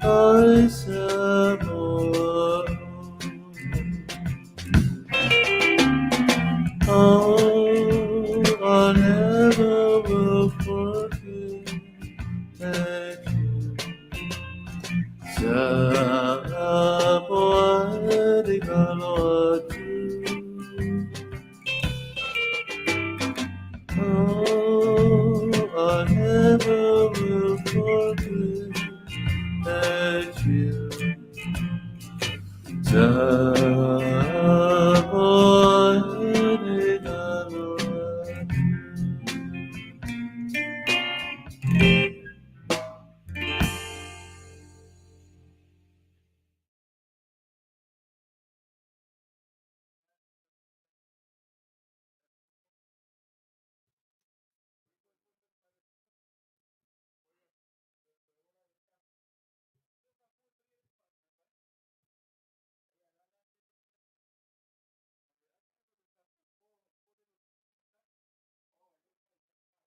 S7: oi Samoa.